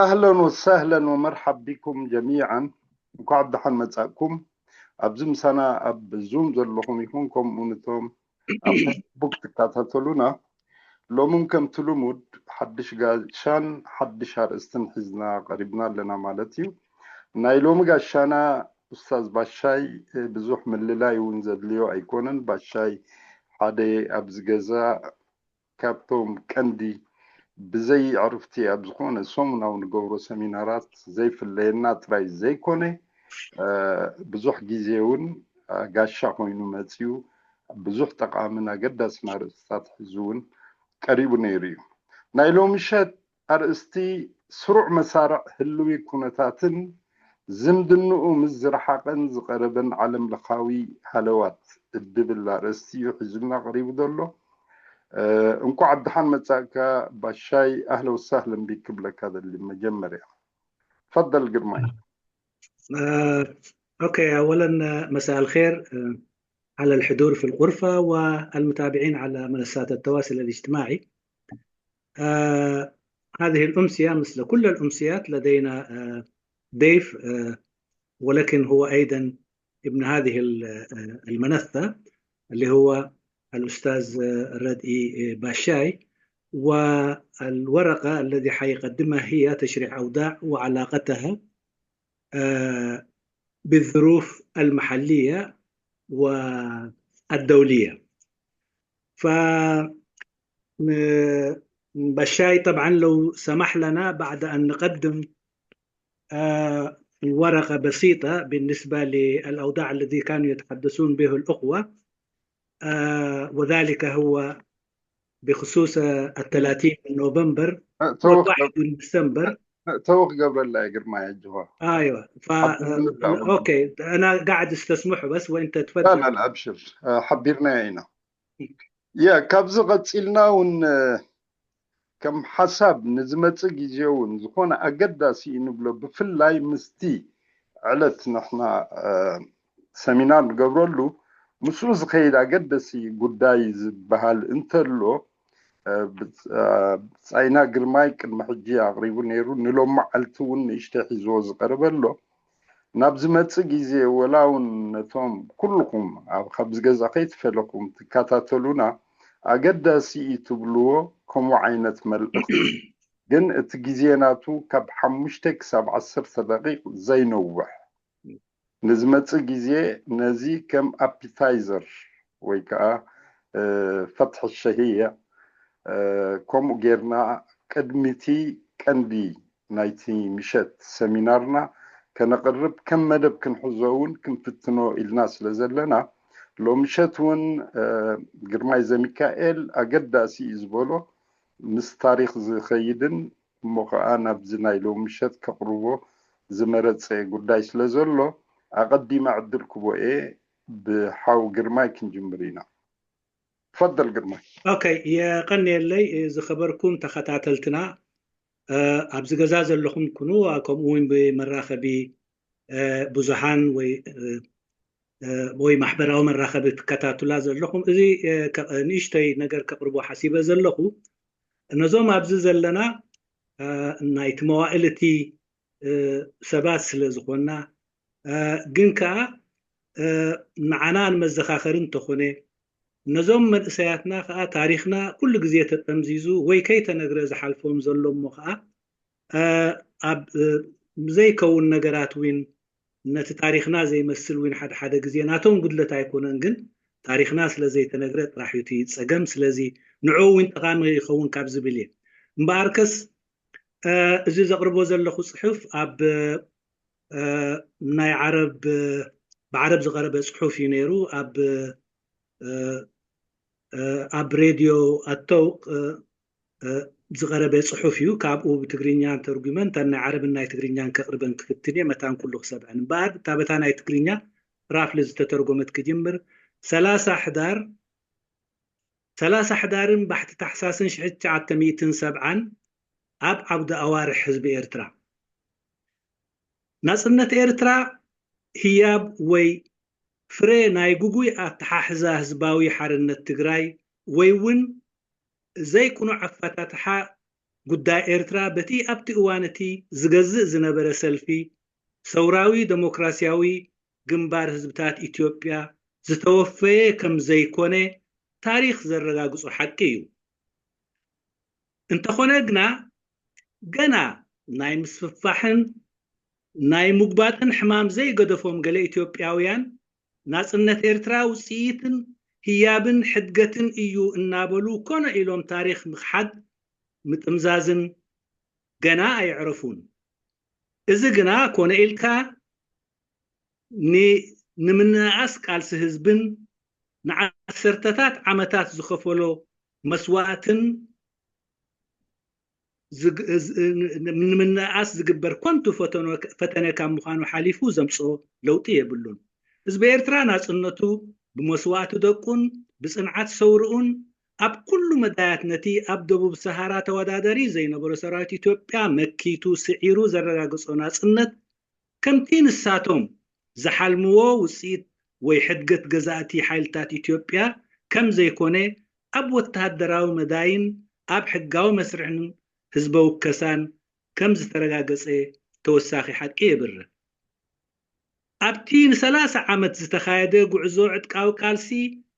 ኣህለን ወሳህለን ወመርሓብ ቢኩም ጀሚዓን። እንኳዕ ብደሓን መጻእኩም። ኣብዚ ምሳና ኣብ ዙም ዘለኹም ይኹን ከምኡ ነቶም ኣብ ፌስቡክ ትከታተሉና፣ ሎምን ከምቲ ልሙድ ሓድሽ ጋሻን ሓድሽ ኣርእስትን ሒዝና ቀሪብና ኣለና ማለት እዩ። ናይ ሎሚ ጋሻና ኡስታዝ ባሻይ ብዙሕ ምልላይ እውን ዘድልዮ ኣይኮነን። ባሻይ ሓደ ኣብዚ ገዛ ካብቶም ቀንዲ ብዘይ ዕርፍቲ ኣብ ዝኾነ ሰሙናዊ ንገብሮ ሰሚናራት ዘይፍለየና ጥራይ ዘይኮነ፣ ብዙሕ ግዜ እውን ጋሻ ኮይኑ መፅዩ ብዙሕ ጠቓምን ኣገዳስን ኣርእስታት ሒዙ እውን ቀሪቡ ነይሩ እዩ። ናይ ሎሚ ምሸት ኣርእስቲ ስሩዕ መሳርዕ ህልዊ ኩነታትን ዝምድንኡ ምስ ዝረሓቐን ዝቐረበን ዓለም ለኻዊ ሃለዋት እድብል ኣርእስቲ እዩ ሒዙልና ቀሪቡ ዘሎ። እንኳዕ ብደሓን መጻእካ ባሻይ፣ ኣህለ ወሳህለን ቢክ ክብለካ ደሊ መጀመርያ። ፈደል ግርማይ። ኦኬ፣ ኣወለን መሳእ ኣልኸር على الحضور في الغرفة والمتابعين على منصات التواصل الاجتماعي. هذه الأمسية مثل كل الأمسيات لدينا ضيف، ولكن هو أيضا ابن هذه المنصة اللي هو الأستاذ ردئي باشاي. والورقة الذي حيقدمها هي تشريح أوضاع وعلاقتها بالظروف المحلية والدولية. ف بشاي طبعا لو سمح لنا بعد أن نقدم ورقة بسيطة بالنسبة للأوضاع الذي كانوا يتحدثون به الأخوة، وذلك هو بخصوص الثلاثين من نوفمبر والواحد من ديسمبر. توخ قبل لا يقر ما يجوا. ايوه ف اوكي، انا قاعد استسمحه بس وانت تفضل. لا لا لا، ابشر. حبيرنا هنا. يا كابز قتلنا ون كم حساب نزمت جيون زخون اقداسي نبلو بفلاي مستي علت نحنا سمينار نقبرلو مسؤول زخيل اقدسي قداي زبهال انتلو ብጻይና ግርማይ ቅድሚ ሕጂ ኣቕሪቡ ነይሩ። ንሎም መዓልቲ እውን ንእሽተይ ሒዝዎ ዝቐርበ ኣሎ። ናብ ዝመጽእ ግዜ ወላ እውን ነቶም ኩልኹም ኣብ ካብዚ ገዛ ከይትፈለኹም ትከታተሉና ኣገዳሲ እዩ ትብልዎ ከምኡ ዓይነት መልእኽቲ ግን እቲ ግዜ ናቱ ካብ ሓሙሽተ ክሳብ ዓሰርተ ደቂቕ ዘይነውሕ ንዝመጽእ ግዜ ነዚ ከም ኣፒታይዘር ወይ ከዓ ፈትሒ ሸሂየ ከምኡ ጌርና ቅድሚቲ ቀንዲ ናይቲ ምሸት ሰሚናርና ከነቕርብ ከም መደብ ክንሕዞ እውን ክንፍትኖ ኢልና ስለ ዘለና ሎምሸት እውን ግርማይ ዘሚካኤል ኣገዳሲ እዩ ዝበሎ ምስ ታሪክ ዝኸይድን እሞ ከዓ ናብዚ ናይ ሎሚ ምሸት ከቕርቦ ዝመረፀ ጉዳይ ስለ ዘሎ ኣቐዲመ ዕድል ክቦ እየ ብሓው ግርማይ ክንጅምር ኢና። ፈደል ግርማይ። ኦኬ፣ የቐንየለይ ዝኸበርኩም ተኸታተልትና ኣብዚ ገዛ ዘለኹም ኩኑ ከምኡ እውን ብመራኸቢ ብዙሃን ወይ ወይ ማሕበራዊ መራኸቢ ትከታቱላ ዘለኹም እዚ ንእሽተይ ነገር ከቕርቦ ሓሲበ ዘለኹ ነዞም ኣብዚ ዘለና ናይቲ መዋእል እቲ ሰባት ስለ ዝኾንና ግን ከዓ ንዓና ንመዘኻኸሪ እንተኾነ ነዞም መንእሰያትና ከዓ ታሪኽና ኩሉ ግዜ ተጠምዚዙ ወይ ከይተነግረ ዝሓልፎም ዘሎ እሞ ከዓ ኣብ ዘይከውን ነገራት እውን ነቲ ታሪኽና ዘይመስል እውን ሓደ ሓደ ግዜ ናቶም ጉድለት ኣይኮነን ግን ታሪኽና ስለ ዘይተነግረ ጥራሕ እዩ እቲ ፀገም ስለዚ ንዑ እውን ጠቃሚ ይኸውን ካብ ዝብል እየ እምበኣርከስ እዚ ዘቕርቦ ዘለኹ ፅሑፍ ኣብ ናይ ዓረብ ብዓረብ ዝቐረበ ፅሑፍ እዩ ነይሩ ኣብ ኣብ ሬድዮ ኣተውቅ ዝቐረበ ፅሑፍ እዩ ካብኡ ብትግርኛ ተርጉመን እተን ናይ ዓረብን ናይ ትግርኛን ከቕርበን ክፍትን እየ መታን ኩሉ ክሰብዐን እምበኣር እታ በታ ናይ ትግርኛ ራፍሊ ዝተተርጎመት ክጅምር ሰላሳ ሕዳር ሰላሳ ሕዳርን ባሕቲ ታሕሳስን ሽሕቲ ትሽዓተ ሚእትን ሰብዓን ኣብ ዓውዲ ኣዋርሕ ህዝቢ ኤርትራ ናጽነት ኤርትራ ህያብ ወይ ፍረ ናይ ጉጉይ ኣተሓሕዛ ህዝባዊ ሓርነት ትግራይ ወይ እውን ዘይቅኑዕ ኣፈታትሓ ጉዳይ ኤርትራ በቲ ኣብቲ እዋን እቲ ዝገዝእ ዝነበረ ሰልፊ ሰውራዊ ደሞክራሲያዊ ግንባር ህዝብታት ኢትዮጵያ ዝተወፈየ ከም ዘይኮነ ታሪኽ ዘረጋግጾ ሓቂ እዩ። እንተኾነ ግና ገና ናይ ምስፍፋሕን ናይ ምጉባጥን ሕማም ዘይገደፎም ገለ ኢትዮጵያውያን ናጽነት ኤርትራ ውጽኢትን ህያብን ሕድገትን እዩ እናበሉ ኮነ ኢሎም ታሪኽ ምኽሓድ ምጥምዛዝን ገና ኣየዕረፉን። እዚ ግና ኮነ ኢልካ ን- ንምንእኣስ ቃልሲ ህዝብን ንዓሰርተታት ዓመታት ዝኸፈሎ መስዋእትን ዝግ- ዝ- ንምንእኣስ ዝግበር ኮንቱ ፈተኖ- ፈተነ ካብ ምዃኑ ሓሊፉ ዘምጽኦ ለውጢ የብሉን። ህዝቢ ኤርትራ ናጽነቱ ብመስዋእቲ ደቁን ብጽንዓት ሰውርኡን ኣብ ኩሉ መዳያት ነቲ ኣብ ደቡብ ሰሃራ ተወዳዳሪ ዘይነበሮ ሰራዊት ኢትዮጵያ መኪቱ ስዒሩ ዘረጋገጾ ናጽነት ከምቲ ንሳቶም ዝሓልምዎ ውጽኢት ወይ ሕድገት ገዛእቲ ሓይልታት ኢትዮጵያ ከም ዘይኮነ ኣብ ወተሃደራዊ መዳይን ኣብ ሕጋዊ መስርሕን ህዝበ ውከሳን ከም ዝተረጋገጸ ተወሳኺ ሓቂ የብርህ። ኣብቲ ንሰላሳ ዓመት ዝተኻየደ ጉዕዞ ዕጥቃዊ ቃልሲ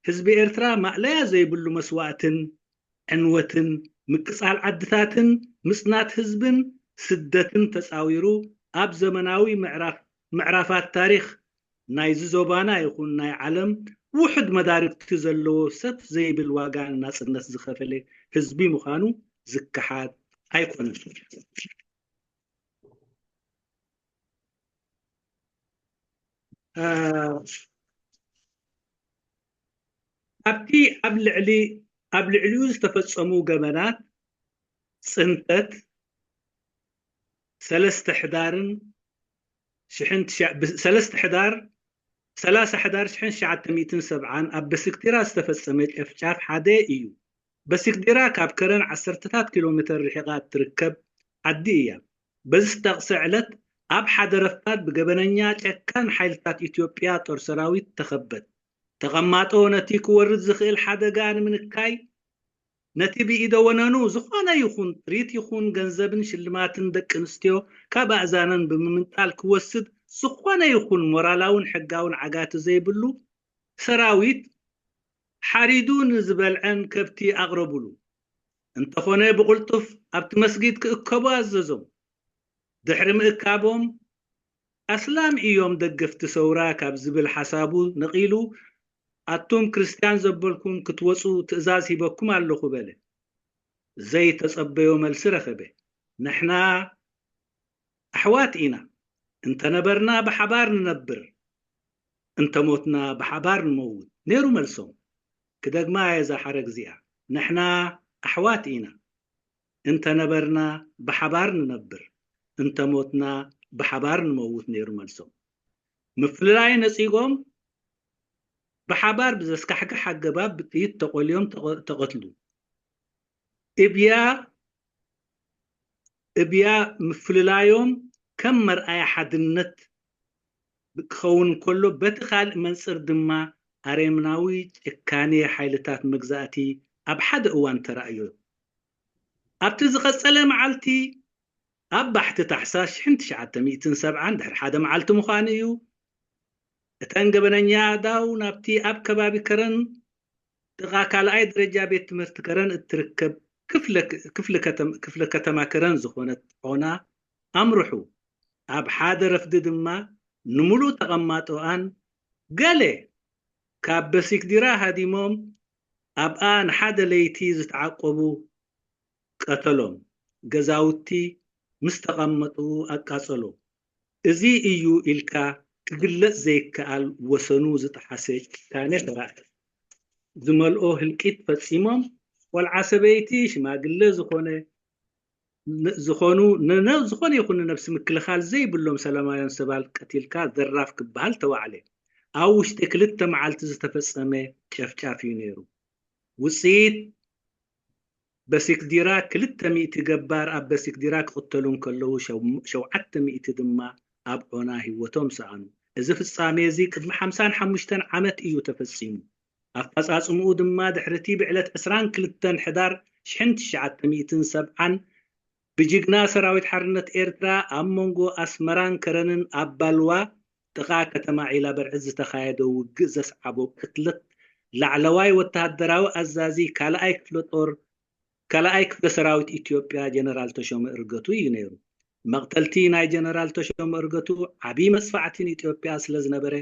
ህዝቢ ኤርትራ ማእለያ ዘይብሉ መስዋእትን ዕንወትን ምቅጻል ዓድታትን ምጽናት ህዝብን ስደትን ተጻዊሩ ኣብ ዘመናዊ ምዕራፍ ምዕራፋት ታሪኽ ናይዚ ዞባና ይኹን ናይ ዓለም ውሑድ መዳርግቲ ዘለዎ ሰፍ ዘይብል ዋጋ ንናጽነት ዝኸፈለ ህዝቢ ምዃኑ ዝከሓድ ኣይኮነን። ኣብቲ ኣብ ልዕሊ ኣብ ልዕሊኡ ዝተፈጸሙ ገበናት ጽንተት ሰለስተ ሕዳርን ሽሕን ትሽዓ- ብ- ሰለስተ ሕዳር ሰላሳ ሕዳር ሽሕን ትሽዓተ ሚእትን ሰብዓን ኣብ በሲክቲራ ዝተፈጸመ ጨፍጫፍ ሓደ እዩ። በሲክቲራ ካብ ከረን ዓሰርተታት ኪሎ ሜተር ርሒቓ እትርከብ ዓዲ እያ። በዚ ዝተጠቕሰ ዕለት ኣብ ሓደ ረፋድ ብገበነኛ ጨካን ሓይልታት ኢትዮጵያ ጦር ሰራዊት ተኸበት። ተቐማጦ ነቲ ክወርድ ዝኽእል ሓደጋ ንምንካይ ነቲ ብኢደ ወነኑ ዝኾነ ይኹን ጥሪት ይኹን ገንዘብን ሽልማትን ደቂ ኣንስትዮ ካብ ኣእዛነን ብምምንጣል ክወስድ ዝኾነ ይኹን ሞራላውን ሕጋውን ዓጋቲ ዘይብሉ ሰራዊት ሓሪዱ ንዝበልዐን ከብቲ ኣቕረቡሉ። እንተኾነ ብቕልጡፍ ኣብቲ መስጊድ ክእከቡ ኣዘዞም። ድሕሪ ምእካቦም ኣስላም እዮም ደገፍቲ ሰውራ ካብ ዝብል ሓሳቡ ነቒሉ ኣቱም ክርስትያን ዘበልኩም ክትወፁ ትእዛዝ ሂበኩም ኣለኹ በለ። ዘይተጸበዮ መልሲ ረኸበ። ንሕና ኣሕዋት ኢና፣ እንተነበርና ብሓባር ንነብር፣ እንተሞትና ብሓባር ንመውት ነይሩ መልሶም። ክደግማ እየ እዛ ሓረግ እዚኣ፣ ንሕና ኣሕዋት ኢና፣ እንተነበርና ብሓባር ንነብር፣ እንተሞትና ብሓባር ንመውት ነይሩ መልሶም። ምፍልላይ ነጺጎም ብሓባር ብዘስካሕክሕ ኣገባብ ብጥይት ተቖልዮም ተቐ- ተቐትሉ። እብያ እብያ ምፍልላዮም ከም መርኣያ ሓድነት ክኸውን ከሎ በቲ ካልእ መንጽር ድማ ኣሬምናዊ ጭካኔ ሓይልታት መግዛእቲ ኣብ ሓደ እዋን ተራእዮ። ኣብቲ ዝቐጸለ መዓልቲ ኣብ ባሕቲ ታሕሳስ ሽሕን ትሽዓተ ሚእትን ሰብዓን ድሕሪ ሓደ መዓልቲ ምዃኑ እዩ። እተን ገበነኛ ኣእዳው ናብቲ ኣብ ከባቢ ከረን ጥቓ ካልኣይ ደረጃ ቤት ትምህርቲ ከረን እትርከብ ክፍለ ክፍለ ከተማ ከረን ዝኾነት ዖና ኣምርሑ። ኣብ ሓደ ረፍዲ ድማ ንምሉእ ተቐማጦኣን ገለ ካብ በሲክዲራ ሃዲሞም ኣብኣ ንሓደ ለይቲ ዝተዓቆቡ ቀተሎም። ገዛውቲ ምስ ተቐመጡ ኣቃጸሎ። እዚ እዩ ኢልካ ክግለጽ ዘይከኣል ወሰኑ ዝጠሓሰ ጭካኔ ተራእየ። ዝመልኦ ህልቂት ፈጺሞም ቆልዓ ሰበይቲ ሽማግለ ዝኾነ ዝኾኑ ዝኾነ ይኹን ነብሲ ምክልኻል ዘይብሎም ሰላማውያን ሰባት ቀቲልካ ዘራፍ ክበሃል ተዋዕለ። ኣብ ውሽጢ ክልተ መዓልቲ ዝተፈጸመ ጨፍጫፍ እዩ ነይሩ። ውፅኢት በሲክዲራ ክልተ ሚእቲ ገባር ኣብ በሲክዲራ ክቕተሉ እንከለዉ ሸውዓተ ሚእቲ ድማ ኣብ ዖና ህይወቶም ሰኣኑ። እዚ ፍጻሜ እዚ ቅድሚ ሓምሳን ሓሙሽተን ዓመት እዩ ተፈጺሙ። ኣፈጻጽምኡ ድማ ድሕሪቲ ብዕለት ዕስራን ክልተን ሕዳር ሽሕን ትሽዓተ ሚእትን ሰብዓን ብጅግና ሰራዊት ሓርነት ኤርትራ ኣብ መንጎ ኣስመራን ከረንን ኣብ ባልዋ ጥቓ ከተማ ዒላ በርዕድ ዝተኻየደ ውግእ ዘስዓቦ ቅትለት ላዕለዋይ ወተሃደራዊ ኣዛዚ ካልኣይ ክፍለ ጦር ካልኣይ ክፍለ ሰራዊት ኢትዮጵያ ጀነራል ተሾመ እርገቱ እዩ ነይሩ። መቕተልቲ ናይ ጀነራል ተሾመ እርገቱ ዓብዪ መጽፋዕቲ ንኢትዮጵያ ስለ ዝነበረ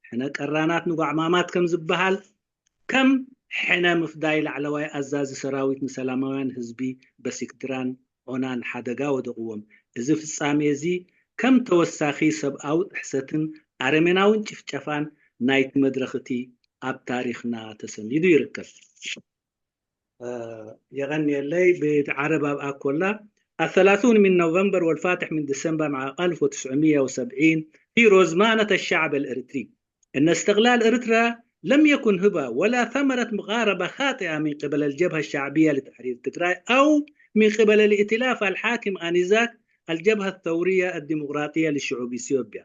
ሕነ ቀራናት ንጓዕማማት ከም ዝበሃል ከም ሕነ ምፍዳይ ላዕለዋይ ኣዛዚ ሰራዊት ንሰላማውያን ህዝቢ በሲክድራን ዖናን ሓደጋ ወደቕዎም። እዚ ፍጻሜ እዚ ከም ተወሳኺ ሰብኣዊ ጥሕሰትን ኣረሜናውን ጭፍጨፋን ናይቲ መድረኽ እቲ ኣብ ታሪኽና ተሰኒዱ ይርከብ። የቐንየለይ። ብዓረብ ኣብ ኣኮላ الثلاثون من نوفمبر والفاتح من ديسمبر عام ألف وتسعمية وسبعين في روزمانة الشعب الإريتري إن استقلال إريتريا لم يكن هبة ولا ثمرة مقاربة خاطئة من قبل الجبهة الشعبية لتحرير تجراي أو من قبل الائتلاف الحاكم آنذاك الجبهة الثورية الديمقراطية لشعوب إثيوبيا.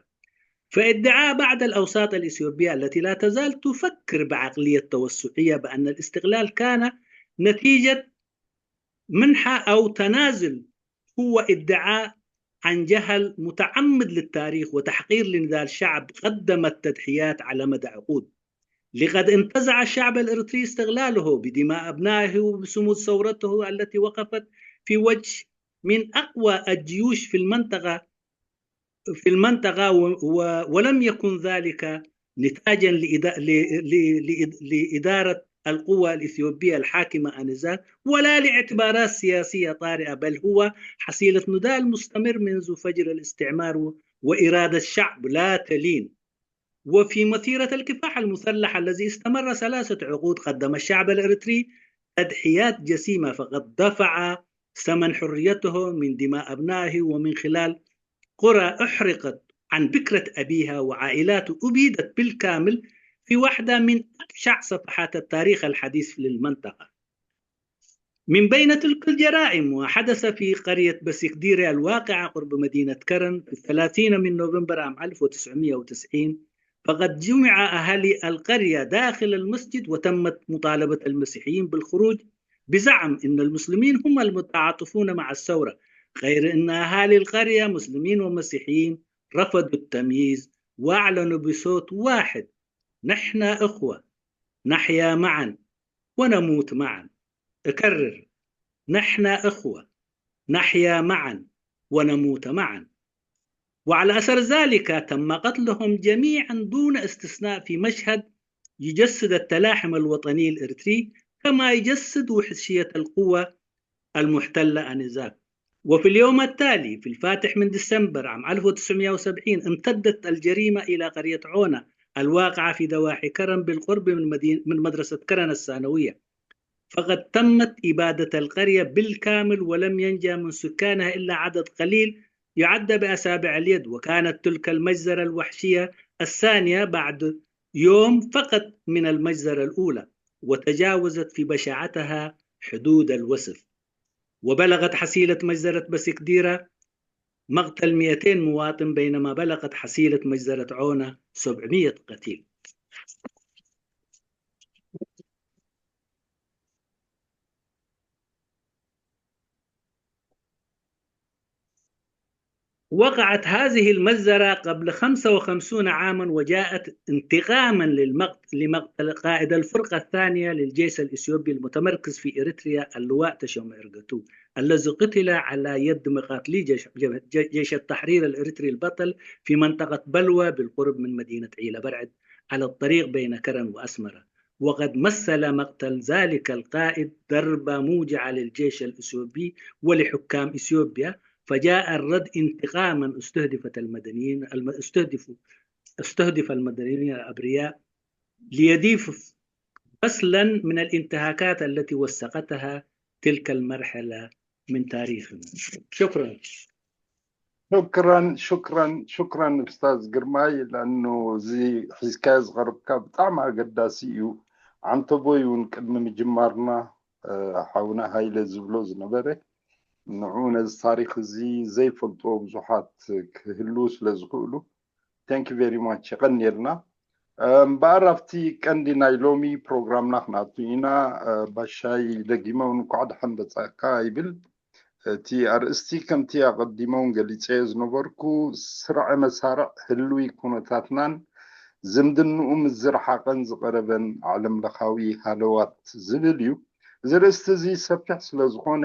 فادعاء بعض الأوساط الإثيوبية التي لا تزال تفكر بعقلية توسعية بأن الاستقلال كان نتيجة منحة أو تنازل هو ادعاء عن جهل متعمد للتاريخ وتحقير لنضال شعب قدم التضحيات على مدى عقود. لقد انتزع الشعب الإريتري استقلاله بدماء أبنائه وبصمود ثورته التي وقفت في وجه من أقوى الجيوش في المنطقة في المنطقة و- و- ولم يكن ذلك نتاجا لإدا- ل- ل- ل- لإدارة القوى الإثيوبية الحاكمة آنذاك ولا لاعتبارات سياسية طارئة، بل هو حصيلة نضال مستمر منذ فجر الاستعمار و- وإرادة شعب لا تلين. وفي مسيرة الكفاح المسلح الذي استمر ثلاثة عقود قدم الشعب الإريتري تضحيات جسيمة، فقد دفع ثمن حريته من دماء أبنائه ومن خلال قرى أحرقت عن بكرة أبيها وعائلات أبيدت بالكامل في واحدة من أبشع صفحات التاريخ الحديث للمنطقة. من بين تلك الجرائم وحدث في قرية بسيكديريا الواقعة قرب مدينة كرن في الثلاثين من نوفمبر عام ألف وتسعمية وتسعين، فقد جمع أهالي القرية داخل المسجد وتمت مطالبة المسيحيين بالخروج بزعم أن المسلمين هم المتعاطفون مع الثورة، غير أن أهالي القرية مسلمين ومسيحيين رفضوا التمييز وأعلنوا بصوت واحد: نحن إخوة، نحيا معا ونموت معا. أكرر: نحن إخوة، نحيا معا ونموت معا. وعلى أثر ذلك تم قتلهم جميعا دون استثناء في مشهد يجسد التلاحم الوطني الإريتري كما يجسد وحشية القوة المحتلة آنذاك. وفي اليوم التالي في الفاتح من ديسمبر عام ألف وتسعمية وسبعين امتدت الجريمة إلى قرية عونة الواقعة في ضواحي كرن بالقرب من مدينة من مدرسة كرن الثانوية، فقد تمت إبادة القرية بالكامل ولم ينجى من سكانها إلا عدد قليل يعد بأصابع اليد، وكانت تلك المجزرة الوحشية الثانية بعد يوم فقط من المجزرة الأولى، وتجاوزت في بشاعتها حدود الوصف. وبلغت حصيلة مجزرة بسكديرة مقتل مئتين مواطن، بينما بلغت حصيلة مجزرة عونة سبعمية قتيل. وقعت هذه المجزرة قبل خمسة وخمسون عاما، وجاءت انتقاما للمقت-، لمقتل قائد الفرقة الثانية للجيش الإثيوبي المتمركز في إريتريا، اللواء تشوم إرجتو، الذي قتل على يد مقاتلي جيش، جيش التحرير الإريتري البطل في منطقة بلوى بالقرب من مدينة عيلة برعد على الطريق بين كرن وأسمرة. وقد مثل مقتل ذلك القائد ضربة موجعة للجيش الإثيوبي ولحكام إثيوبيا، فجاء الرد انتقاما استهدفت المدنيين الم-، استهدفوا استهدف المدنيين الأبرياء ليضيف فصلا من الانتهاكات التي وثقتها تلك المرحلة من تاريخنا. شكرا. شكرا شكرا شكرا استاذ ግርማይ لانه እዚ ሒዝካዮ ዝቐረብካ ብጣዕሚ ኣገዳሲ እዩ። ዓንተቦይ እውን ቅድሚ ምጅማርና ሓውና ሃይለ ዝብሎ ዝነበረ ንዑ ነዚ ታሪክ እዚ ዘይፈልጥዎ ብዙሓት ክህልው ስለ ዝኽእሉ thank you very much የቐንየልና። እምበኣር ኣብቲ ቀንዲ ናይ ሎሚ ፕሮግራምና ክንኣቱ ኢና። ባሻይ ደጊመ እውን እንኳዕ ደሓን መጻእካ ይብል። እቲ ኣርእስቲ ከምቲ ኣቐዲመ እውን ገሊጸዮ ዝነበርኩ፣ ስርዐ መሳርዕ ህልዊ ኩነታትናን ዝምድንኡ ምስ ዝረሓቐን ዝቐረበን ዓለም ለኻዊ ሃለዋት ዝብል እዩ። እዚ ርእስቲ እዚ ሰፊሕ ስለ ዝኾነ፣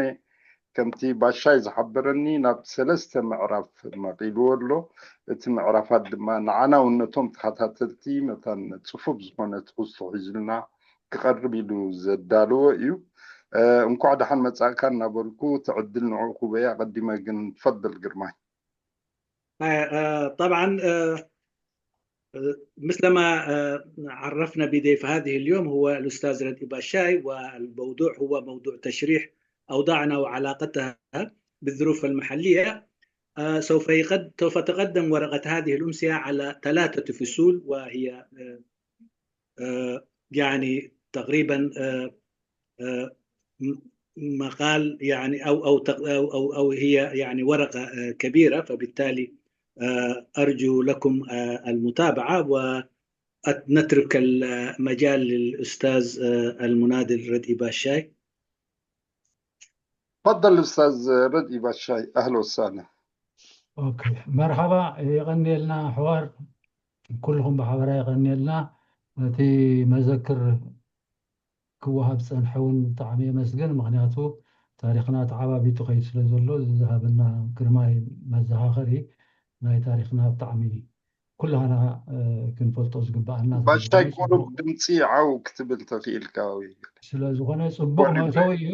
ከምቲ ባሻይ ዝሓበረኒ ናብ ሰለስተ ምዕራፍ መቒልዎ ኣሎ። እቲ ምዕራፋት ድማ ንዓና እውን ነቶም ተኸታተልቲ መታን ጽፉፍ ዝኾነ ትሕዝቶ ሒዙልና ክቐርብ ኢሉ ዘዳለዎ እዩ። እንኳዕ ደሓን መጻእካ እናበልኩ፣ እቲ ዕድል ንዕኡ ክበይ። ኣቐዲመ ግን ትፈደል ግርማይ። طبعا مثل ما عرفنا بضيف هذه اليوم هو الأستاذ ردي باشاي، والموضوع هو موضوع تشريح أوضاعنا وعلاقتها بالظروف المحلية. سوف يقد... سوف تقدم ورقة هذه الأمسية على ثلاثة فصول، وهي يعني تقريبا مقال يعني او او او او, أو هي يعني ورقه كبيره، فبالتالي ارجو لكم المتابعه، ونترك المجال للاستاذ المناضل ردي باشاي. تفضل استاذ ردي باشاي، اهلا وسهلا. ኦኬ፣ መርሓባ፣ የቐንየልና ኣሕዋር፣ ኩልኹም ብሓበራ የቐንየልና። እቲ መዘክር ክወሃብ ዝጸንሐ እውን ብጣዕሚ የመስግን። ምኽንያቱ ታሪኽና ተዓባቢጡ ከይድ ስለ ዘሎ፣ እዚ ዝሃበና ግርማይ መዘኻኸሪ ናይ ታሪኽና ብጣዕሚ ኩላህና ክንፈልጦ ዝግባኣና። ባሻይ፣ ቁሩብ ድምፂ ዓው ክትብል ተኽኢልካ ወይ? ስለ ዝኾነ ጽቡቕ መእተዊ እዩ።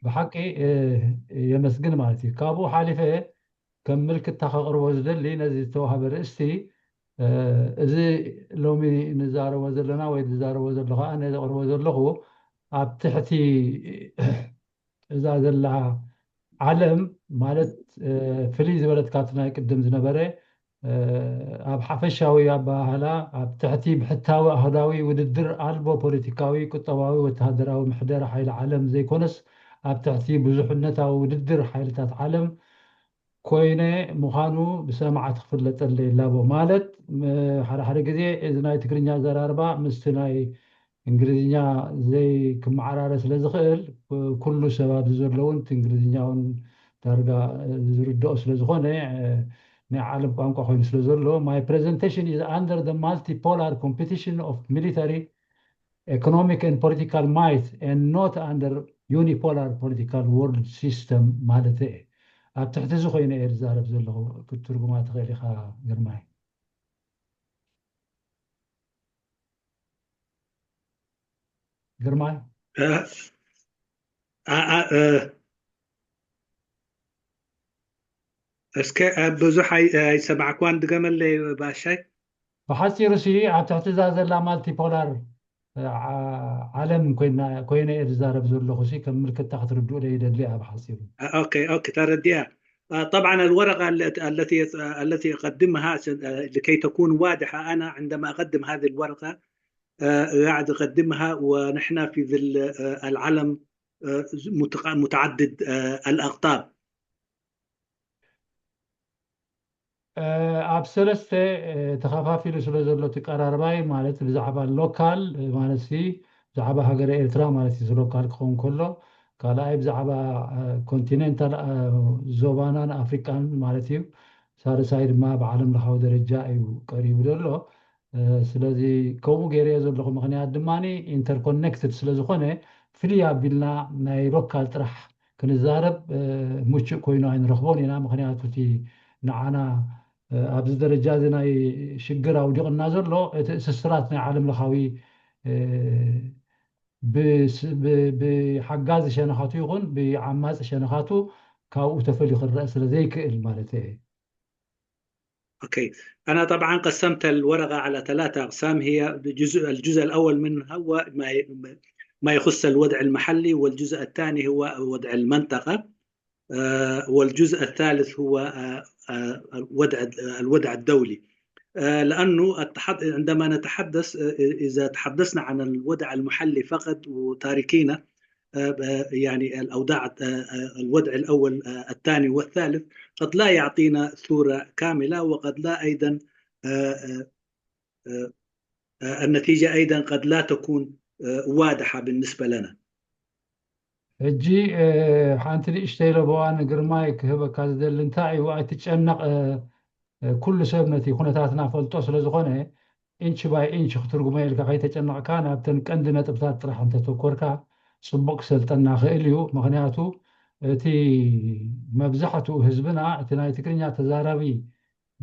ብሓቂ የመስግን ማለት እዩ። ካብኡ ሓሊፈ ከም ምልክታ ከቕርቦ ዝደሊ ነዚ ዝተዋህበ ርእስቲ፣ እዚ ሎሚ ንዛረቦ ዘለና ወይ ዝዛረቦ ዘሎ ከዓ ነዚ ቅርቦ ዘለኹ ኣብ ትሕቲ እዛ ዘላ ዓለም ማለት ፍልይ ዝበለት ካብቲ ናይ ቅድም ዝነበረ ኣብ ሓፈሻዊ ኣባሃህላ ኣብ ትሕቲ ብሕታዊ ኣህዳዊ ውድድር ኣልቦ ፖለቲካዊ፣ ቁጠባዊ፣ ወተሃደራዊ ምሕደራ ሓይሊ ዓለም ዘይኮነስ ኣብ ትሕቲ ብዙሕነታዊ ውድድር ሓይልታት ዓለም ኮይነ ምዃኑ ብሰማዕቲ ክፍለጠለይ ይላቦ። ማለት ሓደ ሓደ ግዜ እዚ ናይ ትግርኛ ኣዘራርባ ምስቲ ናይ እንግሊዝኛ ዘይክመዓራረ ስለ ዝኽእል ኩሉ ሰብ ኣብዚ ዘለውን እቲ እንግሊዝኛ እውን ዳርጋ ዝርድኦ ስለ ዝኾነ ናይ ዓለም ቋንቋ ኮይኑ ስለ ዘሎ my presentation is under the multipolar competition of military, economic and political might and not under unipolar political world system ማለት እየ። ኣብ ትሕቲ እዚ ኮይነ እየ ዝዛረብ ዘለኹ። ክትትርጉማ ትኽእል ኢኻ ግርማይ። ግርማይ እስከ ብዙሕ ኣይሰማዕኳን፣ ድገመለይ ባሻይ። ብሓፂሩ ሲ ኣብ ትሕቲ እዛ ዘላ ማልቲፖላር ዓለም ኮይነ እየ ዝዛረብ ዘለኹ ሲ ከም ምልክታ ክትርድኡለይ ይደሊ እያ ብሓፂሩ። ኦኬ ኦኬ ተረዲኣ። طبعا الورقة التي التي أقدمها لكي تكون واضحة، أنا عندما أقدم هذه الورقة قاعد أقدمها ونحن في ظل العلم متعدد الأقطاب. ኣብ ሰለስተ ተኸፋፊሉ ስለ ዘሎ እቲ ቀራርባይ ማለት ብዛዕባ ሎካል ማለት ሲ ብዛዕባ ሃገረ ኤርትራ ማለት እዩ ሎካል ክኸውን ከሎ ካልኣይ ብዛዕባ ኮንቲኔንታል ዞባናን ኣፍሪቃን ማለት እዩ። ሳልሳይ ድማ ብዓለም ለኻዊ ደረጃ እዩ ቀሪቡ ዘሎ። ስለዚ ከምኡ ገይረዮ ዘለኹ ምኽንያት ድማ ኢንተርኮኔክትድ ስለ ዝኾነ ፍልይ ኣቢልና ናይ ሎካል ጥራሕ ክንዛረብ ምቹእ ኮይኑ ኣይንረኽቦን ኢና። ምኽንያቱ እቲ ንዓና ኣብዚ ደረጃ እዚ ናይ ሽግር ኣውዲቕና ዘሎ እቲ እስስራት ናይ ዓለም ለኻዊ ብሓጋዚ ሸነኻቱ ይኹን ብዓማፂ ሸነኻቱ ካብኡ ተፈልዩ ክረአ ስለ ዘይክእል ማለት እየ። أوكي، أنا طبعا قسمت الورقة على ثلاثة أقسام، هي الجزء الجزء الأول منها هو ما ما يخص الوضع المحلي، والجزء الثاني هو وضع المنطقة، والجزء الثالث هو وضع الوضع الدولي. لأنه عندما نتحدث إذا تحدثنا عن الوضع المحلي فقط وتاركينا يعني الأوضاع الوضع الأول الثاني والثالث قد لا يعطينا صورة كاملة، وقد لا أيضا النتيجة أيضا قد لا تكون واضحة بالنسبة لنا. ሕጂ ሓንቲ ንእሽተይ ለበዋ ንግርማይ ክህበካ ዝደሊ እንታይ እዩ፣ ኣይትጨነቕ። ኩሉ ሰብ ነቲ ኩነታትና ፈልጦ ስለ ዝኾነ፣ ኢንች ባይ ኢንች ክትርጉሞ ኢልካ ከይተጨነቕካ ናብተን ቀንዲ ነጥብታት ጥራሕ እንተተኮርካ ጽቡቕ ክሰልጠና ክእል እዩ። ምኽንያቱ እቲ መብዛሕትኡ ህዝብና፣ እቲ ናይ ትግርኛ ተዛራቢ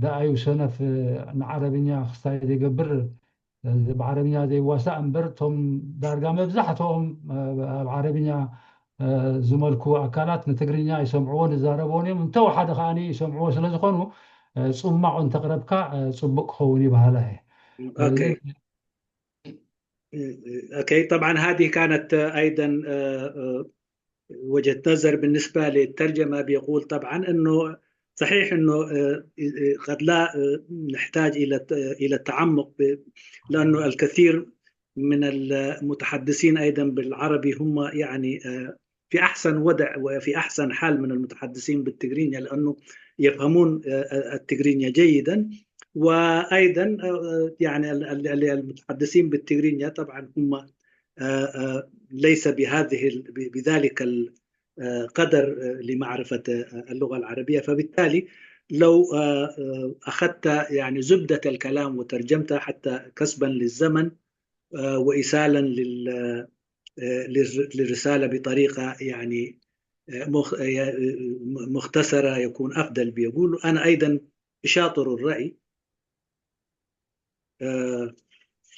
ደኣዩ ሰነፍ ንዓረብኛ ክስታይ ዘይገብር፣ ብዓረብኛ ዘይዋሳእ እምበር፣ እቶም ዳርጋ መብዛሕትኦም ኣብ ዓረብኛ ዝመልኩ ኣካላት ንትግርኛ ይሰምዕዎ፣ ንዛረብዎን እዮም። እንተወሓደ ከኣ ይሰምዕዎ ስለ ዝኾኑ፣ ጽማቕ እንተቕረብካ ጽቡቕ ክኸውን ይበሃላ እየ። Okay، طبعا هذه كانت أيضا وجهة نظر بالنسبة للترجمة، بيقول طبعا أنه صحيح أنه قد لا نحتاج إلى إلى التعمق، لأنه الكثير من المتحدثين أيضا بالعربي هم يعني في أحسن وضع وفي أحسن حال من المتحدثين بالتجرينيا، لأنه يفهمون التجرينيا جيدا. وأيضا يعني المتحدثين بالتجرينيا طبعا هم ليس بهذه بذلك القدر لمعرفة اللغة العربية. فبالتالي لو أخذت يعني زبدة الكلام وترجمتها حتى كسبا للزمن وإيصالا للرسالة بطريقة يعني مختصرة يكون أفضل. بيقول أنا أيضا شاطر الرأي.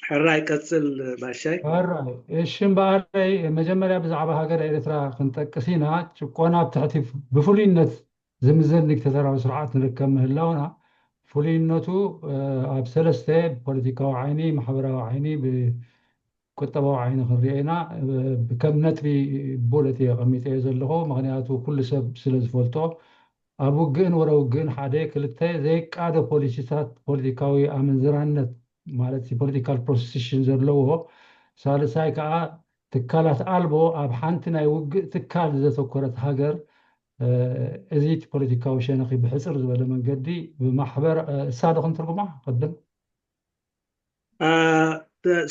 ሕራይ ቀጽል ባሻይ። ሕራይ። እሺ፣ እምበኣረይ መጀመርያ ብዛዕባ ሃገር ኤርትራ ክንጠቅስ ኢና። ጭቆና ኣብ ትሕቲ ብፍሉይነት ዝምዘን ዲክታቶራዊ ስርዓት ንርከብ ምህላውና፣ ፍሉይነቱ ኣብ ሰለስተ፣ ብፖለቲካዊ ዓይኒ፣ ማሕበራዊ ዓይኒ፣ ብቁጠባዊ ዓይኒ ክንሪኦ ኢና። ከም ነጥቢ ቡለት እየ ኣቐሚጠዮ ዘለኹ፣ ምኽንያቱ ኩሉ ሰብ ስለ ዝፈልጦ። ኣብ ውግእን ወረ ውግእን ሓደ፣ ክልተ፣ ዘይቃዶ ፖሊሲታት ፖለቲካዊ ኣመንዝራነት ማለት ፖለቲካል ፕሮሲሽን ዘለዎ፣ ሳልሳይ ከዓ ትካላት ኣልቦ ኣብ ሓንቲ ናይ ውግእ ትካል ዘተኮረት ሃገር። እዚ እቲ ፖለቲካዊ ሸነኺ ብሕፅር ዝበለ መንገዲ ብማሕበር እሳ ዶ ክንትርጉማ ቅድም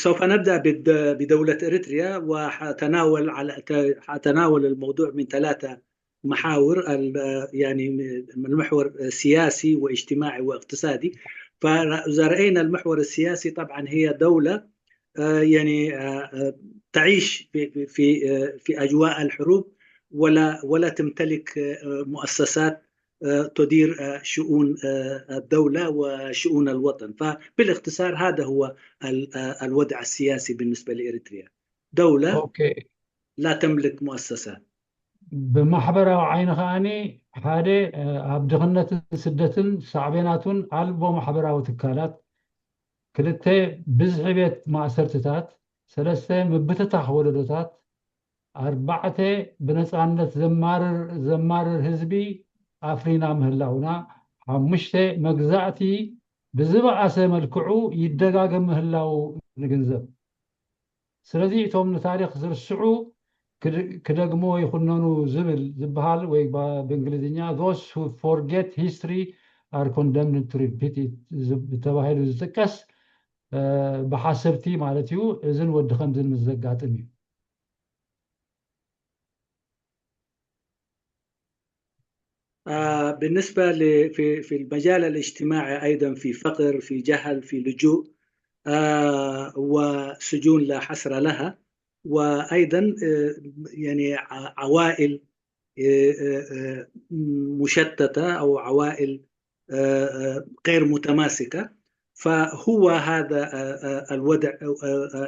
سوف نبدأ بدولة إريتريا وحتناول على حتناول الموضوع من ثلاثة محاور، يعني المحور السياسي واجتماعي واقتصادي. فإذا رأينا المحور السياسي طبعا هي دولة يعني تعيش في في في أجواء الحروب ولا ولا تمتلك مؤسسات تدير شؤون الدولة وشؤون الوطن. فبالاختصار هذا هو الوضع السياسي بالنسبة لإريتريا، دولة لا تملك مؤسسات. ብማሕበራዊ ዓይኒ ከዓኒ ሓደ ኣብ ድኽነትን ስደትን ሳዕቤናቱን ኣልቦ ማሕበራዊ ትካላት፣ ክልተ ብዝሒ ቤት ማእሰርትታት፣ ሰለስተ ምብትታኽ ወለዶታት፣ ኣርባዕተ ብነፃነት ዘማርር ዘማርር ህዝቢ ኣፍሪና ምህላውና፣ ሓሙሽተ መግዛእቲ ብዝበኣሰ መልክዑ ይደጋገም ምህላው ንግንዘብ። ስለዚ እቶም ንታሪኽ ዝርስዑ ክደግሞ ይኹነኑ ዝብል ዝበሃል ወይ ብእንግሊዝኛ those who forget history are condemned to repeat it ተባሂሉ ዝጥቀስ ብሓሰብቲ ማለት እዩ። እዝን ወዲ ከምዝን ምስ ዘጋጥም እዩ። بالنسبة في في المجال الاجتماعي أيضا في فقر، في جهل، في لجوء، وسجون لا حصر لها، وأيضا يعني عوائل مشتتة أو عوائل غير متماسكة. فهو هذا الوضع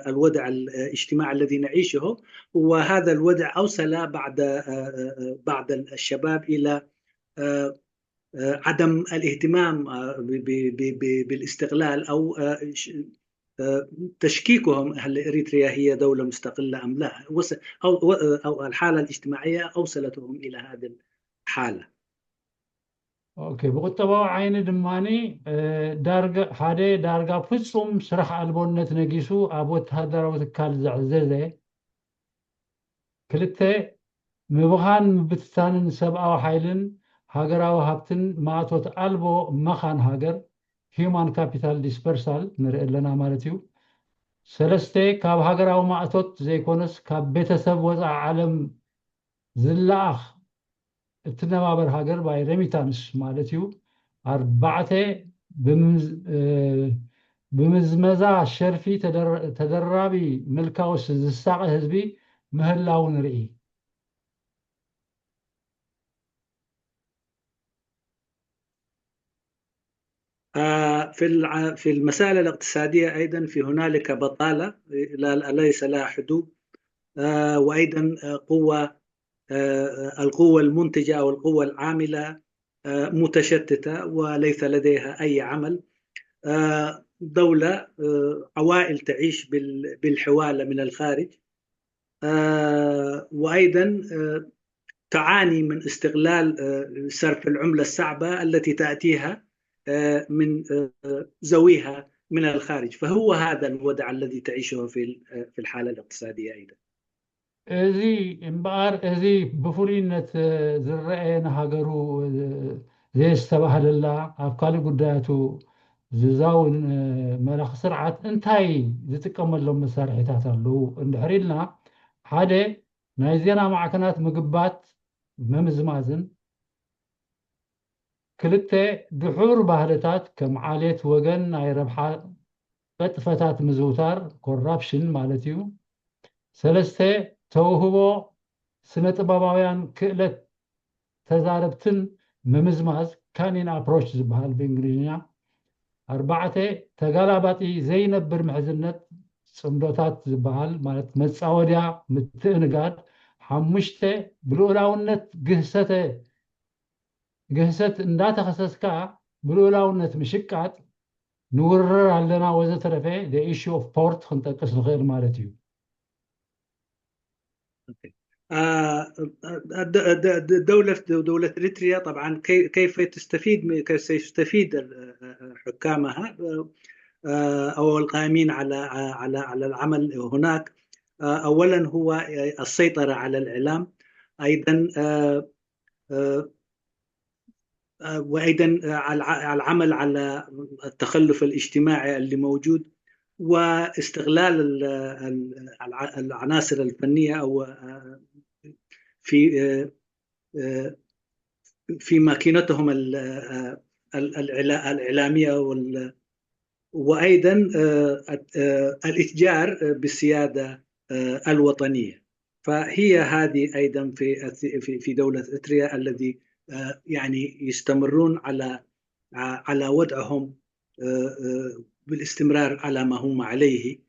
الوضع الاجتماعي الذي نعيشه، وهذا الوضع أوصل بعض بعض الشباب إلى عدم الاهتمام بالاستقلال أو تشكيكهم هل إريتريا هي دولة مستقلة أم لا، أو أو الحالة الاجتماعية أوصلتهم إلى هذه الحالة. ኦኬ፣ ብቁጠባዊ ዓይኒ ድማ ዳርጋ ሓደ ዳርጋ ፍጹም ስራሕ ኣልቦነት ነጊሱ ኣብ ወተሃደራዊ ትካል ዘዕዘዘ፣ ክልተ ምብኻን ምብትታንን ሰብኣዊ ሓይልን ሃገራዊ ሃብትን ማእቶት ኣልቦ መኻን ሃገር፣ human capital dispersal፣ ንርኢ ኣለና ማለት እዩ። ሰለስተ ካብ ሃገራዊ ማእቶት ዘይኮነስ ካብ ቤተሰብ ወፃኢ ዓለም ዝለኣኽ እትነባበር ሃገር ባይ ሬሚታንስ ማለት እዩ። ኣርባዕተ ብምዝ- እ፣ ብምዝመዛ ሸርፊ ተደር- ተደራቢ ምልካውስ ዝሳቐ ህዝቢ ምህላው ንርኢ። آه، في الع- في المسألة الاقتصادية أيضا في هنالك بطالة لا- ليس لها حدود. آه، وأيضا آه، قوة آه، القوة المنتجة أو القوة العاملة آه، متشتتة وليس لديها أي عمل. آه، دولة آه، عوائل تعيش بال- بالحوالة من الخارج. آه، وأيضا آه، تعاني من استغلال آه، صرف العملة الصعبة التي تأتيها آه، من آه، ذويها من الخارج. فهو هذا الوضع الذي تعيشه في ال- آه، في الحالة الاقتصادية أيضا. እዚ እምበኣር እዚ ብፍሉይነት ዝረአ ንሃገሩ ዘየስተባህለላ ኣብ ካልእ ጉዳያቱ ዝዛውን መራኺ ስርዓት እንታይ ዝጥቀመሎም መሳርሒታት ኣለዉ እንድሕር ኢልና ሓደ ናይ ዜና ማዕከናት ምግባት ምምዝማዝን ክልተ ድሑር ባህልታት ከም ዓሌት ወገን ናይ ረብሓ ቀጥፈታት ምዝውታር ኮራፕሽን ማለት እዩ። ሰለስተ ተውህቦ ስነ ጥበባውያን ክእለት ተዛረብትን ምምዝማዝ ካኒን ኣፕሮች ዝበሃል ብእንግሊዝኛ። ኣርባዕተ ተጋላባጢ ዘይነብር ምሕዝነት ፅምዶታት ዝበሃል ማለት መፃወድያ ምትእንጋድ። ሓሙሽተ ብልኡላውነት ግህሰተ ግህሰት እንዳተኸሰስካ ብልኡላውነት ምሽቃጥ ንውርር ኣለና ወዘተረፈ the issue of port ክንጠቅስ ንኽእል ማለት እዩ። آه، الد- الد- الد- الدولة دولة إريتريا طبعا كي- كيف تستفيد من- كيف سيستفيد ال- حكامها آه، أو القائمين على على على العمل هناك. آه، أولا هو السيطرة على الإعلام. أيضا آه، آه، آه، وأيضا آه، على الع- على العمل على التخلف الاجتماعي اللي موجود واستغلال ال- ال- الع- العناصر الفنية أو آه، في آه، آه، في ماكينتهم ال- آه، ال- الإعلا- الإعلامية وال- وأيضا آه، آه، الإتجار بالسيادة آه، الوطنية. فهي هذه أيضا في في في دولة إريتريا الذي آه، يعني يستمرون على على وضعهم آه، آه، بالاستمرار على ما هم عليه،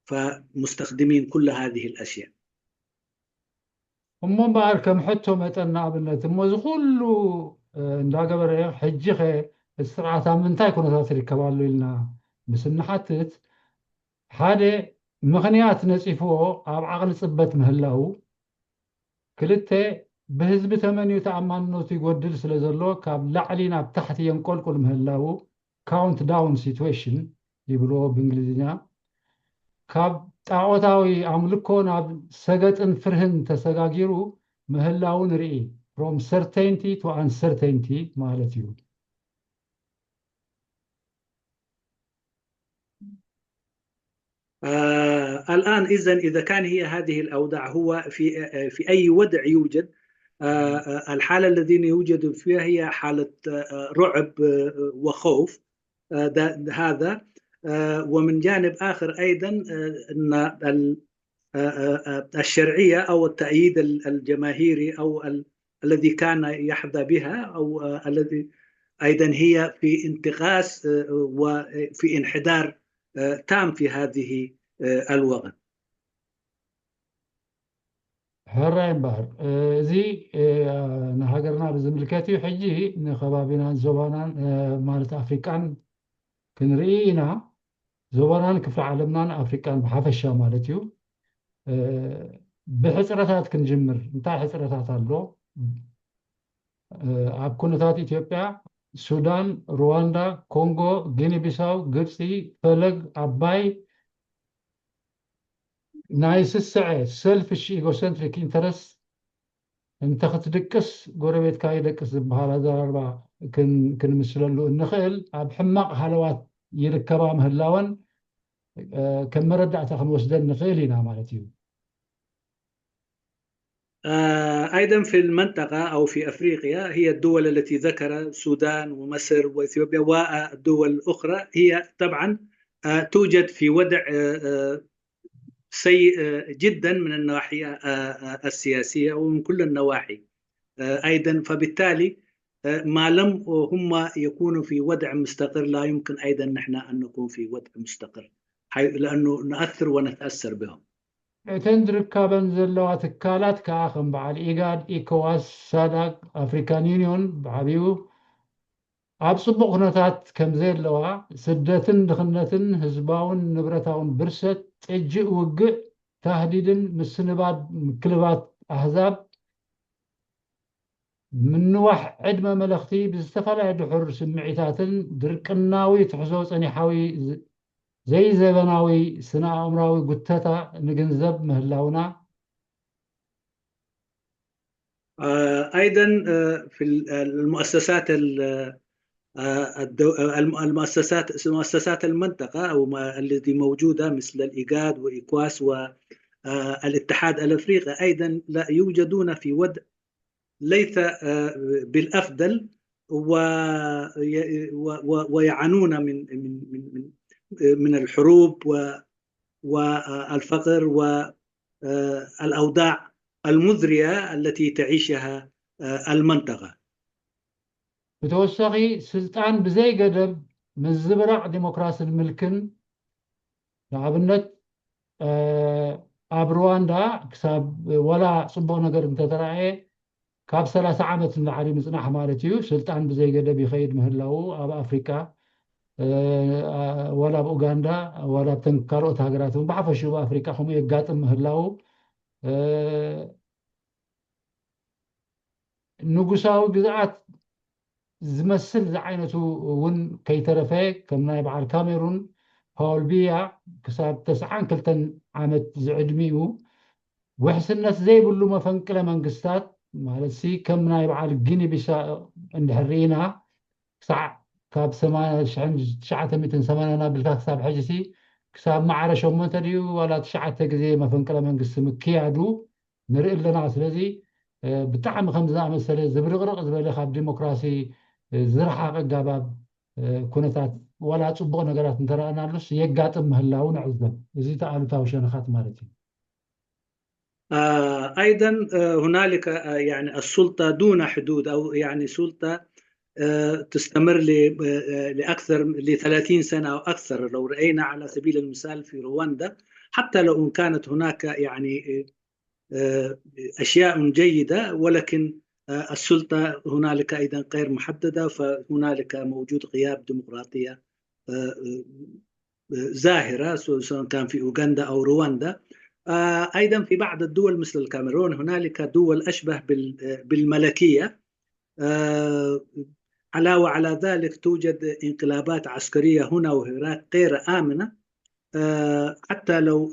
فمستخدمين كل هذه الأشياء. እሞ እምበኣር ከም ሕቶ መጠን ንኣብነት እሞ እዚ ኩሉ እ፣ እንዳገበረ ሕጂ ኸ እቲ ስርዓት ኣብ ምንታይ ኩነታት ይርከብ ኣሎ ኢልና ምስ እንሓትት ሓደ ምኽንያት ነፂፍዎ ኣብ ዓቕሊ ፅበት ምህላው ክልተ ብህዝቢ ተመንዩ ተኣማንነቱ ይጎድል ስለ ዘሎ ካብ ላዕሊ ናብ ታሕቲ የንቆልቁል ምህላው ካውንት ዳውን ሲትዌሽን ይብልዎ ብእንግሊዝኛ ካብ ጣዖታዊ ኣምልኮ ናብ ሰገጥን ፍርህን ተሰጋጊሩ ምህላው ንርኢ from certainty to uncertainty ማለት እዩ። آه الآن إذن إذا كان هي هذه الأوضاع هو في آه، في أي وضع يوجد آه، آه، الحالة الذين يوجد فيها هي حالة آه، رعب آه، وخوف آه، ده- هذا آه، ومن جانب آخر أيضا آه، أن ال- آه، آه، آه، الشرعية أو التأييد ال- الجماهيري أو ال- الذي كان يحظى بها أو آه، الذي أيضا هي في انتقاص آه، وفي انحدار آه، تام في هذه آه، الوقت. ሕራይ እምበኣር እ፣ እዚ እ፣ ንሃገርና ብዝምልከት እዩ። ሕጂ ንከባቢናን ዞባናን እ፣ ማለት ኣፍሪቃን ክንርኢ ኢና። ዞባናን ክፍለ ዓለምናን ኣፍሪቃን ብሓፈሻ ማለት እዩ። እ፣ ብሕፅረታት ክንጅምር። እንታይ ሕፅረታት ኣሎ? እ፣ ኣብ ኩነታት ኢትዮጵያ፣ ሱዳን፣ ሩዋንዳ፣ ኮንጎ፣ ጊኒ ቢሳው፣ ግብፂ፣ ፈለግ፣ ኣባይ ናይ ስስዐ ሰልፊሽ ኢጎሰንትሪክ ኢንተረስት እንተ ክትድቅስ ጎረቤትካ ይደቅስ ዝበሃል ኣዘራርባ ክን- ክንምስለሉ እንኽእል ኣብ ሕማቕ ሃለዋት ይርከባ ምህላወን እ፣ ከም መረዳእታ ክንወስደን ንኽእል ኢና ማለት እዩ። آه، أيضًا في المنطقة أو في أفريقيا، هي الدول التي ذكر، السودان ومصر وإثيوبيا والدول الأخرى، هي طبعًا، آه، توجد في وضع، آه، آه، سيء، آه، جدًا من الناحية، آه، آه، السياسية ومن كل النواحي. آه، أيضًا، فبالتالي، آه، ما لم هم يكونوا في وضع مستقر، لا يمكن أيضًا نحن أن نكون في وضع مستقر، حي-، لأنه نأثر ونتأثر بهم. እተን ዝርከበን ዘለዋ ትካላት ከኣ ከም በዓል ኢጋድ፣ ኢኮዋስ፣ ሳዳክ፣ ኣፍሪካን ዩኒዮን ብዓብዩ ኣብ ጽቡቕ ኩነታት ከም ዘለዋ፣ ስደትን ድኽነትን ህዝባውን ንብረታውን ብርሰት፣ ጥጅእ ውግእ፣ ታህዲድን ምስንባድ ምክልባት ኣህዛብ፣ ምንዋሕ ዕድመ መለኽቲ ብዝተፈላለየ ድሑር ስምዒታትን ድርቅናዊ ትሕዞ ጸኒሓዊ ዝ-፣ ዘይዘበናዊ ስነ ኣእምራዊ ጉተታ ንግንዘብ ምህላውና፣ آه، أيضًا، آه، في ال-، المؤسسات ال-، آه، الدو-، آه، الم-، المؤسسات، مؤسسات المنطقة أو ما-، التي موجودة مثل الإيجاد وإيكواس و، آه، الاتحاد الأفريقي أيضًا لا يوجدون في وضع ليس، آه، بالأفضل و-، ي-، و-، و-، ويعانون من، من، من، من، من الحروب و-، والفقر و، آه، الأوضاع المزرية التي تعيشها، آه، المنطقة. ብተወሳኺ ስልጣን ብዘይ ገደብ ምዝብራቕ ዲሞክራስን ምልክን ንኣብነት፣ እ፣ ኣብ ሩዋንዳ ክሳብ ዋላ ጽቡቕ ነገር እንተተራእየ ካብ ሰላሳ ዓመት ንላዕሊ ምጽናሕ ማለት እዩ። ስልጣን ብዘይ ገደብ ይኸይድ ምህላዉ ኣብ ኣፍሪቃ፣ እ፣ ዋላ ኣብ ኡጋንዳ ዋላ ኣብተን ካልኦት ሃገራት እውን ብሓፈሽኡ ኣብ ኣፍሪቃ ከምኡ የጋጥም ምህላዉ፣ እ፣ ንጉሳዊ ግዝኣት ዝመስል ዝዓይነቱ እውን ከይተረፈ ከም ናይ በዓል ካሜሩን ፓውል ቢያ ክሳብ ተስዓን ክልተን ዓመት ዝዕድሚኡ ውሕስነት ዘይብሉ መፈንቅለ መንግስታት ማለት ሲ ከም ናይ በዓል ጊኒ ቢሳው እንድሕር ርኢና ክሳዕ ካብ ሰማንያ፣ ሽሕን ትሽዓተ ሚእትን ሰማንያን ኣቢልካ ክሳብ ሕጂ ሲ ክሳብ ማዕረ ሸሞንተ ድዩ ዋላ ትሽዓተ ግዜ መፈንቅለ መንግስቲ ምክያዱ ንርኢ ኣለና። ስለዚ ብጣዕሚ ከም ዝኣመሰለ ዝብርቕርቕ ዝበለ ካብ ዲሞክራሲ ዝረሓቐ ኣጋባብ ኩነታት ዋላ ፅቡቕ ነገራት እንተረኣናሉስ የጋጥም ምህላው ንዕዘብ። እዚ እቲ ኣሉታዊ ሸነኻት ማለት እዩ። أيضا هنالك يعني السلطة دون حدود أو يعني سلطة تستمر لأكثر لثلاثين سنة أو أكثر. لو رأينا على سبيل المثال في رواندا، حتى لو إن كانت هناك يعني أشياء جيدة، ولكن السلطة هنالك أيضا غير محددة، فهنالك موجود غياب ديمقراطية ظاهرة، سواء كان في أوغندا أو رواندا. أيضا في بعض الدول مثل الكاميرون هنالك دول أشبه بالملكية. علاوة على ذلك توجد انقلابات عسكرية هنا وهناك غير آمنة، حتى لو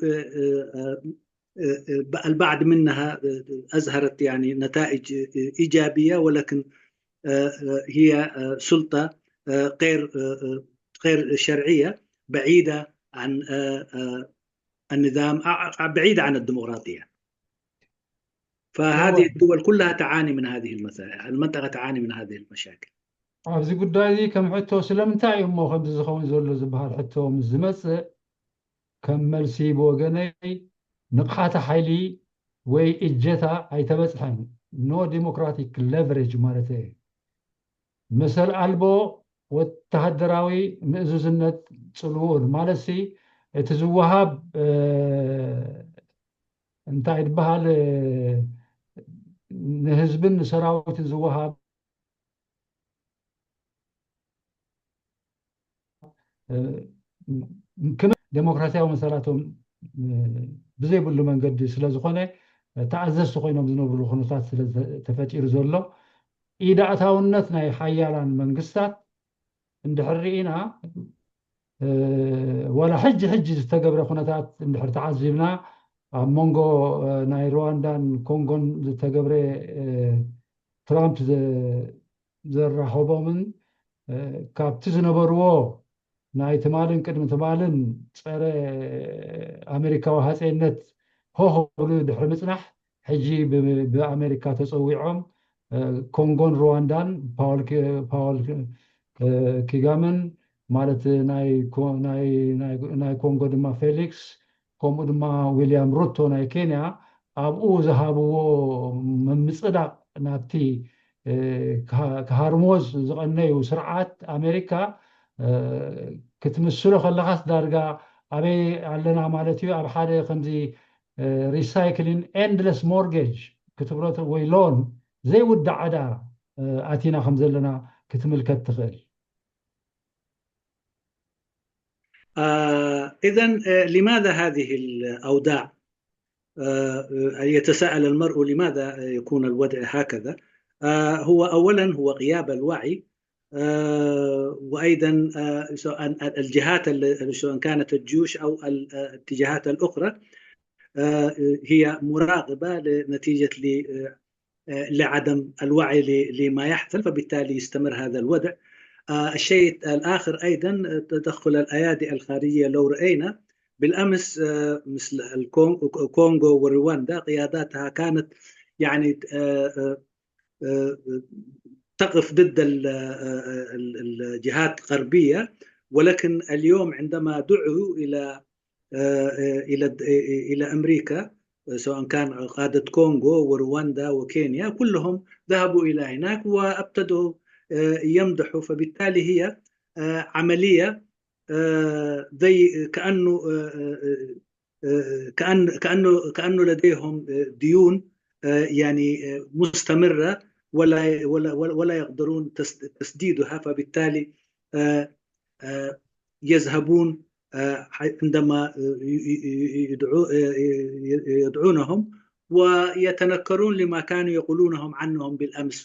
البعض منها أظهرت يعني نتائج إيجابية، ولكن هي سلطة غير غير شرعية، بعيدة عن النظام، بعيدة عن الديمقراطية. فهذه الدول كلها تعاني من هذه المسائل، المنطقة تعاني من هذه المشاكل. ኣብዚ ጉዳይ እዚ ከም ሕቶ ስለምንታይ እዩ እሞ ከምዚ ዝኸውን ዘሎ ዝበሃል ሕቶ ምስ ዝመፅእ ከም መልሲ ብወገነይ ንቕሓተ ሓይሊ ወይ እጀታ ኣይተበፅሐን። No democratic leverage ማለት እዩ። መሰል ኣልቦ ወተሃደራዊ ምእዙዝነት ፅልውኡን ማለት ሲ እቲ ዝወሃብ እንታይ ድበሃል ንህዝብን ንሰራዊትን ዝወሃብ ክመ ዴሞክራሲያዊ መሰላቶም ብዘይብሉ መንገዲ ስለ ዝኾነ ተኣዘዝቲ ኮይኖም ዝነብርሉ ኩነታት ስለ ተፈጢሩ ዘሎ ኢዳእታውነት ናይ ሓያላን መንግስታት እንድሕር ርኢና ዋላ ሕጂ ሕጂ ዝተገብረ ኩነታት እንድሕር ተዓዚብና ኣብ መንጎ ናይ ሩዋንዳን ኮንጎን ዝተገብረ ትራምፕ ዘራኸቦምን ካብቲ ዝነበርዎ ናይ ትማልን ቅድሚ ትማልን ፀረ ኣሜሪካዊ ሃፀይነት ሆ ክብሉ ድሕሪ ምፅናሕ ሕጂ ብኣሜሪካ ተፀዊዖም ኮንጎን ሩዋንዳን ፓወል ኪጋመን ማለት ናይ ኮንጎ ድማ ፌሊክስ፣ ከምኡ ድማ ዊልያም ሩቶ ናይ ኬንያ ኣብኡ ዝሃብዎ ምምፅዳቕ ናብቲ ክሃርሞዝ ዝቐነዩ ስርዓት ኣሜሪካ ክትምስሎ ከለኻስ ዳርጋ ኣበይ ኣለና ማለት እዩ። ኣብ ሓደ ከምዚ recycling endless mortgage ክትብሎ ወይ ሎን ዘይውዳእ ዕዳ ኣቲና ከም ዘለና ክትምልከት ትኽእል። إذا لماذا هذه الأوضاع؟ يتساءل المرء لماذا يكون الوضع هكذا. هو أولا هو غياب الوعي، وأيضا سواء الجهات سواء كانت الجيوش أو الاتجاهات الأخرى هي مراقبة لنتيجة لعدم الوعي لما يحصل، فبالتالي يستمر هذا الوضع. الشيء الآخر أيضا تدخل الأيادي الخارجية، لو رأينا بالأمس مثل الكونغو ورواندا قياداتها كانت يعني تقف ضد الجهات الغربية، ولكن اليوم عندما دعوا إلى إلى إلى أمريكا، سواء كان قادة كونغو ورواندا وكينيا، كلهم ذهبوا إلى هناك وابتدوا يمدحوا. فبالتالي هي عملية زي كأنه كأن كأنه كأنه لديهم ديون يعني مستمرة، ولا ولا ولا يقدرون تسديدها، فبالتالي يذهبون عندما يدعونهم ويتنكرون لما كانوا يقولونهم عنهم بالأمس.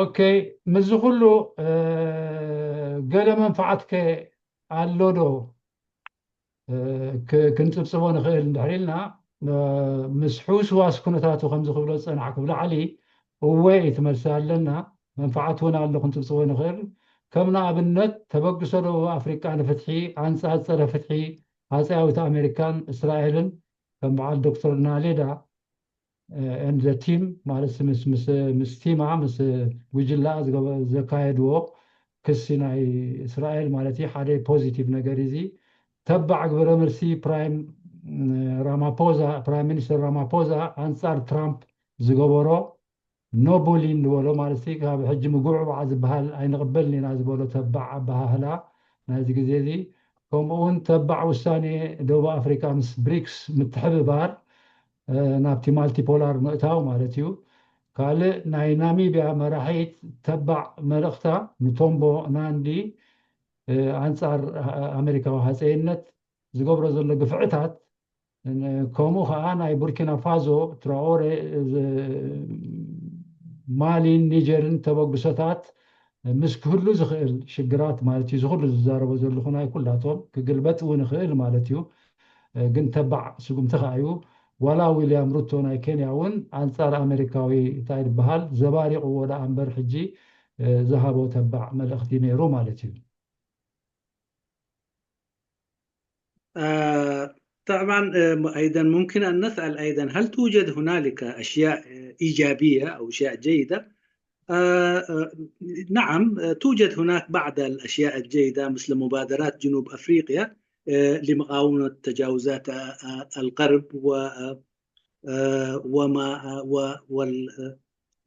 ኦኬ፣ ምስዚ ኩሉ ገለ መንፋዓትከ ኣሎ ዶ ክንፅብፅቦ ንኽእል እንድሕር ኢልና፣ ምስ ሕውስዋስ ኩነታቱ ከምዚ ክብሎ ዝፀናሕኩ ብላዕሊ እወ እዩ ትመልሲ ኣለና። መንፋዓት እውን ኣሎ ክንፅብፅቦ ንኽእል። ከም ንኣብነት ተበግሶ ደቡብ ኣፍሪቃ ንፍትሒ ኣንፃር ፀረ ፍትሒ ሃፀያዊት ኣሜሪካን እስራኤልን ከም በዓል ዶክተር ናሌዳ and the team ማለት ምስ ምስ ምስ ቲማ ምስ ጉጅላ ዘካየድዎ ክሲ ናይ እስራኤል ማለት እዩ ሓደ ፖዚቲቭ ነገር እዚ። ተባዕ ግብረ መልሲ ፕራይም ራማፖዛ ፕራይም ሚኒስተር ራማፖዛ ኣንጻር ትራምፕ ዝገበሮ no bullying ዝበሎ ማለት ካብ ሕጂ ምጉዕባዕ ዝበሃል ኣይንቕበልን ኢና ዝበሎ ተባዕ ኣበሃህላ ናይዚ ግዜ እዚ። ከምኡ እውን ተባዕ ውሳኔ ደቡብ ኣፍሪካ ምስ ብሪክስ ምትሕብባር ናብቲ ማልቲፖላር ምእታው ማለት እዩ። ካልእ ናይ ናሚብያ መራሒት ተባዕ መልእኽታ ንቶምቦ ናንዲ ኣንጻር ኣሜሪካዊ ሃፀይነት ዝገብሮ ዘሎ ግፍዕታት፣ ከምኡ ከዓ ናይ ቡርኪና ፋዞ ትራኦሬ፣ ማሊን ኒጀርን ተበግሶታት ምስ ክህሉ ዝኽእል ሽግራት ማለት እዩ። ዝኩሉ ዝዛረቦ ዘለኹ ናይ ኩላቶም ክግልበጥ እውን ይኽእል ማለት እዩ። ግን ተባዕ ስጉምቲ ከዓ እዩ። ዋላ ዊልያም ሩቶ ናይ ኬንያ እውን ኣንፃር ኣሜሪካዊ እንታይ ዝበሃል ዘባሪቕዎ ደኣ እምበር ሕጂ ዝሃቦ ተባዕ መልእኽቲ ነይሩ ማለት እዩ። طبعا أيضا ممكن أن نسأل أيضا هل توجد هنالك أشياء إيجابية أو أشياء جيدة؟ نعم، توجد هناك بعض الأشياء الجيدة مثل مبادرات جنوب أفريقيا لمقاومة تجاوزات الغرب و وما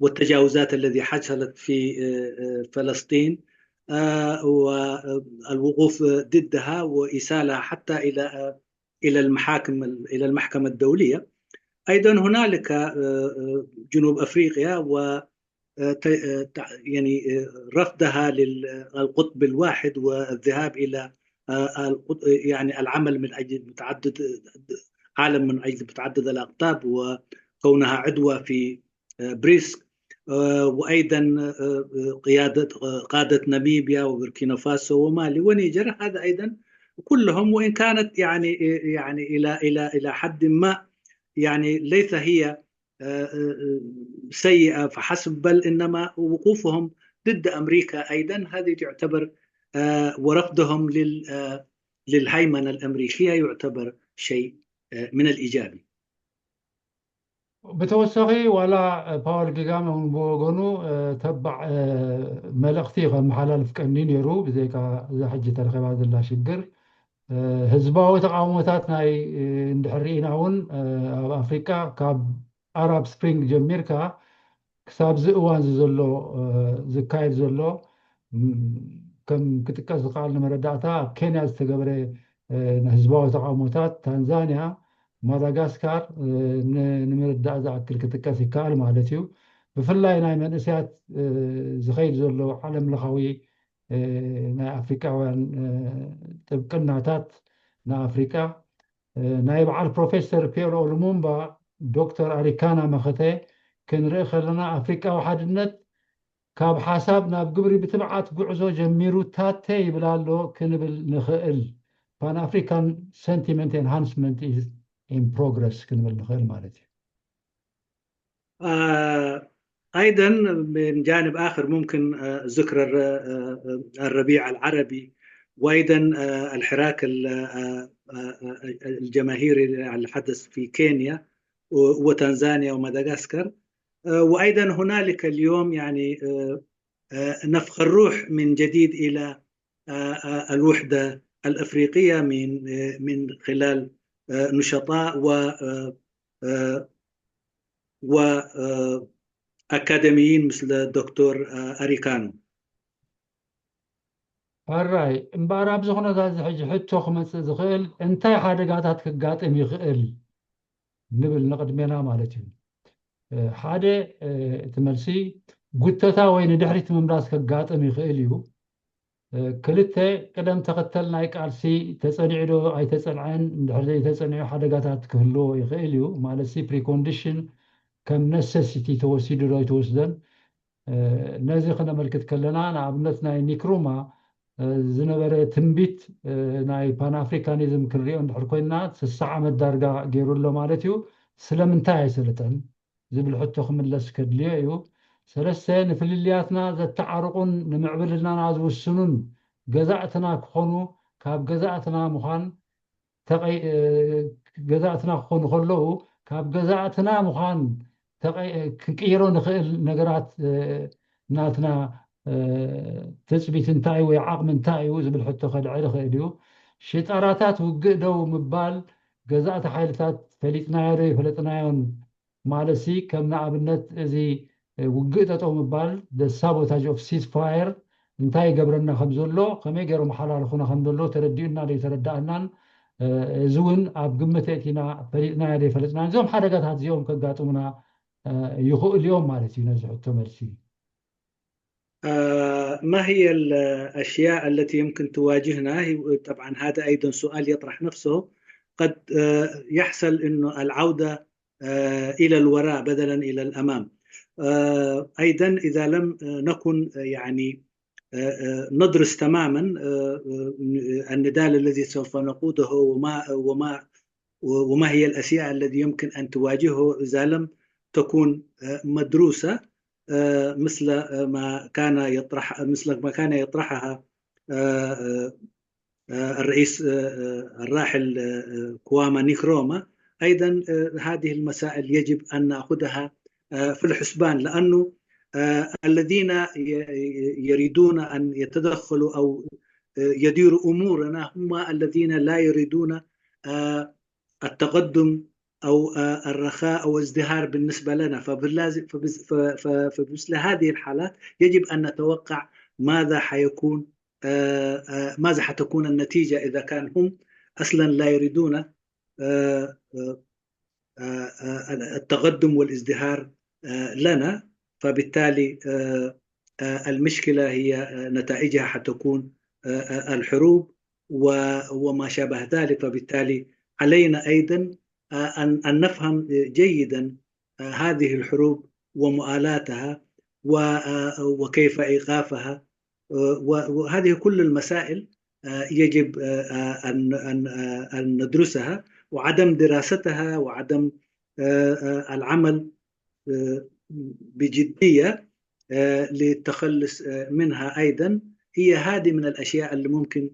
والتجاوزات التي حصلت في فلسطين والوقوف ضدها وإيصالها حتى إلى إلى المحاكم إلى المحكمة الدولية. أيضا هنالك جنوب أفريقيا و يعني رفضها للقطب الواحد والذهاب إلى يعني العمل من أجل متعدد عالم من أجل متعدد الأقطاب وكونها عضوة في بريسك، وأيضا قيادة قادة ناميبيا وبوركينا فاسو ومالي ونيجر. هذا أيضا كلهم، وإن كانت يعني يعني إلى إلى إلى حد ما يعني ليس هي سيئة فحسب، بل إنما وقوفهم ضد أمريكا أيضا هذه تعتبر ورفضهم لل للهيمنة الأمريكية يعتبر شيء من الإيجابي. ብተወሳኺ ዋላ ፓወል ጊጋም እውን ብወገኑ ተባዕ መልእኽቲ ከመሓላልፍ ቀኒ ነይሩ። ብዘይካ እዛ ሕጂ ተረኺባ ዘላ ሽግር፣ ህዝባዊ ተቃውሞታት ናይ እንድሕር ርኢና እውን ኣብ ኣፍሪቃ ካብ ኣራብ ስፕሪንግ ጀሚርካ ክሳብ እዚ እዋን እዚ ዘሎ ዝካየድ ዘሎ ከም ክጥቀስ ዝከኣል ንመረዳእታ ኣብ ኬንያ ዝተገብረ ህዝባዊ ተቃውሞታት፣ ታንዛንያ፣ ማዳጋስካር ንምርዳእ ዝኣክል ክጥቀስ ይከኣል ማለት እዩ። ብፍላይ ናይ መንእሰያት ዝኸይድ ዘሎ ዓለም ለኻዊ ናይ ኣፍሪቃውያን ጥብቅናታት ንኣፍሪቃ ናይ በዓል ፕሮፌሰር ፒየሮ ሉሙምባ ዶክተር ኣሪካና መኸተ ክንርኢ ከለና ኣፍሪቃዊ ሓድነት ካብ ሓሳብ ናብ ግብሪ ብትብዓት ጉዕዞ ጀሚሩ ታተ ይብል ኣሎ ክንብል ንኽእል። Pan African sentiment enhancement is in progress ክንብል ንኽእል ማለት እዩ። آه، أيضا من جانب آخر ممكن آه، ذكر الر- آه، آه، الربيع العربي، وأيضا آه، الحراك ال- آه، آه، آه، الجماهيري اللي حدث في كينيا و- وتنزانيا ومدغشقر. آه، وأيضا هنالك اليوم يعني آه، آه، نفخ الروح من جديد إلى آه، آه، الوحدة الأفريقية من آه، من خلال آه، نشطاء و آه، آه، و آه، أكاديميين مثل الدكتور آه، أريكانو. ሕራይ እምበኣር ኣብዚ ኩነታት እዚ ሕጂ ሕቶ ክመፅእ ዝኽእል እንታይ ሓደጋታት ክጋጥም ይኽእል ንብል ንቕድሜና ማለት እዩ። ሓደ እቲ መልሲ ጉተታ ወይ ንድሕሪት ምምላስ ከጋጥም ይኽእል እዩ። ክልተ ቅደም ተኸተል ናይ ቃልሲ ተፀኒዑ ዶ ኣይተፀንዐን እንድሕር ዘይተፀኒዑ ሓደጋታት ክህልዎ ይኽእል እዩ። ማለት ሲ ፕሪኮንዲሽን ከም ነሰሲቲ ተወሲዱ ዶ ኣይተወስደን ነዚ ክነመልክት ከለና ንኣብነት ናይ ኒክሩማ ዝነበረ ትንቢት ናይ ፓንኣፍሪካኒዝም ክንሪኦ እንድሕር ኮይንና ስሳ ዓመት ዳርጋ ገይሩ ኣሎ ማለት እዩ። ስለምንታይ ኣይሰለጠን ዝብል ሕቶ ክምለስ ከድልዮ እዩ። ሰለስተ ንፍልልያትና ዘተዓርቑን ንምዕብልናና ዝውስኑን ገዛእትና ክኾኑ ካብ ገዛእትና ምዃን ገዛእትና ክኾኑ ከለዉ ካብ ገዛእትና ምዃን ክቅይሮ ንኽእል ነገራት ናትና ትፅቢት እንታይ ወይ ዓቕሚ እንታይ እዩ ዝብል ሕቶ ከልዕል ይኽእል እዩ። ሽጣራታት ውግእ ደው ምባል ገዛእቲ ሓይልታት ፈሊጥናዮ ዶ ይፈለጥናዮን ማለት ሲ ከም ንኣብነት እዚ ውግእ ጠጠው ምባል ሳቦታጅ ኦፍ ሲስፋየር እንታይ ይገብረና ከም ዘሎ ከመይ ገይሮም ሓላልኹና ከም ዘሎ ተረዲኡና ዶ ይተረዳእናን እዚ እውን ኣብ ግምት የእቲና ፈሊጥናዮ ዶ ይፈለጥናን እዞም ሓደጋታት እዚኦም ከጋጥሙና ይኽእሉ እዮም ማለት እዩ ነዚ ሕቶ መልሲ። ما هي الأشياء التي يمكن تواجهنا؟ طبعا هذا أيضا سؤال يطرح نفسه. قد يحصل أنه العودة إلى الوراء بدلا إلى الأمام. أيضا إذا لم نكن يعني ندرس تماما النضال الذي سوف نقوده وما وما وما هي الأشياء التي يمكن أن تواجهه إذا لم تكن مدروسة مثل ما كان يطرح مثل ما كان يطرحها الرئيس الراحل كواما نيكروما. أيضا هذه المسائل يجب أن نأخذها في الحسبان لأنه الذين يريدون أن يتدخلوا أو يديروا أمورنا هم الذين لا يريدون التقدم أو الرخاء أو ازدهار بالنسبة لنا. فبمثل هذه الحالات يجب أن نتوقع ماذا حيكون ماذا حتكون النتيجة إذا كان هم أصلا لا يريدون التقدم والازدهار لنا. فبالتالي المشكلة هي نتائجها حتكون الحروب وما شابه ذلك. فبالتالي علينا أيضا أن نفهم جيدا هذه الحروب ومؤالاتها وكيف إيقافها. وهذه كل المسائل يجب أن أن أن ندرسها، وعدم دراستها وعدم العمل بجدية للتخلص منها أيضا هي هذه من الأشياء اللي ممكن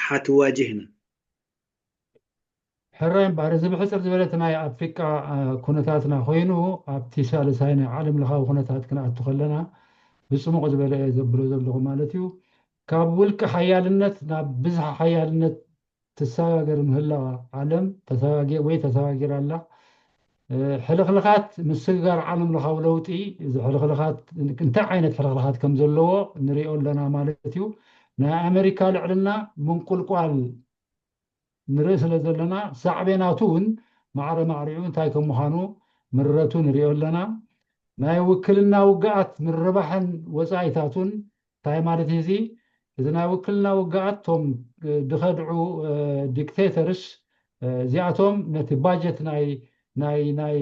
حتواجهنا. ሕራይ እምበኣር፣ እዚ ብሕፅር ዝበለ እቲ ናይ ኣፍሪቃ ኩነታትና ኮይኑ፣ ኣብቲ ሳልሳይ ናይ ዓለም ለኻዊ ኩነታት ክንኣቱ ከለና፣ ብፅሙቕ ዝበለ እየ ዘብሎ ዘለኹ ማለት እዩ። ካብ ውልቂ ሓያልነት ናብ ብዝሓ ሓያልነት ትሰጋገር ምህላዋ ዓለም ተሰጋጊ ወይ ተሰጋጊራ ኣላ። ሕልኽልኻት ምስግጋር ዓለም ለኻዊ ለውጢ፣ እዚ ሕልኽልኻት እንታይ ዓይነት ሕልኽልኻት ከም ዘለዎ ንሪኦ ኣለና ማለት እዩ። ናይ ኣሜሪካ ልዕልና ምንቁልቋል ንርኢ ስለ ዘለና፣ ሳዕቤናቱ እውን ማዕረ ማዕሪኡ እንታይ ከም ምዃኑ ምረቱ ንሪኦ ኣለና። ናይ ውክልና ውግኣት ምርባሕን ወፃኢታቱን እንታይ ማለት እዩ? እዚ እዚ ናይ ውክልና ውግኣት፣ እቶም ድኸድዑ ዲክቴተርስ እዚኣቶም ነቲ ባጀት ናይ ናይ ናይ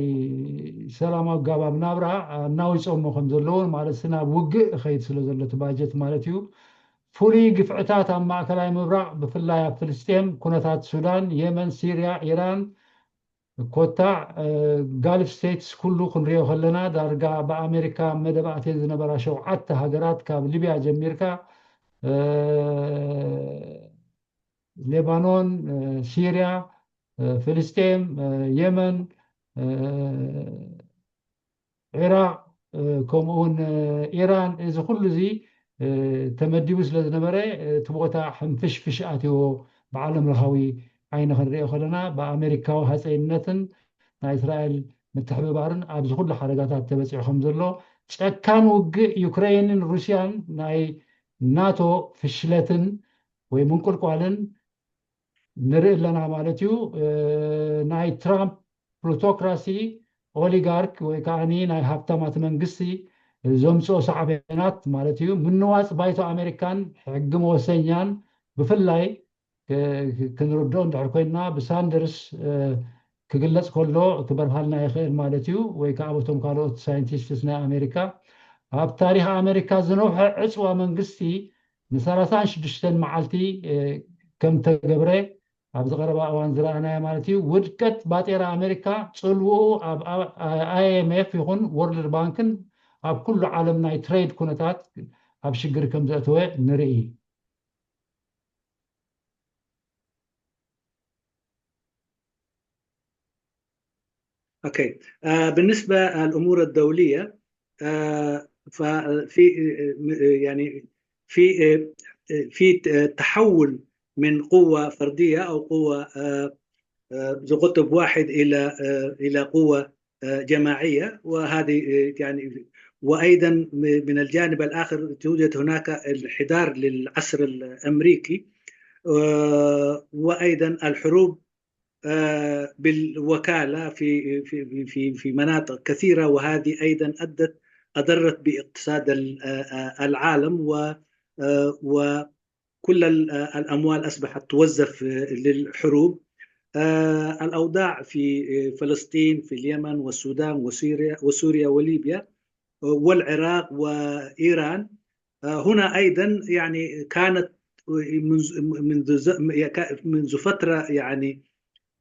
ሰላማዊ ኣጋባብ ናብራ ኣናዊፆሞ ከም ዘለውን ማለት ናብ ውግእ እኸይድ ስለ ዘሎ እቲ ባጀት ማለት እዩ። ፍሉይ ግፍዕታት ኣብ ማእከላይ ምብራቕ፣ ብፍላይ ኣብ ፍልስጤም፣ ኩነታት ሱዳን፣ የመን፣ ሲርያ፣ ኢራን፣ ኮታ ጋልፍ ስቴትስ ኩሉ ክንሪኦ ከለና፣ ዳርጋ ብኣሜሪካ መደብ ኣትየን ዝነበራ ሸውዓተ ሃገራት፣ ካብ ሊብያ ጀሚርካ ሌባኖን፣ ሲርያ፣ ፍልስጤም፣ የመን፣ ዒራቕ፣ ከምኡ እውን ኢራን፣ እዚ ኩሉ እዚ ተመዲቡ ስለ ዝነበረ፣ እቲ ቦታ ሕንፍሽፍሽ ኣትዎ። ብዓለም ለኻዊ ዓይኒ ክንሪኦ ከለና፣ ብኣሜሪካዊ ሃፀይነትን ናይ እስራኤል ምትሕብባርን ኣብዚ ኩሉ ሓደጋታት ተበፂሑ ከም ዘሎ፣ ጨካን ውግእ ዩክሬንን ሩስያን ናይ ናቶ ፍሽለትን ወይ ምንቁልቋልን ንርኢ ኣለና ማለት እዩ። ናይ ትራምፕ ፕሉቶክራሲ፣ ኦሊጋርክ ወይ ከዓ ናይ ሃብታማት መንግስቲ ዘምፅኦ ሳዕቤናት ማለት እዩ። ምንዋፅ ባይቶ ኣሜሪካን ሕጊ መወሰኛን ብፍላይ ክንርድኦ እንድሕር ኮይንና፣ ብሳንደርስ ክግለፅ ከሎ ክበርሃልና ይኽእል ማለት እዩ። ወይ ከዓ በቶም ካልኦት ሳይንቲስትስ ናይ ኣሜሪካ፣ ኣብ ታሪክ ኣሜሪካ ዝነውሐ ዕፅዋ መንግስቲ ንሰላሳን ሽዱሽተን መዓልቲ ከም ተገብረ ኣብዚ ቀረባ እዋን ዝረኣናዮ ማለት እዩ። ውድቀት ባጤራ ኣሜሪካ፣ ፅልውኡ ኣብ ኣይኤምኤፍ ይኹን ወርልድ ባንክን ኣብ ኩሉ ዓለም ናይ ትሬድ ኩነታት ኣብ ሽግር ከም ዘእተወ ንርኢ። أوكي. آه بالنسبة للأمور الدولية، آه ففي آه، يعني في آه، في تحول من قوة فردية أو قوة آه، آه، ذو قطب واحد إلى آه، إلى قوة آه، جماعية، وهذه آه، يعني وأيضا من الجانب الآخر توجد هناك انحدار للعصر الأمريكي، آه، وأيضا الحروب آه، بالوكالة في في في في مناطق كثيرة، وهذه أيضا أدت أضرت باقتصاد ال- آه، آه، العالم و آه، وكل ال- آه، الأموال أصبحت توظف آه، للحروب. آه، الأوضاع في آه، فلسطين، في اليمن والسودان وسوريا وسوريا وليبيا والعراق وإيران. آه، هنا أيضا يعني كانت منذ منذ ز- منذ فترة، يعني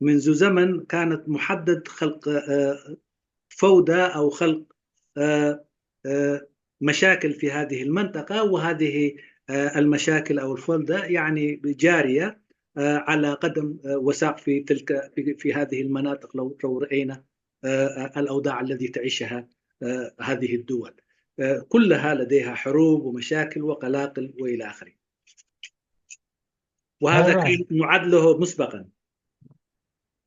منذ زمن كانت محدد خلق آه، فوضى أو خلق آه، آه، مشاكل في هذه المنطقة، وهذه آه، المشاكل أو الفوضى يعني جارية آه، على قدم آه، وساق في تلك في في هذه المناطق، لو لو رأينا آه، الأوضاع التي تعيشها آه، هذه الدول. آه، كلها لديها حروب ومشاكل وقلاقل وإلى آخره. وهذا ሕራይ كان معد له مسبقا.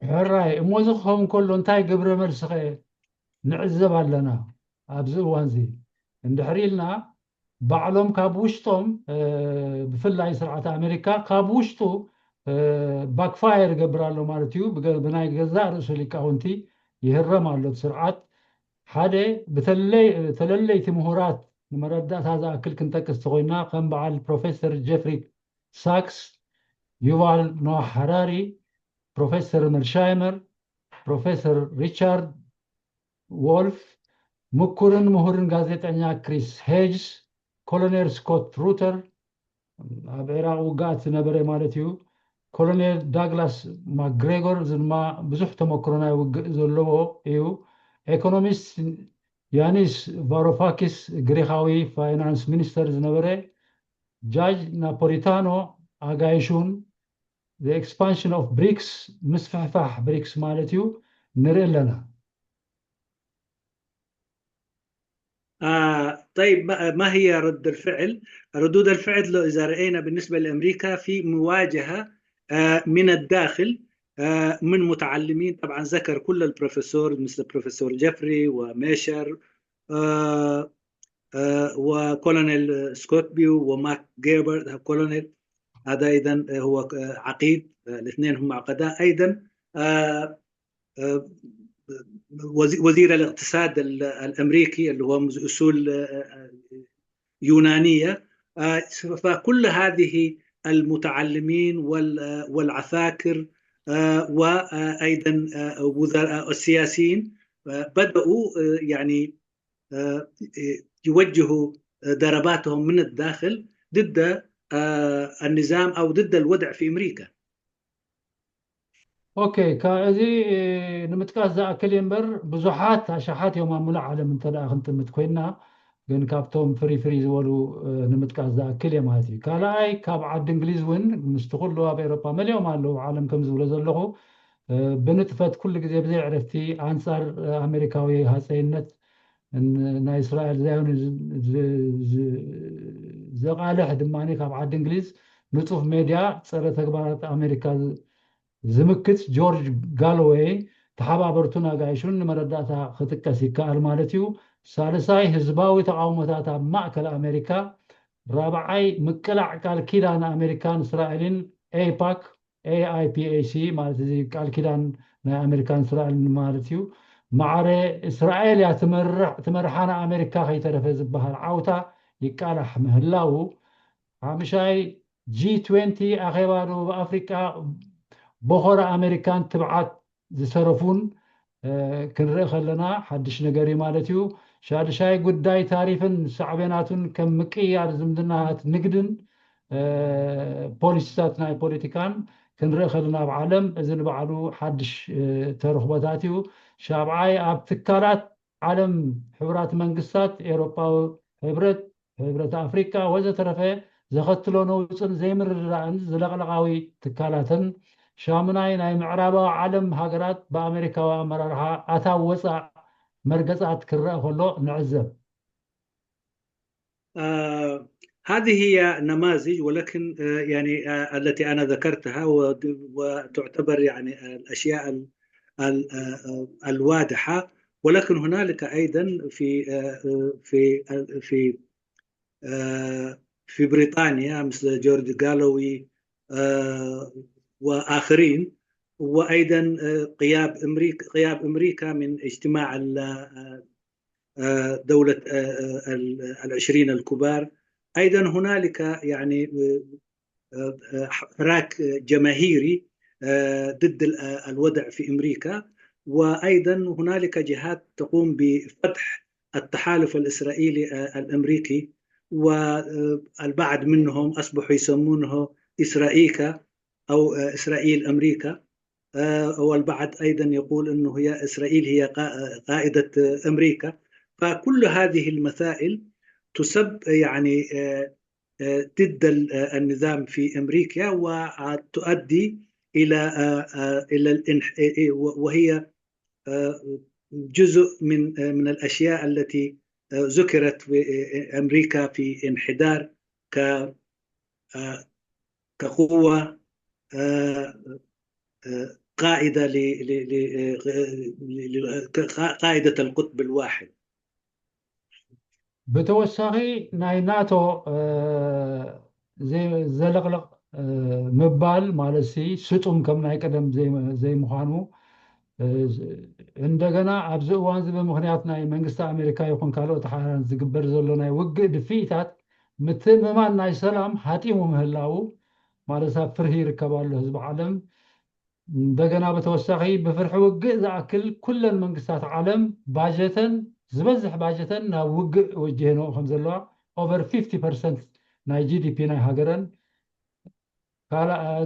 ሕራይ እሞ፣ እዚ ክኸውን ከሎ እንታይ ግብረ መልሲ ኸ ንዕዘብ ኣለና ኣብዚ እዋን እዚ? እንድሕር ኢልና፣ ባዕሎም ካብ ውሽጦም እ፣ ብፍላይ ስርዓት ኣሜሪካ ካብ ውሽጡ ባክፋየር ይገብር ኣሎ ማለት እዩ። ብገ- ብናይ ገዛእ ርእሱ ሊቃውንቲ ይህረም ኣሎ እቲ ስርዓት። ሓደ ብተለይ ተለለይቲ ምሁራት ንመረዳእታ ዝኣክል ክንጠቅስ ተኮይና፣ ከም በዓል ፕሮፌሰር ጀፍሪ ሳክስ፣ ዩቫል ኖዋ ሓራሪ፣ ፕሮፌሰር መርሻይመር፣ ፕሮፌሰር ሪቻርድ ዎልፍ፣ ምኩርን ምሁርን ጋዜጠኛ ክሪስ ሄጅስ፣ ኮሎኔል ስኮት ሩተር፣ ኣብ ዒራቕ ውግኣት ዝነበረ ማለት እዩ። ኮሎኔል ዳግላስ ማክግሬጎር፣ እዚ ድማ ብዙሕ ተመክሮ ናይ ውግእ ዘለዎ እዩ። ኤኮኖሚስት ያኒስ ቫሮፋኪስ፣ ግሪኻዊ ፋይናንስ ሚኒስተር ዝነበረ፣ ጃጅ ናፖሊታኖ ኣጋይሹን፣ the expansion of ብሪክስ፣ ምስፍሕፋሕ ብሪክስ ማለት እዩ፣ ንርኢ ኣለና። آه طيب، ما ما هي رد الفعل؟ ردود الفعل لو إذا رأينا بالنسبة لأمريكا في مواجهة آه من الداخل آه من متعلمين، طبعا ذكر كل البروفيسور مثل بروفيسور جيفري وميشر آه آه وكولونيل سكوت بيو وماك جيربرت. كولونيل هذا أيضا هو عقيد، الاثنين هم عقداء أيضا. وزير الاقتصاد الامريكي اللي هو اصول يونانيه. فكل هذه المتعلمين والعساكر وايضا وزراء السياسيين بداوا يعني يوجهوا ضرباتهم من الداخل ضد النظام او ضد الوضع في امريكا. ኦኬ፣ ካብ እዚ ንምጥቃስ ዝኣክል እዩ እምበር ብዙሓት ኣሽሓት እዮም ኣብ ሙሉእ ዓለም እንተ ደኣ ክንጥምት ኮይንና፣ ግን ካብቶም ፍሪ ፍሪ ዝበሉ ንምጥቃስ ዝኣክል እየ ማለት እዩ። ካልኣይ ካብ ዓዲ እንግሊዝ እውን ምስቲ ኩሉ ኣብ ኤሮፓ መሊኦም ኣለዉ ዓለም ከም ዝብሎ ዘለኹ ብንጥፈት ኩሉ ግዜ ብዘይ ዕረፍቲ ኣንጻር ኣሜሪካዊ ሃፀይነት ናይ እስራኤል ዛዮኒዝም ዘቃልሕ ድማ ካብ ዓዲ እንግሊዝ ንጡፍ ሜድያ ጸረ ተግባራት ኣሜሪካ ዝምክት ጆርጅ ጋሎዌይ ተሓባበርቱን ኣጋይሹን ንመረዳእታ ክጥቀስ ይከኣል ማለት እዩ። ሳልሳይ ህዝባዊ ተቃውሞታት ኣብ ማእከል ኣሜሪካ፣ ራብዓይ ምቅላዕ ቃል ኪዳን ኣሜሪካን እስራኤልን ኤይፓክ ኤይአይፒኤሲ ማለት እዚ ቃል ኪዳን ናይ ኣሜሪካን እስራኤልን ማለት እዩ። ማዕረ እስራኤል እያ ትመርሓ ንኣሜሪካ ከይተረፈ ዝበሃል ዓውታ ይቃላሕ ምህላው። ሓምሻይ ጂ ትዌንቲ ኣኼባ ደቡብ ኣፍሪቃ ቦኾረ ኣሜሪካን ትብዓት ዝተረፉን ክንርኢ ከለና ሓድሽ ነገር እዩ ማለት እዩ። ሻድሻይ ጉዳይ ታሪፍን ሳዕቤናቱን ከም ምቅያር ዝምድናታት ንግድን ፖሊሲታት ናይ ፖለቲካን ክንርኢ ከለና ኣብ ዓለም እዚ ንባዕሉ ሓድሽ ተረኽቦታት እዩ። ሻብዓይ ኣብ ትካላት ዓለም ሕቡራት መንግስታት፣ ኤውሮጳዊ ሕብረት፣ ሕብረት ኣፍሪቃ ወዘተረፈ ዘኸትሎ ነውፅን ዘይምርድዳእን ዝለቕለቓዊ ትካላትን ሻሙናይ ናይ ምዕራባዊ ዓለም ሃገራት ብኣሜሪካዊ ኣመራርሓ ኣታዊ ወፃእ መርገፃት ክረአ ከሎ ንዕዘብ። آه هذه هي نماذج، ولكن آه يعني آه التي أنا ذكرتها وتعتبر يعني الأشياء الواضحة، ولكن هنالك أيضا في في في في بريطانيا مثل جورج جالوي وآخرين، وأيضا غياب أمريكا، غياب أمريكا من اجتماع دولة العشرين الكبار. أيضا هنالك يعني حراك جماهيري ضد الوضع في أمريكا، وأيضا هنالك جهات تقوم بفتح التحالف الإسرائيلي الأمريكي، والبعض منهم أصبحوا يسمونه إسرائيكا أو إسرائيل أمريكا، والبعض أيضا يقول أنه هي إسرائيل هي قائدة أمريكا. فكل هذه المسائل تسب يعني ضد النظام في أمريكا، وتؤدي إلى إلى وهي جزء من من الأشياء التي ذكرت في أمريكا في انحدار ك كقوة قائدة قائدة القطب الواحد. ብተወሳኺ ናይ ናቶ ዘለቕለቕ ምባል ማለት ሲ ስጡም ከም ናይ ቀደም ዘይምዃኑ እንደገና ኣብዚ እዋን እዚ ብምኽንያት ናይ መንግስቲ ኣሜሪካ ይኹን ካልኦት ሓይልታት ዝግበር ዘሎ ናይ ውግእ ድፍኢታት ምትእምማን ናይ ሰላም ሃጢሙ ምህላው ማለት ኣብ ፍርሂ ይርከብ ኣሎ ህዝቢ ዓለም። እንደገና ብተወሳኺ ብፍርሒ ውግእ ዝኣክል ኩለን መንግስታት ዓለም ባጀተን ዝበዝሕ ባጀተን ናብ ውግእ ወጅህንኦ ከም ዘለዋ over fifty percent ናይ ጂዲፒ ናይ ሃገረን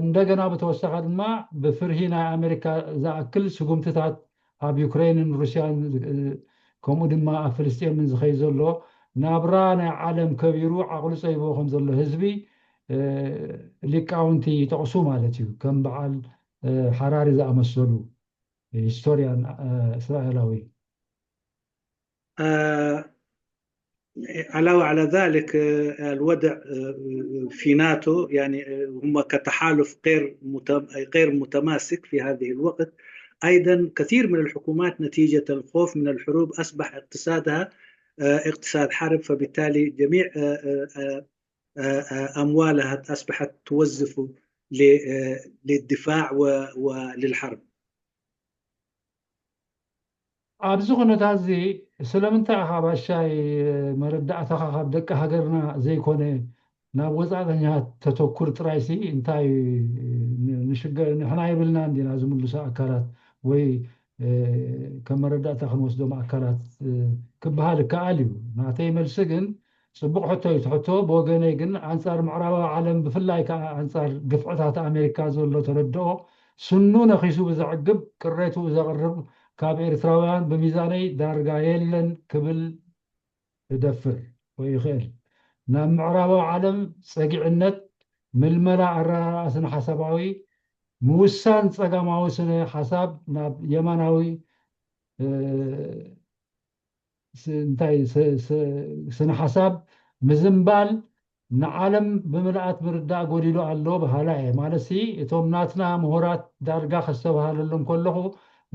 እንደገና ብተወሳኺ ድማ ብፍርሂ ናይ ኣሜሪካ ዝኣክል ስጉምትታት ኣብ ዩክሬንን ሩስያን ከምኡ ድማ ኣብ ፍልስጤምን ዝኸይ ዘሎ ናብራ ናይ ዓለም ከቢሩ ዓቕሉ ፀይቦ ከም ዘሎ ህዝቢ ሊቃውንቲ ይጠቕሱ ማለት እዩ። ከም በዓል ሓራሪ ዝኣመሰሉ ሂስቶርያን እስራኤላዊ። علاوة على ذلك، الوضع في ناتو، يعني، هم كتحالف غير غير متماسك في هذه الوقت. أيضا كثير من الحكومات نتيجة الخوف من الحروب أصبح اقتصادها اقتصاد حرب، فبالتالي جميع أموالها أصبحت توظف للدفاع وللحرب. ኣብዚ ኩነታት እዚ ስለምንታይ ኢኻ ባሻይ መረዳእታኻ ካብ ደቂ ሃገርና ዘይኮነ ናብ ወፃእተኛታት ተተኩር ጥራይሲ እንታይ ንሕና የብልና እንዲና ዝምልሱ ኣካላት ወይ ከም መረዳእታ ክንወስዶም ኣካላት ክበሃል ይከኣል እዩ። ናተይ መልሲ ግን ፅቡቕ ሕቶ እዩ እቲ ሕቶ። ብወገነይ ግን ኣንፃር ምዕራባዊ ዓለም ብፍላይ ከዓ ኣንፃር ግፍዕታት ኣሜሪካ ዘሎ ተረድኦ ስኑ ነኺሱ ብዘዕግብ ቅሬትኡ ዘቕርብ ካብ ኤርትራውያን ብሚዛነይ ዳርጋ የለን ክብል እደፍር ወይ ይኽእል። ናብ ምዕራባዊ ዓለም ፀጊዕነት ምልመላ ኣረኣእያ ስነ ሓሳባዊ ምውሳን ፀጋማዊ ስነ ሓሳብ ናብ የማናዊ እንታይ ስነ ሓሳብ ምዝንባል ንዓለም ብምልኣት ምርዳእ ጎዲሉ ኣሎ በሃላ እየ። ማለትሲ እቶም ናትና ምሁራት ዳርጋ ከስተብሃለሎም ከለኹ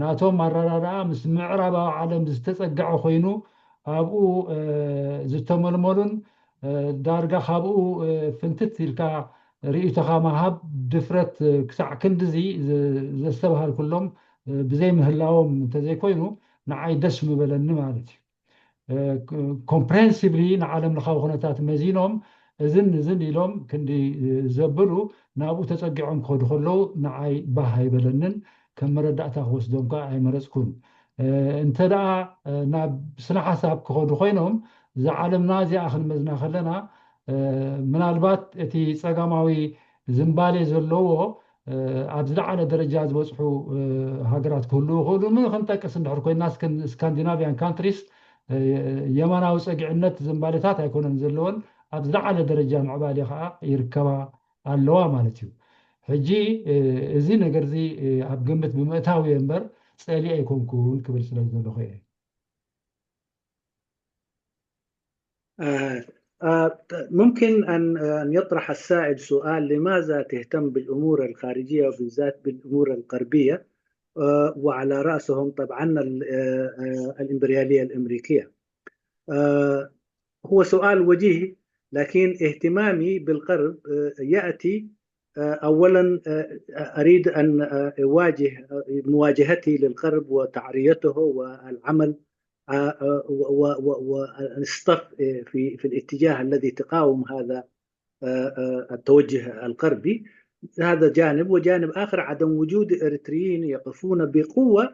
ናቶም ኣረዳድኣ ምስ ምዕራባዊ ዓለም ዝተፀግዐ ኮይኑ ኣብኡ ዝተመልመሉን ዳርጋ ካብኡ ፍንትት ኢልካ ርእይቶኻ ምሃብ ድፍረት ክሳዕ ክንድዚ ዘስተብሃልኩሎም ብዘይምህላዎም እንተዘይኮይኑ ንዓይ ደስ ምበለኒ ማለት እዩ። ኮምፕሬንሲቭሊ ንዓለም ለኻዊ ኩነታት መዚኖም እዝን እዝን ኢሎም ክንዲ ዘብሉ ናብኡ ተፀጊዖም ክኸዱ ከለዉ ንዓይ ባህ ኣይበለንን። ከም መረዳእታ ክወስዶም ከዓ ኣይመረፅኩን። እንተ ደኣ ናብ ስነ ሓሳብ ክኸዱ ኮይኖም እዛ ዓለምና እዚኣ ክንመዝና ከለና ምናልባት እቲ ፀጋማዊ ዝንባሌ ዘለዎ ኣብ ዝለዓለ ደረጃ ዝበፅሑ ሃገራት ክህልዉ ይኽእሉ። ንክንጠቅስ እንድሕር ኮይና ስካንዲናቪያን ካንትሪስ የማናዊ ፀግዕነት ዝንባሌታት ኣይኮነን ዘለወን፣ ኣብ ዝለዓለ ደረጃ ምዕባሌ ከዓ ይርከባ ኣለዋ ማለት እዩ። ሕጂ እዚ ነገር እዚ ኣብ ግምት ብምእታው እየ እምበር ፀሊ ኣይኮንኩን ክብል ስለ ዝደለኹ እየ። آه، آه، ممكن أن أن يطرح السائل سؤال: لماذا تهتم بالأمور الخارجية وبالذات بالأمور الغربية، آه، وعلى رأسهم طبعا ال- آه، آه، الإمبريالية الأمريكية؟ آه، هو سؤال وجيه، لكن اهتمامي بالغرب آه، يأتي آه، أولا آه، أريد أن آه، أواجه آه، مواجهتي للغرب وتعريته والعمل آه، آه، و- و- و- والاصطف آه، في في الاتجاه الذي تقاوم هذا آه، آه، التوجه الغربي. هذا جانب، وجانب آخر عدم وجود إريتريين يقفون بقوة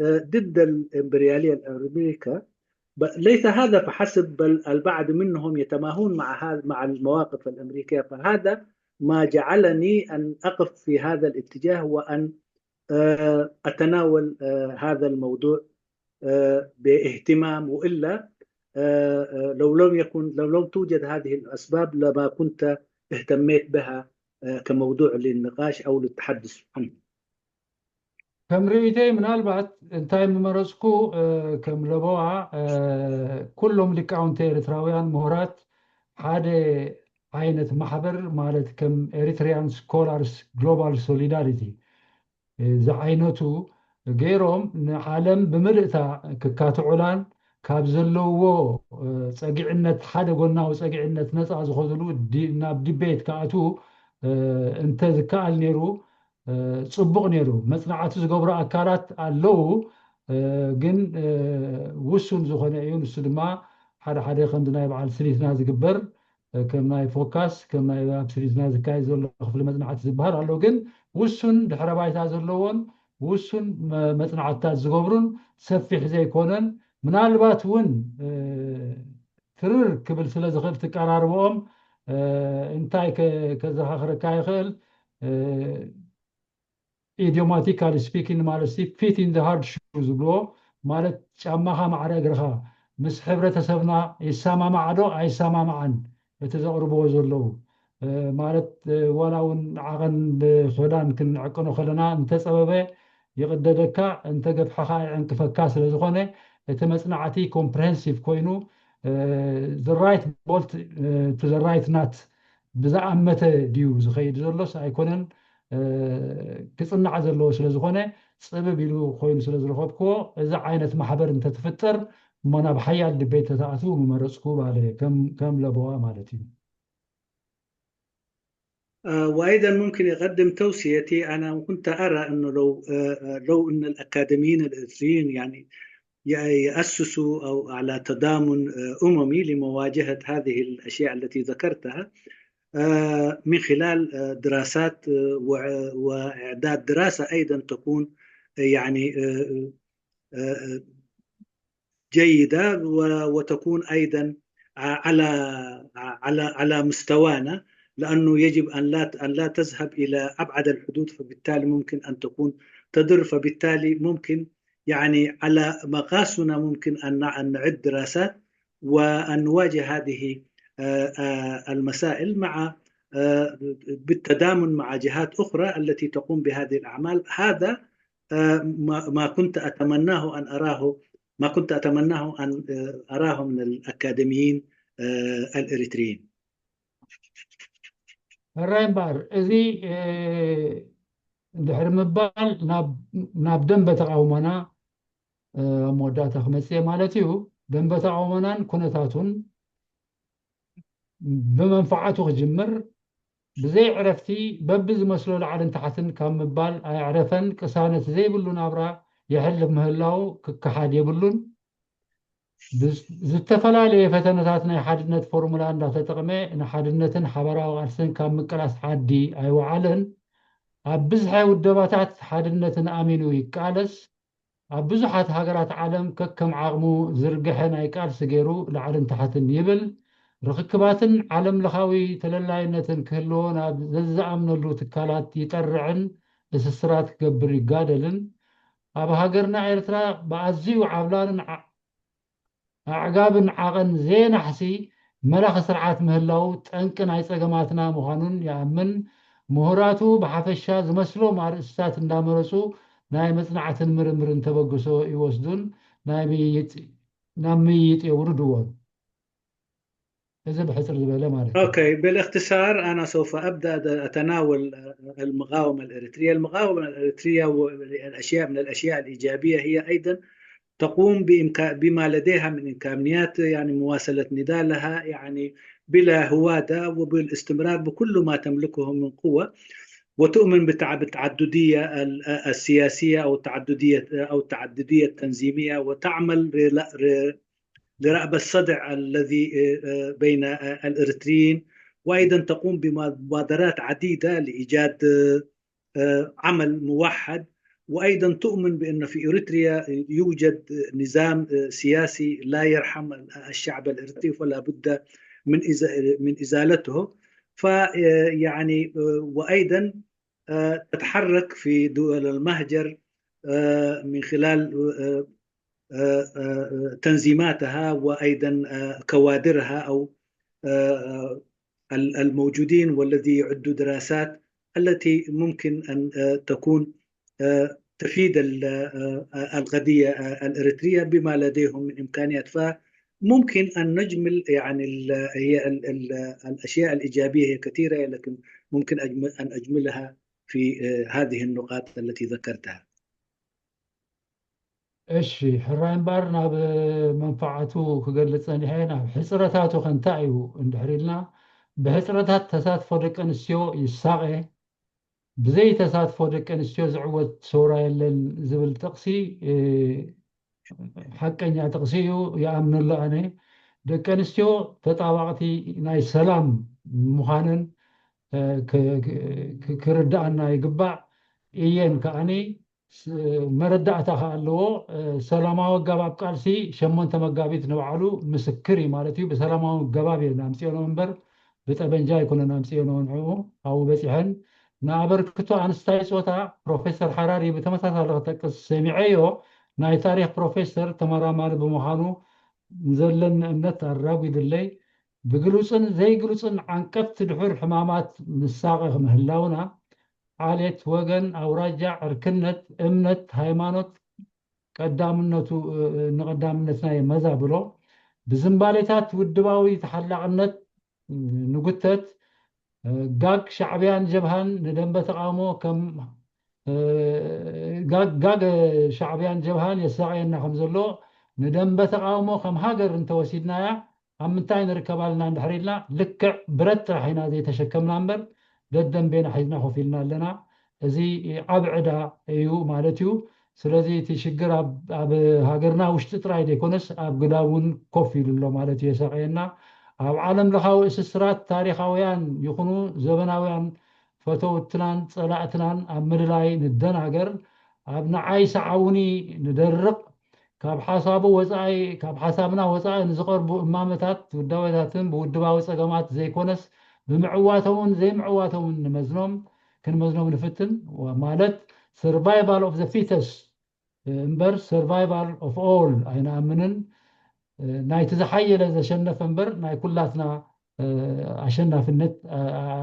آه، ضد الإمبريالية الأمريكية. ب- ليس هذا فحسب، بل البعض منهم يتماهون مع هذا، مع المواقف الأمريكية. فهذا ما جعلني أن أقف في هذا الاتجاه وأن آه، أتناول آه، هذا الموضوع آه، باهتمام، وإلا آه، آه، لو لم يكن، لو لم توجد هذه الأسباب لما كنت اهتميت بها آه، كموضوع للنقاش أو للتحدث عنه. ከም ርእይተይ ምናልባት እንታይ ምመረፅኩ እ፣ ከም ለበዋ እ፣ ኩሎም ሊቃውንቲ ኤርትራውያን ምሁራት ሓደ ዓይነት ማሕበር ማለት ከም ኤሪትሪያን ስኮላርስ ግሎባል ሶሊዳሪቲ ዝዓይነቱ ገይሮም ንዓለም ብምልእታ ክካትዑላን ካብ ዘለውዎ እ፣ ፀግዕነት ሓደ ጎናዊ ፀግዕነት ነፃ ዝኾኑሉ ዲ- ናብ ዲቤት ክኣትዉ እ፣ እንተ ዝከኣል ነይሩ እ፣ ፅቡቕ ነይሩ። መፅናዕቲ ዝገብሩ ኣካላት ኣለዉ እ፣ ግን እ፣ ውሱን ዝኾነ እዩ። ንሱ ድማ ሓደ ሓደ ከምዚ ናይ በዓል ስኒትና ዝግበር ከም ናይ ፎካስ ከም ናይ ኣብ ስሪትና ዝካየድ ዘሎ ክፍሊ መፅናዕቲ ዝበሃል ኣሎ። ግን ውሱን ድሕረ ባይታ ዘለዎን ውሱን መፅናዕትታት ዝገብሩን ሰፊሕ ዘይኮነን ምናልባት እውን ትርር ክብል ስለ ዝኽእል ትቀራርብኦም እንታይ ከዘኻኽረካ ይኽእል? ኢዲዮማቲካሊ ስፒኪንግ ማለት ፊት ኢን ሃርድ ሹ ዝብልዎ ማለት ጫማኻ ማዕረ እግርኻ ምስ ሕብረተሰብና ይሰማማዕ ዶ ኣይሰማማዕን እቲ ዘቕርብዎ ዘለዉ ማለት ዋላ እውን ዓቐን ብክዳን ክንዕቅኖ ከለና እንተፀበበ ይቕደደካ፣ እንተገፍሐኻ ይዕንቅፈካ። ስለዝኾነ እቲ መፅናዕቲ ኮምፕሬንሲቭ ኮይኑ the right bolt to the right nut ብዝኣመተ ድዩ ዝኸይድ ዘሎስ ኣይኮነን ክፅናዕ ዘለዎ ስለዝኾነ ፅብብ ኢሉ ኮይኑ ስለዝረኸብክዎ እዚ ዓይነት ማሕበር እንተትፍጠር እሞ ናብ ሓያል ድቤት ተተኣትዉ ምመረፅኩ ባለ ከም ለበዋ ማለት እዩ። وأيضا ممكن أقدم توصيتي. أنا كنت أرى أنه لو لو أن الأكاديميين الإريتريين يعني يأسسوا أو على تضامن أممي لمواجهة هذه الأشياء التي ذكرتها من خلال دراسات وإعداد دراسة أيضا تكون يعني جيدة وتكون أيضا على على على مستوانا، لأنه يجب أن لا أن لا تذهب إلى أبعد الحدود، فبالتالي ممكن أن تكون تضر، فبالتالي ممكن يعني على مقاسنا ممكن أن أن نعد دراسات وأن نواجه هذه المسائل مع بالتضامن مع جهات أخرى التي تقوم بهذه الأعمال. هذا ما كنت أتمناه أن أراه ما كنت أتمناه أن أراه من الأكاديميين الإريتريين. ሕራይ እምበኣር እዚ ድሕሪ ምባል ናብ ደንበ ተቃውሞና ኣብ መወዳእታ ክመፅእ ማለት እዩ። ደንበ ተቃውሞናን ኩነታቱን ብመንፈዓቱ ክጅምር ብዘይ ዕረፍቲ በቢ ዝመስሎ ላዕልን ታሕትን ካብ ምባል ኣየዕረፈን። ቅሳነት ዘይብሉ ናብራ የሕልፍ ምህላው ክከሓድ የብሉን። ዝተፈላለየ ፈተነታት ናይ ሓድነት ፎርሙላ እንዳተጠቕመ ንሓድነትን ሓበራዊ ቃልስን ካብ ምቅላስ ዓዲ ኣይወዓለን። ኣብ ብዝሐ ውደባታት ሓድነትን ኣሚኑ ይቃለስ። ኣብ ብዙሓት ሃገራት ዓለም ከከም ዓቕሙ ዝርግሐ ናይ ቃልሲ ገይሩ ላዕልን ታሕትን ይብል። ርኽክባትን ዓለም ለኻዊ ተለላይነትን ክህልዎ ናብ ዘዝኣምነሉ ትካላት ይጠርዕን እስስራት ክገብር ይጋደልን። ኣብ ሃገርና ኤርትራ ብኣዝዩ ዓብላልን ኣዕጋብን ዓቐን ዘየናሕሲ መላኺ ስርዓት ምህላው ጠንቂ ናይ ጸገማትና ምዃኑን ይኣምን። ምሁራቱ ብሓፈሻ ዝመስሎም ኣርእስታት እንዳመረጹ ናይ መጽናዕትን ምርምርን ተበግሶ ይወስዱን ናብ ምይይጥ የውርድዎን። እዚ ብሕጽር ዝበለ ማለት እዩ። بالاختصار أنا سوف أبدأ أتناول المقاومة الإريترية. المقاومة الإريترية والأشياء من الأشياء الإيجابية هي أيضا تقوم بما لديها من إمكانيات يعني مواصلة نضالها يعني بلا هوادة وبالاستمرار بكل ما تملكه من قوة، وتؤمن بالتعددية السياسية أو التعددية أو التعددية التنظيمية، وتعمل لرأب الصدع الذي بين الإريتريين، وأيضا تقوم بمبادرات عديدة لإيجاد عمل موحد. وأيضا تؤمن بأن في إريتريا يوجد نظام سياسي لا يرحم الشعب الإريتري، فلا بد من من إزالته. فيعني وأيضا تتحرك في دول المهجر من خلال تنظيماتها وأيضا كوادرها أو الموجودين والذي يعد دراسات التي ممكن أن تكون تفيد القضية الإريترية بما لديهم من إمكانيات. فممكن أن نجمل يعني هي الأشياء الإيجابية هي كثيرة، لكن ممكن أن أجملها في هذه النقاط التي ذكرتها. እሺ፣ ሕራይ እምበኣር ናብ መንፈዓቱ ክገልጽ ጸኒሐ። ናብ ሕጽረታቱ ከ እንታይ እዩ እንድሕር ኢልና፣ ብሕጽረታት ተሳትፎ ደቂ ኣንስትዮ ይሳቐ። ብዘይ ተሳትፎ ደቂ ኣንስትዮ ዝዕወት ሰውራ የለን ዝብል ጥቕሲ ሓቀኛ ጥቕሲ እዩ፣ ይኣምነሉ ኣነ። ደቂ ኣንስትዮ ተጣባቕቲ ናይ ሰላም ምዃነን ክርድኣና ይግባእ። እየን ከዓኒ መረዳእታ ከ ኣለዎ። ሰላማዊ ኣጋባብ ቃልሲ ሸሞንተ መጋቢት ንባዕሉ ምስክር እዩ ማለት እዩ። ብሰላማዊ ኣገባብ እየን ኣምፅኦኖ እምበር ብጠበንጃ ኣይኮነን ኣምፅኦኖ ንዕኡ ኣብኡ በፂሐን። ንኣበርክቶ ኣንስታይ ፆታ ፕሮፌሰር ሓራሪ ብተመሳሳሊ ክጠቅስ ሰሚዐዮ። ናይ ታሪክ ፕሮፌሰር ተመራማሪ ብምዃኑ ዘለኒ እምነት ኣራጒድለይ። ብግሉጽን ዘይግሉጽን ዓንቀፍቲ ድሑር ሕማማት ንሳቐ ምህላውና፣ ዓሌት፣ ወገን፣ ኣውራጃ፣ ዕርክነት፣ እምነት፣ ሃይማኖት ቀዳምነቱ ንቐዳምነትና የመዛብሎ። ብዝምባሌታት ውድባዊ ተሓላቕነት ንጉተት። ጋግ ሻዕብያን ጀብሃን ንደንበ ተቃውሞ ከም ጋግ ሻዕብያን ጀብሃን የሳቕየና ከም ዘሎ፣ ንደንበ ተቃውሞ ከም ሃገር እንተወሲድናያ ኣብ ምንታይ ንርከባ ኣለና እንድሕር ኢልና፣ ልክዕ ብረት ጥራሕ ኢና ዘይተሸከምና እምበር ደደንቤና ሒዝና ኮፍ ኢልና ኣለና። እዚ ዓብ ዕዳ እዩ ማለት እዩ። ስለዚ እቲ ሽግር ኣብ ሃገርና ውሽጢ ጥራይ ዘይኮነስ ኣብ ግዳብ እውን ኮፍ ኢሉ ኣሎ ማለት እዩ። የሳቕየና። ኣብ ዓለም ለኻዊ እስስራት ታሪኻውያን ይኹኑ ዘበናውያን ፈተውትናን ጸላእትናን ኣብ ምልላይ ንደናገር፣ ኣብ ንዓይ ሰዓውኒ ንደርቕ፣ ካብ ሓሳቡ ወጻኢ ካብ ሓሳብና ወጻኢ ንዝቐርቡ እማመታት ውዳበታትን ብውድባዊ ጸገማት ዘይኮነስ ብምዕዋቶምን ዘይምዕዋቶምን ንመዝኖም ክንመዝኖም ንፍትን። ማለት survival of the fittest እምበር survival of all ኣይንኣምንን። ናይቲ ዝሓየለ ዘሸነፈ እምበር ናይ ኩላትና ኣሸናፍነት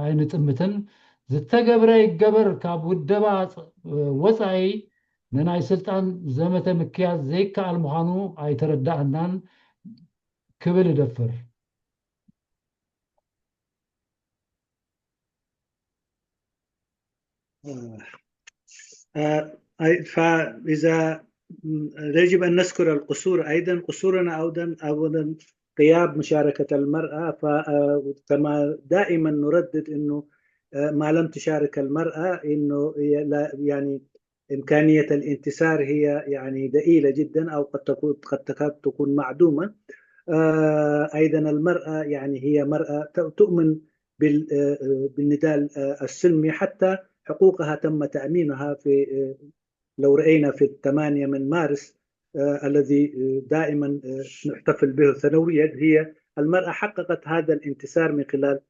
ኣይንጥምትን። ዝተገብረ ይገበር ካብ ውደባ ወፃኢ ንናይ ስልጣን ዘመተ ምክያድ ዘይከኣል ምዃኑ ኣይተረዳእናን ክብል እደፍር። آه، آه، فإذا يجب أن نذكر القصور أيضا، قصورنا أيضا أولا غياب مشاركة المرأة. فكما دائما نردد أنه ما لم تشارك المرأة أنه يعني إمكانية الانتصار هي يعني ضئيلة جدا، أو قد تكون قد تكاد تكون معدومة. أيضا المرأة يعني هي مرأة تؤمن بالنضال السلمي، حتى حقوقها تم تأمينها في، لو رأينا في الثمانية من مارس الذي دائما نحتفل به سنويا، هي المرأة حققت هذا الانتصار من خلال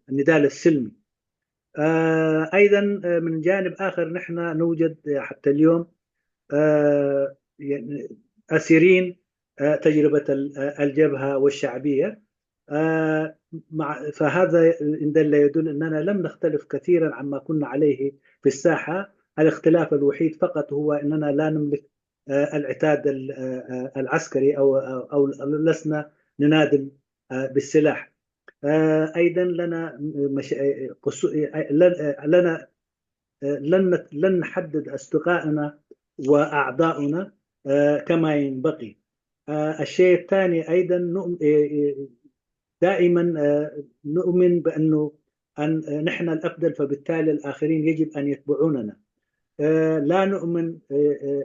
النضال السلمي. أيضا من جانب آخر نحن نوجد حتى اليوم يعني أسيرين تجربة الجبهة والشعبية. فهذا إن دل يدل أننا لم نختلف كثيرا عما كنا عليه في الساحة. الاختلاف الوحيد فقط هو أننا لا نملك العتاد العسكري أو أو لسنا نناضل بالسلاح. أيضا لنا مش... لنا لن لن نحدد أصدقائنا وأعضاؤنا كما ينبغي. الشيء الثاني أيضا دائما نؤمن بأنه أن نحن الأفضل، فبالتالي الآخرين يجب أن يتبعوننا. لا نؤمن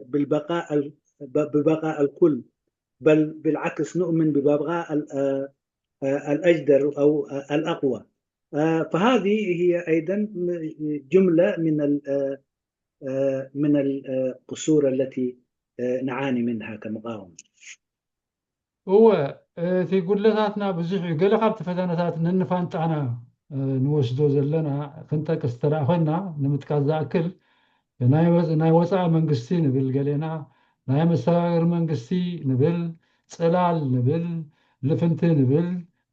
بالبقاء ببقاء الكل، بل بالعكس نؤمن ببقاء الأجدر أو الأقوى. فهذه هي أيضا جملة من من القصور التي نعاني منها كمقاومة. እወ፣ እቲ ጉድለታትና ብዙሕ እዩ። ገለ ካብቲ ፈተነታት ነንፋንጣና ንወስዶ ዘለና ክንጠቅስ ተደኣ ኮይና፣ ንምጥቃስ ዝኣክል ናይ ወፃኢ መንግስቲ ንብል ገሌና፣ ናይ መሰጋገሪ መንግስቲ ንብል፣ ፅላል ንብል፣ ልፍንቲ ንብል፣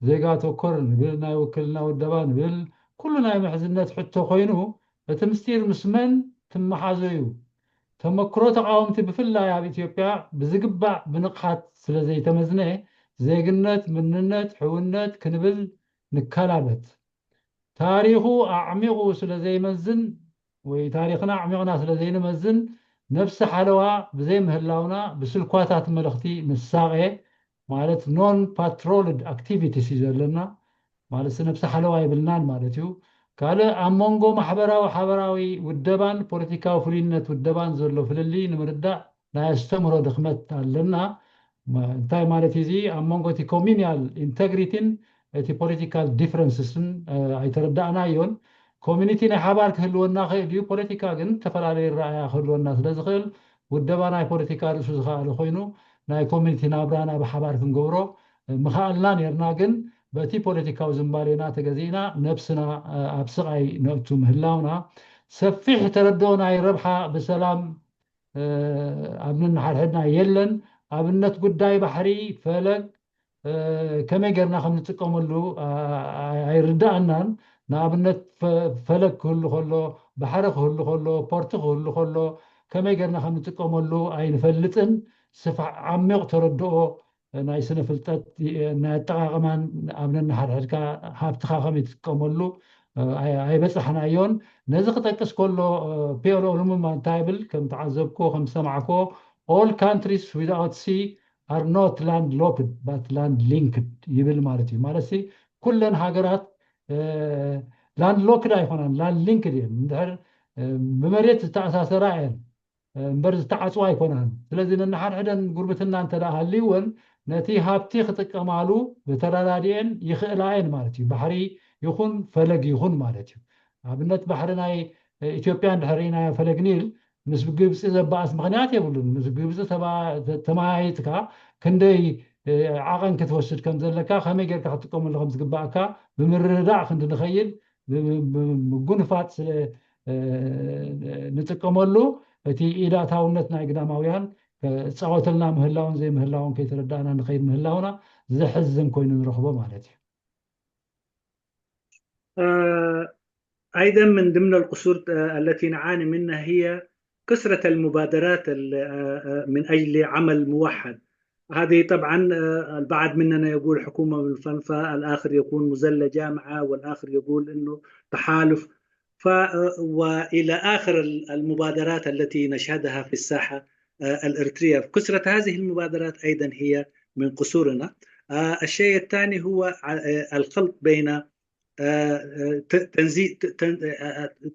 ዜጋ ተኮር ንብል፣ ናይ ውክልና ውደባ ንብል፣ ኩሉ ናይ ምሕዝነት ሕቶ ኮይኑ፣ እቲ ምስጢር ምስ መን ትመሓዞ እዩ? ተመክሮ ተቓወምቲ ብፍላይ ኣብ ኢትዮጵያ ብዝግባእ ብንቕሓት ስለ ዘይተመዝነ፣ ዜግነት፣ ምንነት፣ ሕውነት ክንብል ንከላበት። ታሪኹ ኣዕሚቑ ስለ ዘይመዝን ወይ ታሪኽና ኣዕሚቕና ስለ ዘይንመዝን፣ ነብሲ ሓለዋ ብዘይምህላውና ብስልኳታት መልእኽቲ ንሳቐ፣ ማለት non patrolled activities እዩ ዘለና። ማለት ነብሲ ሓለዋ የብልናን ማለት እዩ። ካልእ ኣብ መንጎ ማሕበራዊ ሓበራዊ ውደባን ፖለቲካዊ ፍሉይነት ውደባን ዘሎ ፍልልይ ንምርዳእ ናይ ኣስተምህሮ ድኽመት ኣለና። እንታይ ማለት እዚ? ኣብ መንጎ እቲ ኮሚኒያል ኢንተግሪቲን እቲ ፖለቲካል ዲፍረንስስን ኣይተረዳእናዮን። ኮሚኒቲ ናይ ሓባር ክህልወና ክእል እዩ፣ ፖለቲካ ግን ዝተፈላለዩ ረኣያ ክህልወና ስለ ዝኽእል ውደባ ናይ ፖለቲካ ርእሱ ዝኸኣለ ኮይኑ ናይ ኮሚኒቲ ናብራና ብሓባር ክንገብሮ ምኽኣልና ነርና። ግን በቲ ፖለቲካዊ ዝንባሌና ተገዚእና ነብስና ኣብ ስቓይ ነእቱ ምህላውና ሰፊሕ ተረድኦ ናይ ረብሓ ብሰላም ኣብ ነንሓድሕድና የለን። ኣብነት ጉዳይ ባሕሪ፣ ፈለግ፣ ከመይ ጌርና ከም ንጥቀመሉ ኣይርዳኣናን። ንኣብነት ፈለግ ክህሉ ከሎ፣ ባሕሪ ክህሉ ከሎ፣ ፖርቲ ክህሉ ከሎ ከመይ ጌርና ከም ንጥቀመሉ ኣይንፈልጥን። ስፋሕ ዓሚቕ ተረድኦ ናይ ስነ ፍልጠት ናይ ኣጠቓቕማን ኣብ ነንሓድሕድካ ሃብትኻ ከመይ ትጥቀመሉ ኣይበፃሕናዮን። ነዚ ክጠቅስ ከሎ ፒኤልኦ ሉሙምባ እንታይ ይብል? ከም ተዓዘብክዎ ከም ዝሰማዕክዎ all countries without sea are not landlocked but land linked ይብል ማለት እዩ። ማለት ኩለን ሃገራት ላንድ ሎክድ ኣይኮናን፣ ላንድ ሊንክድ እየን። እንድሕር ብመሬት ዝተኣሳሰራ እየን እምበር ዝተዓፅዋ ኣይኮናን። ስለዚ ነንሓድሕደን ጉርብትና እንተ ደኣ ሃልይወን ነቲ ሃብቲ ክጥቀማሉ ብተረዳዲኤን ይኽእላ እየን ማለት እዩ። ባሕሪ ይኹን ፈለግ ይኹን ማለት እዩ። ኣብነት ባሕሪ ናይ ኢትዮጵያ እንድሕር ርኢናዮ ፈለግ ኒል ምስ ግብፂ ዘባእስ ምኽንያት የብሉን። ምስ ግብፂ ተመያይጥካ ክንደይ ዓቐን ክትወስድ ከም ዘለካ፣ ከመይ ጌርካ ክትጥቀመሉ ከም ዝግባእካ ብምርዳእ ክንዲ ንኸይድ ብምጉንፋጥ ስለ ንጥቀመሉ እቲ ኢዳታውነት ናይ ግዳማውያን ፃወተልና ምህላውን ዘይምህላውን ከይተረዳእና ንኸይድ ምህላውና ዘሕዝን ኮይኑ ንረኽቦ ማለት እዩ። أيضا من ضمن القصور التي نعاني منها هي كثرة المبادرات من أجل عمل موحد. هذه طبعا البعض مننا يقول حكومة بالفنفة، الآخر يقول مزلة جامعة، والآخر يقول أنه تحالف، ف وإلى آخر المبادرات التي نشهدها في الساحة الإريترية. كثرة هذه المبادرات أيضا هي من قصورنا. الشيء الثاني هو الخلط بين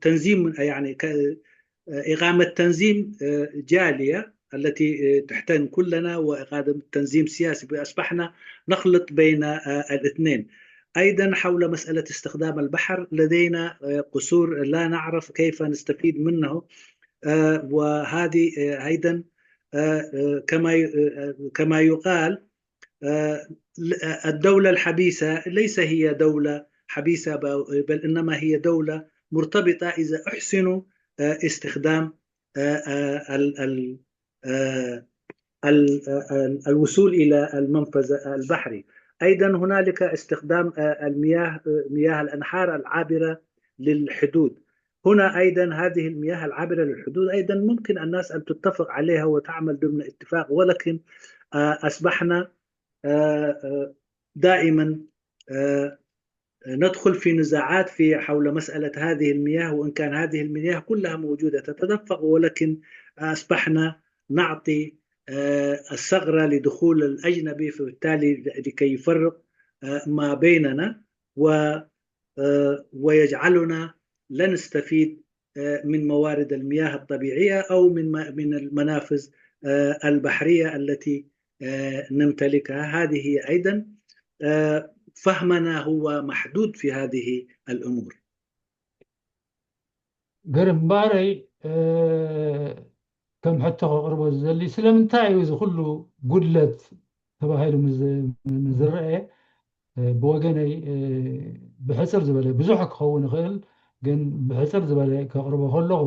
تنزيم، يعني إقامة تنظيم جالية التي تحترم كلنا، وإقامة تنظيم سياسي. أصبحنا نخلط بين الاثنين. أيضا حول مسألة استخدام البحر لدينا قصور لا نعرف كيف نستفيد منه، وهذه أيضا كما كما يقال الدولة الحبيسة ليس هي دولة حبيسة، بل إنما هي دولة مرتبطة إذا أحسنوا استخدام الوصول إلى المنفذ البحري. أيضا هنالك استخدام المياه، مياه الأنهار العابرة للحدود. هنا أيضا هذه المياه العابرة للحدود أيضا ممكن الناس أن تتفق عليها وتعمل ضمن اتفاق، ولكن أصبحنا دائما ندخل في نزاعات في حول مسألة هذه المياه، وإن كان هذه المياه كلها موجودة تتدفق، ولكن أصبحنا نعطي الثغرة لدخول الأجنبي، فبالتالي لكي يفرق ما بيننا و ويجعلنا لا نستفيد من موارد المياه الطبيعية أو من من المنافذ البحرية التي نمتلكها. هذه هي أيضا فهمنا هو محدود في هذه الأمور. ግርምባረይ ከም ሕቶ ከቕርቦ ዝደሊ ስለምንታይ እዩ እዚ ኩሉ ጉድለት ተባሂሉ ንዝረአ? ብወገነይ ብሕፅር ዝበለ ብዙሕ ክኸውን ይኽእል፣ ግን ብሕፅር ዝበለ ከቕርቦ ከለኹ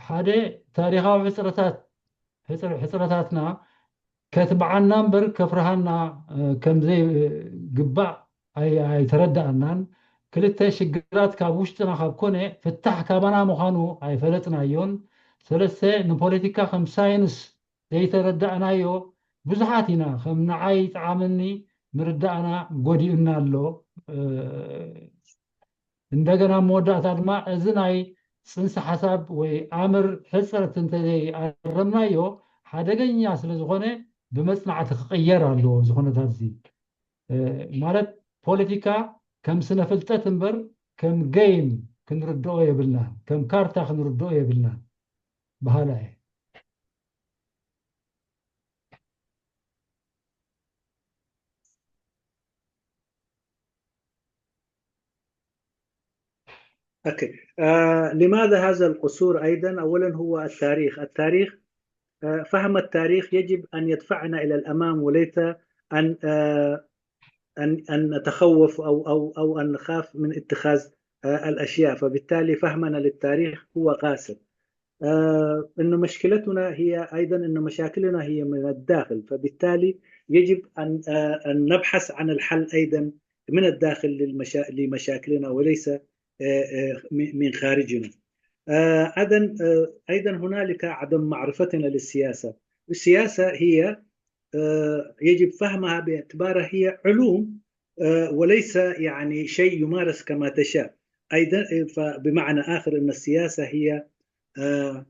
ሓደ ታሪኻዊ ሕፅረታት ሕፅረታትና ከትብዓና እምበር ከፍርሃና ከም ዘይግባእ ኣይተረዳኣናን። ክልተ ሽግራት ካብ ውሽጥና ካብ ኮነ ፍታሕ ካባና ምዃኑ ኣይፈለጥናዮን። ሰለስተ ንፖለቲካ ከም ሳይንስ ዘይተረዳእናዮ ብዙሓት ኢና። ከም ንዓይ ይጥዓመኒ ምርዳእና ጎዲኡና ኣሎ። እንደገና መወዳእታ ድማ እዚ ናይ ፅንሰ ሓሳብ ወይ ኣምር ሕፅረት እንተዘይኣረምናዮ ሓደገኛ ስለ ዝኾነ ብመፅናዕቲ ክቕየር ኣለዎ። እዚ ኩነታት እዚ ማለት ፖለቲካ ከም ስነ ፍልጠት እምበር ከም ገይም ክንርድኦ የብልናን፣ ከም ካርታ ክንርድኦ የብልናን በሃላ እየ። أوكي. آه لماذا هذا القصور؟ أيضا أولا هو التاريخ. التاريخ آه فهم التاريخ يجب أن يدفعنا إلى الأمام وليس أن آه أن أن نتخوف أو أو أو أن نخاف من اتخاذ آه الأشياء، فبالتالي فهمنا للتاريخ هو قاصر. آه إنه مشكلتنا هي أيضا إنه مشاكلنا هي من الداخل، فبالتالي يجب أن آه، أن نبحث عن الحل أيضا من الداخل للمشا... لمشاكلنا، وليس آه، آه، من من خارجنا. آه، أيضا آه، أيضا هنالك عدم معرفتنا للسياسة. السياسة هي آه، يجب فهمها باعتبارها هي علوم، آه، وليس يعني شيء يمارس كما تشاء. أيضا آه، فبمعنى آخر أن السياسة هي آه،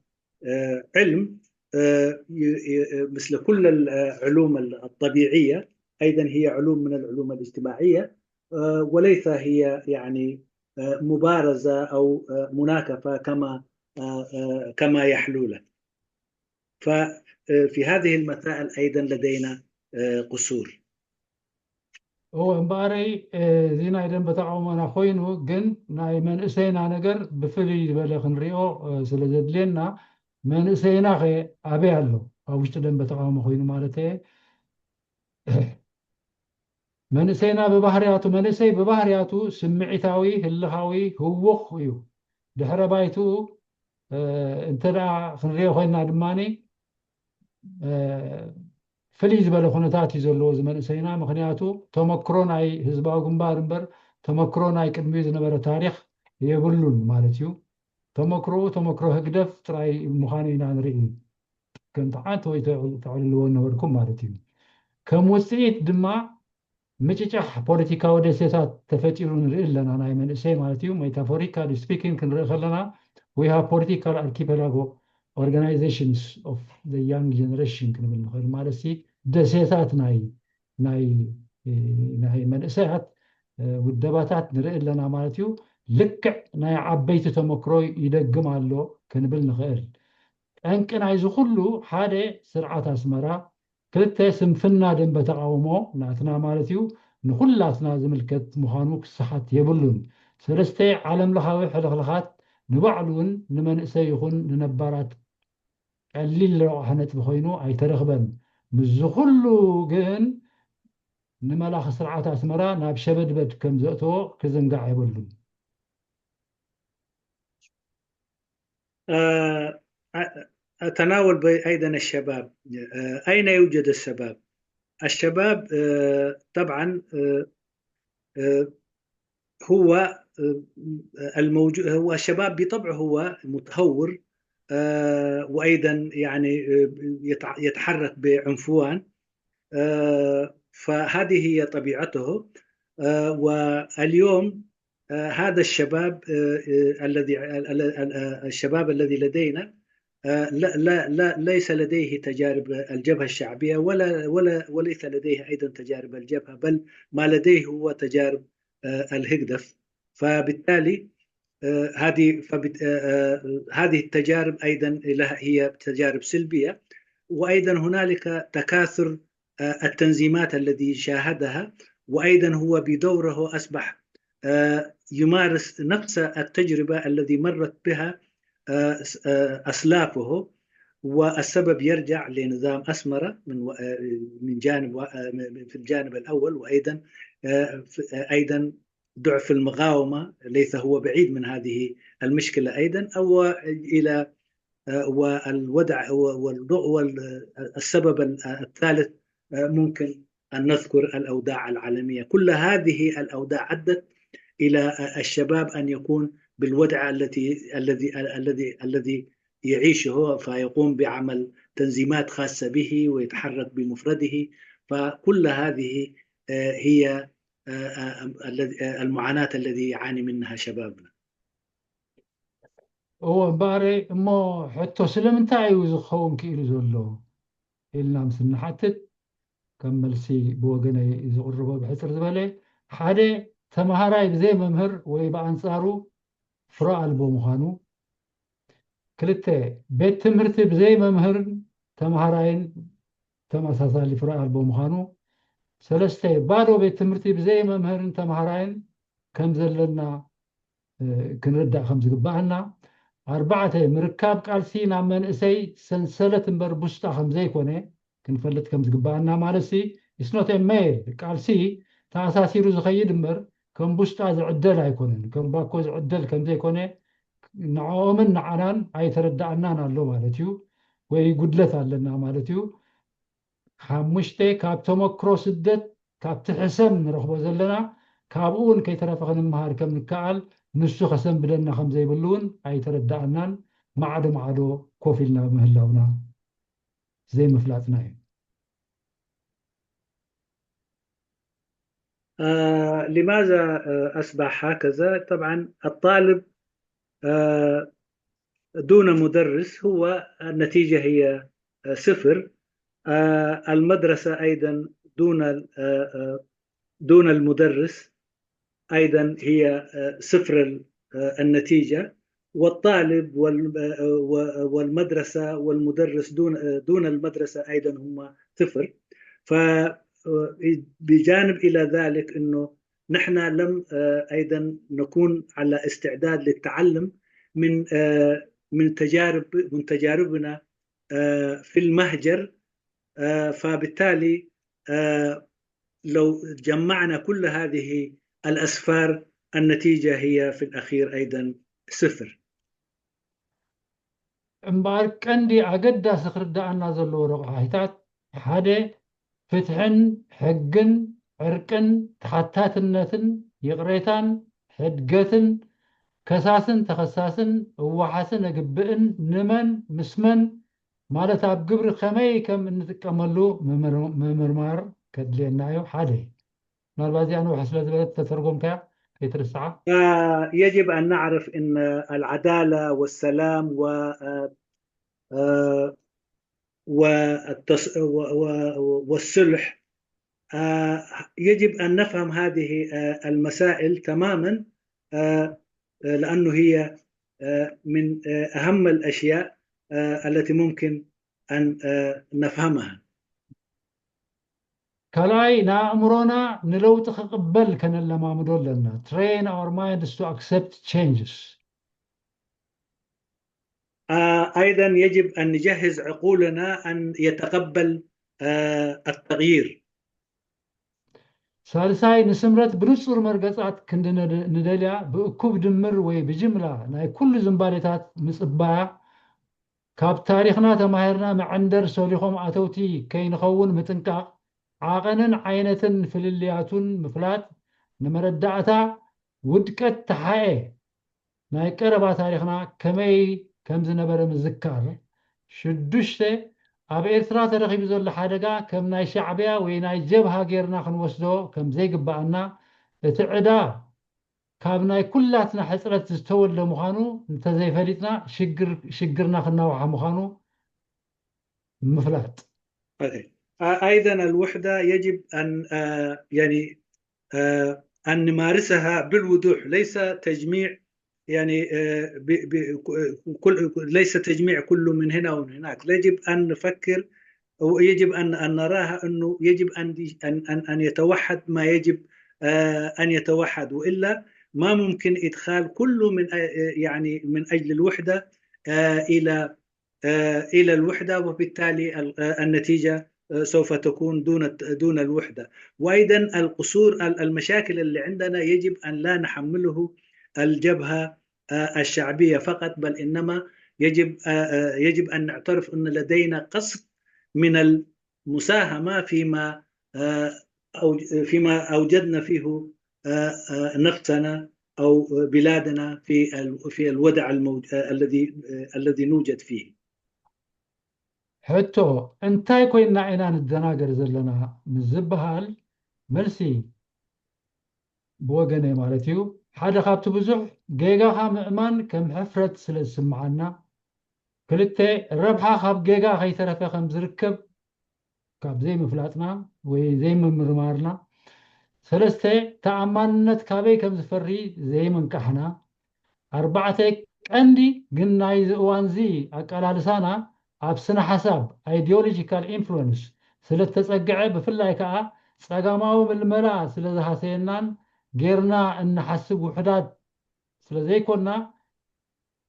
آه، علم آه، ي- ي- مثل كل العلوم الطبيعية، أيضا هي علوم من العلوم الاجتماعية، آه، وليس هي يعني آه، مبارزة أو آه، مناكفة كما آه، آه، كما يحلو لك. ففي هذه المسائل أيضا لدينا آه، قصور. እወ እምበኣረይ እዚ ናይ ደንበ ተቃውሞና ኮይኑ ግን ናይ መንእሰይና ነገር ብፍልይ ዝበለ ክንሪኦ ስለ ዘድልየና መንእሰይና ከ ኣበይ ኣሎ? ኣብ ውሽጢ ደንበ ተቃውሞ ኮይኑ ማለት መንእሰይና ብባህርያቱ መንእሰይ ብባህርያቱ ስምዒታዊ ህልኻዊ ህውኽ እዩ። ድሕረ ባይትኡ እንተ ደኣ ክንሪኦ ኮይንና ድማ ፍልይ ዝበለ ኩነታት እዩ ዘለዎ እዚ መንእሰይና። ምክንያቱ ተመክሮ ናይ ህዝባዊ ግንባር እምበር ተመክሮ ናይ ቅድሚኡ ዝነበረ ታሪኽ የብሉን ማለት እዩ። ተመክሮኡ ተመክሮ ህግደፍ ጥራይ ምዃኑ ኢና ንርኢ። ከምቲ ሓንቲ ወይ ተዕልልዎ ነበርኩም ማለት እዩ። ከም ውፅኢት ድማ ምጭጫሕ ፖለቲካዊ ደሴታት ተፈጢሩ ንርኢ ኣለና። ናይ መንእሰይ ማለት እዩ። ሜታፎሪካሊ ስፒኪንግ ክንርኢ ከለና we have political archipelago organizations of the young generation ክንብል ንኽእል ማለት ሲ ደሴታት ናይ ናይ ናይ መንእሰያት ውደባታት ንርኢ ኣለና ማለት እዩ። ልክዕ ናይ ዓበይቲ ተመክሮ ይደግም ኣሎ ክንብል ንኽእል። ጠንቂ ናይዚ ኩሉ ሓደ ስርዓት ኣስመራ ክልተ ስንፍና ደንበ ተቃውሞ ናትና ማለት እዩ ንኩላትና ዝምልከት ምዃኑ ክሰሓት የብሉን። ሰለስተ ዓለም ለኻዊ ሕልኽልኻት ንባዕሉ እውን ንመንእሰይ ይኹን ንነባራት ቀሊል ረቋሒ ነጥቢ ኮይኑ ኣይተረኽበን። ምስዚ ኩሉ ግን ንመላኺ ስርዓት ኣስመራ ናብ ሸበድበድ ከም ዘእተዎ ክዝንጋዕ የብሉን። أتناول أيضا الشباب. أين يوجد الشباب؟ الشباب طبعا هو الموجود هو الشباب بطبعه هو متهور وأيضا يعني يتحرك بعنفوان فهذه هي طبيعته واليوم هذا الشباب الذي الشباب الذي لدينا لا لا لا ليس لديه تجارب الجبهة الشعبية ولا ولا وليس لديه أيضا تجارب الجبهة، بل ما لديه هو تجارب الهجدف. فبالتالي هذه فبت هذه التجارب أيضا لها هي تجارب سلبية، وأيضا هنالك تكاثر التنظيمات الذي شاهدها، وأيضا هو بدوره أصبح يمارس نفس التجربة الذي مرت بها أسلافه. والسبب يرجع لنظام أسمرة من من جانب في الجانب الأول، وأيضا أيضا ضعف المقاومة ليس هو بعيد من هذه المشكلة أيضا، أو إلى والوضع والسبب الثالث ممكن أن نذكر الأوضاع العالمية. كل هذه الأوضاع أدت إلى الشباب أن يكون بالوضع التي الذي الذي الذي يعيشه، فيقوم بعمل تنظيمات خاصة به ويتحرك بمفرده. فكل هذه هي المعاناة الذي يعاني منها شبابنا. እዎ እምበኣረ እሞ ሕቶ ስለምንታይ እዩ ዝኸውን ክኢሉ ዘሎ ኢልና ምስ እንሓትት ከም መልሲ ብወገነይ ዝቕርቦ ብሕፅር ዝበለ ሓደ ተምሃራይ ብዘይ መምህር ወይ ብኣንፃሩ ፍረ ኣልቦ ምዃኑ ክልተ ቤት ትምህርቲ ብዘይ መምህርን ተምሃራይን ተመሳሳሊ ፍረ ኣልቦ ምዃኑ ሰለስተ ባዶ ቤት ትምህርቲ ብዘይ መምህርን ተምሃራይን ከም ዘለና ክንርዳእ ከም ዝግባኣና ኣርባዕተ ምርካብ ቃልሲ ናብ መንእሰይ ሰንሰለት እምበር ቡስጣ ከም ዘይኮነ ክንፈልጥ ከም ዝግባኣና ማለት ሲ it's not a male ቃልሲ ተኣሳሲሩ ዝኸይድ እምበር ከም ቡስጣ ዝዕደል ኣይኮነን ከም ባኮ ዝዕደል ከም ዘይኮነ ንዕኦምን ንዓናን ኣይተረዳኣናን ኣሎ ማለት እዩ ወይ ጉድለት ኣለና ማለት እዩ ሓሙሽተ፣ ካብ ተመክሮ ስደት ካብቲ ሕሰም ንረኽቦ ዘለና ካብኡ እውን ከይተረፈ ክንመሃር ከም ንከኣል ንሱ ከሰንብደና ከም ዘይብሉ እውን ኣይተረዳኣናን። ማዕዶ ማዕዶ ኮፍ ኢልና ምህላውና ዘይምፍላጥና እዩ። آه لماذا آه أصبح هكذا؟ طبعا الطالب آه دون مدرس هو النتيجة هي آه صفر. آه المدرسة أيضا دون آه آه دون المدرس أيضا هي آه صفر ال- آه النتيجة. والطالب وال- آه، و- والمدرسة والمدرس دون آه دون المدرسة أيضا هم صفر. فبجانب إلى ذلك أنه نحن لم آه أيضا نكون على استعداد للتعلم من آه من تجارب من تجاربنا آه في المهجر. آه فبالتالي آه لو جمعنا كل هذه الأصفار النتيجة هي في الأخير أيضا صفر. እምበኣር ቀንዲ ኣገዳሲ ክርዳኣና ዘለዎ ረቑሓታት ሓደ ፍትሕን ሕግን ዕርቅን ተሓታትነትን ይቕሬታን ሕድገትን ከሳስን ተኸሳስን እዋሓስን እግብእን ንመን ምስ መን ማለት ኣብ ግብሪ ከመይ ከም እንጥቀመሉ ምምርማር ከድልየና እዩ። ሓደ ምናልባት እዚኣ ንውሕ ስለ ዝበለት ተተርጎምካያ ከይትርስዓ። يجب أن نعرف أن العدالة والسلام و والصلح يجب أن نفهم هذه المسائل تماما لأنه هي من أهم الأشياء التي ممكن أن نفهمها. ካልኣይ ንኣእምሮና ንለውጢ ክቕበል ከነለማምዶ ኣለና። Train our minds to accept changes. أيضا يجب أن نجهز عقولنا أن يتقبل التغيير. ሳልሳይ ንስምረት ብንጹር መርገጻት ክንዲ ንደልያ ብእኩብ ድምር ወይ ብጅምላ ናይ ኩሉ ዝንባሌታት ምጽባያ ካብ ታሪኽና ተማሂርና መዐንደር ሰሊኾም ኣተውቲ ከይንኸውን ምጥንቃቕ ዓቐንን ዓይነትን ፍልልያቱን ምፍላጥ ንመረዳእታ ውድቀት ተሓኤ ናይ ቀረባ ታሪኽና ከመይ ከም ዝነበረ ምዝካር። ሽዱሽተ ኣብ ኤርትራ ተረኺቡ ዘሎ ሓደጋ ከም ናይ ሻዕብያ ወይ ናይ ጀብሃ ጌርና ክንወስዶ ከም ዘይግባኣና እቲ ዕዳ ካብ ናይ ኩላትና ሕፅረት ዝተወልደ ምዃኑ እንተዘይፈሊጥና ሽግርና ክናውሓ ምዃኑ ምፍላጥ። أيضا الوحدة يجب أن يعني أن نمارسها بالوضوح ليس تجميع يعني كل ليس تجميع كله من هنا ومن هناك. يجب أن نفكر ويجب أن أن نراها أنه يجب أن أن أن يتوحد ما يجب أن يتوحد وإلا ما ممكن إدخال كله من يعني من أجل الوحدة إلى إلى الوحدة وبالتالي النتيجة سوف تكون دون دون الوحدة. وأيضا القصور المشاكل اللي عندنا يجب أن لا نحمله الجبهة الشعبية فقط بل إنما يجب يجب أن نعترف أن لدينا قصر من المساهمة فيما فيما أوجدنا فيه نفسنا أو بلادنا في في الوضع الذي الذي نوجد فيه. ሕቶ እንታይ ኮይንና ኢና ንደናገር ዘለና ምስ ዝበሃል መልሲ ብወገነይ ማለት እዩ ሓደ ካብቲ ብዙሕ ጌጋኻ ምእማን ከም ሕፍረት ስለ ዝስምዓና ክልተ ረብሓ ካብ ጌጋ ከይተረፈ ከም ዝርከብ ካብ ዘይምፍላጥና ወይ ዘይምምርማርና ሰለስተ ተኣማንነት ካበይ ከም ዝፈሪ ዘይምንቃሕና ኣርባዕተ ቀንዲ ግን ናይዚ እዋንዚ ኣቀላልሳና ኣብ ስነ ሓሳብ ideological influence ስለ ዝተጸግዐ ብፍላይ ከኣ ጸጋማዊ ምልመላ ስለ ዝሃሰየናን ጌርና እንሓስብ ውሕዳት ስለ ዘይኮና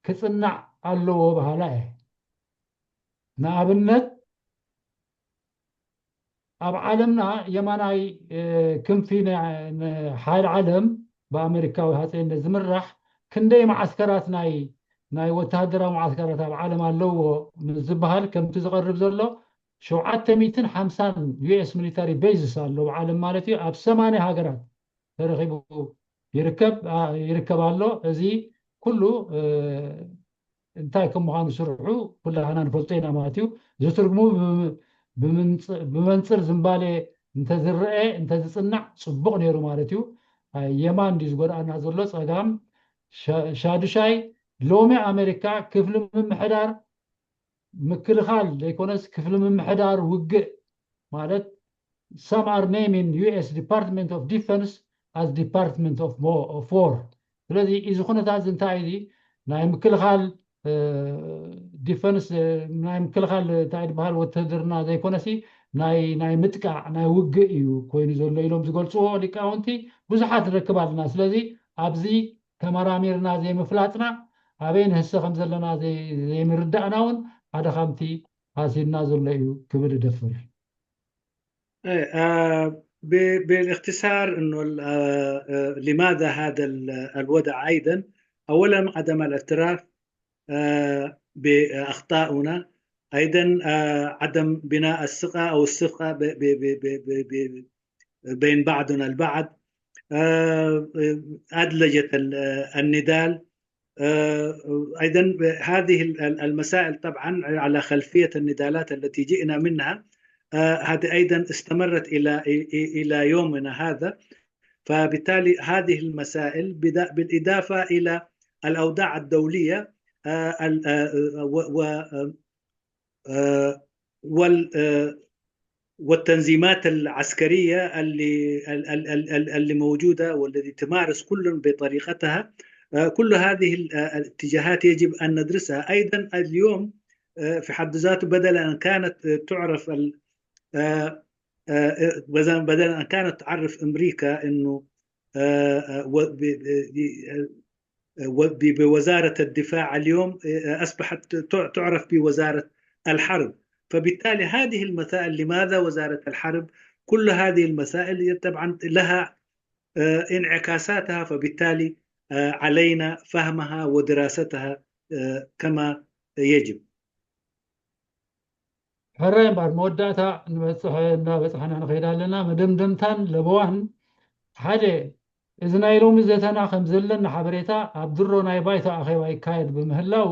ክጽናዕ ኣለዎ በሃላ እየ። ንኣብነት ኣብ ዓለምና የማናይ ክንፊ ሓይል ዓለም ብኣመሪካዊ ሃፀይነት ዝምራሕ ክንደይ መዓስከራት ናይ ናይ ወታደራዊ መዓስከራት ኣብ ዓለም ኣለዎ ምስ ዝበሃል ከምቲ ዝቐርብ ዘሎ ሸውዓተ ሚእትን ሓምሳን ዩ ኤስ ሚሊታሪ ቤዝስ ኣሎ ኣብ ዓለም ማለት እዩ። ኣብ ሰማንያ ሃገራት ተረኺቡ ይርከብ ኣሎ። እዚ ኩሉ እንታይ ከም ምዃኑ ስርሑ ኩላህና ንፈልጦ ኢና ማለት እዩ። እዚ ትርጉሙ ብመንፅር ዝንባሌ እንተዝረአ እንተዝፅናዕ ፅቡቕ ነይሩ ማለት እዩ። የማን እንዲ ዝጎድኣና ዘሎ ጸጋም ሻዱሻይ ሎሚ ኣሜሪካ ክፍሊ ምምሕዳር ምክልኻል ዘይኮነስ ክፍሊ ምምሕዳር ውግእ ማለት some are naming U S Department of Defense as Department of War። ስለዚ እዚ ኩነታት እዚ እንታይ እዚ ናይ ምክልኻል ዲፈንስ ናይ ምክልኻል እንታይ ዝበሃል ወተሃደርና ዘይኮነሲ ናይ ናይ ምጥቃዕ ናይ ውግእ እዩ ኮይኑ ዘሎ ኢሎም ዝገልፅዎ ሊቃውንቲ ብዙሓት ንረክብ ኣለና። ስለዚ ኣብዚ ተመራሚርና ዘይምፍላጥና ኣበይ ንህሰ ከም ዘለና ዘይምርዳእና እውን ሓደ ካብቲ ሃሲድና ዘሎ እዩ ክብል እደፍር። بالاختصار انه لماذا هذا الوضع ايضا؟ اولا عدم الاعتراف باخطائنا، ايضا عدم بناء الثقه او الثقه بين بعضنا البعض، ادلجه النضال. ايضا هذه المسائل طبعا على خلفيه النضالات التي جئنا منها، هذه ايضا استمرت الى الى يومنا هذا. فبالتالي هذه المسائل بالاضافه الى الاوضاع الدوليه وال والتنظيمات العسكريه اللي اللي موجوده والذي تمارس كل بطريقتها. كل هذه الاتجاهات يجب ان ندرسها ايضا اليوم في حد ذاته، بدل ان كانت تعرف بدل ان كانت تعرف امريكا انه بوزاره الدفاع اليوم اصبحت تعرف بوزاره الحرب. فبالتالي هذه المسائل، لماذا وزاره الحرب، كل هذه المسائل طبعا لها انعكاساتها، فبالتالي علينا فهمها ودراستها كما يجب. ሕራይ እምበኣር መወዳእታ ንበፅሐ እናበፅሐና ንኸይድ ኣለና። መደምደምታን ለበዋን ሓደ፣ እዚ ናይ ሎሚ ዘተና ከም ዘለና ሓበሬታ ኣብ ድሮ ናይ ባይቶ ኣኼባ ይካየድ ብምህላው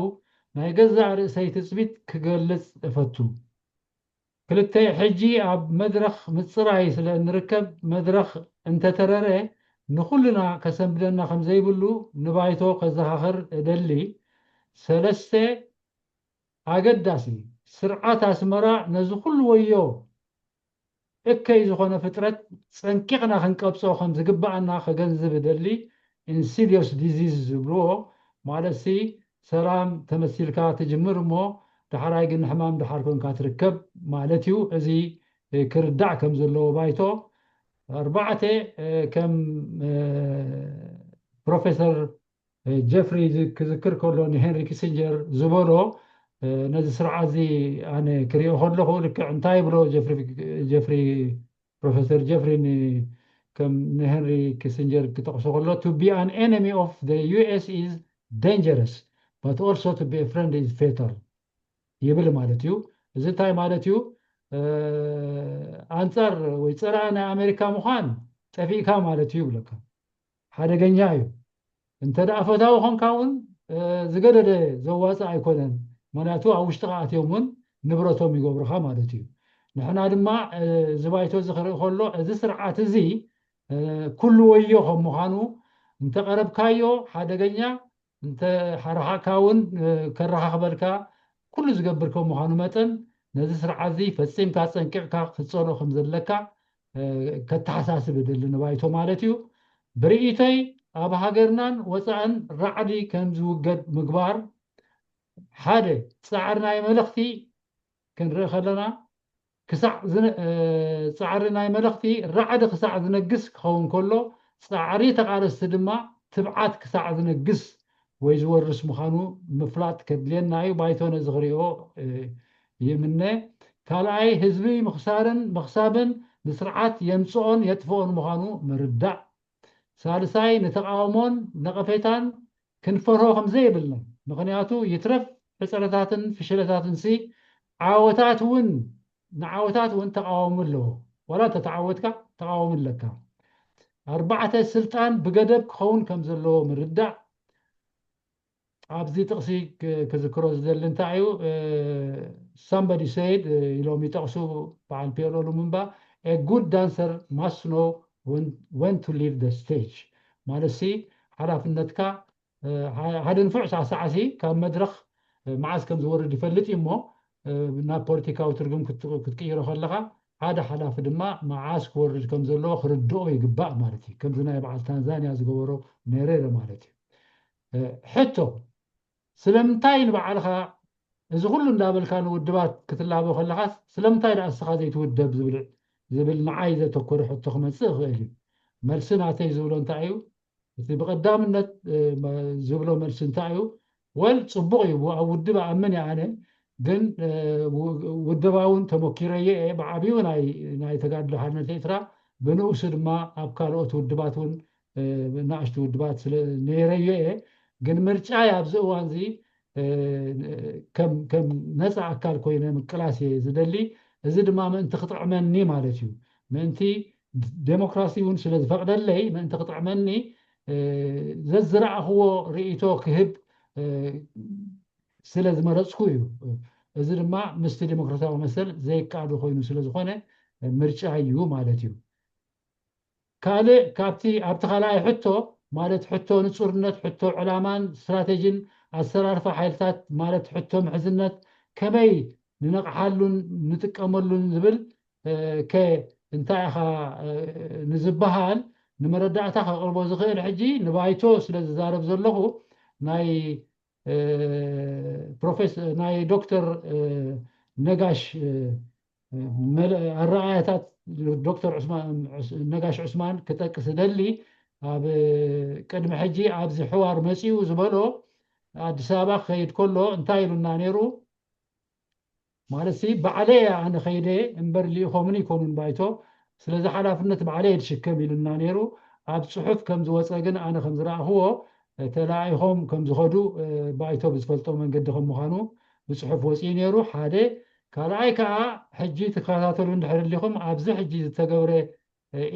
ናይ ገዛእ ርእሰይ ትፅቢት ክገልፅ እፈቱ። ክልተ፣ ሕጂ ኣብ መድረኽ ምፅራይ ስለ እንርከብ መድረኽ እንተተረረ ንኹልና ከሰንብደና ከም ዘይብሉ ንባይቶ ከዘኻኽር እደሊ። ሰለስተ፣ ኣገዳሲ፣ ስርዓት ኣስመራ ነዚ ኩሉ ወዮ እከይ ዝኾነ ፍጥረት ጸንቂቕና ክንቀብጾ ከም ዝግብኣና ከገንዝብ እደሊ። ኢንሲድዮስ ዲዚዝ ዝብልዎ ማለት ሲ ሰላም ተመሲልካ ትጅምር እሞ ዳሕራይ ግን ሕማም ድሓር ኮንካ ትርከብ ማለት እዩ። እዚ ክርዳእ ከም ዘለዎ ባይቶ። ኣርባዕተ፣ ከም ፕሮፌሰር ጀፍሪ ክዝክር ከሎ ንሄንሪ ኪሲንጀር ዝበሎ ነዚ ስርዓት እዚ ኣነ ክሪኦ ከለኹ ልክዕ እንታይ ይብሎ ጀፍሪ ፕሮፌሰር ጀፍሪ ከም ንሄንሪ ኪሲንጀር ክጠቕሶ ከሎ to be an enemy of the U S is dangerous but also to be a friend is fatal ይብል ማለት እዩ። እዚ እንታይ ማለት እዩ? ኣንፃር ወይ ፀላኢ ናይ ኣሜሪካ ምዃን ጠፊእካ ማለት እዩ ይብለካ። ሓደገኛ እዩ። እንተ ደኣ ፈታዊ ኾንካ እውን ዝገደደ ዘዋፅእ ኣይኮነን። ምክንያቱ ኣብ ውሽጥኻ ኣትዮም እውን ንብረቶም ይገብሩኻ ማለት እዩ። ንሕና ድማ እዚ ባይቶ እዚ ክርኢ ከሎ እዚ ስርዓት እዚ ኩሉ ወዮ ከም ምዃኑ እንተቐረብካዮ ሓደገኛ፣ እንተሓርሓቕካ እውን ከረኻኽበልካ ኩሉ ዝገብር ከም ምዃኑ መጠን ነዚ ስርዓት እዚ ፈፂምካ ፀንቂቕካ ክትፀልኦ ከም ዘለካ ከተሓሳስብ እደሊ ንባይቶ ማለት እዩ። ብርእይቶይ ኣብ ሃገርናን ወፃእን ራዕዲ ከም ዝውገድ ምግባር ሓደ ፃዕሪ ናይ መልእኽቲ ክንርኢ ከለና ክሳዕ ፃዕሪ ናይ መልእኽቲ ራዕዲ ክሳዕ ዝነግስ ክኸውን ከሎ ፃዕሪ ተቓለስቲ ድማ ትብዓት ክሳዕ ዝነግስ ወይ ዝወርስ ምዃኑ ምፍላጥ ከድልየና እዩ። ባይቶ ነዚ ክሪኦ ይምነ። ካልኣይ ህዝቢ ምኽሳርን ምኽሳብን ንስርዓት የምፅኦን የጥፍኦን ምዃኑ ምርዳእ። ሳልሳይ ንተቓውሞን ነቐፌታን ክንፈርሆ ከም ዘይብልና፣ ምኽንያቱ ይትረፍ ሕፅረታትን ፍሽለታትን ሲ ዓወታት እውን ንዓወታት እውን ተቃወሙ ኣለዎ። ዋላ እንተተዓወትካ ተቃወሙ ኣለካ። ኣርባዕተ፣ ስልጣን ብገደብ ክኸውን ከም ዘለዎ ምርዳእ። ኣብዚ ጥቕሲ ክዝክሮ ዝደሊ እንታይ እዩ? Somebody said ኢሎም ይጠቕሱ በዓል ፒኤልኦ ሉሙምባ, a good dancer must know when to leave the stage። ማለት ሲ ሓላፍነትካ ሓደ ንፉዕ ሳዕሳዕሲ ካብ መድረኽ መዓዝ ከም ዝወርድ ይፈልጥ እዩ እሞ ናብ ፖለቲካዊ ትርጉም ክትቅይሮ ከለካ ሓደ ሓላፊ ድማ መዓዝ ክወርድ ከም ዘለዎ ክርድኦ ይግባእ ማለት እዩ። ከምዚ ናይ በዓል ታንዛንያ ዝገበሮ ኔሬረ ማለት እዩ። ሕቶ፣ ስለምንታይ ንባዕልኻ እዚ ኩሉ እንዳበልካ ንውድባት ክትላቦ ከለኻስ ስለምንታይ ደኣ እስኻ ዘይትውደብ ዝብል ዝብል ንዓይ ዘተኮረ ሕቶ ክመጽእ ይኽእል እዩ። መልሲ ናተይ ዝብሎ እንታይ እዩ? እቲ ብቐዳምነት ዝብሎ መልሲ እንታይ እዩ? ወል ጽቡቕ እዩ፣ ኣብ ውድብ ኣምን እየ ኣነ፣ ግን ውደባ እውን ተመኪረዮ እየ። ብዓብዩ ናይ ተጋድሎ ሓርነት ኤርትራ፣ ብንኡሱ ድማ ኣብ ካልኦት ውድባት እውን ናእሽቱ ውድባት ስለ ነይረዮ እየ። ግን ምርጫ ኣብዚ እዋን እዚ ከም ነፃ ኣካል ኮይነ ምቅላስ እየ ዝደሊ። እዚ ድማ ምእንቲ ክጥዕመኒ ማለት እዩ። ምእንቲ ዴሞክራሲ እውን ስለ ዝፈቅደለይ፣ ምእንቲ ክጥዕመኒ ዘዝረኣኽዎ ርእይቶ ክህብ ስለ ዝመረፅኩ እዩ። እዚ ድማ ምስቲ ዴሞክራሲያዊ መሰል ዘይቃዶ ኮይኑ ስለ ዝኾነ ምርጫ እዩ ማለት እዩ። ካልእ ካብቲ ኣብቲ ካልኣይ ሕቶ ማለት ሕቶ ንፁርነት፣ ሕቶ ዕላማን ስትራቴጂን፣ ኣሰራርፋ ሓይልታት ማለት ሕቶ ምሕዝነት ከመይ ንነቕሓሉን ንጥቀመሉን ዝብል ከ እንታይ ኢኻ ንዝበሃል ንመረዳእታ ከቕርቦ ዝኽእል ሕጂ ንባይቶ ስለ ዝዛረብ ዘለኹ ናይ ፕሮፌስ ናይ ዶክተር ነጋሽ ኣረኣያታት ዶክተር ነጋሽ ዑስማን ክጠቅስ ደሊ ኣብ ቅድሚ ሕጂ ኣብዚ ሕዋር መፂኡ ዝበሎ ኣዲስ ኣበባ ክኸይድ ከሎ እንታይ ኢሉና ነይሩ? ማለት ሲ ባዕለይ ኣነ ከይደ እምበር ልኢኾምኒ ይኮኑን ባይቶ ስለዚ ሓላፍነት ባዕለይ ድሽከም ኢሉና ነይሩ። ኣብ ፅሑፍ ከም ዝወፀ ግን ኣነ ከም ዝረኣኽዎ ተላኢኾም ከም ዝኸዱ ባይቶ ብዝፈልጦ መንገዲ ከም ምዃኑ ብፅሑፍ ወፂኡ ነይሩ ሓደ። ካልኣይ ከዓ ሕጂ ትከታተሉ እንድሕር ሊኹም ኣብዚ ሕጂ ዝተገብረ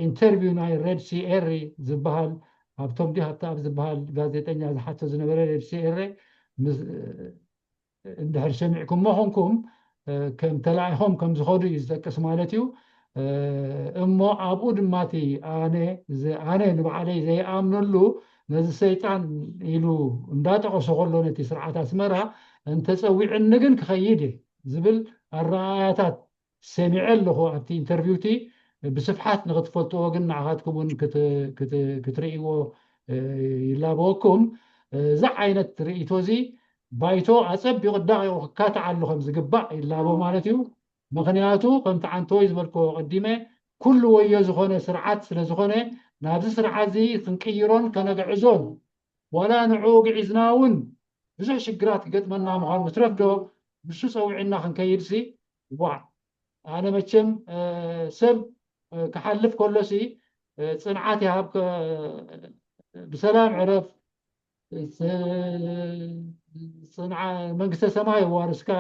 ኢንተርቪው ናይ ሬድ ሲ ኤሪ ዝበሃል ኣብቶም ዲሃብታ ኣብ ዝበሃል ጋዜጠኛ ዝሓቶ ዝነበረ ሬድ ሲ ኤሪ እንድሕር ሰሚዕኩሞ ኾንኩም ከም ተላኢኾም ከም ዝኸዱ እዩ ዝጠቅስ ማለት እዩ። እሞ ኣብኡ ድማ እቲ ኣነ ኣነ ንባዕለይ ዘይኣምነሉ ነዚ ሰይጣን ኢሉ እንዳጠቐሶ ከሎ ነቲ ስርዓት ኣስመራ እንተፀዊዕኒ ግን ክኸይድ እየ ዝብል ኣረኣያታት ሰሚዐ ኣለኹ ኣብቲ ኢንተርቪው እቲ ብስፍሓት ንክትፈልጥዎ ግን ንዓኻትኩም እውን ክትርእይዎ ይላበወኩም። እዚ ዓይነት ርእይቶ እዚ ባይቶ ኣፀቢቑ ዳቂቑ ክካታዕ ኣሎ ከም ዝግባእ ይላቦ ማለት እዩ። ምክንያቱ ከምቲ ዓንተወይ ዝበልክዎ ቀዲመ ኩሉ ወዮ ዝኾነ ስርዓት ስለ ዝኾነ ናብዚ ስርዓት እዚ ክንቅይሮን ከነግዕዞን ዋላ ንዕኡ ግዒዝና እውን ብዙሕ ሽግራት ክገጥመና ምዃኑ ምትረፍ ዶ ንሱ ፀዊዕና ክንከይድ ሲ ዋዕ ኣነ መቸም ሰብ ክሓልፍ ከሎ ሲ ፅንዓት ይሃብ ብሰላም ዕረፍ መንግስተ ሰማይ ዋርስካ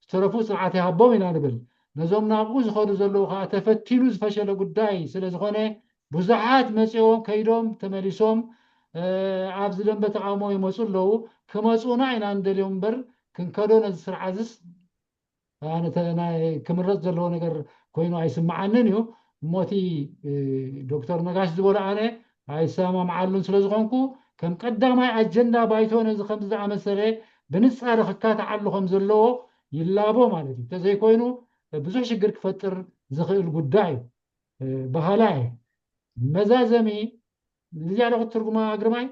ዝተረፉ ፅንዓት ይሃቦም ኢና ንብል። ነዞም ናብኡ ዝኸዱ ዘለዉ ከዓ ተፈቲኑ ዝፈሸለ ጉዳይ ስለ ዝኾነ ብዙሓት መፂኦም ከይዶም ተመሊሶም ኣብዚ ደንበ ተቃውሞ ይመፁ ኣለዉ። ክመፁና ኢና ንደልዮም እምበር ክንከዶ ነዚ ስርዓዝስ ክምረፅ ዘለዎ ነገር ኮይኑ ኣይስምዓንን እዩ። እሞ እቲ ዶክተር ነጋሽ ዝበሎ ኣነ ኣይሰማምዓሉን ስለ ዝኾንኩ ከም ቀዳማይ ኣጀንዳ ባይቶ ነዚ ከምዚ ዝኣመሰለ ብንፃረ ክካታዓሉ ከም ዘለዎ ይላቦ ማለት እዩ። እንተዘይኮይኑ ብዙሕ ሽግር ክፈጥር ዝኽእል ጉዳይ እዩ። በሃላይ መዛዘሚ እዚኣ ዶ ክትትርጉማ ግርማይ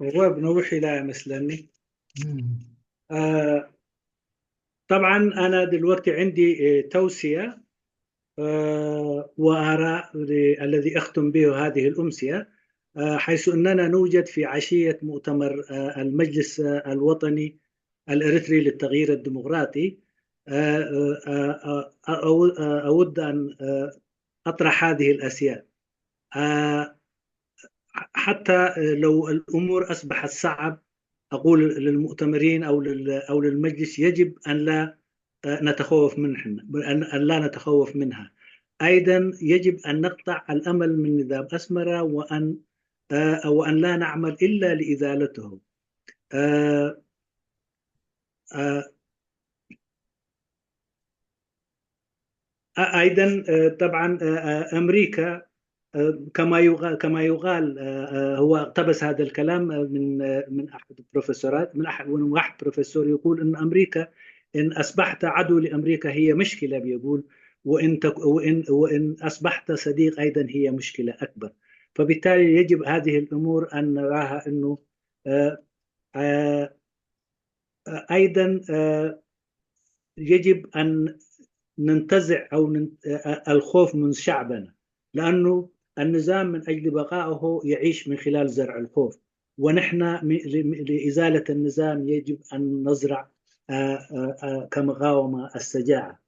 እወ ብነዊሕ ኢላ እያ መስለኒ طبعا أنا دلوقتي عندي توصية وآراء الذي أختم به هذه الأمسية حيث أننا نوجد في عشية مؤتمر المجلس الوطني الإريتري للتغيير الديمقراطي أود أن أطرح هذه الأشياء حتى لو الأمور أصبحت صعب أقول للمؤتمرين أو أو للمجلس يجب أن لا آه، نتخوف منها، أن أن لا نتخوف منها. أيضا يجب أن نقطع الأمل من نظام أسمرة، وأن آه، وأن لا نعمل إلا لإزالته. آه، آه، أيضا آه، طبعا آه، آه، أمريكا آه، كما يقال كما يقال آه، آه، هو اقتبس هذا الكلام آه، من آه، من أحد البروفيسورات، من أحد من واحد بروفيسور يقول أن أمريكا إن أصبحت عدو لأمريكا هي مشكلة، بيقول، وإن تك وإن وإن أصبحت صديق أيضا هي مشكلة أكبر. فبالتالي يجب هذه الأمور أن نراها أنه آه، آه، آه، أيضا آه، يجب أن ننتزع أو نن- آه، آه، الخوف من شعبنا، لأنه النظام من أجل بقائه يعيش من خلال زرع الخوف، ونحن م- ل- لإزالة النظام يجب أن نزرع آه، آه، آه، كمقاومة الشجاعة.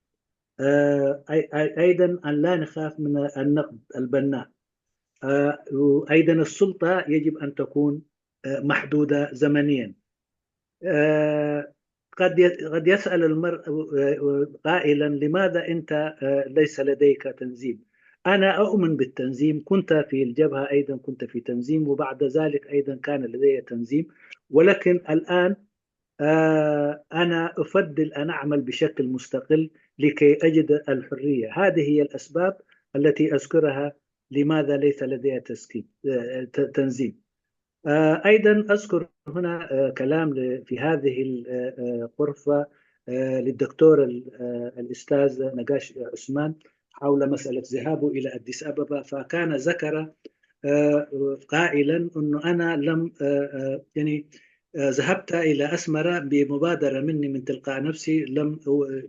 آه، أي- أي- أيضا أن لا نخاف من النقد البناء. آه، وأيضا السلطة يجب أن تكون آه، محدودة زمنيا. آه، قد ي- قد يسأل المرء آه، قائلا: لماذا أنت آه، ليس لديك تنظيم؟ أنا أؤمن بالتنظيم، كنت في الجبهة أيضا، كنت في تنظيم، وبعد ذلك أيضا كان لدي تنظيم، ولكن الآن آه، أنا أفضل أن أعمل بشكل مستقل لكي أجد الحرية. هذه هي الأسباب التي أذكرها لماذا ليس لدي تسكيب- آه، ت- تنظيم. آه، أيضا أذكر هنا آه، كلام ل- في هذه ال- آه، آه، الغرفة آه، للدكتور ال- آه، الأستاذ نقاش عثمان حول مسألة ذهابه إلى أديس أبابا، فكان ذكر آه، قائلا أنه أنا لم آه، آه، يعني آه، ذهبت إلى أسمرة بمبادرة مني من تلقاء نفسي، لم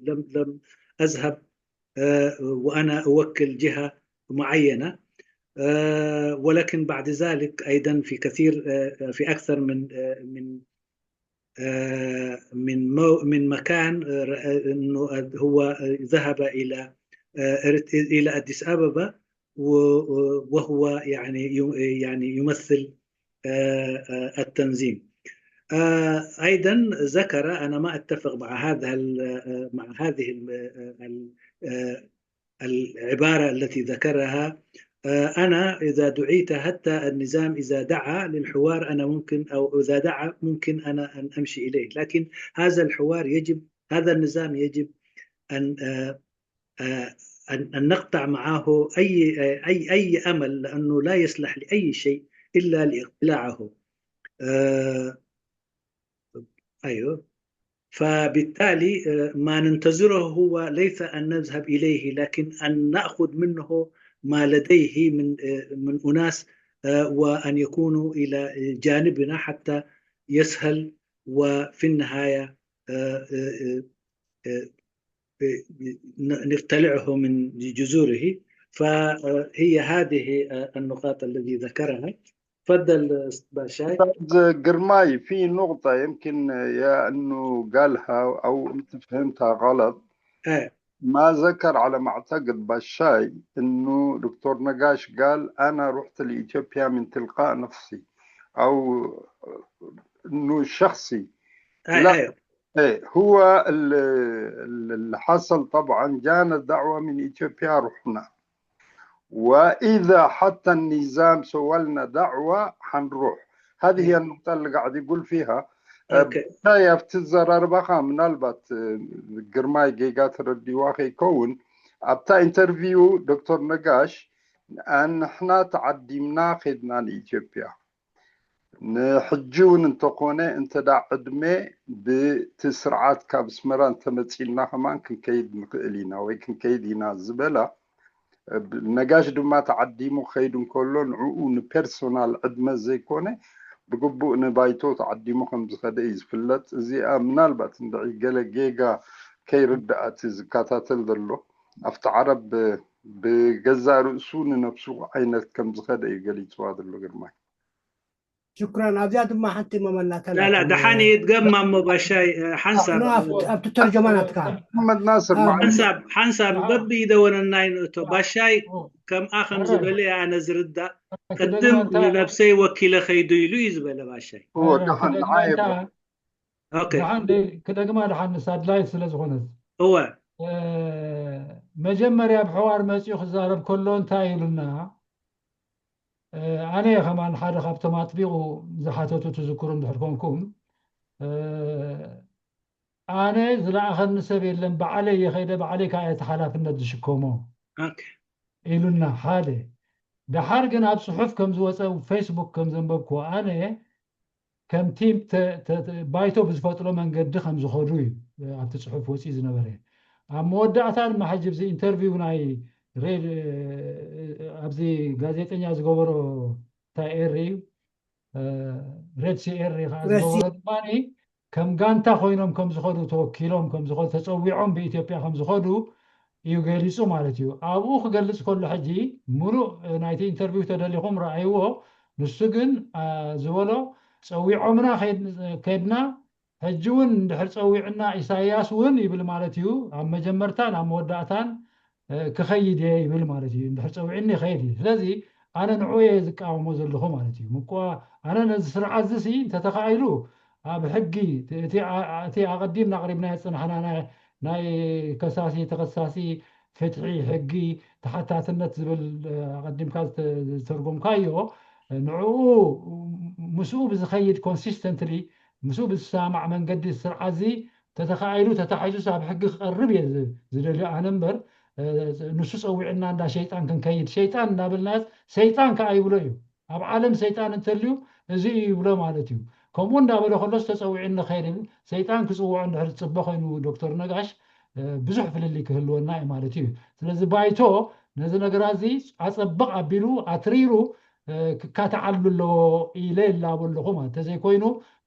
لم لم أذهب آه، وأنا أوكل جهة معينة. آه، ولكن بعد ذلك أيضا في كثير آه، في أكثر من آه، من آه، من مو من مكان آه، انه هو ذهب الى آه، إريت- الى اديس ابابا، و- وهو يعني يم- يعني يمثل آه، آه، التنظيم. آه، ايضا ذكر، انا ما اتفق مع هذا ال- آه، مع هذه ال- آه، ال- آه، العبارة التي ذكرها. آه، أنا إذا دعيت حتى النظام إذا دعا للحوار أنا ممكن، أو إذا دعا ممكن أنا أن أمشي إليه، لكن هذا الحوار يجب، هذا النظام يجب أن آه، آه، أن أن نقطع معه أي آه، أي أي أمل، لأنه لا يصلح لأي شيء إلا لإقلاعه. آه، أيوه. فبالتالي آه، ما ننتظره هو ليس أن نذهب إليه، لكن أن نأخذ منه ما لديه من آه، من أناس آه، وأن يكونوا إلى جانبنا حتى يسهل، وفي النهاية آه، آه، آه، آه، ن- نقتلعه من جذوره. فهي هذه آه، النقاط التي ذكرها. تفضل أستاذ باشاي. أستاذ جرماي، في نقطة يمكن يا أنه قالها أو أنت فهمتها غلط. آه. ما ذكر على ما أعتقد باشاي أنه دكتور نقاش قال: "أنا رحت لإثيوبيا من تلقاء نفسي"، أو أنه شخصي. آه. لا. آه. إيه، هو ال- ال- اللي حصل طبعا جانا دعوة من إثيوبيا، رحنا. وإذا حتى النظام سوالنا دعوة حنروح. هذه هي النقطة اللي قاعد يقول فيها. أوكي. ብታይ ኣብቲ ዘራርባኻ ምናልባት ግርማይ ጌጋ ተረዲዋ ከይከውን፣ ኣብታ ኢንተርቪው ዶክተር ነጋሽ ንሕና ተዓዲምና ኸድና ንኢትዮጵያ፣ ንሕጂ እውን እንተኾነ እንተዳ ዕድመ ብቲ ስርዓት ካብ ኣስመራ እንተመፂልና ከማን ክንከይድ ንኽእል ኢና ወይ ክንከይድ ኢና ዝበላ። ነጋሽ ድማ ተዓዲሙ ክኸይድ እንከሎ ንዕኡ ንፐርሶናል ዕድመ ዘይኮነ ብግቡእ ንባይቶ ተዓዲሙ ከም ዝኸደ እዩ ዝፍለጥ። እዚኣ ምናልባት እንድዒ ገለ ጌጋ ከይርዳእ እቲ ዝከታተል ዘሎ ኣብቲ ዓረብ ብገዛእ ርእሱ ንነብሱ ዓይነት ከም ዝኸደ እዩ ገሊፅዋ ዘሎ ግርማይ። ሽኩራን ኣብዚኣ ድማ ሓንቲ መመላተላ لا لا دحاني يتقمم مو باشاي حنسب ኣብቲ ተርጀማ ናትካ محمد ناصر آه. معلش. حنسب حنسب ببي دون الناين أوتو باشاي كم آخر زبلي أنا زردة قدم لنفسي وكيل خيدو يلو يزبل باشاي هو دحان عايب. أوكي ደሓን ክደግማ ደሓን ንሳ ኣድላይት ስለ ዝኾነት እወ መጀመርያ ኣብ ሕዋር መፂኡ ክዛረብ ከሎ እንታይ ኢሉና? ኣነ ከማን ሓደ ካብቶም ኣጥቢቑ ዝሓተቱ ትዝክሩ እንድሕር ኮንኩም፣ ኣነ ዝለኣኸኒ ሰብ የለን፣ ባዕለይ የኸይደ፣ ባዕለይ ከዓ እቲ ሓላፍነት ዝሽከሞ ኢሉና። ሓደ ደሓር ግን ኣብ ፅሑፍ ከም ዝወፀ ፌስቡክ ከም ዘንበብኩ ኣነ ከምቲ ባይቶ ብዝፈጥሮ መንገዲ ከም ዝኸዱ እዩ ኣብቲ ፅሑፍ ወፂኡ ዝነበረ። ኣብ መወዳእታ ድማ ሕጂ ብዚ ኢንተርቪው ናይ ኣብዚ ጋዜጠኛ ዝገበሮ እንታይ ኤሪ እዩ ሬድ ሲ ኤሪ ከዓ ዝገበሮ ድማ ከም ጋንታ ኮይኖም ከም ዝኸዱ ተወኪሎም ከም ዝኸዱ ተፀዊዖም ብኢትዮጵያ ከም ዝኸዱ እዩ ገሊፁ ማለት እዩ። ኣብኡ ክገልፅ ከሎ ሕጂ ሙሉእ ናይቲ ኢንተርቪው ተደሊኹም ረኣይዎ። ንሱ ግን ዝበሎ ፀዊዖምና ከድና ሕጂ እውን እንድሕር ፀዊዕና ኢሳያስ እውን ይብል ማለት እዩ። ኣብ መጀመርታን ኣብ መወዳእታን ክኸይድ እየ ይብል ማለት እዩ። እንድሕር ፀዊዕኒ ይኸይድ እዩ። ስለዚ ኣነ ንዑ እየ ዝቃወሞ ዘለኹ ማለት እዩ። ምኳ ኣነ ነዚ ስርዓት ዝሲ እንተተኻኢሉ ኣብ ሕጊ እቲ ኣቐዲምና ኣቕሪብና ዝፅናሕና ናይ ከሳሲ ተኸሳሲ ፍትሒ ሕጊ ተሓታትነት ዝብል ኣቐዲምካ ዝተርጎምካዮ ንዕኡ ምስኡ ብዝኸይድ ኮንሲስተንትሊ ምስኡ ብዝሰማማዕ መንገዲ ስርዓት እዚ ተተኻኢሉ ተታሒዙ ኣብ ሕጊ ክቐርብ እየ ዝደልዮ ኣነ እምበር ንሱ ፀዊዕና እንዳ ሸይጣን ክንከይድ ሸይጣን እናበልናስ ሰይጣን ከዓ ይብሎ እዩ። ኣብ ዓለም ሰይጣን እንተልዩ እዚ እዩ ይብሎ ማለት እዩ። ከምኡ እንዳበለ ከሎስ ተፀዊዑ ንኸይድ ሰይጣን ክፅውዖ እንድሕር ዝፅበ ኮይኑ ዶክተር ነጋሽ ብዙሕ ፍልልይ ክህልወና እዩ ማለት እዩ። ስለዚ ባይቶ ነዚ ነገራት እዚ ኣፀብቕ ኣቢሉ ኣትሪሩ ክካተዓሉ ኣለዎ ኢለ ይላቦ ኣለኹ ማለት ተዘይኮይኑ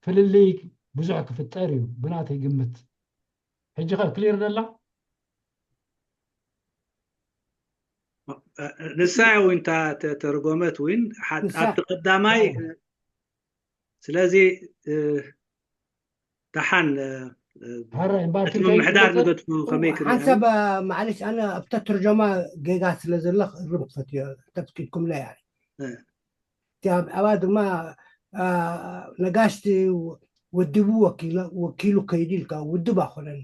ፍልልይ ብዙሕ ክፍጠር እዩ ብናተይ ግምት። ሕጂ ኸ ክሊር ደላ? ንሳ እውን እታ ተተርጎመት እውን ሓ- ንሳ- ኣብቲ ቀዳማይ ኣዎ። ስለዚ እ፣ ደሓን እ፣ እ፣ ሕራይ እምበኣር እቲ ክንከይድ ምምሕዳር ዝገበር- ንገድፉ ከመይ ክሪኣ ሓንሳብ ማዕለሽ ኣነ ኣብታ ተርጀማ ጌጋ ስለ ዘሎ ክእርም ክፈትዮ ተፍቂድኩምለይ ኣነ እ። እቲ ኣብ- ኣብኣ ድማ አ፣ ነጋሽቲ ውድቡ ወኪለ- ወኪሉ ከይዱ ኢልካ ውድብ ኣኮነን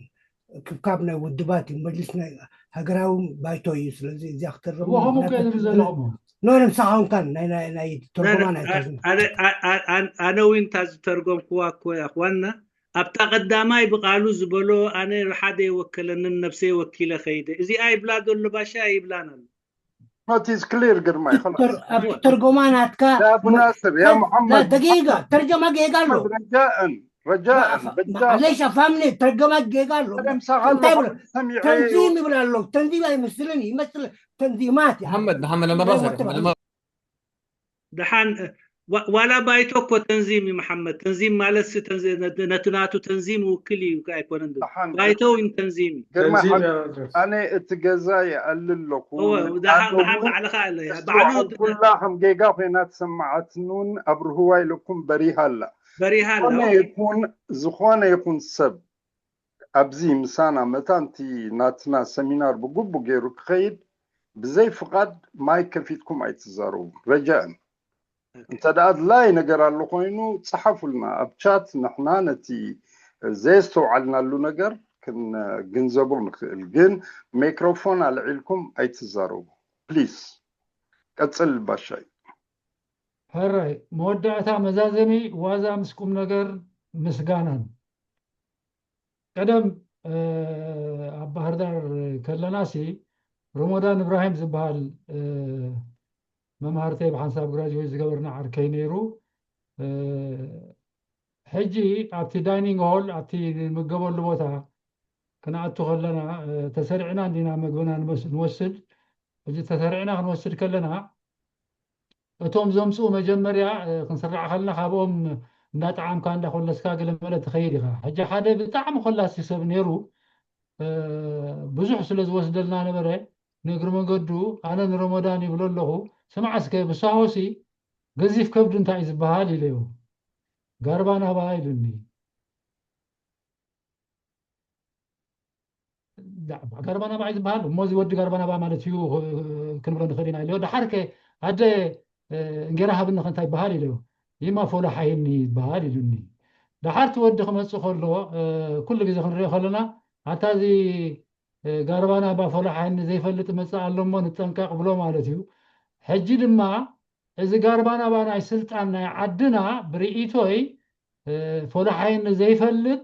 ክብካብ ናይ ውድባት እዩ መጅልስ ናይ ሃገራዊ ባይቶ እዩ ስለዚ እዚኣ ክተርም እሞ ከምኡ እኮ ዝብል ዘለኹም ኖ ንምሳኻ ውንካን ናይ ናይ ናይ ተርጎማ ናይ ተዝም ኣነ ኣነ- ኣነ- ኣነ- ኣነ እውን እታ ዝተርጎምክዋ እኮ እያ ዋና ኣብታ ቀዳማይ ብቃሉ ዝበሎ ኣነ ሓደ የወከለንን ነብሰይ ወኪለ ከይደ እዚኣ ይብላ ዘሎ ባሻ ይብላን ኣሎ But it's clear ግርማይ خلاص ተር- ኣብ ተርጎማ ናትካ لا مناسب يا محمد ደቂቃ ተርጀማ ጌጋ ኣሎ محمد رجاء رجاء رجاء معليش افهمني ተርገማ ጌጋ ኣሎ أنا مساخر እንታይ ብሎ سميعي ተንዚም ይብል ኣሎ ተንዚም ኣይመስልን ይመስል ተንዚማት እያ محمد محمد لما بصر أيوة، لما ደሓን ዋ- ዋላ ባይቶ እኮ ተንዚም እዩ መሓመድ ተንዚም ማለት ሲ ተንዚ- ነቲ ናቱ ተንዚም ውክል እዩ ኣይኮነን ዶ ደሓን ባይቶ እውን ተንዚም እዩ ግርማ ተንዚም ሓ- ያረጀ ኣነ እቲ ገዛ ይኣልል ኣለኹ እወ ኣነ ደሓን ደሓን እውን ባዕልኻ ኣለ እሱ ባዕሉ ዓንኩላ ከም ጌጋ ኮይና ተሰማዓትኒ እውን ኣብ ርህዋ ኢለኩም በሪሃ ኣላ በሪሃ ኣለ ዝኾነ ኦኬ። ይኹን ዝኾነ ይኹን ሰብ ኣብዚ ምሳና መታን እቲ ናትና ሰሚናር ብግቡእ ገይሩ ክኸይድ ብዘይ ፍቓድ ማይክ ከፊትኩም ኣይትዛረቡ ረጃእን እንተ ደኣ ኣድላይ ነገር ኣሎ ኮይኑ ጸሓፉልና ኣብ ቻት ንሕና ነቲ ዘየስተውዓልናሉ ነገር ክንግንዘቦ ንኽእል ግን ሜክሮፎን ኣልዒልኩም ኣይትዛረቡ ፕሊስ ቀጽል ባሻይ ሕራይ መወዳእታ መዛዘሚ ዋዛ ምስ ቁም ነገር ምስጋናን ቀደም ኣብ ባህርዳር ከለናሲ ሮሞዳን እብራሂም ዝበሃል መምሃርተይ ብሓንሳብ ግራጅዌት ዝገበርና ዓርከይ ነይሩ ሕጂ ኣብቲ ዳይኒንግ ሆል ኣብቲ ንምገበሉ ቦታ ክንኣቱ ከለና ተሰሪዕና እንዲና መግብና ንወስድ ሕጂ ተሰሪዕና ክንወስድ ከለና እቶም ዘምፅኡ መጀመርያ ክንስራዕ ከለና ካብኦም እንዳጠዓምካ እንዳኮለስካ ገለመለ ትኸይድ ኢኻ ሕጂ ሓደ ብጣዕሚ ኮላሲ ሰብ ነይሩ ብዙሕ ስለ ዝወስደልና ነበረ ንእግሪ መንገዱ ኣነ ንረመዳን ይብሎ ኣለኹ ስማዕ እስከ ብሳሆሲ ገዚፍ ከብዲ እንታይ እዩ ዝበሃል ኢለዮ ጋርባናባ ኢሉኒ ጋርባናባ እዩ ዝበሃል እሞ እዚ ወዲ ጋርባናባ ማለት እዩ ክንብሎ ንኽእል ኢና ኢለዮ ደሓርከ ኣደ እንጌራ ሃብኒ ከንታይ ይበሃል ኢለዮ ይማ ፎሎ ሓይኒ ይበሃል ኢሉኒ ደሓርቲ ወዲ ክመፅእ ከሎ ኩሉ ግዜ ክንሪኦ ከለና ኣታ እዚ ጋርባናባ ፎላሓይኒ ዘይፈልጥ መጽእ ኣሎ እሞ ንጠንቀቕ ብሎ ማለት እዩ። ሕጂ ድማ እዚ ጋርባናባ ናይ ስልጣን ናይ ዓድና ብርእይቶይ ፎላሓይኒ ዘይፈልጥ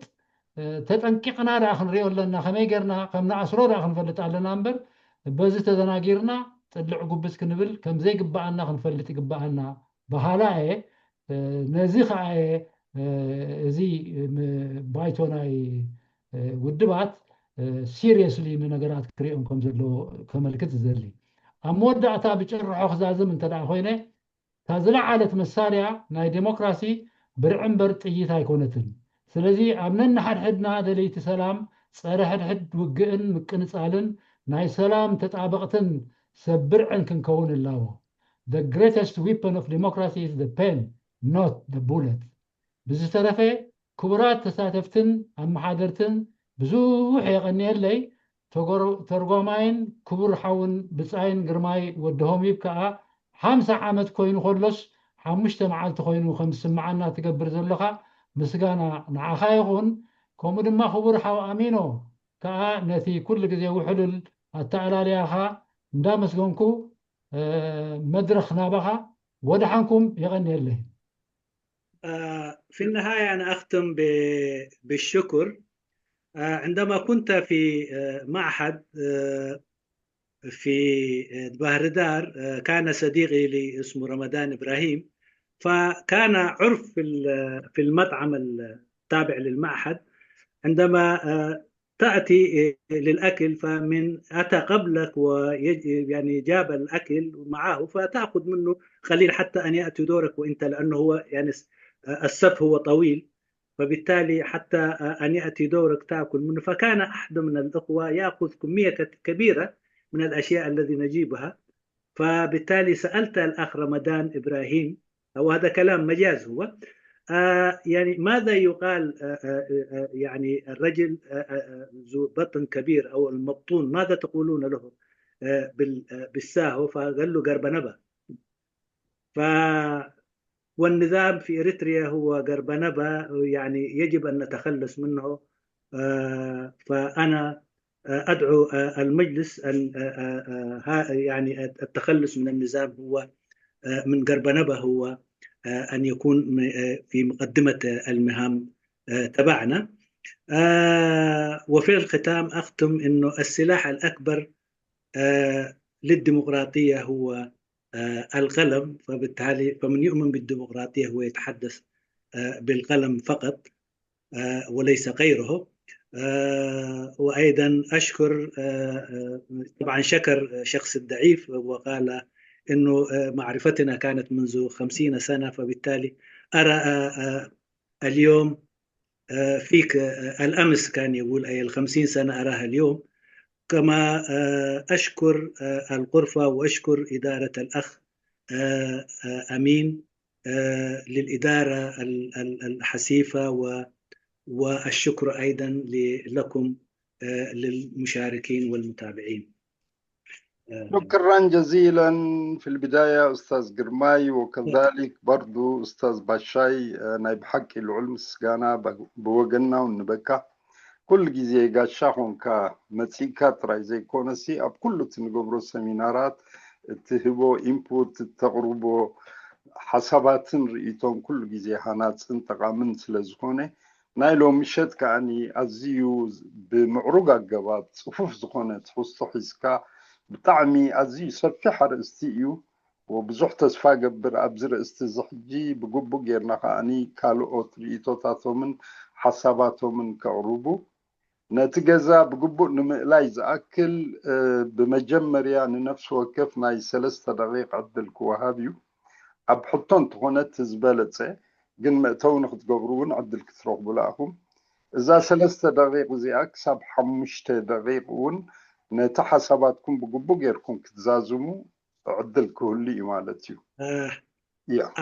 ተጠንቂቕና ደኣ ክንሪኦ ኣለና። ከመይ ጌርና ከም ንኣስሮ ደኣ ክንፈልጥ ኣለና እምበር በዚ ተዘናጊርና ጥልዕ ጉብዝ ክንብል ከም ዘይግብኣና ክንፈልጥ ይግብኣና በሃላ እየ። ነዚ ከዓ እየ እዚ ባይቶ ናይ ውድባት ሲሪየስሊ ንነገራት ክሪኦም ከም ዘለዎ ከመልክት ዝደሊ። ኣብ መወዳእታ ብጭርሖ ክዛዝም እንተ ደኣ ኮይነ እታ ዝለዓለት መሳርያ ናይ ዴሞክራሲ ብርዒ እምበር ጥይት ኣይኮነትን። ስለዚ ኣብ ነንሓድሕድና ደለይቲ ሰላም ጸረ ሕድሕድ ውግእን ምቅንጻልን ናይ ሰላም ተጣበቕትን ሰብ ብርዕን ክንከውን እላዎ። The greatest weapon of democracy is the pen, not the bullet. ብዝተረፈ ክቡራት ተሳተፍትን ኣመሓደርትን ብዙሕ የቐንየለይ። ተርጓማይን ክቡር ሓውን ብጻይን ግርማይ ወዲ ሆሚብ ከኣ ሓምሳ ዓመት ኮይኑ ከሎስ ሓሙሽተ መዓልቲ ኮይኑ ከም ዝስምዓና ትገብር ዘለኻ ምስጋና ንዓኻ ይኹን። ከምኡ ድማ ክቡር ሓው ኣሚኖ ከኣ ነቲ ኩሉ ግዜ ውሕሉል ኣተኣላልያኻ እንዳመስገንኩ መድረኽ ናባኻ ወድሓንኩም የቐንየለይ። في النهاية أنا أختم بالشكر. عندما كنت في معهد في دباهردار، كان صديقي اللي اسمه رمضان إبراهيم، فكان عرف في في المطعم التابع للمعهد، عندما تأتي للأكل، فمن أتى قبلك ويعني جاب الأكل معه، فتأخذ منه قليل حتى أن يأتي دورك وأنت، لأنه هو يعني الصف هو طويل، فبالتالي حتى أن يأتي دورك تأكل منه. فكان أحد من الأخوة يأخذ كمية كبيرة من الأشياء الذي نجيبها. فبالتالي سألت الأخ رمضان إبراهيم، أو هذا كلام مجاز هو، آه يعني ماذا يقال؟ آه آه يعني الرجل آه ذو بطن كبير أو المبطون، ماذا تقولون له بالساهو؟ فقال له قربنبة. ف والنظام في إريتريا هو قربنبة، يعني يجب أن نتخلص منه. فأنا أدعو المجلس أن يعني التخلص من النظام هو من قربنبة هو أن يكون في مقدمة المهام تبعنا. وفي الختام أختم إنه السلاح الأكبر للديمقراطية هو القلم، فبالتالي فمن يؤمن بالديمقراطية هو يتحدث بالقلم فقط وليس غيره. وأيضا أشكر، طبعا شكر شخص الضعيف وقال إنه معرفتنا كانت منذ خمسين سنة، فبالتالي أرى اليوم فيك الأمس كان يقول أي الخمسين سنة أراها اليوم. كما أشكر الغرفة وأشكر إدارة الأخ أمين للإدارة الحثيثة، والشكر أيضا لكم للمشاركين والمتابعين. شكرا جزيلا في البداية أستاذ قرماي، وكذلك برضو أستاذ باشاي. نايب حق العلم سجانا بوغنا ونبكا كل جزي قاشا خونكا متسيكا تراي زي كونسي أب كل تنقبرو سمينارات تهبو إنبوت تقربو حساباتن رئيتون كل جزي هانات انتقامن سلزخوني ናይ ሎም ምሸት ከኣኒ ኣዝዩ ብምዕሩግ ኣገባብ ጽፉፍ ዝኾነ ትሕዝቶ ሒዝካ ብጣዕሚ ኣዝዩ ሰፊሕ ኣርእስቲ እዩ። ወብዙሕ ተስፋ ገብር ኣብዚ ርእስቲ እዚ ሕጂ ብግቡእ ጌርና ከኣኒ ካልኦት ርእይቶታቶምን ሓሳባቶምን ከቕርቡ። ነቲ ገዛ ብግቡእ ንምእላይ ዝኣክል ብመጀመርያ ንነፍሲ ወከፍ ናይ ሰለስተ ደቂቕ ዕድል ክወሃብ እዩ። ኣብ ሕቶ እንተኾነ እቲ ዝበለጸ ግን መእተዊ ንክትገብሩ እውን ዕድል ክትረኽቡ ለኣኹም። እዛ ሰለስተ ደቂቕ እዚኣ ክሳብ ሓሙሽተ ደቂቕ እውን ነቲ ሓሳባትኩም ብግቡእ ጌርኩም ክትዛዝሙ ዕድል ክህሉ እዩ ማለት እዩ።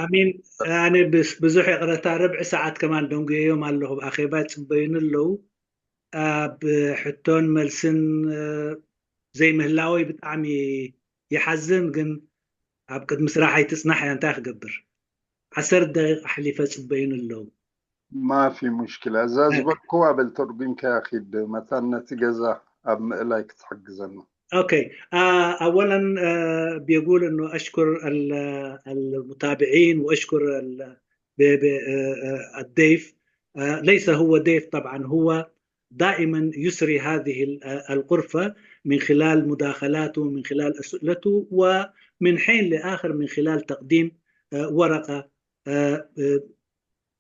ኣሚን። ኣነ ብዙሕ ይቕረታ፣ ርብዒ ሰዓት ከማን ደንጉየዮም ኣለኹ። ኣኼባ ይጽበዩኒ ኣለዉ። ኣብ ሕቶን መልስን ዘይምህላወይ ብጣዕሚ ይሓዝን፣ ግን ኣብ ቅድሚ ስራሕ ኣይትጽናሕ እያ። እንታይ ክገብር? ዓሰርተ ደቂቕ ኣሕሊፈ ጽበዩኒ ኣለዉ። ما في مشكلة. إذا زبكوا بالترجم كاخد مثلا نتيجة أب مئلاي كتحجزنا. أوكي. آه، أولا، آه، بيقول إنه أشكر ال- المتابعين وأشكر ال- ب- ب- آه، آه، الضيف. آه، ليس هو ضيف طبعا، هو دائما يسري هذه ال- آه، الغرفة من خلال مداخلاته، من خلال أسئلته، ومن حين لآخر من خلال تقديم آه، ورقة آه، آه،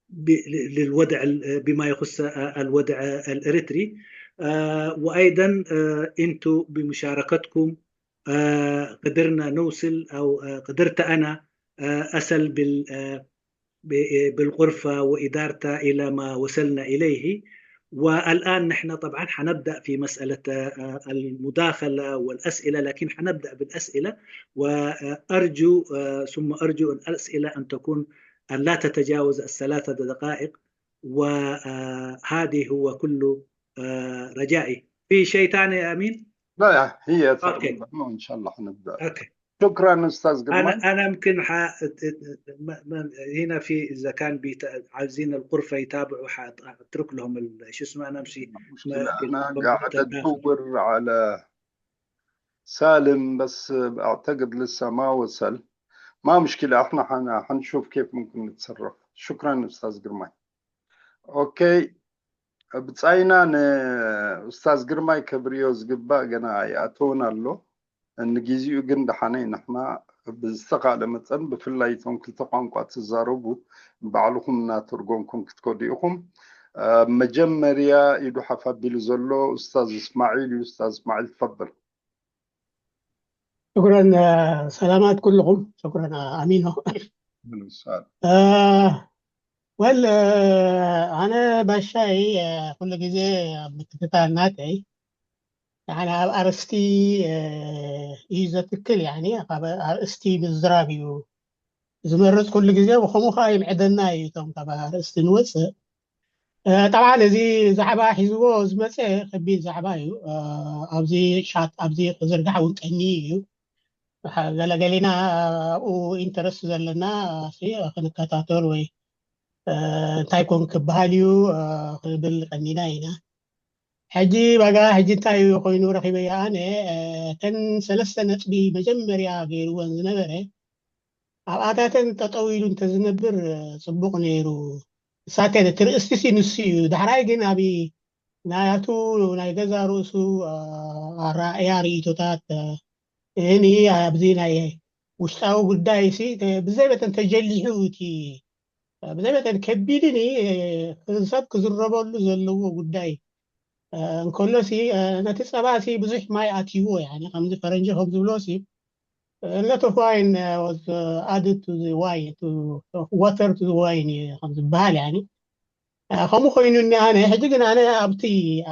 ب- للوضع ال- بما يخص آه، الوضع آه، الإريتري. آه، وأيضا آه، أنتم بمشاركتكم آه، قدرنا نوصل أو آه، قدرت أنا آه، أصل بال- آه، ب- بالغرفة وإدارتها إلى ما وصلنا إليه. والآن نحن طبعا حنبدأ في مسألة آه، المداخلة والأسئلة، لكن حنبدأ بالأسئلة، وأرجو آه، ثم أرجو الأسئلة أن تكون أن لا تتجاوز الثلاثة دقائق، وهذه هو كل آه، رجائي. في شيء ثاني يا أمين؟ لا، هي أوكي. تقريبا، وإن شاء الله حنبدأ. أوكي. شكرا أستاذ جرمان. أنا أنا يمكن ح... ما- ما- هنا في، إذا كان بيت... عايزين الغرفة يتابعوا، حأترك لهم ال- شو اسمه، أنا أمشي مشكلة. ما- أنا الكمبيوتر قاعد داخل. أدور على سالم، بس أعتقد لسه ما وصل. ما مشكلة، احنا حن... حنشوف كيف ممكن نتصرف. شكرا أستاذ جرماي. أوكي، ብጻይና ንኡስታዝ ግርማይ ከብርዮ ዝግባእ ገና ኣይኣተውን ኣሎ። ንግዜኡ ግን ደሓነይ ንሕና ብዝተኻእለ መጠን ብፍላይ እቶም ክልተ ቋንቋ ትዛረቡ ባዕልኹም እናተርጎምኩም ክትከዱ ኢኹም። ኣብ መጀመርያ ኢዱ ሓፍ ኣቢሉ ዘሎ ኡስታዝ እስማዒል እዩ። ኡስታዝ እስማዒል ትፈضል። شكرا آه، سلامات كلكم. شكرا آه، أمينو ኡስታዝ آه، وال آه، أنا باشاي آه، كل جزء بكتتا ناتي يعني أرستي إذا تكل يعني أرستي بالزرابيو ዝመርፅ ኩሉ ግዜ ብከምኡ ከዓ ይምዕደና እዩ እቶም ካብ ኣርእስቲ ንወፅእ ጠብዓን እዚ ዛዕባ ሒዝዎ ዝመፀ ከቢድ ዛዕባ እዩ ኣብዚ ሻት ኣብዚ ክዝርጋሕ እውን ቀኒ እዩ ገለገሊና ኣብኡ ኢንተረስት ዘለና ክንከታተል ወይ እንታይ ኮን ክበሃል እዩ ክብል ቀኒና ኢና ሕጂ ባጋ ሕጂ እንታይ ኮይኑ ረኪበ ኣነ ተን ሰለስተ ነጥቢ መጀመርያ ገይርወን ዝነበረ ኣብኣታተን ጠጠው ኢሉ እንተዝነብር ፅቡቅ ነይሩ እሳተ እቲ ርእስቲ ሲ ንሱ እዩ ዳሕራይ ግን ኣብ ናያቱ ናይ ገዛ ርእሱ ኣራእያ ርእቶታት እኒ ኣብዚ ናይ ውሽጣዊ ጉዳይ ሲ ብዘይ መጠን ተጀሊሑ እቲ ብዘይ መጠን ከቢድኒ ሰብ ክዝረበሉ ዘለዎ ጉዳይ እንከሎ ሲ ነቲ ፀባ ሲ ብዙሕ ማይ ኣትይዎ ከምዚ ፈረንጂ ከም ዝብሎ ሲ lot of wine was added to the wine to water to the wine ከም ዝበሃል ከምኡ ኮይኑ እኒኣነ ሕጂ ግን ኣነ ኣብቲ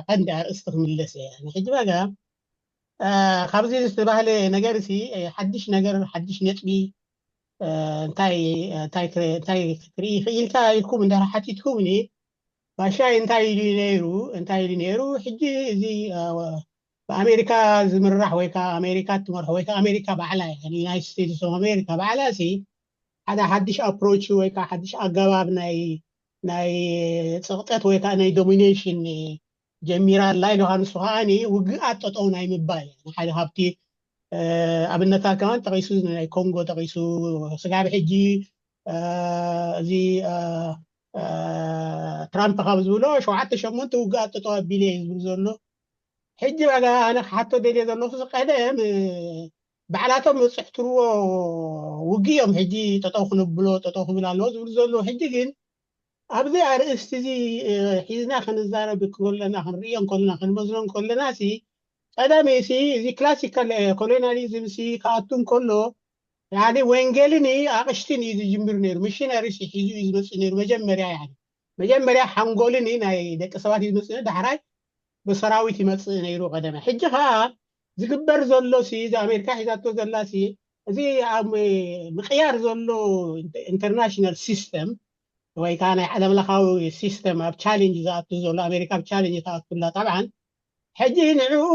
ቀንዲ ኣርእስቲ ክምለስ እየ ሕጂ በጋ ካብዚ ዝተባህለ ነገር ሲ ሓድሽ ነገር ሓድሽ ነጥቢ እንታይ እንታይ ክትርኢ ክኢልካ ኢልኩም እንዳ ሓቲትኩምኒ ባሻይ እንታይ ኢሉ ነይሩ እንታይ ኢሉ ነይሩ ሕጂ እዚ ብኣሜሪካ ዝምራሕ ወይ ከዓ ኣሜሪካ ትመርሖ ወይ ከዓ ኣሜሪካ ባዕላ ዩናይትድ ስቴትስ ኦፍ ኣሜሪካ ባዕላ ሲ ሓደ ሓድሽ ኣፕሮች ወይ ከዓ ሓድሽ ኣገባብ ናይ ናይ ፀቕጠት ወይ ከዓ ናይ ዶሚኔሽን ጀሚራ ኣላ ኢልካ ንሱ ከዓ ውግኣት ጠጠው ናይ ምባል ሓደ ካብቲ ኣብነታት ከማን ጠቂሱ ናይ ኮንጎ ጠቂሱ ስጋብ ሕጂ እዚ ትራምፕ ካብ ዝብሎ ሸውዓተ ሸሞንተ ውግኣት ጠጠው ኣቢለ እዩ ዝብል ዘሎ ሕጂ ዋጋ ኣነ ክሓቶ ደልየ ዘለኹ ቀደም ባዕላቶም ዝፅሕትርዎ ውግእ እዮም ሕጂ ጠጠው ክንብሎ ጠጠው ክብል ኣለዎ ዝብል ዘለዉ ሕጂ ግን ኣብዚ ኣርእስቲ እዚ ሒዝና ክንዛረብ ከለና ክንርእዮ ከለና ክንመዝኖ ከለና ሲ ቀዳሚ ሲ እዚ ክላሲካል ኮሎኒያሊዝም ሲ ክኣቱ ከሎ ያኒ ወንጌልን ኣቕሽትን እዩ ዝጅምር ነይሩ ሚሽነሪ ሲ ሒዙ እዩ ዝመፅእ ነይሩ መጀመርያ ያኒ መጀመርያ ሓንጎልን ናይ ደቂ ሰባት እዩ ዝመፅእ ዳሕራይ ብሰራዊት ይመፅእ ነይሩ ቀደመ ሕጂ ከዓ ዝግበር ዘሎ ሲ እዚ ኣሜሪካ ሒዛቶ ዘላ ሲ እዚ ኣብ ምቅያር ዘሎ ኢንተርናሽናል ሲስተም ወይ ከዓ ናይ ዓለም ለካዊ ሲስተም ኣብ ቻሌንጅ ዝኣቱ ዘሎ ኣሜሪካ ኣብ ቻሌንጅ ተኣቱላ ጠብዓን ሕጂ ንዕኡ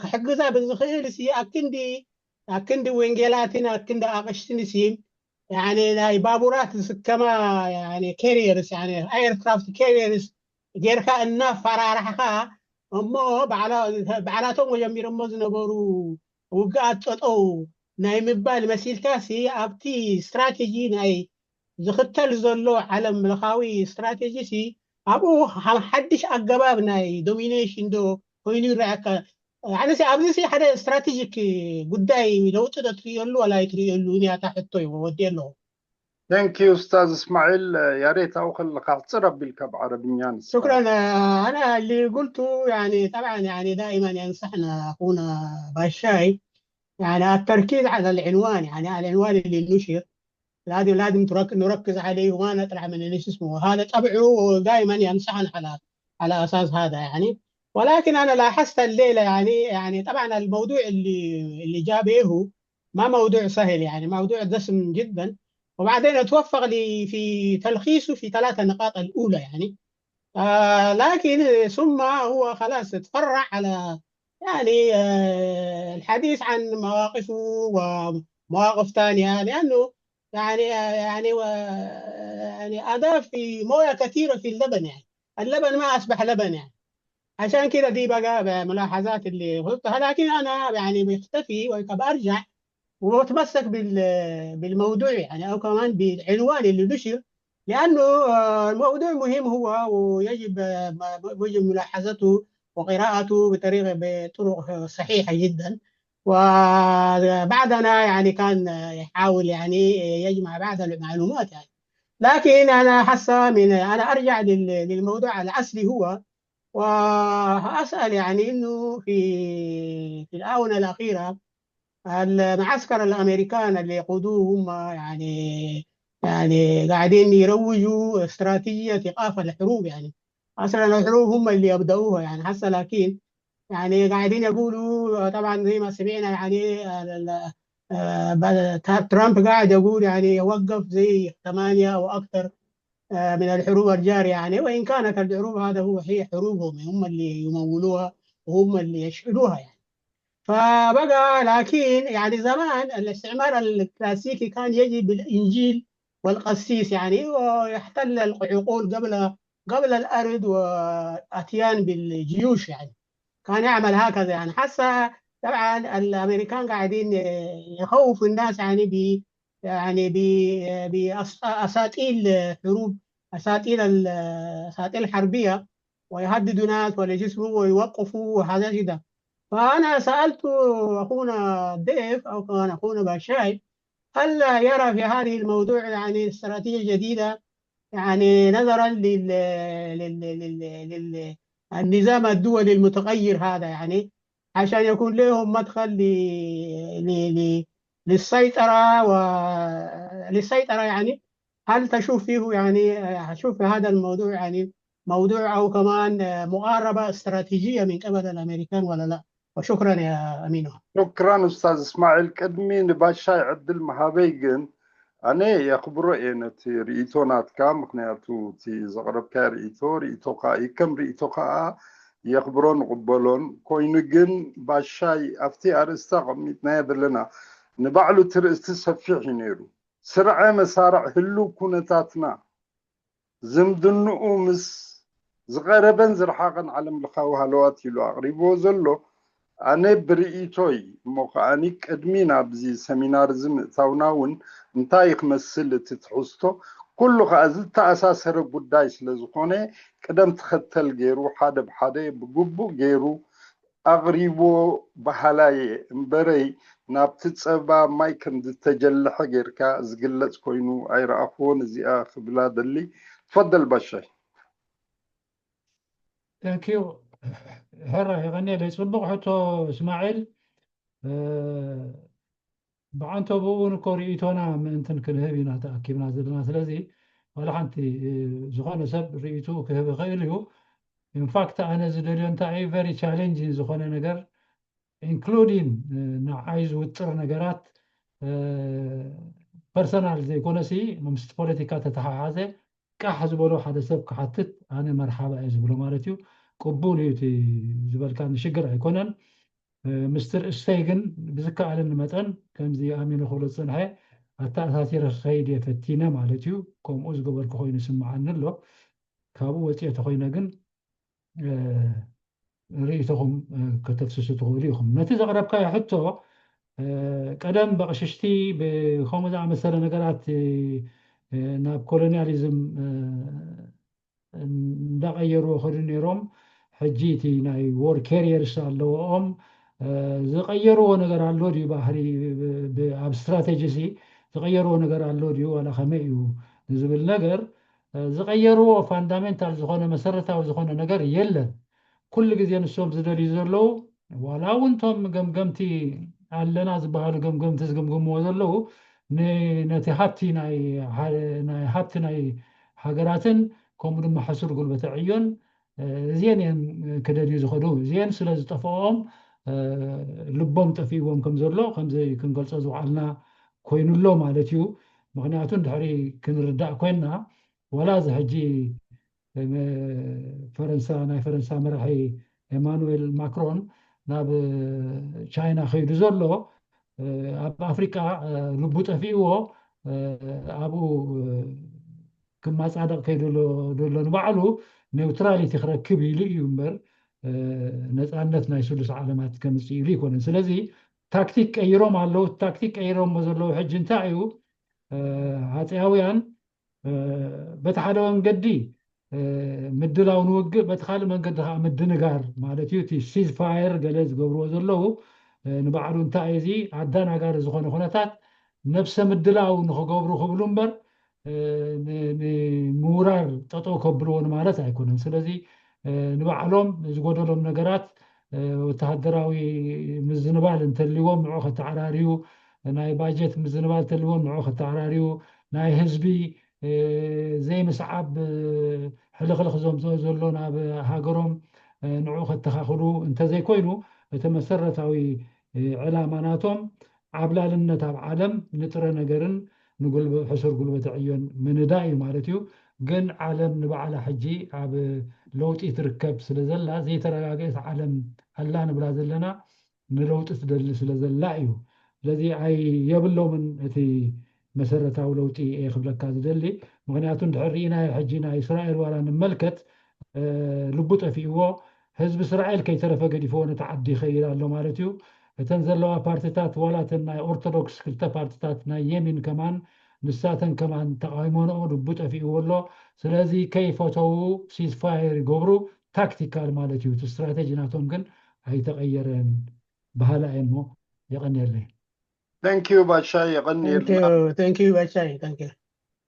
ክሕግዛ ብዝኽእል ሲ ኣብ ክንዲ ኣብ ክንዲ ወንጌላትን ኣብ ክንዲ ኣቐሽትን ሲ ያኒ ናይ ባቡራት ዝስከማ ያኒ carriers ያኒ aircraft carriers ጌርካ እናፈራራሕካ እሞ ባዕላ- ባዕላቶም ጀሚሮሞ ዝነበሩ ውግኣት ጠጠው ናይ ምባል መሲልካ ሲ ኣብቲ ስትራቴጂ ናይ ዝኽተል ዘሎ ዓለም ለኻዊ ስትራቴጂ ሲ ኣብኡ ሓ- ሓድሽ ኣገባብ ናይ domination ዶ ኮይኑ ይረኣካ? ኣነሲ ኣብዚ ሲ ሓደ ስትራቴጂክ ጉዳይ ለውጢ ዶ ትርእየሉ ዋላ ኣይትርእየሉ? ንያታ ሕቶ እዩ ወዲ ኣለኹ። Thank you ኡስታዝ እስማዒል። ያሬት ኣብኡ ከለካ ኣሕፅር ኣቢልካ ብዓረብኛ ንስኻ። شكرا. أنا اللي قلته يعني طبعا يعني دائما ينصحنا أخونا باشاي يعني التركيز على العنوان يعني العنوان اللي نشر لازم لازم ترك- نركز عليه وما نطلع من اللي اسمه هذا طبعه دائما ينصحنا على على اساس هذا يعني. ولكن انا لاحظت الليله يعني يعني طبعا الموضوع اللي اللي جابه ما موضوع سهل يعني موضوع دسم جدا. وبعدين اتوفق لي في تلخيصه في ثلاثة نقاط الاولى يعني. آه لكن ثم هو خلاص اتفرع على يعني آه الحديث عن مواقفه ومواقف ثانيه لانه يعني يعني و يعني اضاف في مويه كثيره في اللبن يعني. اللبن ما اصبح لبن يعني. عشان كده دي بقى ملاحظات اللي قلتها لكن انا يعني بيختفي وبرجع وبتمسك بال بالموضوع يعني او كمان بالعنوان اللي نشر لانه آه، الموضوع مهم هو ويجب آه، يجب ملاحظته وقراءته بطريقه بطرق صحيحه جدا. وبعضنا يعني كان يحاول يعني يجمع بعض المعلومات يعني. لكن انا حاسه من انا ارجع لل- للموضوع الاصلي هو واسال يعني انه في في الاونه الاخيره المعسكر الامريكان اللي يقودوه هم يعني يعني قاعدين يروجوا استراتيجيه ايقاف الحروب يعني. اصلا الحروب هم اللي يبداوها يعني هسه لكن يعني قاعدين يقولوا طبعا زي ما سمعنا يعني ال- ال- آه، ب- ترامب قاعد يقول يعني يوقف زي ثمانية او اكثر من الحروب الجاريه يعني وان كانت الحروب هذا هو هي حروبهم هم اللي يمولوها وهم اللي يشعلوها يعني. فبقى لكن يعني زمان الاستعمار الكلاسيكي كان يجي بالانجيل والقسيس يعني ويحتل العقول قبل قبل الارض واتيان بالجيوش يعني. كان يعمل هكذا يعني حتى طبعا الامريكان قاعدين يخوفوا الناس يعني ب يعني باساطيل حروب اساطيل الاساطيل الحربيه ويهددوا ناس ولا جسمه ويوقفوا وحاجات كده. فانا سالت اخونا ديف او كان اخونا باشاي هل يرى في هذه الموضوع يعني استراتيجيه جديده يعني نظرا لل لل لل لل النظام الدولي المتغير هذا يعني عشان يكون لهم مدخل ل ل ل للسيطره و للسيطره يعني. هل تشوف فيه يعني هشوف في هذا الموضوع يعني موضوع او كمان مقاربه استراتيجيه من قبل الامريكان ولا لا؟ وشكرا يا امينو. شكرا استاذ اسماعيل. ቅድሚ ንባሻይ ዕድል ምሃበይ ግን ኣነ የኽብሮ እየ ነቲ ርእይቶ ናትካ፣ ምኽንያቱ እቲ ዘቕረብካዮ ርእይቶ ርእይቶ ከዓ እዩ። ከም ርእይቶ ከዓ የኽብሮን ንቕበሎን። ኮይኑ ግን ባሻይ ኣብቲ ኣርእስቲ ኣቐሚጥናዮ ዘለና ንባዕሉ እቲ ርእስቲ ሰፊሕ እዩ ነይሩ። ስርዐ መሳርዕ ህሉው ኩነታትና ዝምድንኡ ምስ ዝቐረበን ዝረሓቐን ዓለም ለኻዊ ሃለዋት ኢሉ ኣቕሪብዎ ዘሎ ኣነ ብርእይቶይ እሞ ከዓኒ ቅድሚ ናብዚ ሰሚናር እዚ ምእታውና እውን እንታይ ክመስል እቲ ትሕዝቶ ኩሉ ከዓ ዝተኣሳሰረ ጉዳይ ስለ ዝኾነ ቅደም ተኸተል ገይሩ ሓደ ብሓደ ብግቡእ ገይሩ ኣቕሪቦ በሃላይ እምበረይ ናብቲ ፀባ ማይ ከም ዝተጀለሐ ጌርካ ዝግለፅ ኮይኑ ኣይረኣኽዎን እዚኣ ክብላ ደሊ። ትፈደል ባሻይ። Thank you ሕራ የቐንየለይ። ፅቡቕ ሕቶ እስማዒል። ብዓንተብኡ እውን እኮ ርእይቶና ምእንትን ክንህብ ኢና ተኣኪብና ዘለና። ስለዚ ዋላ ሓንቲ ዝኾነ ሰብ ርእይትኡ ክህብ ይኽእል እዩ። ኢንፋክት ኣነ ዝደልዮ እንታይ እዩ very challenging ዝኾነ ነገር including ንዓይ ዝውጥር ነገራት ፐርሰናል ዘይኮነሲ ምስቲ ፖለቲካ ተተሓሓዘ ቃሕ ዝበሎ ሓደ ሰብ ክሓትት ኣነ መርሓባ እየ ዝብሎ ማለት እዩ። ቅቡል እዩ እቲ ዝበልካኒ ሽግር ኣይኮነን። ምስቲ ርእስተይ ግን ብዝከኣለኒ መጠን ከምዚ ኣሚኑ ክብሎ ዝፀንሐ ኣተኣሳሲረ ክኸይድ እየ ፈቲነ ማለት እዩ። ከምኡ ዝገበርኩ ኮይኑ ይስምዓኒ ኣሎ። ካብኡ ወፂኤ ተኮይነ ግን ርኢቶኹም ከተፍስሱ ትኽእሉ ኢኹም። ነቲ ዘቕረብካዮ ሕቶ ቀደም በቕሽሽቲ ብከምኡ ዝኣመሰለ ነገራት ናብ ኮሎኒያሊዝም እንዳቐየርዎ ከዱ ነይሮም። ሕጂ እቲ ናይ ዎር ካሪየርስ ኣለዎም ዝቐየርዎ ነገር ኣሎ ድዩ? ባህሪ ኣብ ስትራቴጂ ሲ ዝቐየርዎ ነገር ኣሎ ድዩ ዋላ ከመይ እዩ ዝብል ነገር ዝቐየርዎ ፋንዳሜንታል ዝኾነ መሰረታዊ ዝኾነ ነገር የለን። ኩሉ ግዜ ንሶም ዝደልዩ ዘለዉ ዋላ እውን እቶም ገምገምቲ ኣለና ዝበሃሉ ገምገምቲ ዝግምግምዎ ዘለዉ ነቲ ሃብቲ ናይ ሃብቲ ናይ ሃገራትን ከምኡ ድማ ሕሱር ጉልበተ ዕዮን እዚአን እየን ክደልዩ ዝኸዱ። እዚአን ስለ ዝጠፍኦም ልቦም ጠፊእዎም ከም ዘሎ ከምዚ ክንገልጾ ዝውዓልና ኮይኑ ኣሎ ማለት እዩ። ምክንያቱ ድሕሪ ክንርዳእ ኮይንና ዋላ እዚ ሕጂ ፈረንሳ ናይ ፈረንሳ መራሒ ኤማኑኤል ማክሮን ናብ ቻይና ከይዱ ዘሎ ኣብ ኣፍሪቃ ልቡ ጠፊእዎ ኣብኡ ክማፃደቕ ከይዱ ዘሎ ንባዕሉ ኔውትራሊቲ ክረክብ ኢሉ እዩ እምበር ነፃነት ናይ ስሉስ ዓለማት ከምፅእ ኢሉ ይኮነን። ስለዚ ታክቲክ ቀይሮም ኣለዉ። ታክቲክ ቀይሮሞ ዘለዉ ሕጂ እንታይ እዩ? ሃፀያውያን በቲ ሓደ መንገዲ ምድላው ንውግእ በቲ ካልእ መንገዲ ከዓ ምድንጋር ማለት እዩ። እቲ ሲዝፋየር ገለ ዝገብርዎ ዘለዉ ንባዕሉ እንታይ እዚ ኣዳናጋሪ ዝኾነ ኩነታት ነብሰ ምድላው ንክገብሩ ክብሉ እምበር ንምውራር ጠጠው ከብልዎ ንማለት ኣይኮነን። ስለዚ ንባዕሎም ዝጎደሎም ነገራት ወተሃደራዊ ምዝንባል እንተልዎም ንዑ ከተዓራርዩ፣ ናይ ባጀት ምዝንባል እንተልዎም ንዑ ከተዓራርዩ፣ ናይ ህዝቢ ዘይምስዓብ ሕልኽልኽ ዘምፅኦ ዘሎ ናብ ሃገሮም ንዑ ከተኻኽሉ እንተዘይኮይኑ እቲ መሰረታዊ ዕላማ ናቶም ዓብላልነት ኣብ ዓለም ንጥረ ነገርን ንጉልበ ሕሱር ጉልበተ ዕዮን ምንዳእ እዩ ማለት እዩ። ግን ዓለም ንባዕላ ሕጂ ኣብ ለውጢ ትርከብ ስለ ዘላ ዘይተረጋገአት ዓለም ኣላ ንብላ ዘለና ንለውጢ ትደሊ ስለ ዘላ እዩ። ስለዚ ኣይ የብሎምን እቲ መሰረታዊ ለውጢ እየ ክብለካ ዝደሊ። ምክንያቱ እንድሕር ርኢናዮ ሕጂ ናይ እስራኤል ዋላ ንመልከት ልቡ ጠፊእዎ ህዝቢ እስራኤል ከይተረፈ ገዲፍዎ ነቲ ዓዲ ይኸይድ ኣሎ ማለት እዩ። እተን ዘለዋ ፓርቲታት ዋላ እተን ናይ ኦርቶዶክስ ክልተ ፓርቲታት ናይ የሚን ከማን ንሳተን ከማን ተቃውሞንኦ ልቡ ጠፊእዎ ኣሎ። ስለዚ ከይፈተዉ ሲዝፋየር ይገብሩ ታክቲካል ማለት እዩ። እቲ ስትራቴጂ ናቶም ግን ኣይተቀየረን በሃላ እየ እሞ የቀንየለይ። Thank you ባሻይ የቀንየልና። Thank you ባሻይ thank you።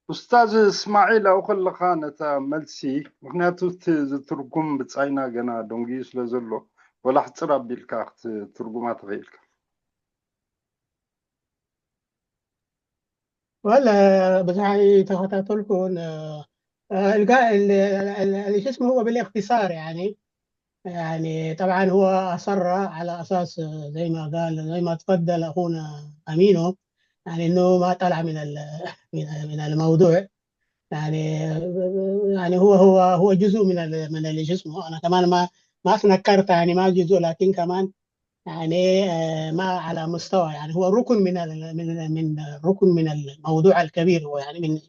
ኡስታዝ እስማዒል ኣብኡ ከለኻ ነታ መልሲ ምክንያቱ እቲ ዝትርጉም ብጻይና ገና ደንጉዩ ስለ ዘሎ ወላ ሕፅር ኣቢልካ ክትትርጉማ ተኽእልካ። ወላ ብዙሕ ኣይተኸታተልኩን እልጋ شو اسمه هو بالاختصار يعني يعني طبعا هو أصر على أساس زي ما قال زي ما تفضل أخونا أمينو يعني إنه ما طلع من من من الموضوع يعني يعني هو هو هو جزء من من شو اسمه أنا كمان ما ما تنكرت يعني ما جزء لكن كمان يعني ما على مستوى يعني هو ركن من من من ركن من الموضوع الكبير هو يعني من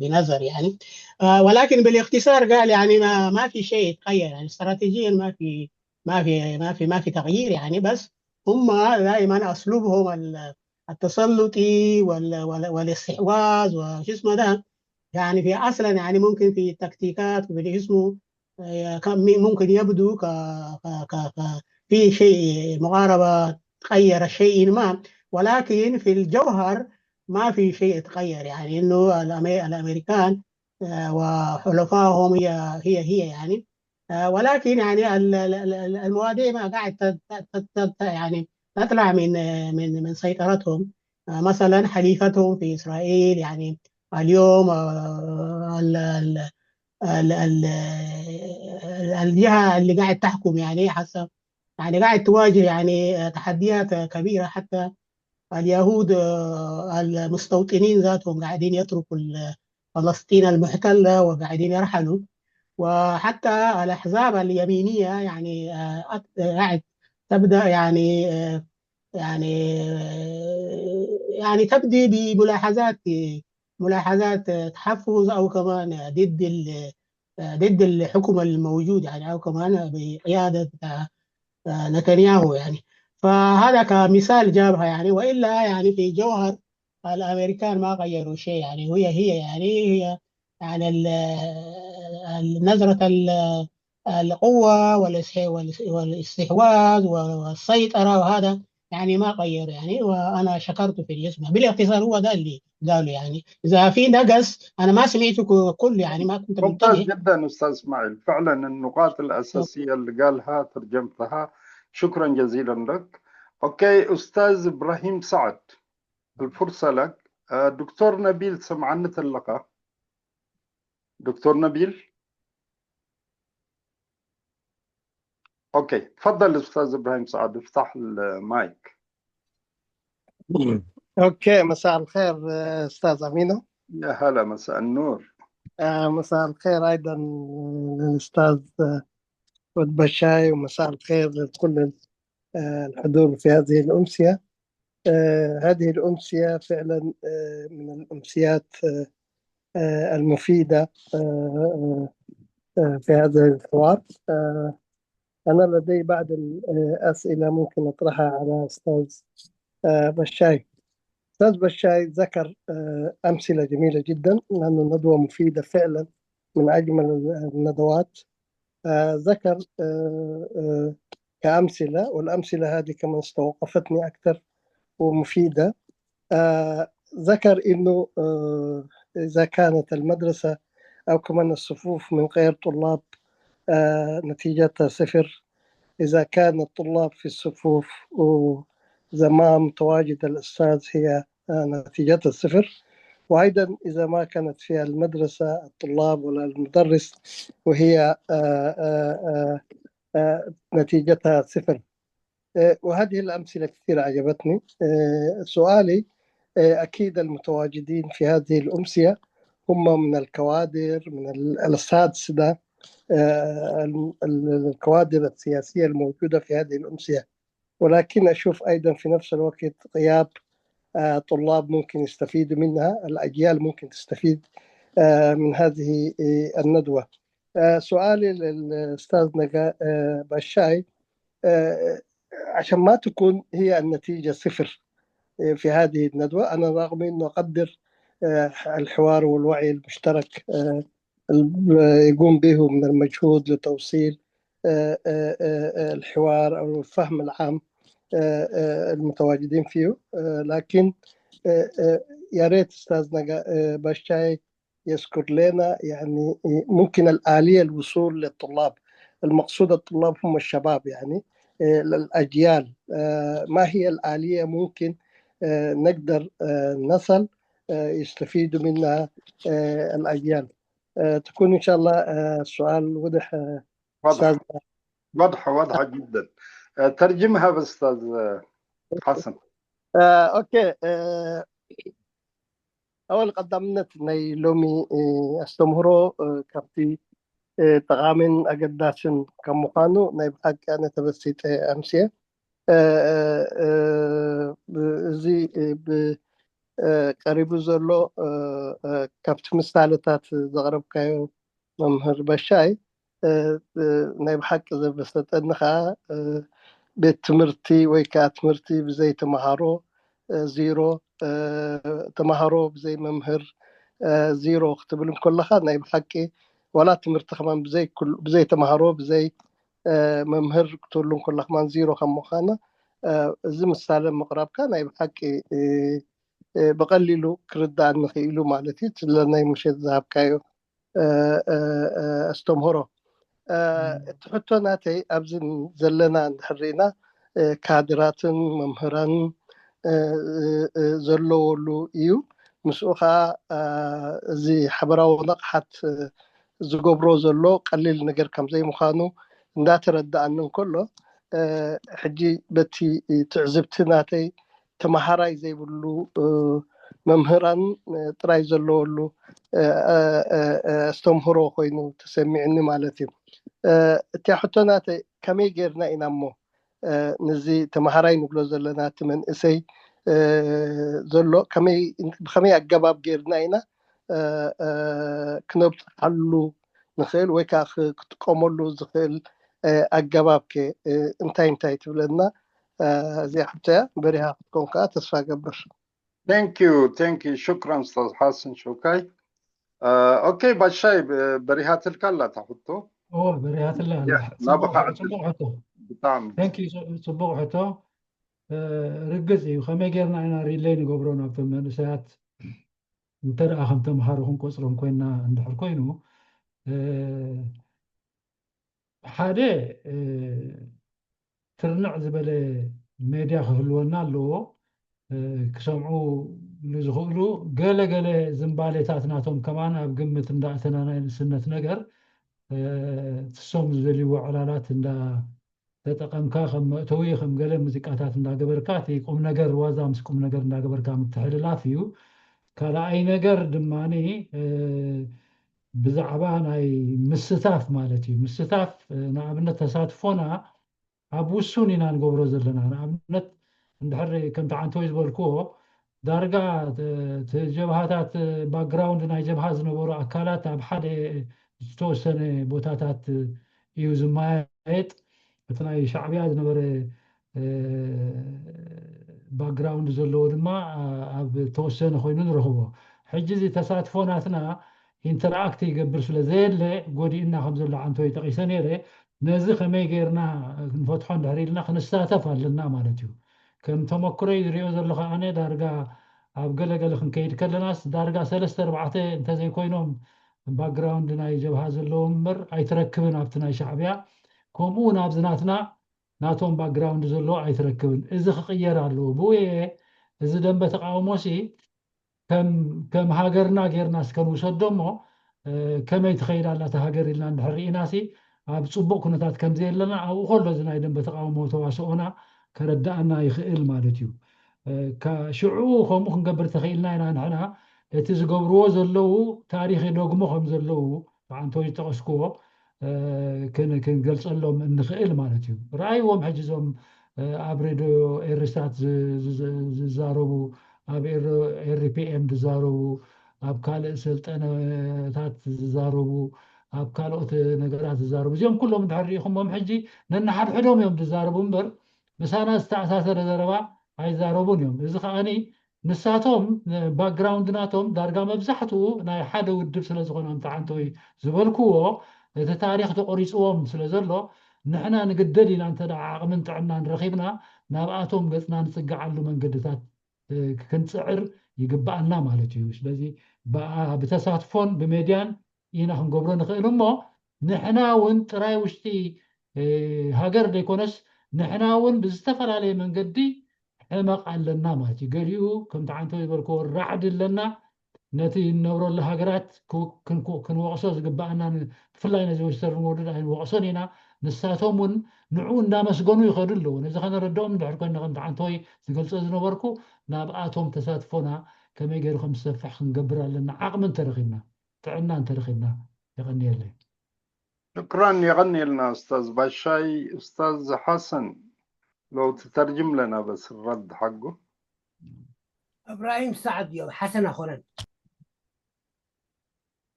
بنظر يعني آه، ولكن بالاختصار قال يعني ما ما في شيء يتغير يعني استراتيجيا ما في ما في ما في ما في تغيير يعني بس هم دائما اسلوبهم التسلطي والاستحواذ وشو اسمه ده يعني في اصلا يعني ممكن في تكتيكات وفي اسمه ممكن يبدو ك في شيء مقاربه تغير شيء ما ولكن في الجوهر ما في شيء يتغير يعني انه الامريكان وحلفائهم هي هي هي يعني ولكن يعني المواضيع ما قاعد يعني تطلع من من من سيطرتهم مثلا حليفتهم في اسرائيل يعني اليوم الجهه اللي قاعد تحكم يعني حسب يعني قاعد تواجه يعني تحديات كبيره حتى اليهود المستوطنين ذاتهم قاعدين يتركوا فلسطين المحتلة وقاعدين يرحلوا وحتى الأحزاب اليمينية يعني قاعد تبدأ يعني يعني يعني تبدي بملاحظات ملاحظات تحفظ او كمان ضد ضد الحكم الموجود يعني او كمان بقياده نتنياهو يعني. فهذا كمثال جابها يعني، والا يعني في جوهر الامريكان ما غيروا شيء يعني، وهي هي يعني هي يعني نظره القوه والاستحواذ والسيطره وهذا يعني ما غير يعني. وانا شكرت في الاسم بالاختصار، هو ده اللي قالوا يعني. اذا في نقص انا ما سمعته كله يعني، ما كنت ممتاز جدا استاذ اسماعيل، فعلا النقاط الاساسيه اللي قالها ترجمتها، شكرا جزيلا لك. اوكي استاذ ابراهيم سعد، الفرصه لك. دكتور نبيل سمعنا تلقى. دكتور نبيل. اوكي تفضل استاذ ابراهيم سعد، افتح المايك. اوكي مساء الخير استاذ امينو. يا هلا مساء النور. مساء الخير ايضا للاستاذ ود بشاي، ومساء الخير لكل الحضور في هذه الامسيه. هذه الامسيه فعلا من الامسيات المفيده في هذا الحوار. انا لدي بعض الاسئله ممكن اطرحها على استاذ بشاي. استاذ بشاي ذكر امثله جميله جدا، لانه ندوه مفيده فعلا، من اجمل الندوات. ذكر كامثله، والامثله هذه كمان استوقفتني اكثر ومفيده. ذكر انه اذا كانت المدرسه او كمان الصفوف من غير طلاب نتيجتها صفر، اذا كان الطلاب في الصفوف وزمام تواجد الاستاذ هي نتيجتها صفر. وايضا اذا ما كانت فيها المدرسه الطلاب ولا المدرس وهي نتيجتها صفر. وهذه الامثله كثيره عجبتني. سؤالي اكيد المتواجدين في هذه الامسيه هم من الكوادر، من الاساتذه، الكوادر السياسيه الموجوده في هذه الامسيه، ولكن اشوف ايضا في نفس الوقت غياب طلاب ممكن يستفيدوا منها، الاجيال ممكن تستفيد من هذه الندوه. سؤالي للاستاذ نجا بشاي، عشان ما تكون هي النتيجه صفر في هذه الندوه، انا رغم انه اقدر الحوار والوعي المشترك يقوم به من المجهود لتوصيل الحوار او الفهم العام المتواجدين فيه. لكن يا ريت استاذ نجا بشاي يذكر لنا يعني ممكن الآلية الوصول للطلاب. المقصود الطلاب هم الشباب يعني الأجيال. ما هي الآلية ممكن نقدر نصل يستفيدوا منها الأجيال؟ تكون إن شاء الله السؤال وضح. واضحة واضحة واضحة جدا. ترجمها بس أستاذ حسن. ኦኬ፣ ኣወል ቀዳምነት ናይ ሎሚ ኣስተምህሮ ካብቲ ጠቓምን ኣገዳስን ከም ምዃኑ ናይ ብሓቂ ኣነ ተበሲጠ ኣምስየ። እዚ ቀሪቡ ዘሎ ካብቲ ምሳሌታት ዘቕረብካዮ መምህር በሻይ ናይ ብሓቂ ዘበሰጠኒ ከዓ ቤት ትምህርቲ ወይ ከዓ ትምህርቲ ብዘይ ተምሃሮ ዚሮ፣ ተምሃሮ ብዘይ መምህር ዚሮ ክትብል እንከለካ ናይ ብሓቂ ዋላ ትምህርቲ ከማን ብዘይ ተምሃሮ ብዘይ መምህር ክትብሉ እንከሎ ከማን ዚሮ ከም ምኳና እዚ ምሳሌ ምቕራብካ ናይ ብሓቂ ብቐሊሉ ክርዳኣኒ ክኢሉ ማለት እዩ። ስለናይ ምሸት ዝሃብካዮ ኣስተምህሮ እቲ ሕቶ ናተይ ኣብዚ ዘለና እንድሕር ርኢና ካድራትን መምህራን ዘለወሉ እዩ። ምስኡ ከዓ እዚ ሓበራዊ ነቕሓት ዝገብሮ ዘሎ ቀሊል ነገር ከም ዘይምዃኑ እንዳተረዳኣኒ እንከሎ ሕጂ በቲ ትዕዝብቲ ናተይ ተምሃራይ ዘይብሉ መምህራን ጥራይ ዘለወሉ ኣስተምህሮ ኮይኑ ተሰሚዕኒ ማለት እዩ። እቲያ ሕቶ ናተይ ከመይ ጌርና ኢና እሞ ነዚ ተምሃራይ ንብሎ ዘለና እቲ መንእሰይ ዘሎ ብከመይ ኣገባብ ጌርና ኢና ክነብፅሓሉ ንኽእል ወይ ከዓ ክጥቀመሉ ዝኽእል ኣገባብ ከ እንታይ እንታይ ትብለና? እዚኣ ሓብተያ በሪሃ ክትኮን ከዓ ተስፋ ገብር። Thank you, thank you. ሽክራን ኡስታዝ ሓሰን ሾካይ። ኦኬ ባሻይ በሪሃትልካ ኣላ እታ ሕቶ። በሪሃትላ። ጽቡቕ ሕቶ። ጽቡቕ ሕቶ። ርግጽ እዩ። ከመይ ጌርና ኢና ሪለይ ንገብሮ ናብቶም መንእሰያት እንተ ደኣ ከም ተምሃሮ ክንቆጽሮም ኮይና እንድሕር ኮይኑ ሓደ ትርንዕ ዝበለ ሜድያ ክህልወና ኣለዎ። ክሰምዑ ንዝኽእሉ ገለ ገለ ዝንባሌታት ናቶም ከማን ኣብ ግምት እንዳእተና ናይ ንስነት ነገር ትሶም ዝደልይዎ ዕላላት እንዳ ተጠቐምካ ከም መእተዊ ከም ገለ ሙዚቃታት እንዳገበርካ እቲ ቁም ነገር ዋዛ ምስ ቁም ነገር እንዳገበርካ ምትሕልላፍ እዩ። ካልኣይ ነገር ድማ ብዛዕባ ናይ ምስታፍ ማለት እዩ። ምስታፍ ንኣብነት ተሳትፎና ኣብ ውሱን ኢና ንገብሮ ዘለና። ንኣብነት እንድሕር ከምቲ ዓንተወይ ዝበልክዎ ዳርጋ ጀብሃታት ባክግራውንድ ናይ ጀብሃ ዝነበሩ ኣካላት ኣብ ሓደ ዝተወሰነ ቦታታት እዩ ዝመያየጥ። እቲ ናይ ሻዕብያ ዝነበረ ባክግራውንድ ዘለዎ ድማ ኣብ ተወሰነ ኮይኑ ንረኽቦ። ሕጂ እዚ ተሳትፎ ናትና ኢንተራክት ይገብር ስለ ዘየለ ጎዲእና ከም ዘሎ ዓንተወይ ጠቒሰ ነይረ። ነዚ ከመይ ጌርና ክንፈትሖ እንድሕር ኢልና ክንሳተፍ ኣለና ማለት እዩ። ከም ተመክሮይ ዝሪኦ ዘለኹ ኣነ ዳርጋ ኣብ ገለገለ ክንከይድ ከለናስ ዳርጋ ሰለስተ ኣርባዕተ እንተዘይኮይኖም ባክግራውንድ ናይ ጀብሃ ዘለዎም እምበር ኣይትረክብን ኣብቲ ናይ ሻዕብያ። ከምኡ እውን ኣብዚ ናትና ናቶም ባክግራውንድ ዘለዎ ኣይትረክብን። እዚ ክቕየር ኣለዎ። ብኡ እየ እዚ ደንበ ተቃውሞሲ ከም ሃገርና ጌርና እስከ ንውሰዶ እሞ ከመይ ትኸይድ ኣላ እታ ሃገር ኢልና እንድሕር ርኢናሲ ኣብ ፅቡቕ ኩነታት ከምዘየለና ኣብኡ ከሎ እዚ ናይ ደንበ ተቃውሞ ተዋስኦና ከረድኣና ይኽእል ማለት እዩ። ሽዑ ከምኡ ክንገብር ተኽኢልና ኢና ንሕና እቲ ዝገብርዎ ዘለዉ ታሪኽ የደግሞ ከም ዘለዉ ብዓንተወይ ዝጠቐስክዎ ክንገልፀሎም እንኽእል ማለት እዩ። ረኣይዎም ሕጂ እዞም ኣብ ሬድዮ ኤሪስታት ዝዛረቡ ኣብ ኤሪፒኤም ዝዛረቡ ኣብ ካልእ ሰልጠነታት ዝዛረቡ ኣብ ካልኦት ነገራት ዝዛረቡ እዚኦም ኩሎም እንድሕር ርኢኹሞም ሕጂ ነንሓድሕዶም እዮም ዝዛረቡ እምበር ምሳና ዝተኣሳሰረ ዘረባ ኣይዛረቡን እዮም። እዚ ከዓኒ ንሳቶም ባክግራውንድ ናቶም ዳርጋ መብዛሕትኡ ናይ ሓደ ውድብ ስለ ዝኾነ ከምቲ ዓንተወይ ዝበልክዎ እቲ ታሪኽ ተቆሪፅዎም ስለ ዘሎ ንሕና ንግደድ ኢና እንተ ዓቕምን ጥዕናን ረኺብና ናብኣቶም ገፅና ንፅግዓሉ መንገድታት ክንፅዕር ይግባኣና ማለት እዩ። ስለዚ ብተሳትፎን ብሜድያን ኢና ክንገብሮ ንኽእል እሞ ንሕና እውን ጥራይ ውሽጢ ሃገር ዘይኮነስ ንሕና እውን ብዝተፈላለየ መንገዲ ሕመቕ ኣለና ማለት እዩ። ገሊኡ ከምቲ ዓንተወይ ዝበልክዎ ራዕዲ ኣለና። ነቲ እንነብረሉ ሃገራት ክንወቕሶ ዝግባኣና ብፍላይ ነዚ ዌስተርን ወርልድ ኣይንወቕሶን ኢና። ንሳቶም እውን ንዕኡ እንዳመስገኑ ይኸዱ ኣለዉ። ነዚ ከነረድኦም እንድሕር ኮይና ከምቲ ዓንተወይ ዝገልፆ ዝነበርኩ ናብኣቶም ተሳትፎና ከመይ ገይሩ ከም ዝሰፍሕ ክንገብር ኣለና። ዓቕሚ እንተረኺብና ጥዕና እንተረኺብና። የቐንየለይ። ሽክራን የቐንየልና ኡስታዝ ባሻይ። ኡስታዝ ሓሰን ለው ትተርጅም ለና በስ ረድ ሓጎ። እብራሂም ሰዓድ እዮም ሓሰን ኣኾነን።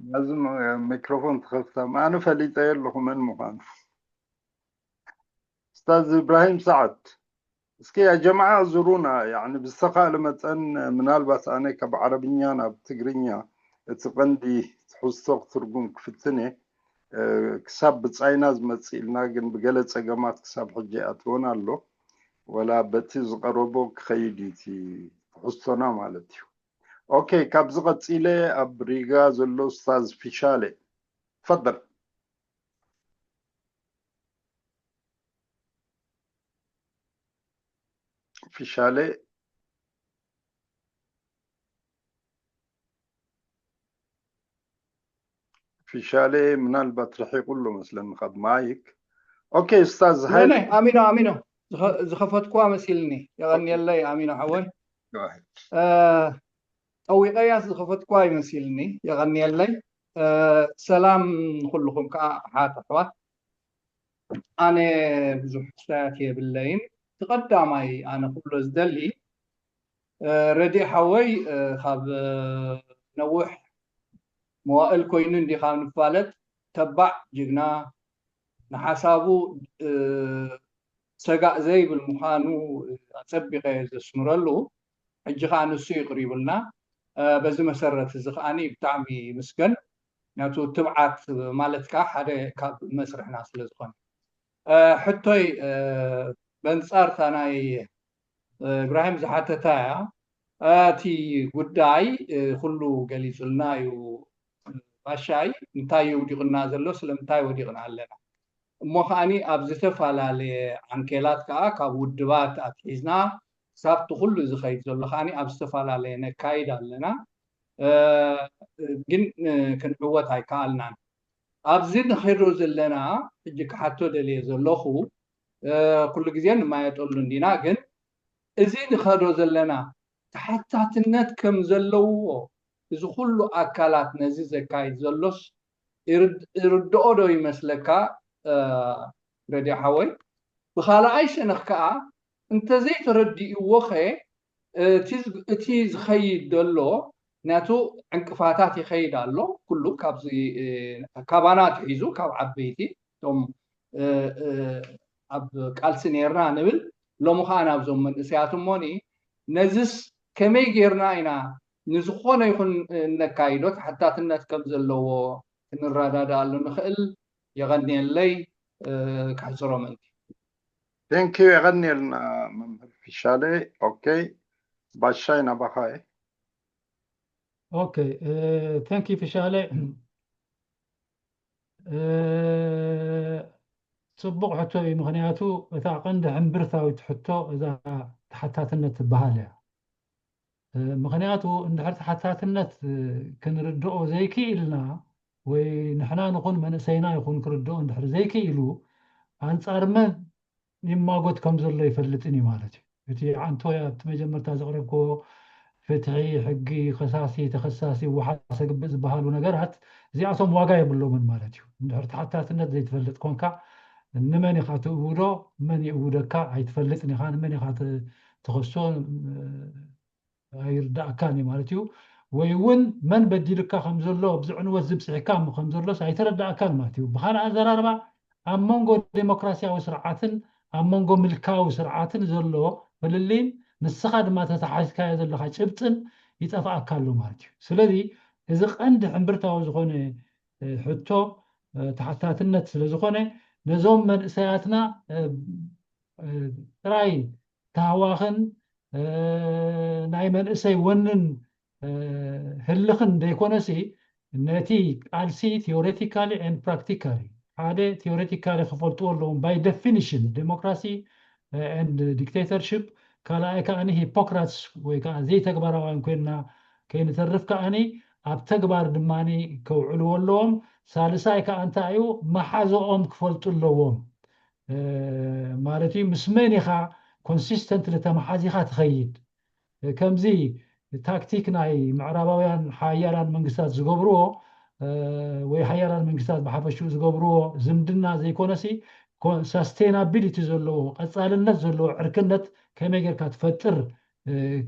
ነዚ ሚክሮፎን ትኸፍታ ኣነ ፈሊጠ የለኹ መን ምዃኑ። ኡስታዝ እብራሂም ሰዓድ እስኪ ያ ጀማዓ ዙሩና ያኒ ብዝተኻእለ መጠን ምናልባት ኣነ ካብ ዓረብኛ ናብ ትግርኛ እቲ ቀንዲ ትሕዝቶ ክትርጉም ክፍትን እየ። ክሳብ ብጻይና ዝመጽእ ኢልና ግን ብገለ ጸገማት ክሳብ ሕጂ ኣትወን ኣሎ። ወላ በቲ ዝቐረቦ ክኸይድ እዩ እቲ ትሕዝቶና ማለት እዩ። ኦኬ፣ ካብዚ ቀጺለ ኣብ ሪጋ ዘሎ ኡስታዝ ፊሻለ። ትፈደል። ፊሻለ ፊሻለ ምናልባት ርሒቑ ኣሎ መስለኒ ካብ ማይክ። ኦኬ ኡስታዝ ሃይለ። ኣሚኖ ኣሚኖ ዝኸፈትኩዋ መሲልኒ። የቐንየለይ ኣሚኖ ሓወይ። ጠዊቐያስ ዝኸፈትኩዋ ይመሲልኒ። የቐንየለይ። ሰላም ንኩልኹም ከዓ ኣሓት ኣሕዋት። ኣነ ብዙሕ ክስታያት የብለይን። እቲ ቀዳማይ ኣነ ክብሎ ዝደሊ ረዲ ሓወይ ካብ ነዊሕ መዋእል ኮይኑ እንዲ ካብ ንፋለጥ ተባዕ ጅግና ንሓሳቡ ሰጋእ ዘይብል ምዃኑ ኣጸቢቐ ዘስምረሉ። ሕጂ ከዓ ንሱ ይቕሪቡልና። በዚ መሰረት እዚ ከዓኒ ብጣዕሚ ይምስገን። ናቱ ትብዓት ማለት ከዓ ሓደ ካብ መስርሕና ስለ ዝኾነ ሕቶይ በንጻርታ ናይ እብራሂም ዝሓተታ እያ። እቲ ጉዳይ ኩሉ ገሊጹልና እዩ። ባሻይ እንታይ እዩ ውዲቕና ዘሎ? ስለምንታይ ወዲቕና ኣለና? እሞ ከዓኒ ኣብ ዝተፈላለየ ዓንኬላት ከዓ ካብ ውድባት ኣትሒዝና ክሳብቲ ኩሉ ዝኸይድ ዘሎ ከዓኒ ኣብ ዝተፈላለየ ነካይድ ኣለና። ግን ክንዕወት ኣይከኣልናን። ኣብዚ ንኸዶ ዘለና ሕጂ ክሓቶ ደልየ ዘለኹ ኩሉ ግዜ ንማየጠሉ እንዲና፣ ግን እዚ ንኸዶ ዘለና ተሓታትነት ከም ዘለውዎ እዚ ኩሉ ኣካላት ነዚ ዘካይድ ዘሎስ ይርድኦ ዶ ይመስለካ? ረዲ ሓወይ፣ ብኻልኣይ ሸነኽ ከዓ እንተዘይተረዲእዎ ኸ እቲ ዝኸይድ ዘሎ ናቱ ዕንቅፋታት ይኸይድ ኣሎ። ኩሉ ካብዚ ካባና ትሒዙ ካብ ዓበይቲ እቶም ኣብ ቃልሲ ነርና ንብል ሎሚ ከዓ ናብዞም መንእሰያት እሞኒ ነዚስ ከመይ ጌርና ኢና ንዝኾነ ይኹን እነካይዶ ተሓታትነት ከም ዘለዎ ክንረዳድኣሉ ንኽእል? የቐንየለይ። ክሕፅሮ ምእንቲ። Thank you። የቐንየልና መምህር ፊሻለ። ኦኬ፣ ባሻይ ናባኻ እየ። ኦኬ፣ thank you ፊሻለ። ፅቡቕ ሕቶ እዩ። ምኽንያቱ እታ ቀንዲ ሕምብርታዊት ሕቶ እዛ ተሓታትነት ትበሃል እያ። ምኽንያቱ እንድሕር ተሓታትነት ክንርድኦ ዘይክኢልና ወይ ንሕና ንኹን መንእሰይና ይኹን ክርድኦ እንድሕር ዘይክኢሉ ኣንጻር መን ይማጎት ከም ዘሎ ይፈልጥን እዩ ማለት እዩ። እቲ ዓንቶ ኣብቲ መጀመርታ ዘቕረብክዎ ፍትሒ፣ ሕጊ፣ ከሳሲ፣ ተኸሳሲ፣ ወሓሰ ግብእ ዝበሃሉ ነገራት እዚኣቶም ዋጋ የብሎምን ማለት እዩ። እንድሕር ተሓታትነት ዘይትፈልጥ ኮንካ ንመን ኢኻ ትእውዶ፣ መን ይእውደካ ኣይትፈልጥን ኢኻ። ንመን ኢኻ ትኸሶ ኣይርዳእካን እዩ ማለት እዩ። ወይ እውን መን በዲልካ ከም ዘሎ ኣብዚ ዕንወት ዝብፅሕካ ከም ዘሎስ ኣይተረዳእካን ማለት እዩ። ብካልእ ኣዘራርባ ኣብ መንጎ ዴሞክራሲያዊ ስርዓትን ኣብ መንጎ ምልካዊ ስርዓትን ዘሎ ፍልልይን ንስኻ ድማ ተተሓሒዝካዮ ዘለኻ ጭብጥን ይጠፍኣካ ኣሎ ማለት እዩ። ስለዚ እዚ ቀንዲ ሕምብርታዊ ዝኾነ ሕቶ ተሓታትነት ስለ ዝኾነ ነዞም መንእሰያትና ጥራይ ታህዋኽን ናይ መንእሰይ ወንን ህልኽን ዘይኮነሲ ነቲ ቃልሲ theoretically and practically ሓደ theoretically ክፈልጥዎ ኣለዎም። By definition democracy and dictatorship ካልኣይ ከዓኒ ሂፖክራትስ ወይ ከዓ ዘይተግባራውያን ኮይንና ከይንተርፍ ከዓኒ ኣብ ተግባር ድማ ከውዕልዎ ኣለዎም። ሳልሳይ ከዓ እንታይ እዩ መሓዘኦም ክፈልጡ ኣለዎም ማለት እዩ። ምስ መን ኢኻ consistently ተመሓዚኻ ትኸይድ? ከምዚ ታክቲክ ናይ ምዕራባውያን ሓያላን መንግስታት ዝገብርዎ ወይ ሓያላን መንግስታት ብሓፈሽኡ ዝገብርዎ ዝምድና ዘይኮነሲ sustainability ዘለዎ ቀፃልነት ዘለዎ ዕርክነት ከመይ ጌርካ ትፈጥር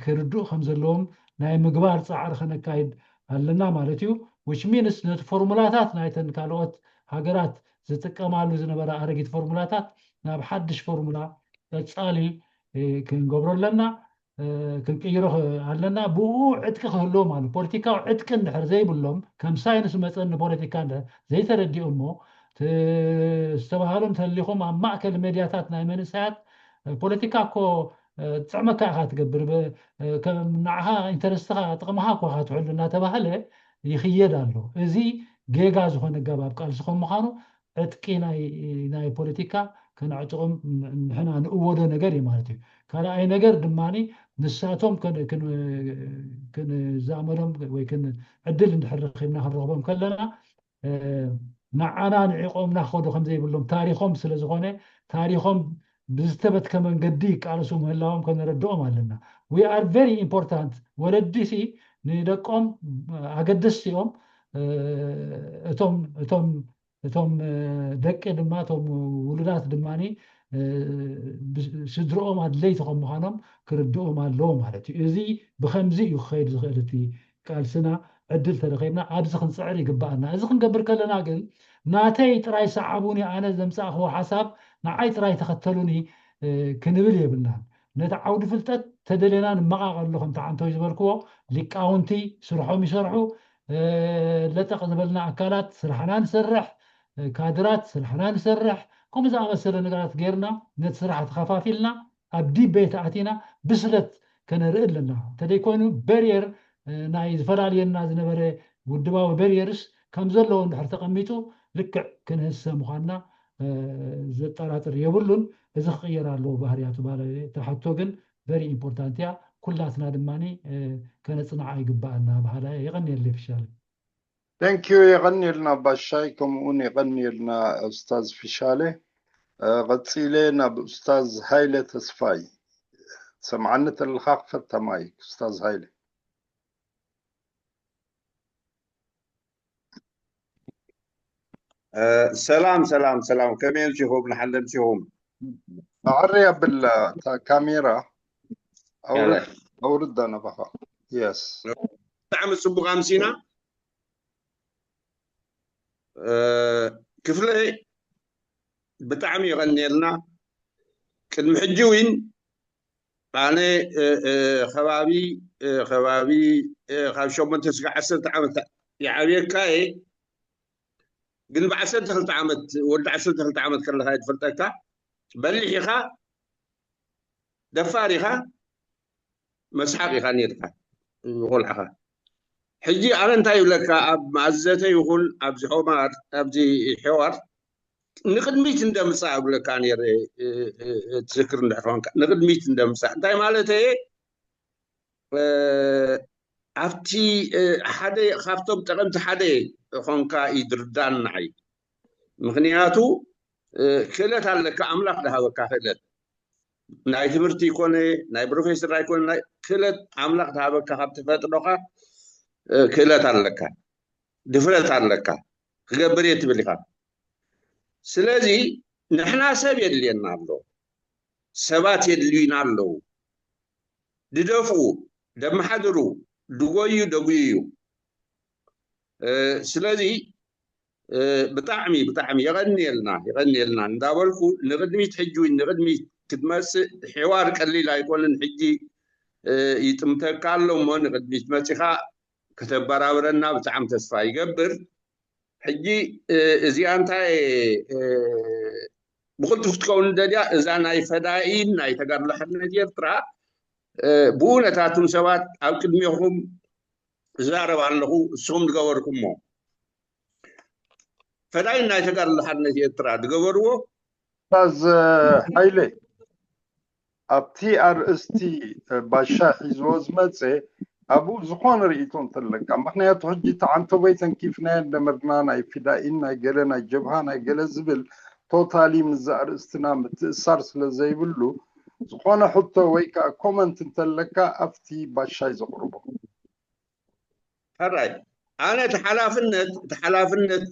ክርድኡ ከም ዘለዎም ናይ ምግባር ፃዕሪ ከነካይድ ኣለና ማለት እዩ። Which means ነቲ ፎርሙላታት ናይተን ካልኦት ሃገራት ዝጥቀማሉ ዝነበራ ኣረጊት ፎርሙላታት ናብ ሓድሽ ፎርሙላ ቀፃሊ ክንገብሮ ኣለና፣ ክንቅይሮ ኣለና። ብኡ ዕጥቂ ክህልዎም ኣሎ። ፖለቲካዊ ዕጥቂ እንድሕር ዘይብሎም ከም ሳይንስ መፀን ንፖለቲካ ዘይተረዲኦሞ ዝተባሃሉ እንተሊኹም ኣብ ማእከል ሜድያታት ናይ መንእሰያት ፖለቲካ እኮ ጥዕመካ ኢኻ ትገብር፣ ንዓኻ ኢንተረስትኻ ጥቕምኻ እኮ ኢኻ ትሕሉ እናተባህለ ይኽየድ ኣሎ። እዚ ጌጋ ዝኾነ ኣገባብ ቃልሲ ከም ምዃኑ ዕጥቂ ናይ ፖለቲካ ከነዕጥቖም ንሕና ንእወዶ ነገር እዩ ማለት እዩ። ካልኣይ ነገር ድማ ንሳቶም ክንዛመዶም ወይ ዕድል እንድሕር ረኺብና ክንረኽቦም ከለና ንዓና ንዒቖምና ክኸዱ ከም ዘይብሎም ታሪኾም ስለ ዝኾነ ታሪኾም ብዝተበትከ መንገዲ ይቃለሱ ምህላዎም ከነረድኦም ኣለና። We are very important። ወለዲ ሲ ንደቆም ኣገደስቲ እዮም። እቶም እቶም እቶም ደቂ ድማ እቶም ውሉዳት ድማ ስድርኦም ኣድለይቲ ከም ምዃኖም ክርድኦም ኣለዎ ማለት እዩ። እዚ ብከምዚ እዩ ክኸይድ ዝኽእል እቲ ቃልስና። ዕድል ተረኺብና ኣብዚ ክንፅዕር ይግባኣና። እዚ ክንገብር ከለና ግን ናተይ ጥራይ ሰዓቡኒ፣ ኣነ ዘምፃእክዎ ሓሳብ ንዓይ ጥራይ ተኸተሉኒ ክንብል የብልናን። ነቲ ዓውዲ ፍልጠት ተደሌና ንመቓቐሎ፣ ከምቲ ዓንቶይ ዝበልክዎ ሊቃውንቲ ስርሖም ይሰርሑ፣ ለጠቕ ዝበልና ኣካላት ስራሕና ንሰርሕ፣ ካድራት ስራሕና ንሰርሕ፣ ከምኡ ዝኣመሰለ ነገራት ጌርና ነቲ ስራሕ ተኸፋፊልና ኣብ ዲቤት ኣቲና ብስለት ከነርኢ ኣለና። እንተደይኮይኑ በርየር ናይ ዝፈላልየና ዝነበረ ውድባዊ በርየርስ ከም ዘለዎ እንድሕር ተቐሚጡ ልክዕ ክንህሰ ምዃንና ዘጠራጥር የብሉን። እዚ ክቕየር ኣለዎ ባህርያቱ። ባለ ተሓቶ ግን very important እያ። ኩላትና ድማ ከነፅንዓ ይግባኣና በሃላ እየ። የቐንየለይ ፍሻለ። Thank you። የቐንየልና ባሻይ፣ ከምኡውን የቐንየልና ኡስታዝ ፍሻለ። ቀፂለ ናብ ኡስታዝ ሃይለ ተስፋይ። ሰምዓኒ ተለኻ ክፈታ ማይክ ኡስታዝ ሃይለ። ሰላም ሰላም ሰላም፣ ከመይ ኣምሲኹም? ንሓንደ ኣምሲኹም? ማዕረ ኣብል እታ ካሜራ ኣውርዳ ናባኻ። የስ። ብጣዕሚ ፅቡቅ ኣምሲና። ክፍለ ብጣዕሚ የቐንየልና። ቅድሚ ሕጂ እውን ኣነ ከባቢ ከባቢ ካብ ሸሞንተ ስጋዕ ዓሰርተ ዓመት ይዓብየካ እየ። ግን ብዓሰርተ ክልተ ዓመት ወዲ ዓሰርተ ክልተ ዓመት ከለካ እየ ዝፈልጠካ። በሊሕ ኢኻ፣ ደፋር ኢኻ፣ መስሓቅ ኢኻ ነርካ ቆልዓኻ። ሕጂ ኣነ እንታይ ይብለካ፣ ኣብ ማእዘተ ይኹን ኣብዚ ሖማር ኣብዚ ሕዋር ንቅድሚት እንደምፃእ እብለካ ነይረ። ትዝክር እንድሕር ኮንካ ንቅድሚት እንደምፃእ እንታይ ማለት እየ? ኣብቲ ሓደ ካብቶም ጠቐምቲ ሓደ ኮንካ እዩ ዝርዳን ንዓይ። ምክንያቱ ክእለት ኣለካ፣ ኣምላኽ ዝሃበካ ክእለት ናይ ትምህርቲ ይኮነ ናይ ፕሮፌሰር ኣይኮነ ናይ ክእለት ኣምላኽ ዝሃበካ ካብ ተፈጥሮኻ ክእለት ኣለካ፣ ድፍረት ኣለካ፣ ክገብር እየ ትብል ኢኻ። ስለዚ ንሕና ሰብ የድልየና ኣሎ፣ ሰባት የድልዩና ኣለዉ። ድደፍኡ፣ ደመሓድሩ፣ ድጎዩ፣ ደጉዩ እዩ። ስለዚ ብጣዕሚ ብጣዕሚ የቐንየልና የቐንየልና እንዳበልኩ ንቕድሚት ሕጂ እውን ንቕድሚት ክትመፅእ ሕዋር ቀሊል ኣይኮንን። ሕጂ ይጥምተካ ኣሎ እሞ ንቕድሚት መፂኻ ከተበራብረና ብጣዕሚ ተስፋ ይገብር። ሕጂ እዚኣ እንታይ ብቕልጡፍ ክትከውን ደልያ እዛ ናይ ፈዳኢን ናይ ተጋድሎ ሓርነት ኤርትራ ብእውነት ኣቱም ሰባት ኣብ ቅድሜኹም እዛረብ ኣለኹ፣ እስኹም ዝገበርኩሞ ፈዳይን ናይ ተጋድሎ ሓርነት ኤርትራ ዝገበርዎ። ኡስታዝ ሃይለ፣ ኣብቲ ኣርእስቲ ባሻ ሒዝዎ ዝመፀ ኣብኡ ዝኾነ ርእይቶ እንተለካ፣ ምክንያቱ ሕጂ ተዓንተቦይ ተንኪፍናዮ እንደመርና ናይ ፊዳኢን ናይ ገለ ናይ ጀብሃ ናይ ገለ ዝብል ቶታሊ ምስ ኣርእስትና ምትእሳር ስለ ዘይብሉ ዝኾነ ሕቶ ወይ ከዓ ኮመንት እንተለካ ኣብቲ ባሻይ ዘቕርቦ። ሕራይ ኣነ እቲ ሓላፍነት እቲ ሓላፍነት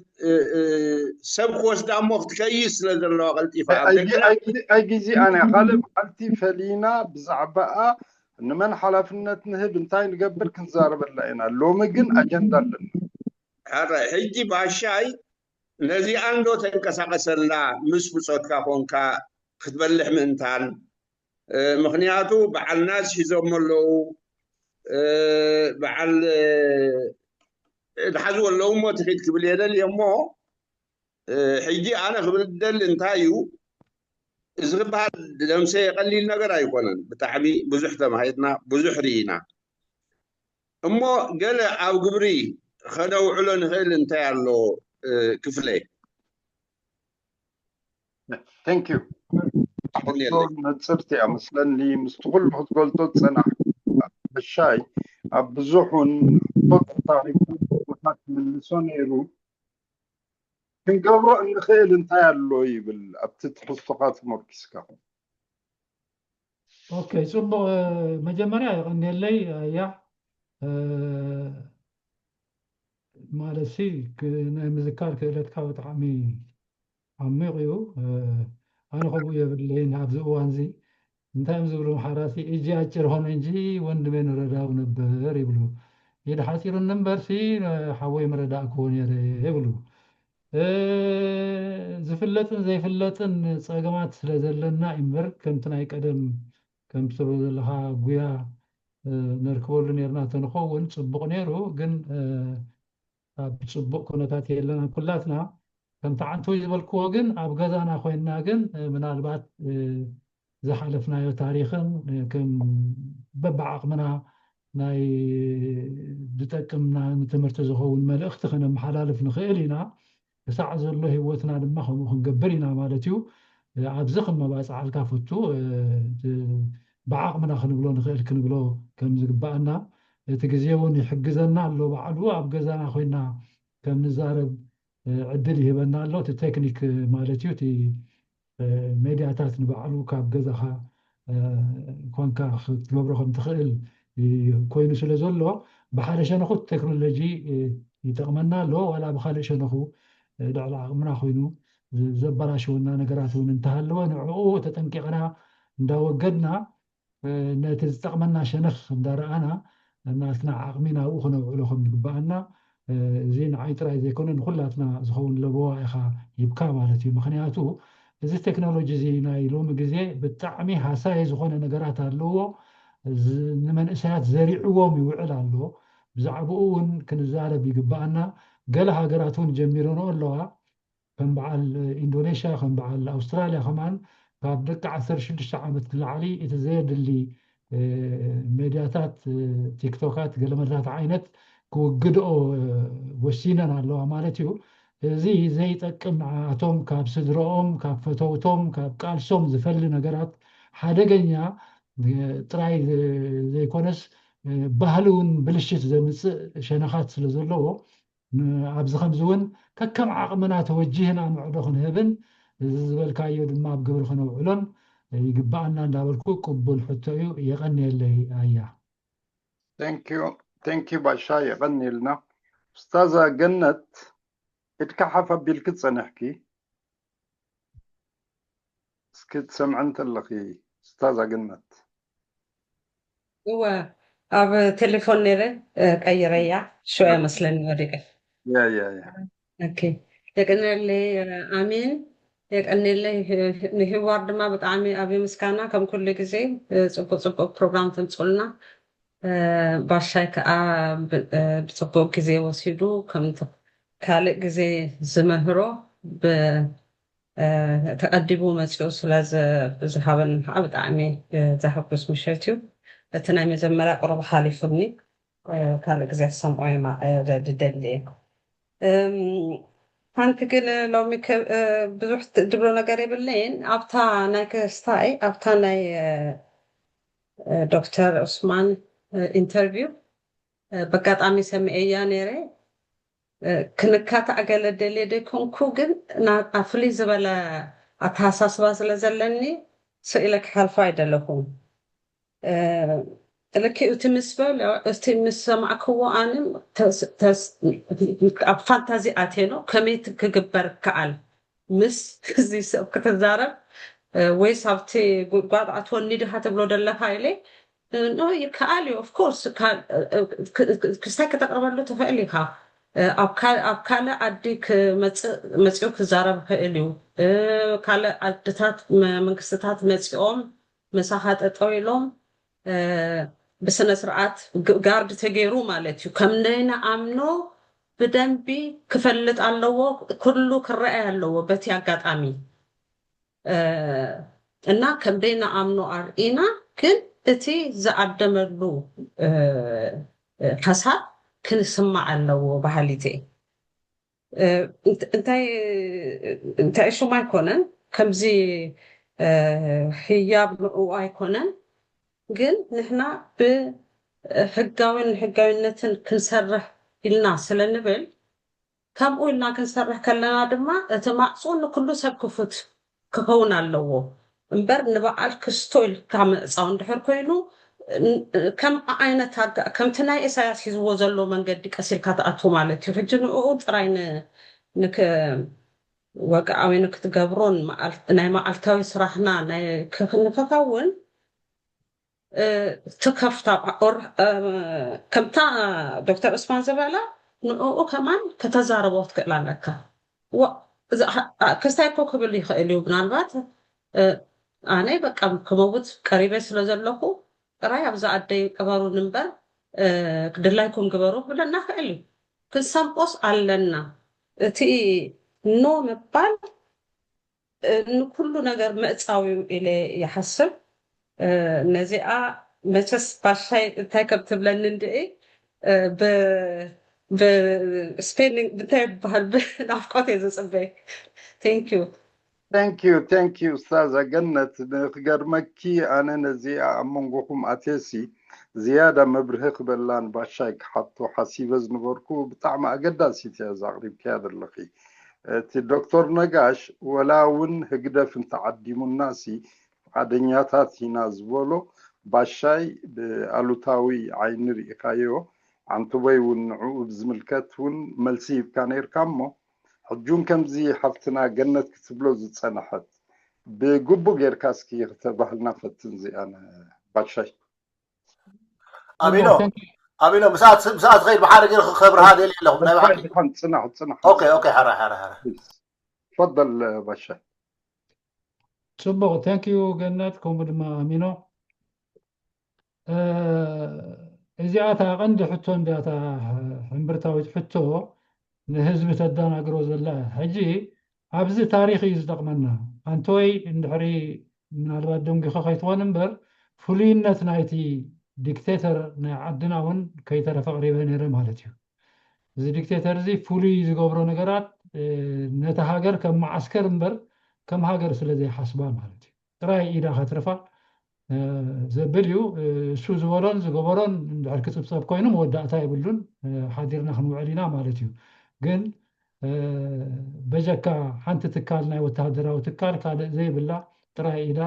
ሰብ ክወስዳ እሞ ክትከይስ ስለ ዘለዋ ቀልጢፋ ኣይጊዚ ኣነ ካልእ መዓልቲ ፈሊና ብዛዕባኣ ንመን ሓላፍነት ንህብ እንታይ ንገብር ክንዛረበላ ኢና። ሎሚ ግን ኣጀንዳ ኣለና። ሕራይ ሕጂ ባሻይ ነዚኣ እንዶ ተንቀሳቀሰላ ምስ ብፆትካ ኮንካ ክትበልሕ ምእንታን ምክንያቱ በዓል ናዝ ሒዞሞ ኣለዉ በዓል ዝሓዝዎ ኣለዉ እሞ ትኺድ ክብል የደል እሞ ሕጂ ኣነ ክብል ደሊ እንታይ እዩ እዚ ክበሃል ደምሰ የቀሊል ነገር ኣይኮነን። ብጣዕሚ ብዙሕ ተማሂርና ብዙሕ ርኢና እሞ ገለ ኣብ ግብሪ ከነውዕሎ ንኽእል እንታይ ኣሎ ክፍለ Thank you። ነፅርቲ እያ መስለኒ ምስቲ ኩሉ ክትገልጾ ዝፀናሕ በሻይ ኣብ ብዙሑን ቶት ታሪኩ ቦታ ክምልሶ ነይሩ። ክንገብሮ እንኽእል እንታይ ኣሎ ይብል ኣብቲ ትሕዝቶኻ ተመርኪስካ። ኦኬ፣ ፅቡቕ። መጀመርያ የቐንየለይ ኣያ ማለት ሲ ክ- ናይ ምዝካር ክእለትካ ብጣዕሚ ዓሚቕ እዩ። ኣነ ከምኡ የብለይን። ኣብዚ እዋን እዚ እንታይ እዮም ዝብሉ መሓራሲ፣ እጂ ኣጭር ሆነ እንጂ ወንድሜ ንረዳው ነበር ይብሉ። ኢድ ሓፂሩኒ እምበርሲ ሓወይ ምረዳእክዎ ነይረ ይብሉ። ዝፍለጥን ዘይፍለጥን ፀገማት ስለ ዘለና እምበር ከምቲ ናይ ቀደም ከምቲ ትብሎ ዘለካ ጉያ ነርክበሉ ነርና ተንኸውን ፅቡቕ ነይሩ። ግን ኣብ ፅቡቕ ኩነታት የለና ኩላትና። ከምቲ ዓንተወይ ዝበልክዎ ግን ኣብ ገዛና ኮይንና ግን ምናልባት ዝሓለፍናዮ ታሪኽን ከም በብዓቕምና ናይ ዝጠቅምና ንትምህርቲ ዝኸውን መልእኽቲ ከነመሓላልፍ ንኽእል ኢና። ክሳዕ ዘሎ ህይወትና ድማ ከምኡ ክንገብር ኢና ማለት እዩ። ኣብዚ ክመባፅዓልካ ፈቱ። ብዓቕምና ክንብሎ ንኽእል ክንብሎ ከም ዝግባኣና፣ እቲ ግዜ እውን ይሕግዘና ኣሎ። ባዕሉ ኣብ ገዛና ኮይና ከም ንዛረብ ዕድል ይህበና ኣሎ። እቲ ቴክኒክ ማለት እዩ፣ እቲ ሜድያታት ንባዕሉ ካብ ገዛኻ ኮንካ ክትገብሮ ከም ትኽእል ኮይኑ ስለ ዘሎ፣ ብሓደ ሸነኹ ቴክኖሎጂ ይጠቕመና ኣሎ፣ ዋላ ብካልእ ሸነኹ ልዕሊ ዓቕምና ኮይኑ ዘበላሽወና ነገራት እውን እንተሃለወ ንዕኡ ተጠንቂቕና እንዳወገድና ነቲ ዝጠቕመና ሸነኽ እንዳረኣና ናትና ዓቕሚ ናብኡ ክነውዕሎ ከም ዝግባኣና እዚ ንዓይ ጥራይ ዘይኮነ ንኩላትና ዝኸውን ለበዋ ኢኻ ሂብካ ማለት እዩ። ምክንያቱ እዚ ቴክኖሎጂ እዚ ናይ ሎሚ ግዜ ብጣዕሚ ሃሳይ ዝኾነ ነገራት ኣለዎ። ንመንእሰያት ዘሪዕዎም ይውዕል ኣሎ። ብዛዕባኡ እውን ክንዛረብ ይግባኣና። ገለ ሃገራት እውን ጀሚረንኦ ኣለዋ። ከም በዓል ኢንዶኔሽያ፣ ከም በዓል ኣውስትራልያ ከማን ካብ ደቂ ዓሰርተ ሽዱሽተ ዓመት ንላዕሊ እቲ ዘየድሊ ሜድያታት፣ ቲክቶካት፣ ገለመታት ዓይነት ክውግድኦ ወሲነን ኣለዋ ማለት እዩ። እዚ ዘይጠቅም ንዓኣቶም ካብ ስድረኦም፣ ካብ ፈተውቶም፣ ካብ ቃልሶም ዝፈሊ ነገራት ሓደገኛ ጥራይ ዘይኮነስ ባህሊ እውን ብልሽት ዘምፅእ ሸነኻት ስለ ዘለዎ ኣብዚ ከምዚ እውን ከከም ዓቕምና ተወጂህና ምዕዶ ክንህብን እዚ ዝበልካዮ ድማ ኣብ ግብሪ ክነውዕሎን ይግባኣና እንዳበልኩ ቅቡል ሕቶ እዩ። የቐንየለይ ኣያ። Thank you ባሻ፣ የቐንየልና። ኡስታዛ ገነት፣ ኢድካ ሓፍ ኣቢልኪ ጸኒሕኪ። እስኪ ትሰምዐን ተለኺ ኡስታዛ ገነት። እወ፣ ኣብ ቴሌፎን ነይረ፣ ቀይረያ። ሽወያ መስለኒ ወዲቀ። ያ ያ ያ። ኦኬ። የቀንየለይ ኣሚን፣ የቀንየለይ ንሂዋር ድማ ብጣዕሚ ዓብዪ ምስጋና። ከም ኩሉ ግዜ ጽቡቅ ጽቡቅ ፕሮግራም ተምጽኡልና። ባሻይ ከዓ ብፅቡቅ ግዜ ወሲዱ ከምቲ ካልእ ግዜ ዝምህሮ ተቀዲሙ መፂኡ ስለዝሃበኒ ከዓ ብጣዕሚ ዘሐጉስ ምሸት እዩ። እቲ ናይ መጀመርያ ቁሩብ ሓሊፉኒ፣ ካልእ ግዜ ክሰምዖ እየ ዝደሊ እየ። ሓንቲ ግን ሎሚ ብዙሕ ድብሎ ነገር የብለይን። ኣብታ ናይ ክስታይ ኣብታ ናይ ዶክተር ዑስማን ኢንተርቪው በጋጣሚ ሰሚዐያ ነይረ። ክንካታዕ ገለ ደልየ ዘይኮንኩ፣ ግን ፍልይ ዝበለ ኣተሓሳስባ ስለ ዘለኒ ስኢለ ክሓልፎ ኣይደለኹን። ልክዕ እቲ ምስ በሎ፣ እቲ ምስ ሰማዕክዎ ኣነ ኣብ ፋንታዚ ኣትየ ነው፣ ከመይ ክግበር ከኣል ምስ እዚ ሰብ ክትዛረብ ወይስ ኣብቲ ጉድጓድ ኣትወኒ ዲኻ ትብሎ ዘለኻ ኢለ፣ ኖ ይከኣል እዩ። ኦፍኮርስ ክስታይ ከተቕርበሉ ትኽእል ኢኻ። ኣብ ካልእ ዓዲ ክመፅእ መፂኡ ክዛረብ ይኽእል እዩ። ካልእ ዓድታት መንግስትታት መፂኦም ምሳኻ ጠጠው ኢሎም ብስነ ስርዓት ጋርድ ተገይሩ ማለት እዩ። ከም ንኣምኖ ብደንቢ ክፈልጥ ኣለዎ፣ ኩሉ ክረኣይ ኣለዎ በቲ ኣጋጣሚ እና ከም ደይና ኣምኖ ኣርኢና፣ ግን እቲ ዝኣደመሉ ሓሳብ ክንስማዕ ኣለዎ በሃሊት እየ። እንታይ እንታይ ሽሙ ኣይኮነን፣ ከምዚ ህያብ ንኡ ኣይኮነን፣ ግን ንሕና ብህጋዊን ህጋዊነትን ክንሰርሕ ኢልና ስለ ንብል፣ ከምኡ ኢልና ክንሰርሕ ከለና ድማ እቲ ማዕፆ ንኩሉ ሰብ ክፉት ክኸውን ኣለዎ እምበር ንበዓል ክስቶ ኢልካ ምዕፃው እንድሕር ኮይኑ ከም ዓይነት ከምቲ ናይ ኢሳያስ ሒዝዎ ዘሎ መንገዲ ቀሲልካ ትኣቱ ማለት እዩ። ሕጂ ንኡ ጥራይ ንወግኣዊ ንክትገብሮን ናይ መዓልታዊ ስራሕና ንከኸውን ትከፍታ ከምታ ዶክተር እስማን ዝበላ ንኡ ከማን ከተዛረቦ ክትክእል ኣለካ። ክስታይ እኮ ክብል ይኽእል እዩ። ምናልባት ኣነ በቃ ክመውት ቀሪበ ስለ ዘለኹ ጥራይ ኣብዛ ኣደይ ቅበሩን እምበር ድላይኩም ግበሩ ክብለና ክእል እዩ። ክንሰምዖስ ኣለና። እቲ ኖ ምባል ንኩሉ ነገር ምዕፃው እዩ ኢለ ይሓስብ። ነዚኣ መቸስ ባሻይ እንታይ ከም ትብለኒ እንድዒ ብስፔኒንግ እንታይ ይበሃል ብናፍቆት እየ ዝፅበይ። Thank you። Thank you, thank you ኡስታዛ ገነት። ንክገርመኪ ኣነ ነዚኣ ኣብ መንጎኹም ኣትየሲ ዝያዳ መብርሂ ክበላን ባሻይ ክሓቶ ሓሲበ ዝነበርኩ ብጣዕሚ ኣገዳሲት እያ እዛ ኣቕሪብክያ ዘለኺ። እቲ ዶክተር ነጋሽ ወላ እውን ህግደፍ እንተዓዲሙናሲ ፍቓደኛታት ኢና ዝበሎ ባሻይ ብኣሉታዊ ዓይኒ ርኢኻዮ። ዓንተቦይ እውን ንዕኡ ብዝምልከት እውን መልሲ ሂብካ ነይርካ እሞ ሕጂ እውን ከምዚ ሓፍትና ገነት ክትብሎ ዝፀንሐት ብግቡእ ጌርካ እስኪ ክተባህልና ፈትን እዚኣን ባሻይ። ኣሚኖ ኣሚኖ ምስኣ ምስኣ ትኸይድ ብሓደ ገይረ ክከብርሃ ደልየ ኣለኹ ናይ ባሓቂ ድሓን ፅናሕ ፅናሕ ኦኬ ኦኬ ሓራ ሓራ ሓራ ፈደል ባሻይ። ፅቡቕ thank you ገነት ከምኡ ድማ ኣሚኖ። እዚኣ እታ ቀንዲ ሕቶ እንድያ እታ ሕምብርታዊት ሕቶ ንህዝቢ ተደናግሮ ዘላ ሕጂ ኣብዚ ታሪኽ እዩ ዝጠቕመና። ኣንተወይ እንድሕሪ ምናልባት ደንጒኻ ከይትኾን እምበር ፍሉይነት ናይቲ ዲክቴተር ናይ ዓድና እውን ከይተረፈ ኣቕሪበ ነይረ ማለት እዩ። እዚ ዲክቴተር እዚ ፍሉይ ዝገብሮ ነገራት ነቲ ሃገር ከም መዓስከር እምበር ከም ሃገር ስለ ዘይሓስባ ማለት እዩ። ጥራይ ኢዳ ከትርፋ ዘብል እዩ። እሱ ዝበሎን ዝገበሮን እንድሕር ክፅብፀብ ኮይኑ መወዳእታ የብሉን። ሓዲርና ክንውዕል ኢና ማለት እዩ። ግን በጀካ ሓንቲ ትካል ናይ ወታደራዊ ትካል ካልእ ዘይብላ ጥራይ ኢዳ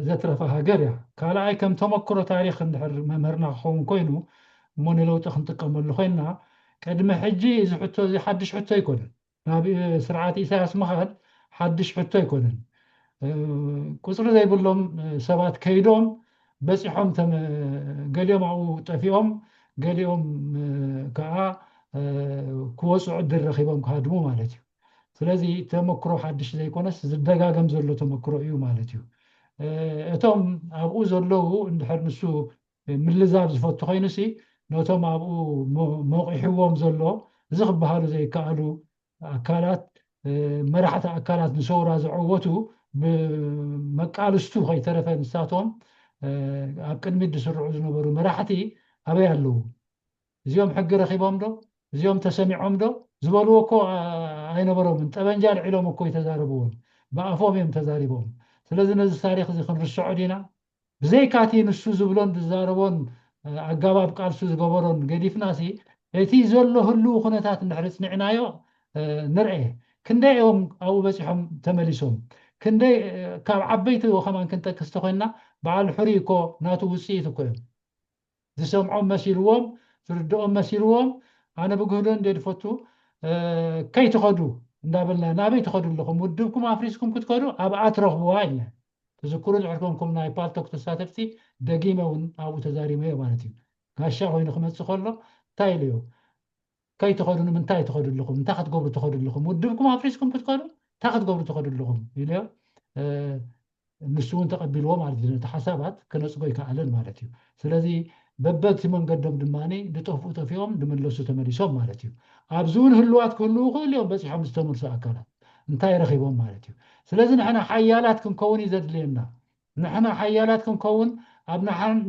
ዘትረፋ ሃገር እያ። ካልኣይ ከም ተመክሮ ታሪክ እንድሕር መምህርና ክኸውን ኮይኑ እሞ ንለውጢ ክንጥቀመሉ ኮይንና ቅድሚ ሕጂ እዚ ሕቶ እዚ ሓድሽ ሕቶ ኣይኮነን። ናብ ስርዓት ኢሳያስ ምኻድ ሓድሽ ሕቶ ኣይኮነን። ቁፅሪ ዘይብሎም ሰባት ከይዶም በፂሖም ገሊኦም ኣብኡ ጠፊኦም ገሊኦም ከዓ ክወፁ ዕድል ረኪቦም ክሃድሙ ማለት እዩ። ስለዚ ተመክሮ ሓድሽ ዘይኮነስ ዝደጋገም ዘሎ ተመክሮ እዩ ማለት እዩ። እቶም ኣብኡ ዘለዉ እንድሕር ንሱ ምልዛብ ዝፈቱ ኮይኑሲ ነቶም ኣብኡ መቂሕዎም ዘሎ እዚ ክበሃሉ ዘይከኣሉ ኣካላት መራሕቲ ኣካላት ንሰውራ ዘዐወቱ ብመቃልስቱ ከይተረፈ ንሳቶም ኣብ ቅድሚት ዝስርዑ ዝነበሩ መራሕቲ ኣበይ ኣለዉ? እዚኦም ሕጊ ረኺቦም ዶ? እዚኦም ተሰሚዖም ዶ? ዝበልዎ እኮ ኣይነበሮምን። ጠበንጃ ኣልዒሎም እኮ ይተዛረብዎም። ብኣፎም እዮም ተዛሪቦም። ስለዚ ነዚ ታሪኽ እዚ ክንርስዖ ዲና? ብዘይካቲ ንሱ ዝብሎን ዝዛረቦን ኣጋባብ ቃልሱ ዝገበሮን ገዲፍናሲ እቲ ዘሎ ህልው ኩነታት እንድሕር ፅኒዕናዮ ንርኤ። ክንደይ እዮም ኣብኡ በፂሖም ተመሊሶም? ክንደይ ካብ ዓበይቲ ከማን ክንጠቅስ ተኮይንና በዓል ሕሩይ እኮ ናቱ ውፅኢት እኮ እዮም። ዝሰምዖም መሲልዎም ዝርድኦም መሲልዎም ኣነ ብግህዶ እንደ ዝፈቱ ከይትኸዱ እንዳበልና ናበይ ትኸዱ ኣለኹም? ውድብኩም ኣፍሪስኩም ክትከዱ ኣብኣ ትረኽብዋ ኢልና። ትዝክሩ ዝሕልፈንኩም ናይ ፓልቶክ ተሳተፍቲ ደጊመ እውን ኣብኡ ተዛሪበዮ ማለት እዩ። ጋሻ ኮይኑ ክመፅእ ከሎ እንታይ ኢለዮ? ከይትኸዱ ንምንታይ ትኸዱ ኣለኹም? እንታይ ክትገብሩ ትኸዱ ኣለኹም? ውድብኩም ኣፍሪስኩም ክትከዱ እንታይ ክትገብሩ ትኸዱ ኣለኹም ኢለዮ። ንሱ እውን ተቐቢልዎ ማለት እዩ። ነቲ ሓሳባት ክነፅጎ ይከኣለን ማለት እዩ። ስለዚ በበቲ መንገዶም ድማ ዝጠፍኡ ጠፊኦም ዝምለሱ ተመሊሶም ማለት እዩ። ኣብዚ እውን ህልዋት ክህልዉ ክእል እዮም በፂሖም ዝተመልሱ ኣካላት እንታይ ረኺቦም ማለት እዩ። ስለዚ ንሕና ሓያላት ክንከውን እዩ ዘድልየና። ንሕና ሓያላት ክንከውን ኣብ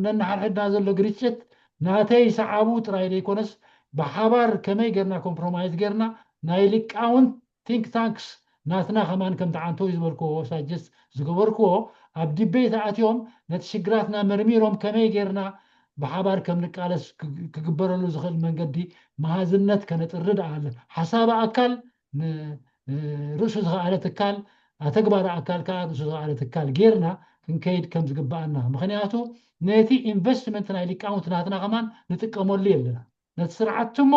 ነንሓድሕድና ዘሎ ግርጭት ናተይ ሰዓቡ ጥራይ ዘይኮነስ ብሓባር ከመይ ጌርና ኮምፕሮማይዝ ጌርና ናይ ሊቃውንት ቲንክ ታንክስ ናትና ከማን ከምቲ ዓንተወይ ዝበልክዎ ሳጀስት ዝገበርክዎ ኣብ ዲቤት ኣትዮም ነቲ ሽግራትና መርሚሮም ከመይ ጌርና ብሓባር ከም ንቃለስ ክግበረሉ ዝኽእል መንገዲ መሃዝነት ከነጥርድ ኣለ ሓሳብ ኣካል ርእሱ ዝኸኣለ ትካል ኣተግባሪ ኣካል ከዓ ርእሱ ዝኸኣለ ትካል ጌርና ክንከይድ ከም ዝግበኣና ምክንያቱ ነቲ ኢንቨስትመንት ናይ ሊቃውንቲ ናትና ከማን ንጥቀመሉ የለና። ነቲ ስርዓት እሞ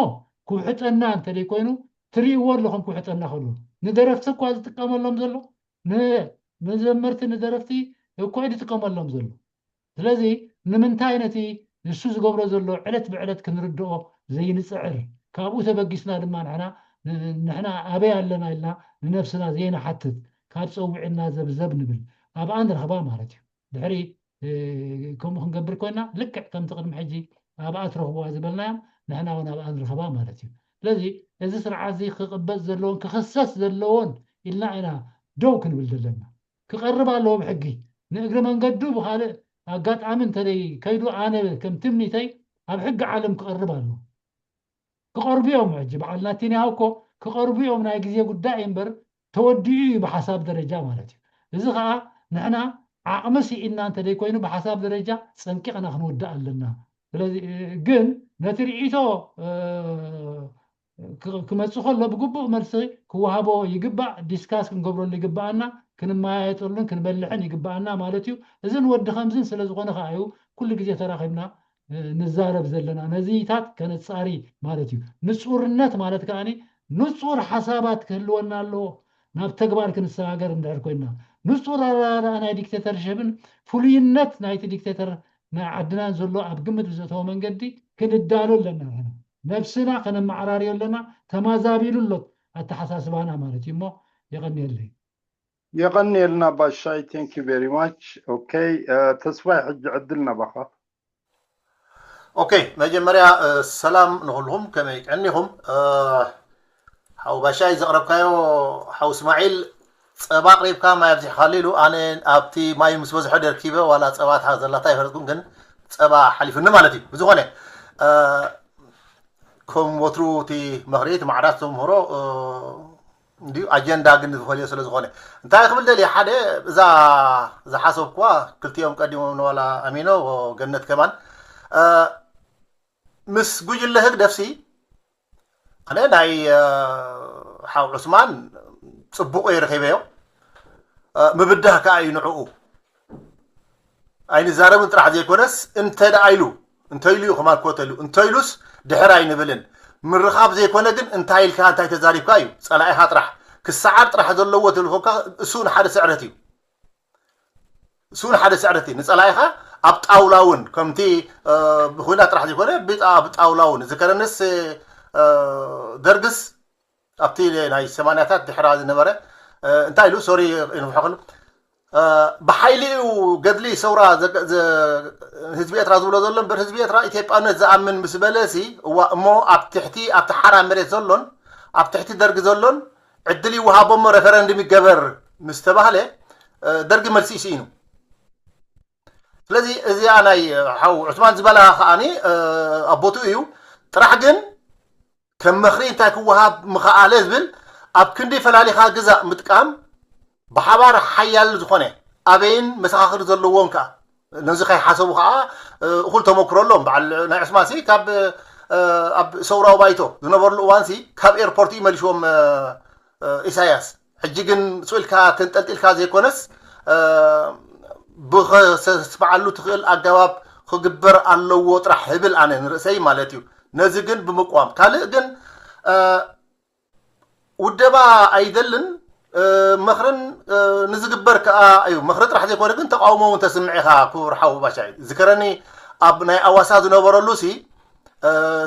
ክውሕጠና እንተደይኮይኑ፣ ትርእይዎ ኣለኹም ክውሕጠና ከሎ፣ ንደረፍቲ እኳ ዝጥቀመሎም ዘሎ፣ ንመዘመርቲ ንደረፍቲ እኮ እዩ ዝጥቀመሎም ዘሎ። ስለዚ ንምንታይ ነቲ ንሱ ዝገብሮ ዘሎ ዕለት ብዕለት ክንርድኦ ዘይንፅዕር? ካብኡ ተበጊስና ድማ ንሕና ንሕና ኣበይ ኣለና ኢልና ንነብስና ዘይንሓትት፣ ካብ ፀውዕና ዘብዘብ ንብል፣ ኣብኣ ንረኽባ ማለት እዩ። ድሕሪ ከምኡ ክንገብር ኮይና፣ ልክዕ ከምቲ ቅድሚ ሕጂ ኣብኣ ትረኽብዋ ዝበልናዮም ንሕና እውን ኣብኣ ንረኽባ ማለት እዩ። ስለዚ እዚ ስርዓት እዚ ክቕበፅ ዘለዎን ክኽሰስ ዘለዎን ኢልና ኢና ደው ክንብል ዘለና። ክቐርብ ኣለዎ ብሕጊ። ንእግሪ መንገዱ ብኻልእ ኣጋጣሚ እንተደይ ከይዱ፣ ኣነ ከም ትምኒተይ ኣብ ሕጊ ዓለም ክቐርብ ኣለዎ። ክቐርቡ እዮም። ሕጂ በዓል ናቲንያሁ እኮ ክቐርቡ እዮም፣ ናይ ግዜ ጉዳይ እምበር ተወዲኡ እዩ ብሓሳብ ደረጃ ማለት እዩ። እዚ ከዓ ንሕና ዓቕሚ ስኢንና እንተደይኮይኑ ብሓሳብ ደረጃ ፀንቂቕና ክንወድእ ኣለና። ስለዚ ግን ነቲ ርኢቶ ክመፅእ ከሎ ብግቡእ መልሲ ክወሃቦ ይግባእ፣ ዲስካስ ክንገብረሉ ይግባኣና፣ ክንመያየጠሉን ክንበልሕን ይግባኣና ማለት እዩ። እዝን ወዲ ከምዝን ስለ ዝኾነ ከዓ እዩ ኩሉ ግዜ ተራኺብና ንዛረብ ዘለና፣ ነዚታት ከነፃሪ ማለት እዩ። ንፁርነት ማለት ከዓ ንፁር ሓሳባት ክህልወና ኣለዎ። ናብ ተግባር ክንሰጋገር እንድሕር ኮይና፣ ንፁር ኣረዳድኣ ናይ ዲክቴተርሽፕን ፍሉይነት ናይቲ ዲክቴተር ናይ ዓድናን ዘሎ ኣብ ግምት ብዘእተወ መንገዲ ክንዳሎ ኣለና። ነብስና ከነመዓራርዮ ኣለና። ተማዛቢሉ ኣሎ ኣተሓሳስባና ማለት እዩ። እሞ የቐንየለይ። የቐንየልና ባሻይ። Thank you very much። Okay፣ ተስፋይ፣ ሕጂ ዕድል ናባኻ። Okay፣ መጀመርያ ሰላም ንኹልኹም፣ ከመይ ቀኒኹም? ሓው ባሻይ ዘቕረብካዮ፣ ሓው እስማዒል፣ ጸባ ኣቕሪብካ ማይ ኣብዚሕካሉ ኢሉ፣ ኣነ ኣብቲ ማይ ምስ በዝሖ ደርኪበ ዋላ ጸባ እታ ዘላታ ኣይፈለጥኩን፣ ግን ጸባ ሓሊፉኒ ማለት እዩ። ብዝኾነ ከም ወትሩ እቲ መኽሪ፣ እቲ ማዕዳ፣ ተምህሮ እንዲዩ ኣጀንዳ ግን ዝፈልዮ ስለ ዝኾነ እንታይ ክብል ደልየ፣ ሓደ እዛ ዝሓሰብኩዋ ክልቲኦም ቀዲሞም ንዋላ ኣሚኖ ገነት ከማን ምስ ጉጅለ ህግደፍሲ ኣነ ናይ ሓው ዑስማን ጽቡቕ እየ ረኺበዮ። ምብዳህ ከኣ እዩ ንዕኡ። ኣይንዛረብን ጥራሕ ዘይኮነስ እንተ ደኣ ኢሉ እንተ ኢሉ እዩ ከማን ኮተሉ እንተ ኢሉስ ድሕር ኣይንብልን። ምርኻብ ዘይኮነ ግን እንታይ ኢልካ እንታይ ተዛሪብካ እዩ ጸላኢኻ ጥራሕ ክሰዓር ጥራሕ ዘለዎ ተልእኾካ እሱ ንሓደ ስዕረት እዩ። እሱ ንሓደ ስዕረት እዩ። ንጸላኢኻ ኣብ ጣውላ እውን ከምቲ ብኹናት ጥራሕ ዘይኮነ ኣብ ጣውላ እውን ዝከረንስ ደርግስ ኣብቲ ናይ ሰማንያታት ድሕራ ዝነበረ እንታይ ኢሉ ሶሪ ይንፍሖ ከሎ ብሓይሊ እዩ ገድሊ ሰውራ ህዝቢ ኤርትራ ዝብሎ ዘሎ እምበር ህዝቢ ኤርትራ ኢትዮጵያነት ዝኣምን ምስ በለ ሲ እዋ እሞ ኣብ ትሕቲ ኣብቲ ሓራ መሬት ዘሎን ኣብ ትሕቲ ደርጊ ዘሎን ዕድል ይወሃቦ እሞ ሬፈረንድም ይገበር ምስ ተባህለ ደርጊ መልሲ ይስኢኑ። ስለዚ እዚኣ ናይ ሓው ዑስማን ዝበላ ከዓኒ ኣብ ቦትኡ እዩ። ጥራሕ ግን ከም ምኽሪ እንታይ ክወሃብ ምኸኣለ ዝብል ኣብ ክንዲ ፈላሊኻ ግዛእ ምጥቃም ብሓባር ሓያል ዝኾነ ኣበይን መሰኻኽር ዘለዎን ከኣ ነዚ ከይሓሰቡ ከኣ እኹል ተመክሮ ኣለዎም። በዓል ናይ ዑስማን ሲ ካብ ኣብ ሰውራዊ ባይቶ ዝነበርሉ እዋን ሲ ካብ ኤርፖርት እዩ መሊሽዎም ኢሳያስ። ሕጂ ግን ስኢልካ ተንጠልጢልካ ዘይኮነስ ብኸተስምዓሉ ትኽእል ኣገባብ ክግበር ኣለዎ ጥራሕ ህብል ኣነ ንርእሰይ ማለት እዩ። ነዚ ግን ብምቅዋም ካልእ ግን ውደባ ኣይደልን። ምኽርን ንዝግበር ከዓ እዩ። ምኽሪ ጥራሕ ዘይኮነ ግን ተቃውሞ እውን ተስምዕ ኢኻ ክቡር ሓው ባሻይ። ዝከረኒ ኣብ ናይ ኣዋሳ ዝነበረሉ ሲ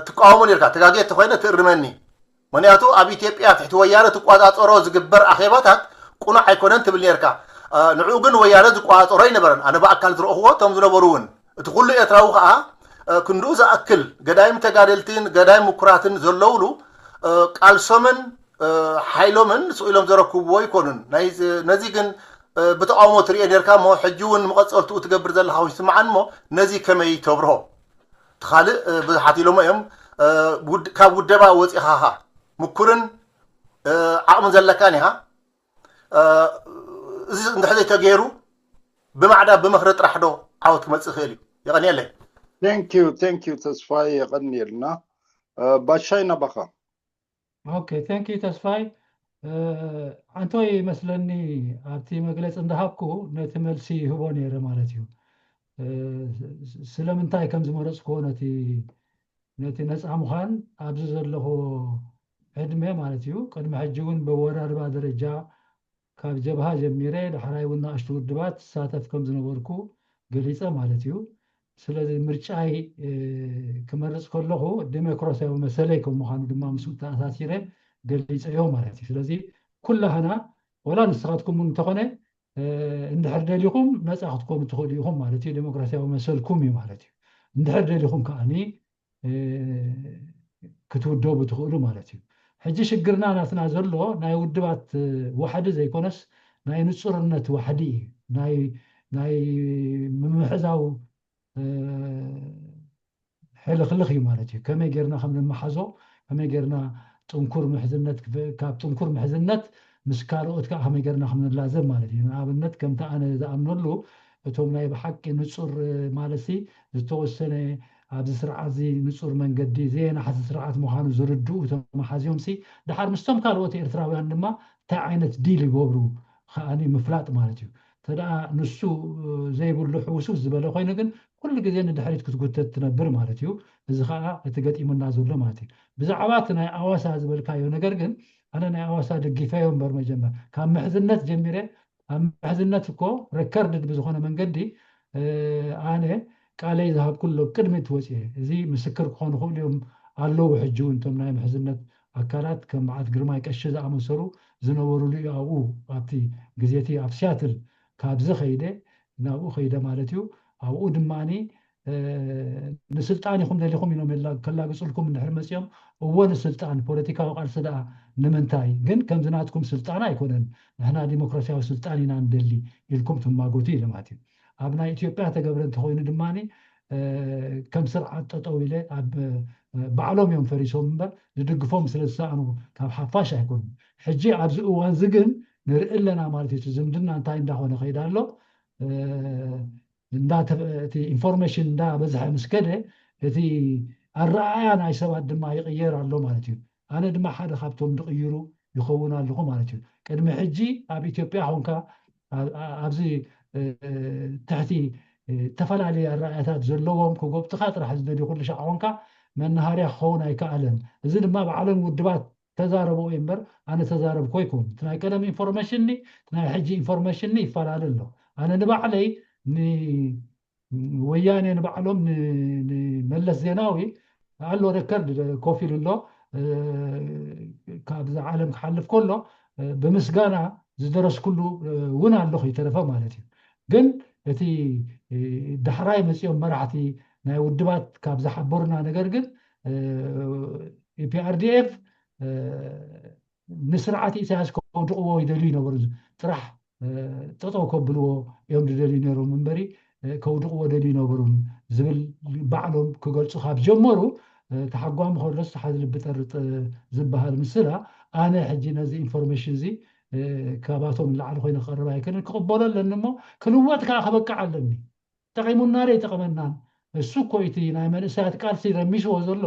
ትቃወሞ ነርካ። ተጋግየ ተኮይነ ትእርመኒ። ምክንያቱ ኣብ ኢትዮጵያ ትሕቲ ወያነ ትቆጻጸሮ ዝግበር ኣኼባታት ቁኑዕ ኣይኮነን ትብል ነርካ። ንዕኡ ግን ወያነ ዝቆጻጸሮ ኣይነበረን። ኣነ ብኣካል ዝረእኽዎ እቶም ዝነበሩ እውን እቲ ኩሉ ኤርትራዊ ከዓ ክንድኡ ዝኣክል ገዳይም ተጋደልትን ገዳይም ምኩራትን ዘለውሉ ቃልሶምን ሓይሎምን ስቕ ኢሎም ዘረክብዎ ኣይኮኑን። ነዚ ግን ብተቃውሞ ትሪኦ ነርካ እሞ ሕጂ እውን መቐፀልትኡ ትገብር ዘለካ ይስምዓን እሞ ነዚ ከመይ ተብርሆ? እቲ ካልእ ብዙሓት ኢሎሞ እዮም። ካብ ውደባ ወፂኻ ኢኻ ምኩርን ዓቕሚ ዘለካን ኢኻ። እዚ እንድሕር ዘይተገይሩ ብማዕዳ ብምኽሪ ጥራሕ ዶ ዓወት ክመፅእ ይኽእል እዩ? የቐንየለይ። Thank you፣ thank you ተስፋይ፣ የቐንየልና። ባሻይ ናባኻ። Okay፣ thank you ተስፋይ። ዓንቶይ ይመስለኒ ኣብቲ መግለፂ እንዳሃብኩ ነቲ መልሲ ይህቦ ነይረ ማለት እዩ። ስለምንታይ ከም ዝመረፅክዎ ነቲ ነፃ ምዃን ኣብዚ ዘለኹ ዕድመ ማለት እዩ። ቅድሚ ሕጂ እውን ብወዳድባ ደረጃ ካብ ጀብሃ ጀሚረ ዳሕራይ እውን ንኣሽቱ ውድባት ዝሳተፍ ከም ዝነበርኩ ገሊፀ ማለት እዩ። ስለዚ ምርጫይ ክመርፅ ከለኹ ዲሞክራሲያዊ መሰለይ ከም ምዃኑ ድማ ምስ ተኣሳሲረ ገሊፀዮ ማለት እዩ። ስለዚ ኩላህና ወላ ንስኻትኩም እውን እንተኾነ እንድሕር ደሊኹም ነፃ ክትኮኑ ትኽእሉ ኢኹም ማለት እዩ። ዲሞክራሲያዊ መሰልኩም እዩ ማለት እዩ። እንድሕር ደሊኹም ከዓኒ ክትውደቡ ትኽእሉ ማለት እዩ። ሕጂ ሽግርና ናትና ዘሎ ናይ ውድባት ዋሕዲ ዘይኮነስ ናይ ንፁርነት ዋሕዲ እዩ። ናይ ምምሕዛው ሕልኽልኽ እዩ ማለት እዩ። ከመይ ጌርና ከም ንመሓዞ፣ ከመይ ጌርና ጥንኩር ምሕዝነት፣ ካብ ጥንኩር ምሕዝነት ምስ ካልኦት ከዓ ከመይ ጌርና ከም ንላዘብ ማለት እዩ። ንኣብነት ከምቲ ኣነ ዝኣምነሉ እቶም ናይ ብሓቂ ንፁር ማለትሲ ዝተወሰነ ኣብዚ ስርዓት እዚ ንፁር መንገዲ ዘየናሕዚ ስርዓት ምዃኑ ዝርድኡ እቶም መሓዝዮም ሲ ድሓር ምስቶም ካልኦት ኤርትራውያን ድማ እንታይ ዓይነት ዲል ይገብሩ ከዓኒ ምፍላጥ ማለት እዩ። ተደኣ ንሱ ዘይብሉ ሕውስውስ ዝበለ ኮይኑ ግን ኩሉ ግዜ ንድሕሪት ክትጉተት ትነብር ማለት እዩ። እዚ ከዓ እቲ ገጢሙና ዘሎ ማለት እዩ። ብዛዕባ እቲ ናይ ኣዋሳ ዝበልካዮ ነገር ግን ኣነ ናይ ኣዋሳ ደጊፈዮ እምበር መጀመር ካብ ምሕዝነት ጀሚረ ኣብ ምሕዝነት እኮ ረከርድድ ብዝኾነ መንገዲ ኣነ ቃለይ ዝሃብኩሉ ቅድሚ ትወፅኤ እዚ ምስክር ክኾኑ ክእሉ እዮም ኣለዉ። ሕጂ እውን እቶም ናይ ምሕዝነት ኣካላት ከም በዓት ግርማይ ቀሺ ዝኣመሰሉ ዝነበሩሉ እዩ። ኣብኡ ኣብቲ ግዜቲ ኣብ ሲያትል ካብዚ ከይደ ናብኡ ከይደ ማለት እዩ። ኣብኡ ድማ ንስልጣን ኢኹም ደሊኹም ኢሎም ከላግፅልኩም እንድሕር መፂኦም እዎ ንስልጣን ፖለቲካዊ ቃልሲ ደኣ ንምንታይ ግን ከምዚ ናትኩም ስልጣን ኣይኮነን ንሕና ዲሞክራሲያዊ ስልጣን ኢና ንደሊ ኢልኩም ትማጎቱ ኢለ ማለት እዩ። ኣብ ናይ ኢትዮጵያ ተገብረ እንተኮይኑ ድማ ከም ስርዓት ጠጠው ኢለ ኣብ ባዕሎም እዮም ፈሪሶም እምበር ዝድግፎም ስለ ዝሰኣኑ ካብ ሓፋሽ ኣይኮኑን። ሕጂ ኣብዚ እዋን እዚ ግን ንርኢ ኣለና ማለት እዩ። ዝምድና እንታይ እንዳኾነ ከይዳ ኣሎ። እቲ ኢንፎርሜሽን እንዳበዝሐ ምስ ከደ እቲ ኣረኣያ ናይ ሰባት ድማ ይቕየር ኣሎ ማለት እዩ። ኣነ ድማ ሓደ ካብቶም ዝቕይሩ ይኸውን ኣለኹ ማለት እዩ። ቅድሚ ሕጂ ኣብ ኢትዮጵያ ኾንካ ኣብዚ ትሕቲ ዝተፈላለዩ ኣረኣያታት ዘለዎም ክጎብጥኻ ጥራሕ ዝደልዩ ኩሉ ሻዕ ኾንካ መናሃርያ ክኸውን ኣይከኣለን። እዚ ድማ ባዕለን ውድባት ተዛረብኦ እምበር ኣነ ተዛረብኮ ኣይኮን። እቲ ናይ ቀደም ኢንፎርሜሽን እቲ ናይ ሕጂ ኢንፎርሜሽን ይፈላለ ኣሎ። ኣነ ንባዕለይ ወያኔ ንባዕሎም ንመለስ ዜናዊ ኣሎ ረከርድ ኮፍ ኢሉ ኣሎ። ካብዛ ዓለም ክሓልፍ ከሎ ብምስጋና ዝደረስኩሉ እውን ኣለኹ ይተረፈ ማለት እዩ። ግን እቲ ዳሕራይ መፂኦም መራሕቲ ናይ ውድባት ካብ ዝሓበሩና ነገር ግን ኢፒኣርዲኤፍ ንስርዓት ኢሳያስ ከውድቕዎ ይደልዩ ይነበሩ። ጥራሕ ጠጠው ከብልዎ እዮም ዝደልዩ ነይሮም እምበሪ ከውድቕዎ ደልዩ ይነበሩን ዝብል ባዕሎም ክገልፁ ካብ ጀመሩ ተሓጓሚ ከሎስ ተሓዚ ልቢ ጠርጥ ዝበሃል ምስላ ኣነ ሕጂ ነዚ ኢንፎርሜሽን እዚ ካባቶም ንላዕሊ ኮይነ ክቐርብ ኣይክእልን። ክቕበሎ ኣለኒ እሞ ክልወጥ ከዓ ክበቅዕ ኣለኒ። ጠቒሙና ዶ ኣይጠቐመናን እሱ እኮ እቲ ናይ መንእሰያት ቃልሲ ረሚስዎ ዘሎ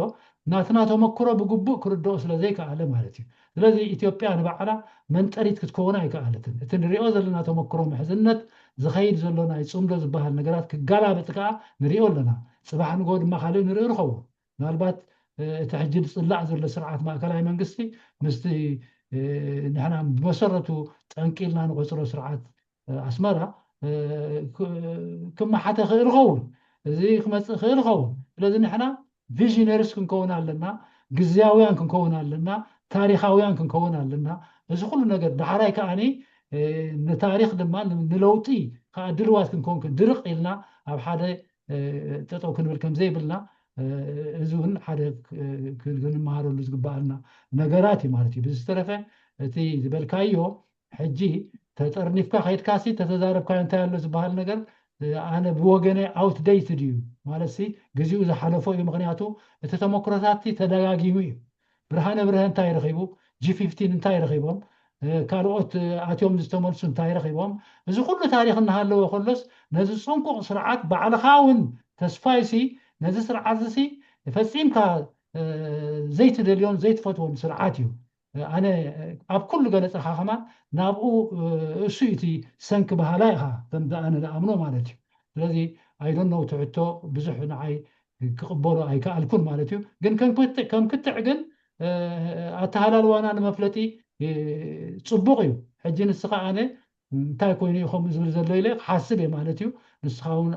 ናትና ተመክሮ ብግቡእ ክርድኦ ስለ ዘይከኣለ ማለት እዩ። ስለዚ ኢትዮጵያ ንባዕላ መንጠሪት ክትከውን ኣይከኣለትን። እቲ ንሪኦ ዘለና ተመክሮ ምሕዝነት ዝኸይድ ዘሎ ናይ ፅምዶ ዝበሃል ነገራት ክጋላበጥ ከዓ ንሪኦ ኣለና። ፅባሕ ንጎ ድማ ካልእ ንርኢ ንኸውን። ምናልባት እቲ ሕጂ ዝፅላእ ዘሎ ስርዓት ማእከላይ መንግስቲ ምስቲ ንሕና ብመሰረቱ ጠንቂልና ንቆፅሮ ስርዓት ኣስመራ ክመሓተ ክእል ኸውን፣ እዚ ክመፅእ ክእል ኸውን። ስለዚ ንሕና ቪዥነርስ ክንከውን ኣለና፣ ግዝያውያን ክንከውን ኣለና፣ ታሪካውያን ክንከውን ኣለና። እዚ ኩሉ ነገር ዳሕራይ ከዓኒ ንታሪክ ድማ ንለውጢ ከዓ ድልዋት ክንከውን ድርቅ ኢልና ኣብ ሓደ ጠጠው ክንብል ከምዘይብልና እዚ እውን ሓደ ክንመሃረሉ ዝግበኣልና ነገራት እዩ ማለት እዩ። ብዝተረፈ እቲ ዝበልካዮ ሕጂ ተጠርኒፍካ ከይድካሲ ተተዛረብካዮ እንታይ ኣሎ ዝበሃል ነገር ኣነ ብወገነ ኣውትደይትድ እዩ ማለት ሲ ግዜኡ ዝሓለፎ እዩ። ምክንያቱ እቲ ተመክሮታት ተደጋጊሙ እዩ። ብርሃነ ብርሀ እንታይ ረኺቡ? ጂ ፊፍቲን እንታይ ረኺቦም? ካልኦት ኣትዮም ዝተመልሱ እንታይ ረኺቦም? እዚ ኩሉ ታሪክ እናሃለወ ከሎስ ነዚ ፅንቁቕ ስርዓት ባዕልኻ እውን ተስፋይሲ ነዚ ስርዓት ሲ ፈፂምካ ዘይትደልዮን ዘይትፈትዎን ስርዓት እዩ። ኣነ ኣብ ኩሉ ገለፀኻ ከማን ናብኡ እሱ እቲ ሰንኪ ባህላ ኢኻ ከምዚ ኣነ ዝኣምኖ ማለት እዩ። ስለዚ I don't know፣ ትሕቶ ብዙሕ ንዓይ ክቕበሎ ኣይከኣልኩን ማለት እዩ። ግን ከም ክትዕ ግን ኣተሃላልዋና ንመፍለጢ ጽቡቕ እዩ። ሕጂ ንስኻ ኣነ እንታይ ኮይኑ እዩ ከምኡ ዝብል ዘሎ ኢለ ክሓስብ እየ ማለት እዩ። ንስኻ እውን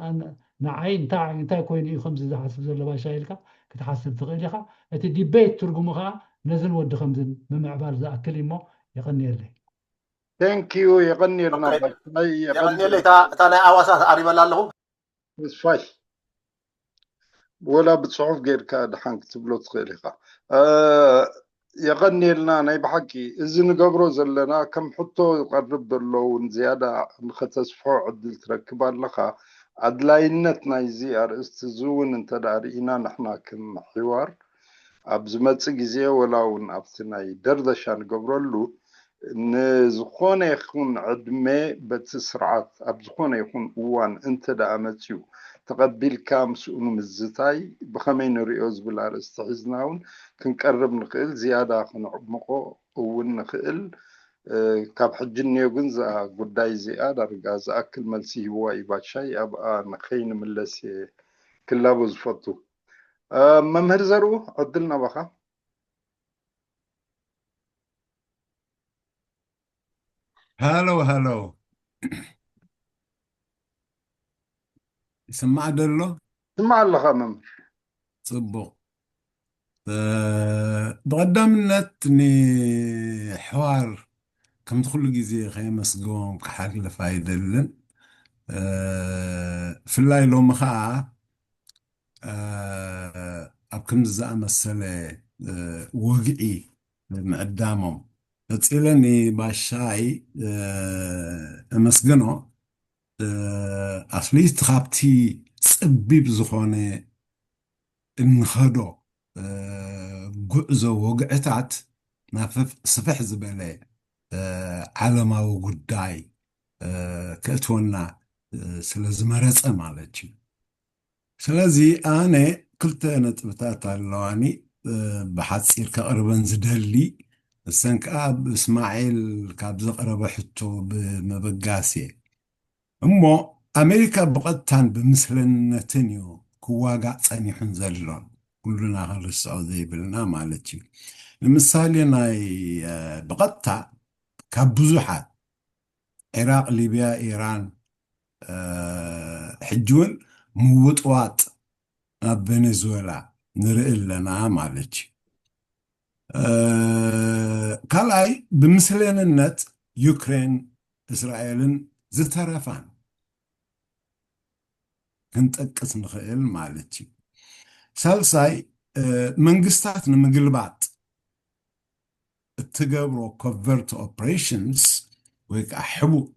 ንዓይ እንታይ እንታይ ኮይኑ እዩ ከምዚ ዝሓስብ ዘሎ ባሻ ኢልካ ክትሓስብ ትኽእል ኢኻ። እቲ ዲቤት ትርጉሙ ከዓ ነዝን ወዲ ከምዝን ምምዕባል ዝኣክል እዩሞ የቐንየለይ። Thank you። የቐንየልና። የቐንየለይ። እታ ናይ ኣዋሳ ኣሪበላ ኣለኹ። ተስፋይ፣ ወላ ብፅሑፍ ጌርካ ድሓን ክትብሎ ትኽእል ኢኻ። የቐንየልና። ናይ ብሓቂ እዚ ንገብሮ ዘለና ከም ሕቶ ይቐርብ ዘሎ እውን ዝያዳ ንኸተስፍሖ ዕድል ትረክብ ኣለኻ። ኣድላይነት ናይዚ ኣርእስቲ እዚ እውን እንተ ደኣ ርኢና ንሕና ከም ሕዋር ኣብ ዝመጽእ ግዜ ወላ እውን ኣብቲ ናይ ደርደሻ ንገብረሉ ንዝኾነ ይኹን ዕድመ በቲ ስርዓት ኣብ ዝኾነ ይኹን እዋን እንተ ደኣ መጺኡ ተቐቢልካ ምስኡ ንምዝታይ ብኸመይ ንሪኦ ዝብል ኣርእስቲ ሒዝና እውን ክንቀርብ ንኽእል፣ ዝያዳ ክነዕምቖ እውን ንኽእል። ካብ ሕጂ እኒኦ ግን እዛ ጉዳይ እዚኣ ዳርጋ ዝኣክል መልሲ ሂብዋ እዩ ባሻይ፣ ኣብኣ ንኸይንምለስ እየ ክላቦ ዝፈቱ። መምህር ዘርኡ ዕድል ናባኻ። ሃሎ ሃሎ፣ ይስማዕ ደሎ? ስማዕ ኣለኻ መምህር። ጽቡቕ። ብቐዳምነት ንሕዋር ከምቲ ኩሉ ግዜ ከየመስግቦም ክሓልፍ ኣይደልን። ብፍላይ ሎሚ ኸዓ ኣብ ከምዚ ዝኣመሰለ ወግዒ ምዕዳሞም ቀጺለ ንባሻይ እመስግኖ። ኣትሊስት ካብቲ ጸቢብ ዝኾነ እንኸዶ ጉዕዞ ወግዕታት ናብ ስፍሕ ዝበለ ዓለማዊ ጉዳይ ከእትወና ስለ ዝመረጸ ማለት እዩ። ስለዚ ኣነ ክልተ ነጥብታት ኣለዋኒ ብሓፂር ከቕርበን ዝደሊ። እሰን ከዓ ኣብ እስማዒል ካብ ዘቕረበ ሕቶ ብምብጋስ እየ። እሞ ኣሜሪካ ብቐጥታን ብምስለነትን እዩ ክዋጋእ ፀኒሑን ዘሎን፣ ኩሉና ክንርስዖ ዘይብልና ማለት እዩ። ንምሳሌ ናይ ብቐጥታ ካብ ብዙሓት ዒራቕ፣ ሊብያ፣ ኢራን፣ ሕጂ እውን ምውጥዋጥ ናብ ቬኔዙዌላ ንርኢ ኣለና ማለት እዩ። ካልኣይ ብምስለንነት ዩክሬን፣ እስራኤልን ዝተረፋን ክንጠቅስ ንኽእል ማለት እዩ። ሳልሳይ መንግስታት ንምግልባጥ እትገብሮ ኮቨርት ኦፕሬሽንስ ወይ ከዓ ሕቡእ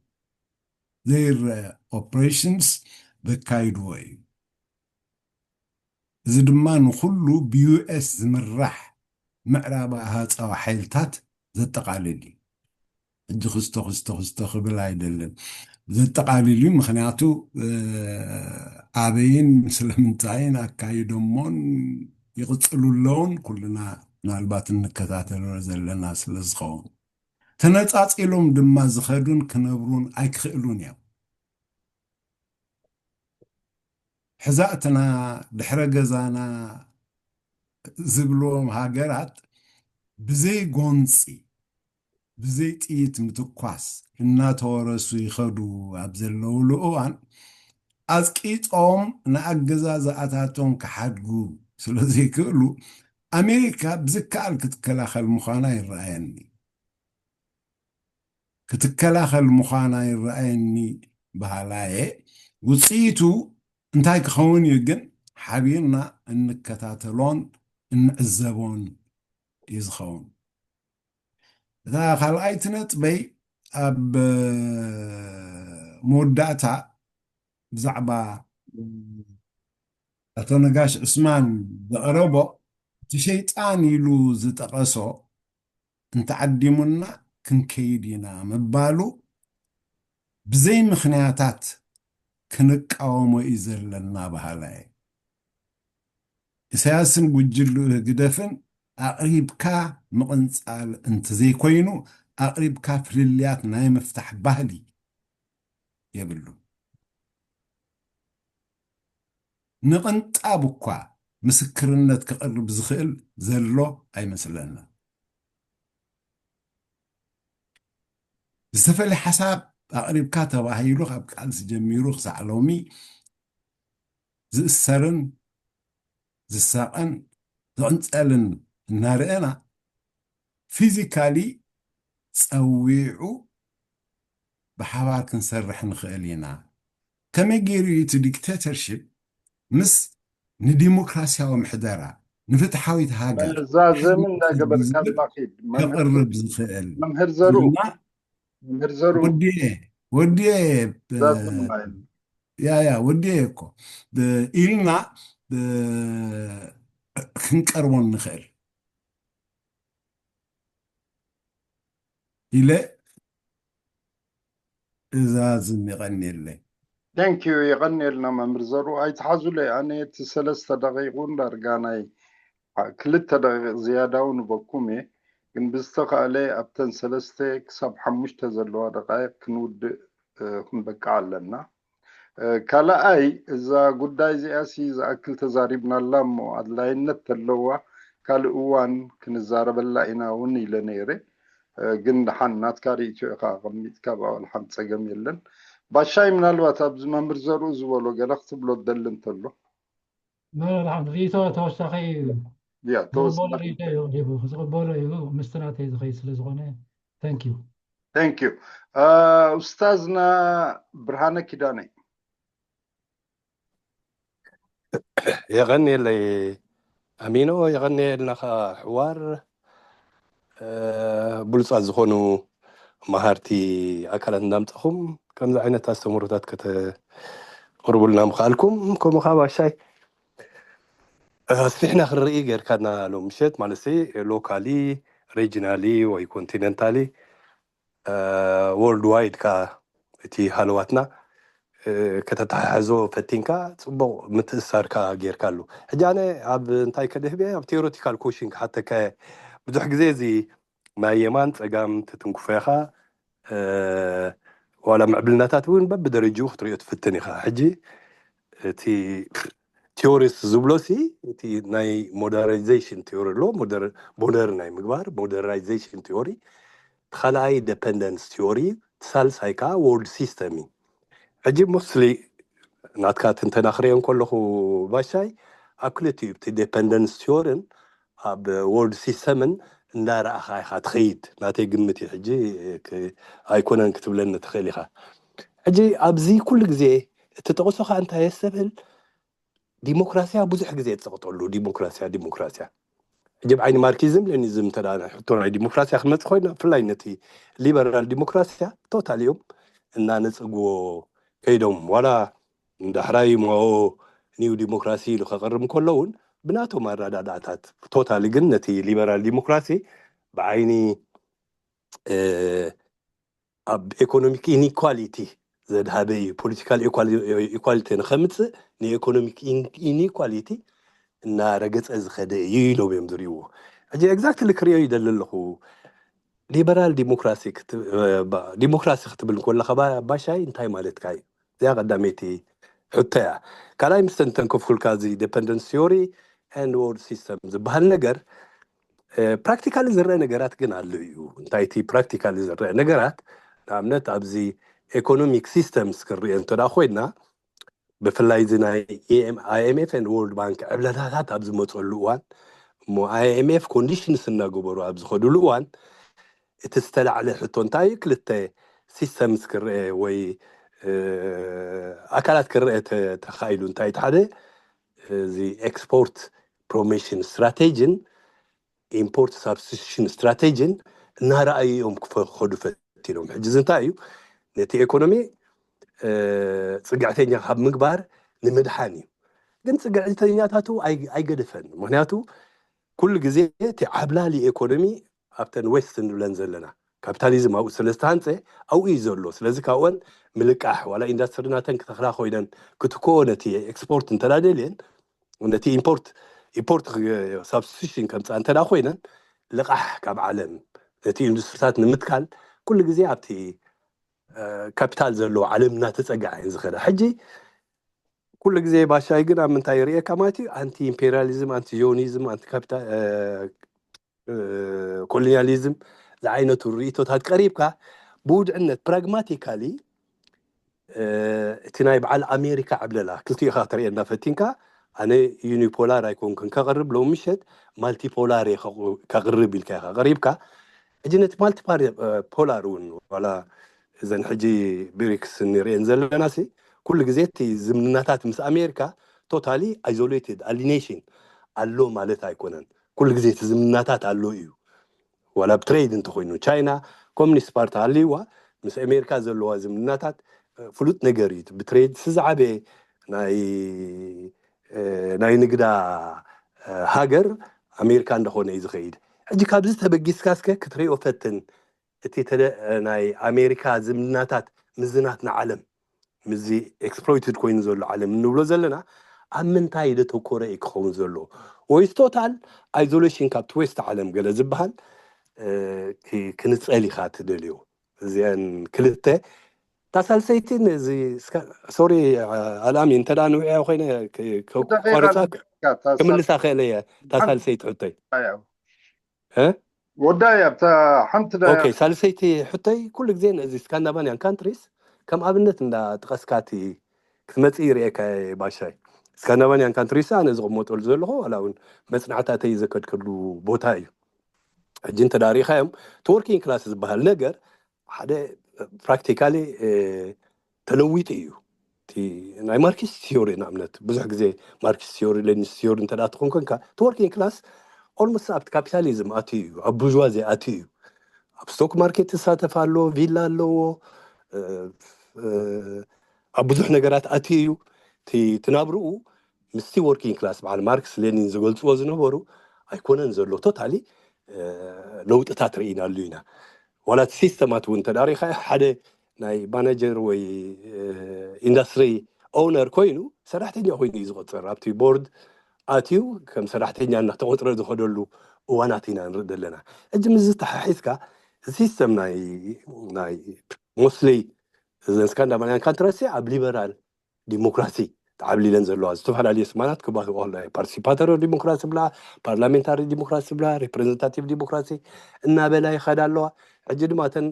ዘይረአ ኦፕሬሽንስ ዘካይድዎ እዩ። እዚ ድማ ንኹሉ ብዩኤስ ዝምራሕ ምዕራብ ኣሃፃዊ ሓይልታት ዘጠቓልል እዩ። ሕጂ ክስቶ ክስቶ ክስቶ ክብል ኣይደልን፣ ዘጠቓልል እዩ። ምክንያቱ ኣበይን ስለምንታይን ኣካይዶሞን ይቕፅሉ ኣለውን ኩልና ምናልባት እንከታተሎ ዘለና ስለ ዝኸውን፣ ተነፃፂሎም ድማ ዝኸዱን ክነብሩን ኣይክኽእሉን እዮም። ሕዛእትና ድሕረ ገዛና ዝብልዎም ሃገራት ብዘይ ጎንፂ ብዘይ ጥይት ምትኳስ እናተወረሱ ይኸዱ ኣብ ዘለውሉ እዋን ኣፅቂጦም ንኣገዛዝኣታቶም ክሓድጉ ስለ ዘይክእሉ ኣሜሪካ ብዝከኣል ክትከላኸል ምዃና ይረኣየኒ። ክትከላኸል ምዃና ይረኣየኒ በሃላየ። ውፅኢቱ እንታይ ክኸውን እዩ ግን ሓቢርና እንከታተሎን እንዕዘቦን እዩ ዝኸውን። እታ ካልኣይቲ ነጥበይ ኣብ መወዳእታ ብዛዕባ ኣቶ ነጋሽ ዑስማን ዘቕረቦ እቲ ሸይጣን ኢሉ ዝጠቐሶ እንተዓዲሙና ክንከይድ ኢና ምባሉ ብዘይ ምኽንያታት ክንቃወሞ እዩ ዘለና በሃላይ። ኢሳያስን ጉጅልኡ ህግደፍን ኣቕሪብካ ምቕንጻል እንተዘይኮይኑ ኣቕሪብካ ፍልልያት ናይ ምፍታሕ ባህሊ የብሉ። ንቕንጣብ እኳ ምስክርነት ክቕርብ ዝኽእል ዘሎ ኣይመስለና። ዝተፈለየ ሓሳብ ኣቕሪብካ ተባሂሉ ካብ ቃልሲ ጀሚሩ ክሳዕ ሎሚ ዝእሰርን ዝሳቐን ዝቕንጸልን እናረኣና፣ ፊዚካሊ ጸዊዑ ብሓባር ክንሰርሕ ንኽእል ኢና። ከመይ ገይሩ እዩ እቲ ዲክቴተርሺፕ ምስ ንዲሞክራሲያዊ ምሕደራ፣ ንፍትሓዊት ሃገር መዛዘሚ እንዳገበርካ ዝብል ማኺድ ከቕርብ ዝኽእል? መምህር ዘሩ እና መምህር ዘሩ ወዲየ ወዲየ ብ- መዛዘሚ ማለት ያ ያ ወዲየ እኮ ብ- ኢልና ብ- ክንቀርቦ ንኽእል ኢለ እዛዝም። የቐንየለይ። Thank you። የቐንየልና መምህር ዘሩ። ኣይትሓዙለይ፣ ኣነ እቲ ሰለስተ ደቂቑ ዳርጋ ናይ ክልተ ደቂቕ ዝያዳው ንበኩም እየ፣ ግን ብዝተኻእለ ኣብተን ሰለስተ ክሳብ ሓሙሽተ ዘለዋ ደቃይቕ ክንውድእ እ፣ ክንበቅዕ ኣለና። እ፣ ካልኣይ፣ እዛ ጉዳይ እዚኣሲ ዝኣክል ተዛሪብናላ እሞ ኣድላይነት ተለዋ ካልእ እዋን ክንዛረበላ ኢና እውን ኢለ ነይረ። እ፣ ግን ደሓን ናትካ ርእይቶ ኢኻ ኣቐሚጥካ፣ ብኣዋል ሓንቲ ጸገም የለን። ባሻይ፣ ምናልባት ኣብዚ መምህር ዘርኡ ዝበሎ ገለ ክትብሎ ትደሊ እንተሎ። መራሕን ርእይቶ ተወሳኺ ያ ዝቕበሎ ተወሳኺ ርእይቶ እዩ ሂቡ፣ ዝቕበሎ እዩ ምስቲ ናተይ ዝኸይድ ስለ ዝኾነ። Thank you። Thank you። እ፣ ኡስታዝና ብርሃነ ኪዳነ። የቐንየለይ ኣሚኖ፣ የቐንየልና ኸዓ ሕዋር። እ፣ ብሉጻት ዝኾኑ መሃርቲ ኣካላት እንዳምጻኹም ከምዚ ዓይነት ኣስተምህሮታት ከተቕርቡልና ምኽኣልኩም፣ ከምኡ ኸዓ ባሻይ ኣስፊሕና ክንርኢ ጌርካና ሎም ምሸት ማለት ሎካሊ፣ ሬጂናሊ ወይ ኮንቲነንታሊ፣ ወርልድ ዋይድ ካ እቲ ሃለዋትና እ፣ ከተተሓሕዞ ፈቲንካ ጽቡቕ ምትእሳርካ ጌርካ ኣሉ። ሕጂ ኣነ ኣብ እንታይ ከድህብ እየ፣ ኣብ ቴዎሬቲካል ኮሽን ክሓተካ እየ። ብዙሕ ግዜ እዚ ናይ የማን ጸጋም ትትንክፎ ኢኻ። እ፣ ዋላ ምዕብልናታት እውን በብደረጅኡ ክትሪኦ ትፍትን ኢኻ። ሕጂ እቲ ቲዮሪስ ዝብሎ ሲ እቲ ናይ ሞደርናይዜሽን ቲዮሪ ኣሎ፣ ሞደር- ሞደርናይ ምግባር፣ ሞደርናይዜሽን ቲዮሪ፣ እቲ ካልኣይ ዲፐንደንስ ቲዮሪ፣ እቲ ሳልሳይ ከዓ ወርልድ ሲስተም እዩ። ሕጂ ሞስትሊ ናትካ ትንተና ክሪኦ እንከለኹ ባሻይ ኣብ ክልቲኡ እቲ ዲፐንደንስ ቲዮርን ኣብ ወርልድ ሲስተምን እንዳረኣኻ ኢኻ ትኸይድ ናተይ ግምት እዩ። ሕጂ ክ- ኣይኮነን ክትብለኒ ትኽእል ኢኻ። ሕጂ ኣብዚ ኩሉ ግዜ እቲ ጠቕሶኻ እንታይ የስተብህል ዲሞክራሲያ ብዙሕ ግዜ የፀቕጠሉ። ዲሞክራሲያ ዲሞክራሲያ ሕጂ ብዓይኒ ማርኪዝም ሌኒዝም እንተ ሕቶ ናይ ዲሞክራሲያ ክመፅእ ኮይና ብፍላይ ነቲ ሊበራል ዲሞክራሲያ ቶታል እዮም እናነፀግዎ ከይዶም ዋላ ንዳሕራይ ማኦ ኒው ዲሞክራሲ ኢሉ ከቕርብ እንከሎ እውን ብናቶም ኣረዳድኣታት ቶታሊ ግን ነቲ ሊበራል ዲሞክራሲ ብዓይኒ ኣብ ኤኮኖሚክ ኢኒኳሊቲ ዘድሃበ እዩ። ፖለቲካል ኢኳሊቲ ንከምፅእ ንኤኮኖሚክ ኢኒኳሊቲ እናረገፀ ዝኸደ እዩ ኢሎም እዮም ዝርእይዎ። ሕጂ ኤግዛክትሊ ክርእዮ ይደሊ ኣለኹ። ሊበራል ዲሞክራሲ ዲሞክራሲ ክትብል ከለካ ባሻይ እንታይ ማለትካ እዩ? እዚኣ ቀዳመይቲ ሕቶ እያ። ካልኣይ ምስ ተንተንከፍኩልካ እዚ ዲፐንደንስ ቲዮሪ ኤንድ ወርልድ ሲስተም ዝበሃል ነገር ፕራክቲካሊ ዝረአ ነገራት ግን ኣሎ እዩ። እንታይ እቲ ፕራክቲካሊ ዝረአ ነገራት? ንኣብነት ኣብዚ ኤኮኖሚክ ሲስተምስ ክንሪኦ እንተ ኮይና ብፍላይ እዚ ናይ ኣይኤምኤፍ ኤንድ ወርልድ ባንክ ዕብለታታት ኣብ ዝመፀሉ እዋን እሞ ኣይኤምኤፍ ኮንዲሽንስ እናገበሩ ኣብ ዝኸድሉ እዋን እቲ ዝተላዕለ ሕቶ እንታይ እዩ? ክልተ ሲስተምስ ክረአ ወይ ኣካላት ክረአ ተኻኢሉ እንታይ እቲ ሓደ እዚ ኤክስፖርት ፕሮሞሽን ስትራቴጂን ኢምፖርት ሳብስቲቱሽን ስትራቴጂን እናረኣዩ እዮም ክኸዱ ፈቲኖም። ሕጂ እዚ እንታይ እዩ? ነቲ ኤኮኖሚ ፅግዕተኛ ካብ ምግባር ንምድሓን እዩ። ግን ፅግዕተኛታቱ ኣይገደፈን። ምክንያቱ ኩሉ ግዜ እቲ ዓብላሊ ኤኮኖሚ ኣብተን ዌስት ንብለን ዘለና ካፒታሊዝም ኣብኡ ስለ ዝተሃንፀ ኣብኡ እዩ ዘሎ። ስለዚ ካብኦን ምልቃሕ ዋላ ኢንዳስትሪ ናተን ክተኽላ ኮይነን ክትክኦ ነቲ ኤክስፖርት እንተዳደልየን ነቲ ኢምፖርት ኢምፖርት ሳብስቲቱሽን ከምፃ እንተ ኮይነን ልቃሕ ካብ ዓለም ነቲ ኢንዱስትሪታት ንምትካል ኩሉ ግዜ ኣብቲ ካፒታል ዘለዎ ዓለም እናተፀግዓ እየን ዝኸዳ። ሕጂ ኩሉ ግዜ ባሻይ ግን ኣብ ምንታይ ይርእየካ ማለት እዩ? ኣንቲ ኢምፔሪያሊዝም፣ ኣንቲ ዚዮኒዝም፣ ኣንቲ ካፒታ ኮሎኒያሊዝም ዝዓይነቱ ርእቶታት ቀሪብካ ብውድዕነት ፕራግማቲካሊ እቲ ናይ በዓል ኣሜሪካ ዕብለላ ክልቲኡ ኢኻ ተርእየና ፈቲንካ። ኣነ ዩኒፖላር ኣይኮንኩን ከቕርብ፣ ሎም ምሸት ማልቲፖላር እየ ከቕርብ ኢልካ ኢኻ ቀሪብካ። ሕጂ ነቲ ማልቲፖላር እውን ዋላ እዘን ሕጂ ብሪክስ ንርእየን ዘለና ሲ ኩሉ ግዜ እቲ ዝምድናታት ምስ ኣሜሪካ ቶታሊ ኣይዞሌትድ ኣሊኔሽን ኣሎ ማለት ኣይኮነን። ኩሉ ግዜ እቲ ዝምድናታት ኣሎ እዩ። ዋላ ብ ትሬድ እንተኮይኑ ቻይና ኮሚኒስት ፓርቲ ሃልይዋ ምስ ኣሜሪካ ዘለዋ ዝምድናታት ፍሉጥ ነገር እዩ። ብትሬድ ዝዓበየ ናይ ናይ ንግዳ ሃገር ኣሜሪካ እንደኾነ እዩ ዝኸይድ። ሕጂ ካብዚ ተበጊስካ እስከ ክትሪኦ ፈትን። እቲ ናይ ኣሜሪካ ዝምድናታት ምዝናት ንዓለም ምስዚ ኤክስፕሎይትድ ኮይኑ ዘሎ ዓለም እንብሎ ዘለና ኣብ ምንታይ ደተኮረ እዩ ክኸውን ዘሎ? ወይስ ቶታል ኣይዞሌሽን ካብቲ ዌስት ዓለም ገለ ዝበሃል ክንጸል ኢኻ ትደልዮ? እዚአን ክልተ። ታሳልሰይቲ ነዚ ሶሪ ኣልኣሚ እንተ ንውዕያ ኮይነ ክቋርፃ ክምልሳ ክእለ እየ። ታሳልሰይቲ ሕቶይ ወዳይ ኣብታ ሓንቲ ሳልሰይቲ ሕቶይ ኩሉ ግዜ ነዚ ስካንዳቫኒያን ካንትሪስ ከም ኣብነት እንዳ ጥቐስካቲ ክትመፅእ ይርእየካ ባሻይ። ስካንዳቫኒያን ካንትሪስ ኣነ ዝቕመጠሉ ዘለኹ ዋላ እውን መፅናዕታተይ ዘከድከሉ ቦታ እዩ። ሕጂ እንተዳሪኻዮም እቲ ወርኪንግ ክላስ ዝበሃል ነገር ሓደ ፕራክቲካሊ ተለዊጡ እዩ። ናይ ማርክስ ቲዮሪ ንኣብነት ብዙሕ ግዜ ማርክስ ቲዮሪ ሌኒስ ቲዮሪ እንተ ትኾን ኮንካ እቲ ወርኪንግ ክላስ ኦልሞስት ኣብቲ ካፒታሊዝም ኣትዩ እዩ፣ ኣብ ቡርዋዚ ኣትዩ እዩ። ኣብ ስቶክ ማርኬት ትሳተፍ ኣለዎ፣ ቪላ ኣለዎ፣ ኣብ ብዙሕ ነገራት ኣትዩ እዩ። እቲ ናብርኡ ምስቲ ወርኪንግ ክላስ በዓል ማርክስ ሌኒን ዝገልፅዎ ዝነበሩ ኣይኮነን ዘሎ። ቶታሊ ለውጥታት ርኢናሉ ኢና። ዋላ እቲ ሲስተማት እውን ተዳሪኻ ሓደ ናይ ማናጀር ወይ ኢንዳስትሪ ኦውነር ኮይኑ ሰራሕተኛ ኮይኑ እዩ ዝቆፀር። ኣብቲ ቦርድ ኣትዩ ከም ሰራሕተኛ እናተቆፅረ ዝኸደሉ እዋናት ኢና ንርኢ ዘለና። ሕጂ ምስ ዝተሓሒዝካ ሲስተም ናይ ናይ ሞስሊ እዘን ስካንዳናቪያን ካንትሪስ ኣብ ሊበራል ዲሞክራሲ ተዓብሊለን ዘለዋ ዝተፈላለዩ ስማናት ክባህልኦ ናይ ፓርቲሲፓተሪ ዲሞክራሲ ብላ፣ ፓርላሜንታሪ ዲሞክራሲ ብላ፣ ሪፕሬዘንታቲቭ ዲሞክራሲ እናበላ ይኸዳ ኣለዋ። ሕጂ ድማ እተን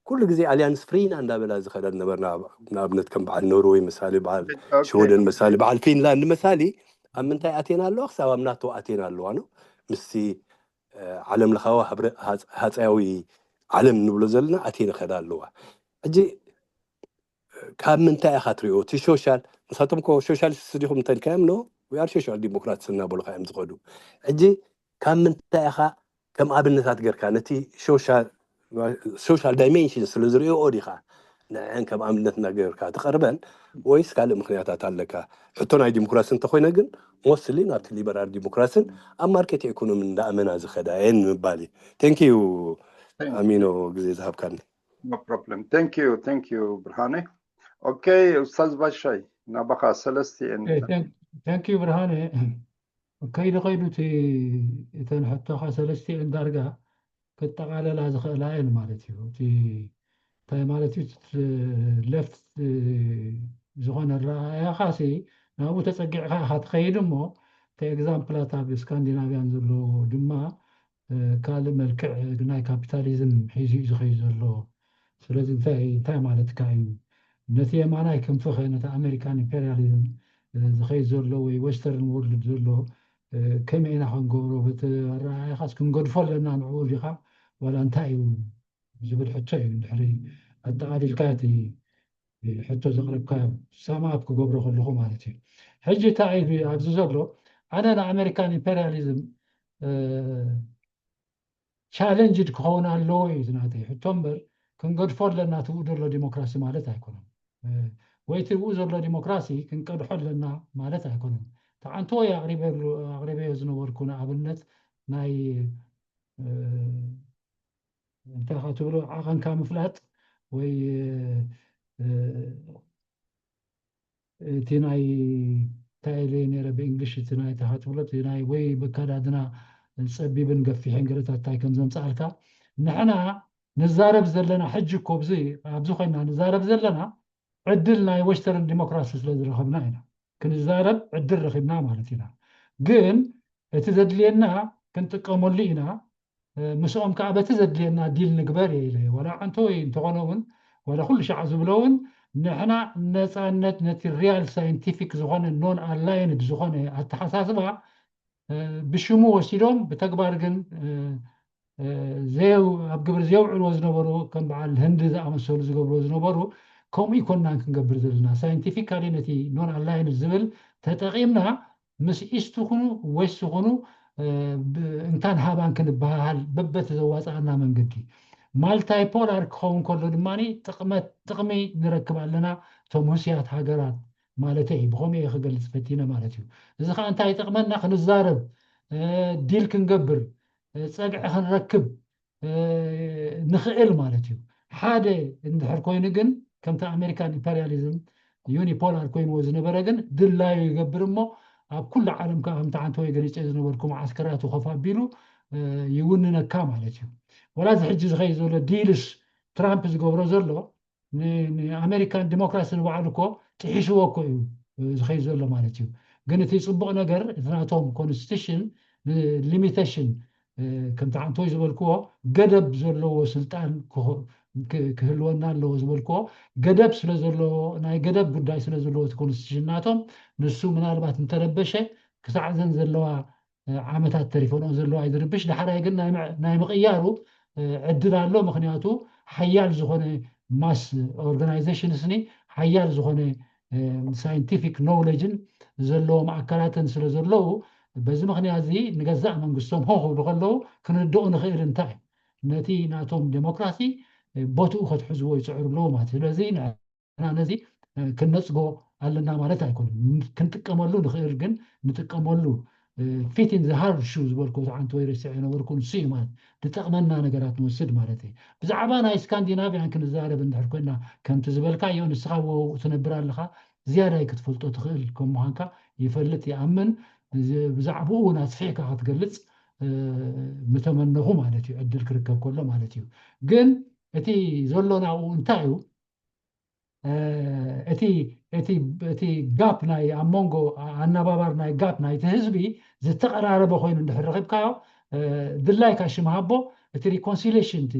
ኩሉ ግዜ ኣሊያንስ ፍሪና እንዳበላ ዝኸዳ ዝነበርና ንኣብነት ከም በዓል ኖርወይ መሳሊ፣ በዓል ሽወደን መሳሊ፣ በዓል ፊንላንድ መሳሊ ኣብ ምንታይ ኣቴና ኣለዋ? ክሳብ ኣብ ናቶ ኣቴና ኣለዋ ነው ምስቲ ዓለም ለኻዊ ሃፀያዊ ዓለም ንብሎ ዘለና ኣቴና ከዳ ኣለዋ። ሕጂ ካብ ምንታይ ኢኻ ትሪኦ? እቲ ሶሻል ንሳቶም ኮ ሶሻሊስት ዲኹም እንተልካዮም ኖ ዊ ኣር ሶሻል ዲሞክራትስ እናበሉካ እዮም ዝኸዱ። ሕጂ ካብ ምንታይ ኢኻ ከም ኣብነታት ገርካ ነቲ ሶሻል ዳይሜንሽን ስለ ዝሪኦ ዲኻ ንዐን ከም ኣብነት እናገርካ ትቐርበን ወይስ ካልእ ምክንያታት ኣለካ? ሕቶ ናይ ዲሞክራሲ እንተኮይነ ግን ሞስሊ ናብቲ ሊበራል ዲሞክራሲን ኣብ ማርኬት ኢኮኖሚ እንዳኣመና ዝኸዳ እየን ንምባል እዩ። ቴንክ ዩ ኣሚኖ ግዜ ዝሃብካኒ። No problem. Thank you, thank you ብርሃነ። ኦኬ ኡስታዝ ባሻይ ናባኻ ሰለስቲኤን። Thank you ብርሃነ። ከይዱ ከይዱ እቲ እተን ሕቶኻ ሰለስቲኤን ዳርጋ ክጠቓለላ ዝኽእላ እየን ማለት እዩ። እቲ እንታይ ማለት እዩ? ሌፍት ዝኾነ ኣረኣእያኻ ሲ ናብኡ ተፀጊዕካ ኢኻ ትኸይድ እሞ እቲ ኤግዛምፕላት ኣብ ስካንዲናቪያን ዘሎ ድማ ካልእ መልክዕ ናይ ካፒታሊዝም ሒዙ እዩ ዝኸይድ ዘሎ። ስለዚ እንታይ ማለትካ እዩ? ነቲ የማናይ ክንፍኸ ነቲ ኣሜሪካን ኢምፔሪያሊዝም ዝኸይድ ዘሎ ወይ ዌስተርን ወርልድ ዘሎ ከመይ ኢና ክንገብሮ? በቲ ኣረኣእያኻስ ክንገድፎ ኣለና ንዕኡ ዲኻ ዋላ እንታይ እዩ ዝብል ሕቶ እዩ ድሕሪ ኣጠቓሊልካ እቲ ሕቶ ዘቕረብካዮ ሳማፕ ክገብሮ ከለኹ ማለት እዩ። ሕጂ እንታይ እዩ ኣብዚ ዘሎ? ኣነ ንኣሜሪካን ኢምፔሪያሊዝም ቻለንጅድ ክኸውን ኣለዎ እዩ ዝናተይ ሕቶ እምበር ክንገድፎ ኣለና ትብኡ ዘሎ ዲሞክራሲ ማለት ኣይኮነን። ወይ ትብኡ ዘሎ ዲሞክራሲ ክንቀድሖ ኣለና ማለት ኣይኮነን። ተዓንቶ ኣቕሪበዮ ዝነበርኩ ንኣብነት ናይ እንታይ ካ ትብሎ ዓቐንካ ምፍላጥ ወይ እቲ ናይ እንታይ ኢለ ነረ ብእንግሊሽ እቲ ናይ ተካ ትብሎ ናይ ወይ በካዳድና ፀቢብን ገፊሕን ገለታት እንታይ ከም ዘምፃኣልካ ንሕና ንዛረብ ዘለና ሕጂ እኮ ብዚ ኣብዚ ኮይና ንዛረብ ዘለና ዕድል ናይ ወስተርን ዲሞክራሲ ስለ ዝረኸብና ኢና። ክንዛረብ ዕድል ረኺብና ማለት ኢና። ግን እቲ ዘድልየና ክንጥቀመሉ ኢና። ምስኦም ከዓ በቲ ዘድልየና ዲል ንግበር እየ ኢለ። ዋላ ዓንቶ ወይ እንተኾነ እውን፣ ዋላ ኩሉ ሻዕ ዝብሎ እውን፣ ንሕና ነፃነት ነቲ ሪያል ሳይንቲፊክ ዝኾነ ኖን ኣላይንድ ዝኾነ ኣተሓሳስባ ብሽሙ ወሲዶም ብተግባር ግን ኣብ ግብሪ ዘውዕልዎ ዝነበሩ፣ ከም በዓል ህንዲ ዝኣመሰሉ ዝገብርዎ ዝነበሩ፣ ከምኡ ይኮናን ክንገብር ዘለና። ሳይንቲፊካሊ ነቲ ኖን ኣላይንድ ዝብል ተጠቒምና ምስ ኢስት ኩኑ ዌስት ኩኑ እንካን ሃባን ክንበሃሃል በበቲ ዘዋፅኣና መንገዲ። ማልታይ ፖላር ክኸውን ከሎ ድማ ጥቕመት ጥቕሚ ንረክብ ኣለና፣ እቶም ህስያት ሃገራት ማለት እዩ። ብኸምኡ እየ ክገልፅ ፈቲነ ማለት እዩ። እዚ ከዓ እንታይ ይጠቕመና? ክንዛረብ፣ ዲል ክንገብር፣ ፀግዒ ክንረክብ ንኽእል ማለት እዩ። ሓደ እንድሕር ኮይኑ ግን ከምቲ ኣሜሪካን ኢምፐሪያሊዝም ዩኒፖላር ኮይንዎ ዝነበረ ግን ድላዩ ይገብር እሞ ኣብ ኩሉ ዓለም ከዓ ከምቲ ዓንተ ወይ ገሊፀ ዝነበርኩ መዓስከራቱ ከፍ ኣቢሉ ይውንነካ ማለት እዩ። ወላ እዚ ሕጂ ዝኸይድ ዘሎ ዲልስ ትራምፕ ዝገብሮ ዘሎ ንኣሜሪካን ዲሞክራሲ ንባዕሉ እኮ ጥሒስዎ እኮ እዩ ዝኸይድ ዘሎ ማለት እዩ። ግን እቲ ፅቡቕ ነገር እቲ ናቶም ኮንስቲቱሽን ሊሚቴሽን ከምቲ ዓንቶይ ዝበልክዎ ገደብ ዘለዎ ስልጣን ክህልወና ኣለዎ ዝበልክዎ ገደብ ስለ ዘለዎ ናይ ገደብ ጉዳይ ስለ ዘለዎ እቲ ኮንስቲቱሽን ናቶም ንሱ ምናልባት እንተረበሸ ክሳዕ ዘን ዘለዋ ዓመታት ተሪፈንኦ ዘለዋ እዩ ዝርብሽ። ዳሕራይ ግን ናይ ምቕያሩ ዕድል ኣሎ። ምክንያቱ ሓያል ዝኾነ ማስ ኦርጋናይዜሽንስኒ ሓያል ዝኾነ ሳይንቲፊክ ኖውሌጅን ዘለዎም ኣካላትን ስለ ዘለዉ በዚ ምክንያት እዚ ንገዛእ መንግስቶም ሆ ክብሉ ከለዉ ክንርድኦ ንኽእል እንታይ ነቲ ናቶም ዴሞክራሲ ቦትኡ ከትሕዝዎ ይፅዕሩ ኣለዉ ማለት እዩ። ስለዚ ንሕና ነዚ ክንነፅጎ ኣለና ማለት ኣይኮነን። ክንጥቀመሉ ንኽእል ግን ንጥቀመሉ ፊት ኢን ዘ ሃርድ ሹ ዝበልኩ ዝዓንተ ወይ ረሲዐ ነበርኩ ንሱ እዩ ማለት ዝጠቕመና ነገራት ንወስድ ማለት እዩ። ብዛዕባ ናይ ስካንዲናቪያን ክንዛረብ እንድሕር ኮይና ከምቲ ዝበልካዮ ንስኻ ወ ትነብር ኣለኻ ዝያዳይ ክትፈልጦ ትኽእል ከም ምዃንካ ይፈልጥ ይኣምን። ብዛዕባኡ እውን ኣስፊሕካ ክትገልፅ ምተመነኹ ማለት እዩ ዕድል ክርከብ ከሎ ማለት እዩ። ግን እቲ ዘሎ ናብኡ እንታይ እዩ እቲ እቲ እቲ ጋፕ ናይ ኣብ መንጎ ኣናባባር ናይ ጋፕ ናይቲ ህዝቢ ዝተቐራረበ ኮይኑ እንድሕር ረኺብካዮ ድላይካ ሽም ሃቦ እቲ ሪኮንሲሌሽን እቲ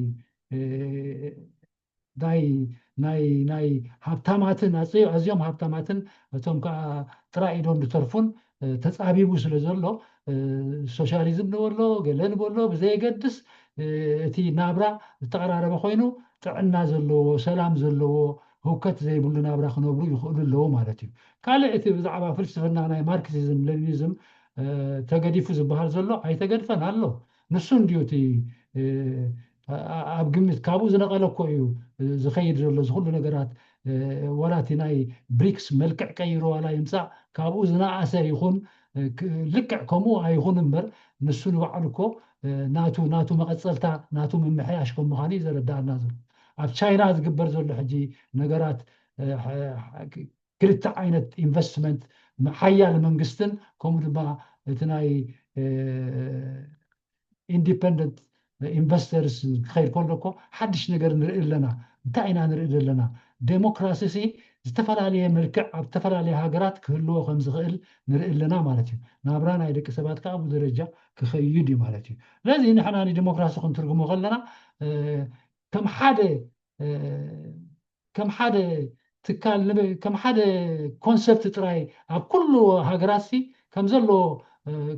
ናይ ናይ ናይ ሃብታማትን ኣዝዮም ሃብታማትን እቶም ከዓ ጥራይ ኢዶም ዝተርፉን ተፃቢቡ ስለ ዘሎ ሶሻሊዝም ንበሎ ገለ ንበሎ ብዘየገድስ እቲ ናብራ ዝተቐራረበ ኮይኑ ጥዕና ዘለዎ ሰላም ዘለዎ ህውከት ዘይብሉ ናብራ ክነብሩ ይኽእሉ ኣለዉ ማለት እዩ። ካልእ እቲ ብዛዕባ ፍልስፍና ናይ ማርክሲዝም ሌኒኒዝም ተገዲፉ ዝበሃል ዘሎ ኣይተገድፈን ኣሎ። ንሱ እንድዩ እቲ ኣብ ግምት ካብኡ ዝነቐለ እኮ እዩ ዝኸይድ ዘሎ እዚ ኩሉ ነገራት። ዋላ እቲ ናይ ብሪክስ መልክዕ ቀይሩ ዋላ ይምፃእ ካብኡ ዝነኣሰ ይኹን ልክዕ ከምኡ ኣይኹን እምበር ንሱ ንባዕሉ እኮ ናቱ ናቱ መቐፀልታ ናቱ ምምሕያሽ ከም ምዃኑ እዩ ዘረዳእና ዘሎ። ኣብ ቻይና ዝግበር ዘሎ ሕጂ ነገራት ክልተ ዓይነት ኢንቨስትመንት ሓያል መንግስትን ከምኡ ድማ እቲ ናይ ኢንዲፐንደንት ኢንቨስተርስ ክኸይድ ከሎ እኮ ሓድሽ ነገር ንርኢ ኣለና። እንታይ ኢና ንርኢ ዘለና? ዴሞክራሲ ሲ ዝተፈላለየ መልክዕ ኣብ ዝተፈላለየ ሃገራት ክህልዎ ከም ዝኽእል ንርኢ ኣለና ማለት እዩ። ናብራ ናይ ደቂ ሰባት ከዓ ብኡ ደረጃ ክኸይድ እዩ ማለት እዩ። ስለዚ ንሕና ንዲሞክራሲ ክንትርጉሞ ከለና ከም ሓደ ከም ሓደ ትካል ከም ሓደ ኮንሰፕት ጥራይ ኣብ ኩሉ ሃገራት ሲ ከም ዘለዎ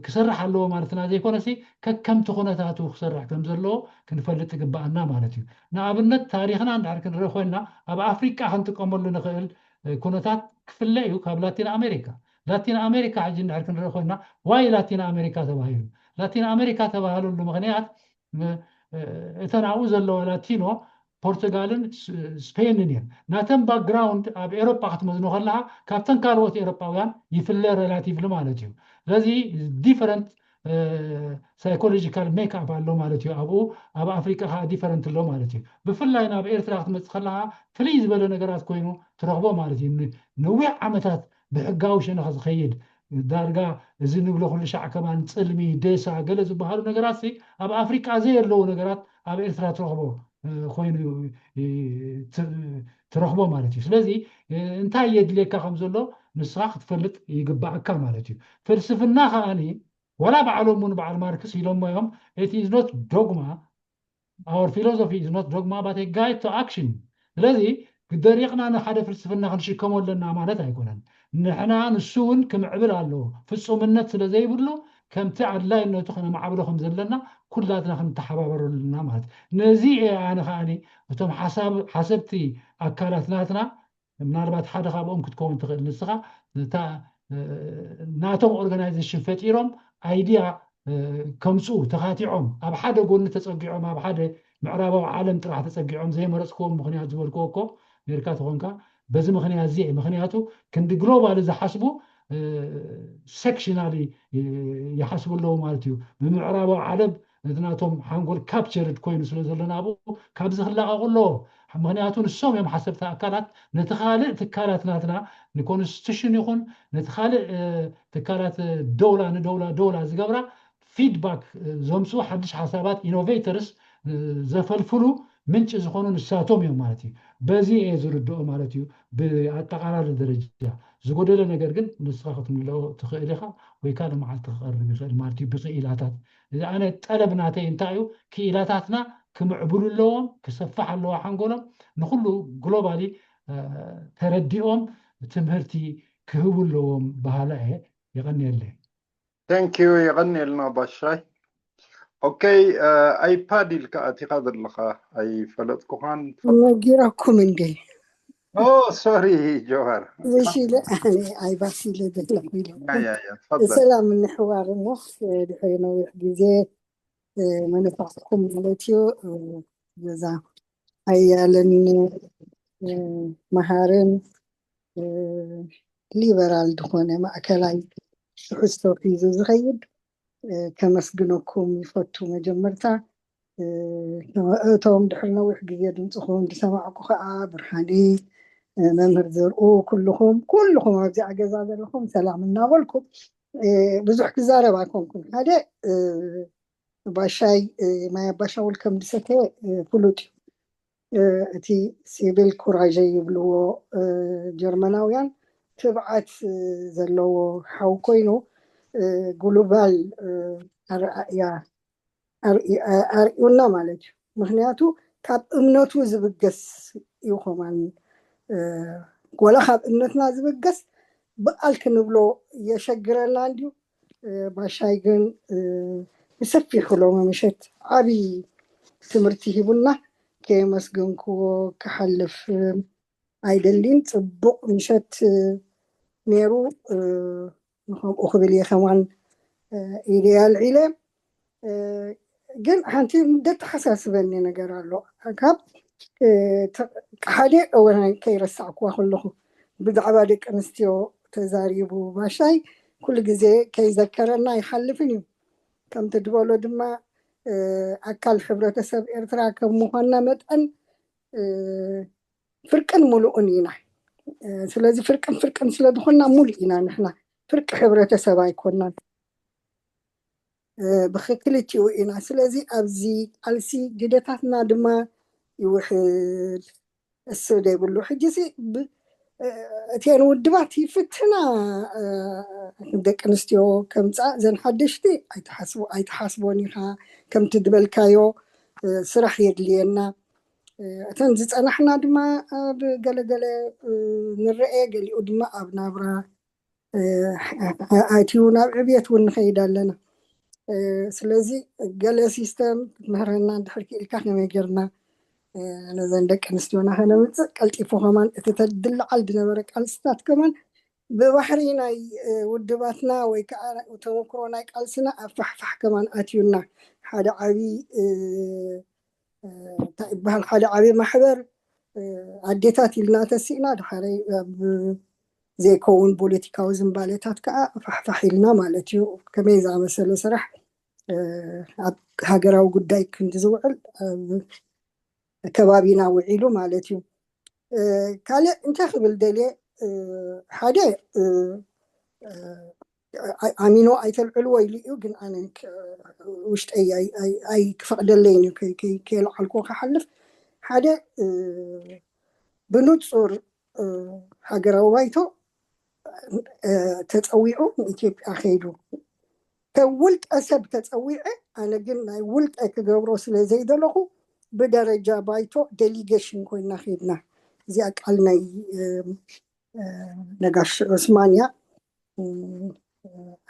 ክሰርሕ ኣለዎ ማለትና ዘይኮነ ሲ ከከምቲ ኩነታቱ ክሰርሕ ከም ዘለዎ ክንፈልጥ ይግባኣና ማለት እዩ። ንኣብነት ታሪክና እንድሕር ክንርኢ ኮይንና ኣብ ኣፍሪቃ ክንጥቀመሉ ንኽእል ኩነታት ክፍለ እዩ ካብ ላቲን ኣሜሪካ። ላቲን ኣሜሪካ ሕጂ እንድሕር ክንርኢ ኮይንና ዋይ ላቲን ኣሜሪካ ተባሂሉ ላቲን ኣሜሪካ ተባህለሉ ምክንያት እተን ኣብኡ ዘለዋ ላቲኖ ፖርቱጋልን ስፔንን እየን። ናተን ባክግራውንድ ኣብ ኤሮጳ ክትመዝኖ ከለካ ካብተን ካልኦት ኤሮጳውያን ይፍለ ሬላቲቭሊ ማለት እዩ። ስለዚ ዲፈረንት ሳይኮሎጂካል ሜክኣፕ ኣሎ ማለት እዩ። ኣብኡ ኣብ ኣፍሪቃ ከዓ ዲፈረንት ኣሎ ማለት እዩ። ብፍላይ ናብ ኤርትራ ክትመፅእ ከለካ ፍልይ ዝበለ ነገራት ኮይኑ ትረኽቦ ማለት እዩ። ነዊሕ ዓመታት ብሕጋዊ ሸነኽ ዝኸይድ ዳርጋ እዚ ንብሎ ኩሉ ሻዕ ከማን ፅልሚ ደሳ ገለ ዝበሃሉ ነገራት ኣብ ኣፍሪቃ ዘየለዉ ነገራት ኣብ ኤርትራ ትረኽቦ ኮይኑ ትረኽቦ ማለት እዩ። ስለዚ እንታይ የድልየካ ከም ዘሎ ንስኻ ክትፈልጥ ይግባእካ ማለት እዩ። ፍልስፍና ከዓኒ ዋላ ባዕሎም እውን በዓል ማርክስ ኢሎሞ እዮም፣ it is not dogma, our philosophy is not dogma but a guide to action። ስለዚ ደሪቕና ንሓደ ፍልስፍና ክንሽከሞ ኣለና ማለት ኣይኮነን። ንሕና ንሱ እውን ክምዕብል ኣለዎ። ፍፁምነት ስለ ዘይብሉ ከምቲ ኣድላይነቱ ከነማዕብሎ ከም ዘለና ኩላትና ክንተሓባበረሉና ማለት ነዚ እየ ኣነ ከዓኒ እቶም ሓሳብ ሓሰብቲ ኣካላት ናትና ምናልባት ሓደ ካብኦም ክትከውን ትኽእል ንስኻ እታ ናቶም ኦርጋናይዜሽን ፈጢሮም ኣይድያ ከምፅኡ ተኻቲዖም ኣብ ሓደ ጎኒ ተፀጊዖም ኣብ ሓደ ምዕራባዊ ዓለም ጥራሕ ተፀጊዖም ዘይመረፅክዎም ምኽንያት ዝበልክዎ እኮ ሜርካ ተኾንካ በዚ ምኽንያት እዚ ምኽንያቱ ክንዲ ግሎባል ዝሓስቡ ሴክሽናሊ ይሓስቡ ኣለዉ ማለት እዩ። ብምዕራባዊ ዓለም እቲ ናቶም ሓንጎል ካፕቸርድ ኮይኑ ስለ ዘሎ ናብኡ ካብዚ ክላቐቑ ኣለዎ። ምክንያቱ ንሶም እዮም ሓሰብቲ ኣካላት ነቲ ካልእ ትካላት ናትና ንኮንስቲቱሽን ይኹን ነቲ ካልእ ትካላት ደውላ ንደውላ ደውላ ዝገብራ ፊድባክ ዘምፅኡ ሓድሽ ሓሳባት ኢኖቬተርስ ዘፈልፍሉ ምንጭ ዝኾኑ ንሳቶም እዮም ማለት እዩ። በዚ እየ ዝርድኦ ማለት እዩ። ብኣጠቃላሊ ደረጃ ዝጎደለ ነገር ግን ንስኻ ክትምልኦ ትኽእል ኢኻ ወይ ካልእ መዓልቲ ክቐርብ ይኽእል ማለት እዩ። ብክኢላታት እዚ ኣነ ጠለብ ናተይ እንታይ እዩ ክኢላታትና ክምዕብሉ ኣለዎም፣ ክሰፍሕ ኣለዎ ሓንጎሎም፣ ንኩሉ ግሎባሊ ተረዲኦም ትምህርቲ ክህቡ ኣለዎም በሃላ እየ። የቐንየለይ። Thank you። የቐንየልና ባሻይ። ኦኬ፣ ኣይፓድ ኢልካ ኣቲኻ ዘለኻ ኣይፈለጥኩኻን። ነጊረኩም እንዴ? ኦ ሶሪ ጆሃር። እሺ ኢለ ኣነ ኣይባስ ኢለ ዘለኹ ኢለ። ያ ያ ያ፣ ተፈضل። ሰላም እንሕዋር እሞ ድሕሪ ነዊሕ ግዜ መነፋዕኩም ማለት እዩ። ገዛ ኣያለን መሃርን ሊበራል ዝኾነ ማእከላይ ትሕዝቶ ሒዙ ዝኸይድ ከመስግነኩም ይፈቱ። መጀመርታ እቶም ድሕሪ ነዊሕ ግዜ ድምፅኹም ዝሰማዕኩ ከዓ ብርሃነይ፣ መምህር ዘርኡ፣ ኩልኹም ኩልኹም ኣብዚኣ ገዛ ዘለኹም ሰላም እናበልኩ ብዙሕ ክዛረብ ኣይኮንኩን። ሓደ ባሻይ ማይ ኣባሻውል ከም ዝሰተ ፍሉጥ እዩ። እቲ ሲቪል ኩራዥ ይብልዎ ጀርመናውያን ትብዓት ዘለዎ ሓው ኮይኑ ግሎባል ኣረኣእያ ኣርእዩና ማለት እዩ። ምክንያቱ ካብ እምነቱ ዝብገስ እዩ። ከማን ወላ ካብ እምነትና ዝብገስ ብቃል ክንብሎ የሸግረና እንድዩ። ባሻይ ግን ብሰፊሑ ሎሚ ምሸት ዓብዪ ትምህርቲ ሂቡና። ከየመስገንክዎ ክሓልፍ ኣይደሊን። ፅቡቕ ምሸት ነይሩ። ንከምኡ ክብል እየ ከማን ኢደ ኣልዒለ። ግን ሓንቲ ደተሓሳስበኒ ነገር ኣሎ። ካብ ሓደ እወን ከይረሳዕኩዋ ከለኹ ብዛዕባ ደቂ ኣንስትዮ ተዛሪቡ ባሻይ ኩሉ ግዜ ከይዘከረና ይሓልፍን እዩ። ከምቲ ዝበሎ ድማ ኣካል ሕብረተሰብ ኤርትራ ከም ምዃንና መጠን ፍርቅን ሙሉእን ኢና። ስለዚ ፍርቅን ፍርቅን ስለ ዝኾንና ሙሉእ ኢና ንሕና። ፍርቂ ሕብረተሰብ ኣይኮናን። ብክልቲኡ ኢና። ስለዚ ኣብዚ ቃልሲ ግደታትና ድማ ይውሕድ። እሱ ዘይብሉ ሕጂ እተን ውድባት ይፍትና ደቂ ኣንስትዮ ከምፃ ዘን ሓደሽቲ ኣይትሓስቦን ኢኻ። ከምቲ ዝበልካዮ ስራሕ የድልየና። እተን ዝፀናሕና ድማ ኣብ ገለገለ ንረኤ፣ ገሊኡ ድማ ኣብ ናብራ ኣትዩ ናብ ዕብየት እውን ንኸይድ ኣለና። ስለዚ ገለ ሲስተም ክትምህረና እንድሕር ክኢልካ ከመይ ጌርና ነዘን ደቂ ኣንስትዮና ከነምፅእ ቀልጢፉ ከማን እቲ ተድልዓል ዝነበረ ቃልስታት ከማን ብባህሪ ናይ ውድባትና ወይ ከዓ ተመክሮ ናይ ቃልስና ኣፋሕፋሕ ከማን ኣትዩና ሓደ ዓብዪ እንታይ ይበሃል ሓደ ዓብዪ ማሕበር ኣዴታት ኢልና ተሲእና ድሓረይ ኣብ ዘይከውን ፖለቲካዊ ዝንባሌታት ከዓ ፋሕፋሕ ኢልና ማለት እዩ። ከመይ ዝኣመሰለ ስራሕ ኣብ ሃገራዊ ጉዳይ ክንዲ ዝውዕል ኣብ ከባቢና ውዒሉ ማለት እዩ። ካልእ እንታይ ክብል ደልየ ሓደ ኣሚኖ ኣይተልዕልዎ ኢሉ እዩ፣ ግን ኣነ ውሽጠይ ኣይክፈቕደለይን እዩ ከየልዓልኮ ክሓልፍ። ሓደ ብንፁር ሃገራዊ ባይቶ ተፀዊዑ ንኢትዮጵያ ከይዱ። ከም ውልቀ ሰብ ተፀዊዐ፣ ኣነ ግን ናይ ውልቀ ክገብሮ ስለ ዘይደለኹ ብደረጃ ባይቶ ዴሊጌሽን ኮይና ከይድና። እዚኣ ቃል ናይ ነጋሽ ዑስማን እያ።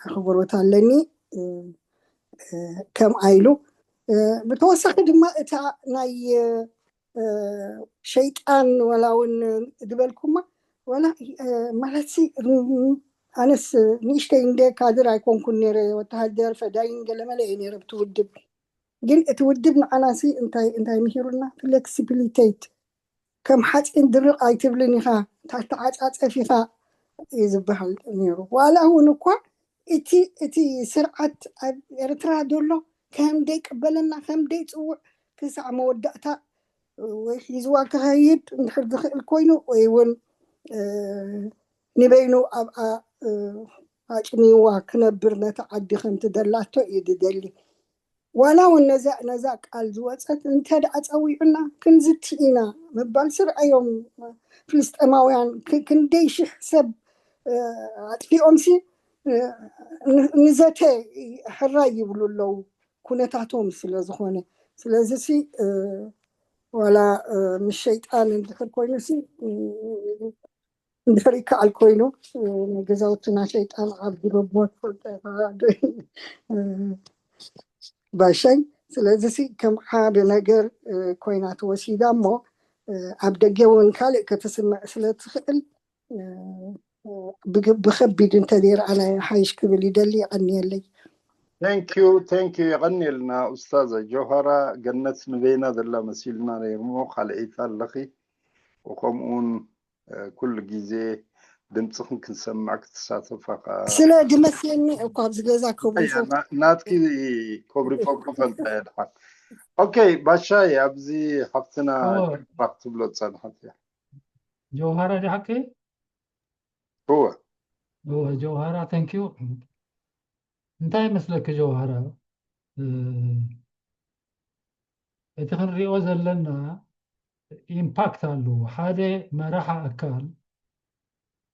ኣኽብሮት ኣለኒ ከምኣ ኢሉ። ብተወሳኺ ድማ እታ ናይ ሸይጣን ወላ እውን ዝበልኩማ ወላ ማለት ኣነስ ንእሽተይ እንደ ካድር ኣይኮንኩን ነይረ፣ ወተሃደር ፈዳይን ገለመለ እየ ነይረ ብቲ ውድብ። ግን እቲ ውድብ ንዓናሲ እንታይ እንታይ ምሂሩና? ፍሌክሲቢሊቴት፣ ከም ሓፂን ድርቕ ኣይትብልን ኢኻ፣ ታተዓፃፀፍ ኢኻ እዩ ዝበሃል ነይሩ። ዋላ እውን እኳ እቲ እቲ ስርዓት ኣብ ኤርትራ ዘሎ ከም ደይቅበለና ከም ደይፅውዕ ክሳዕ መወዳእታ ወይ ሒዝዋ ክኸይድ እንድሕር ዝኽእል ኮይኑ ወይ እውን ንበይኑ ኣብኣ ኣጭኒዋ ክነብር ነቲ ዓዲ ከምቲ ደላቶ እዩ ዝደሊ። ዋላ እውን ነዛ ነዛ ቃል ዝወፀት እንተ ደኣ ፀዊዑና ክንዝቲ ኢና ምባል ስርዐዮም። ፍልስጤማውያን ክንደይ ሽሕ ሰብ ኣጥፊኦምሲ ንዘተ ሕራይ ይብሉ ኣለዉ ኩነታቶም ስለ ዝኾነ። ስለዚ ሲ ዋላ ምስ ሸይጣን እንድሕር ኮይኑ ሲ እንድሕር ይከኣል ኮይኑ ናይ ገዛውትና ሸይጣን ዓብዲ በቦ ትፈልጦ ኢኻ ባሻይ። ስለዚ ሲ ከም ዓቢ ነገር ኮይና ተወሲዳ እሞ ኣብ ደገ እውን ካልእ ከተስምዕ ስለ ትኽእል ብከቢድ እንተዘይረኣናዮ ሓይሽ ክብል ይደሊ። የቐንየለይ። Thank you, thank you። የቐንየልና ኡስታዘ ጆሃራ። ገነት ንበይና ዘላ መሲልና ነይርሞ ካልኣይቲ ኣለኺ። ወከምኡ እውን ኩሉ ግዜ ድምፅኽን ክንሰምዕ ክትሳተፋ ከዓ ስለ ድመስለኒ እኮ ኣብዚ ገዛ ክብሉ ናትኪ ኮብሪ ፎክፈንታ እየ ድሓን። ኦኬ ባሻይ፣ ኣብዚ ሓፍትና ክትብሎ ዝፀንሐት እያ። ጀውሃራ ዲሓቂ እወ እወ ጀውሃራ፣ thank you። እንታይ ይመስለኪ ጀውሃራ? እቲ ክንሪኦ ዘለና ኢምፓክት ኣለዎ። ሓደ መራሒ ኣካል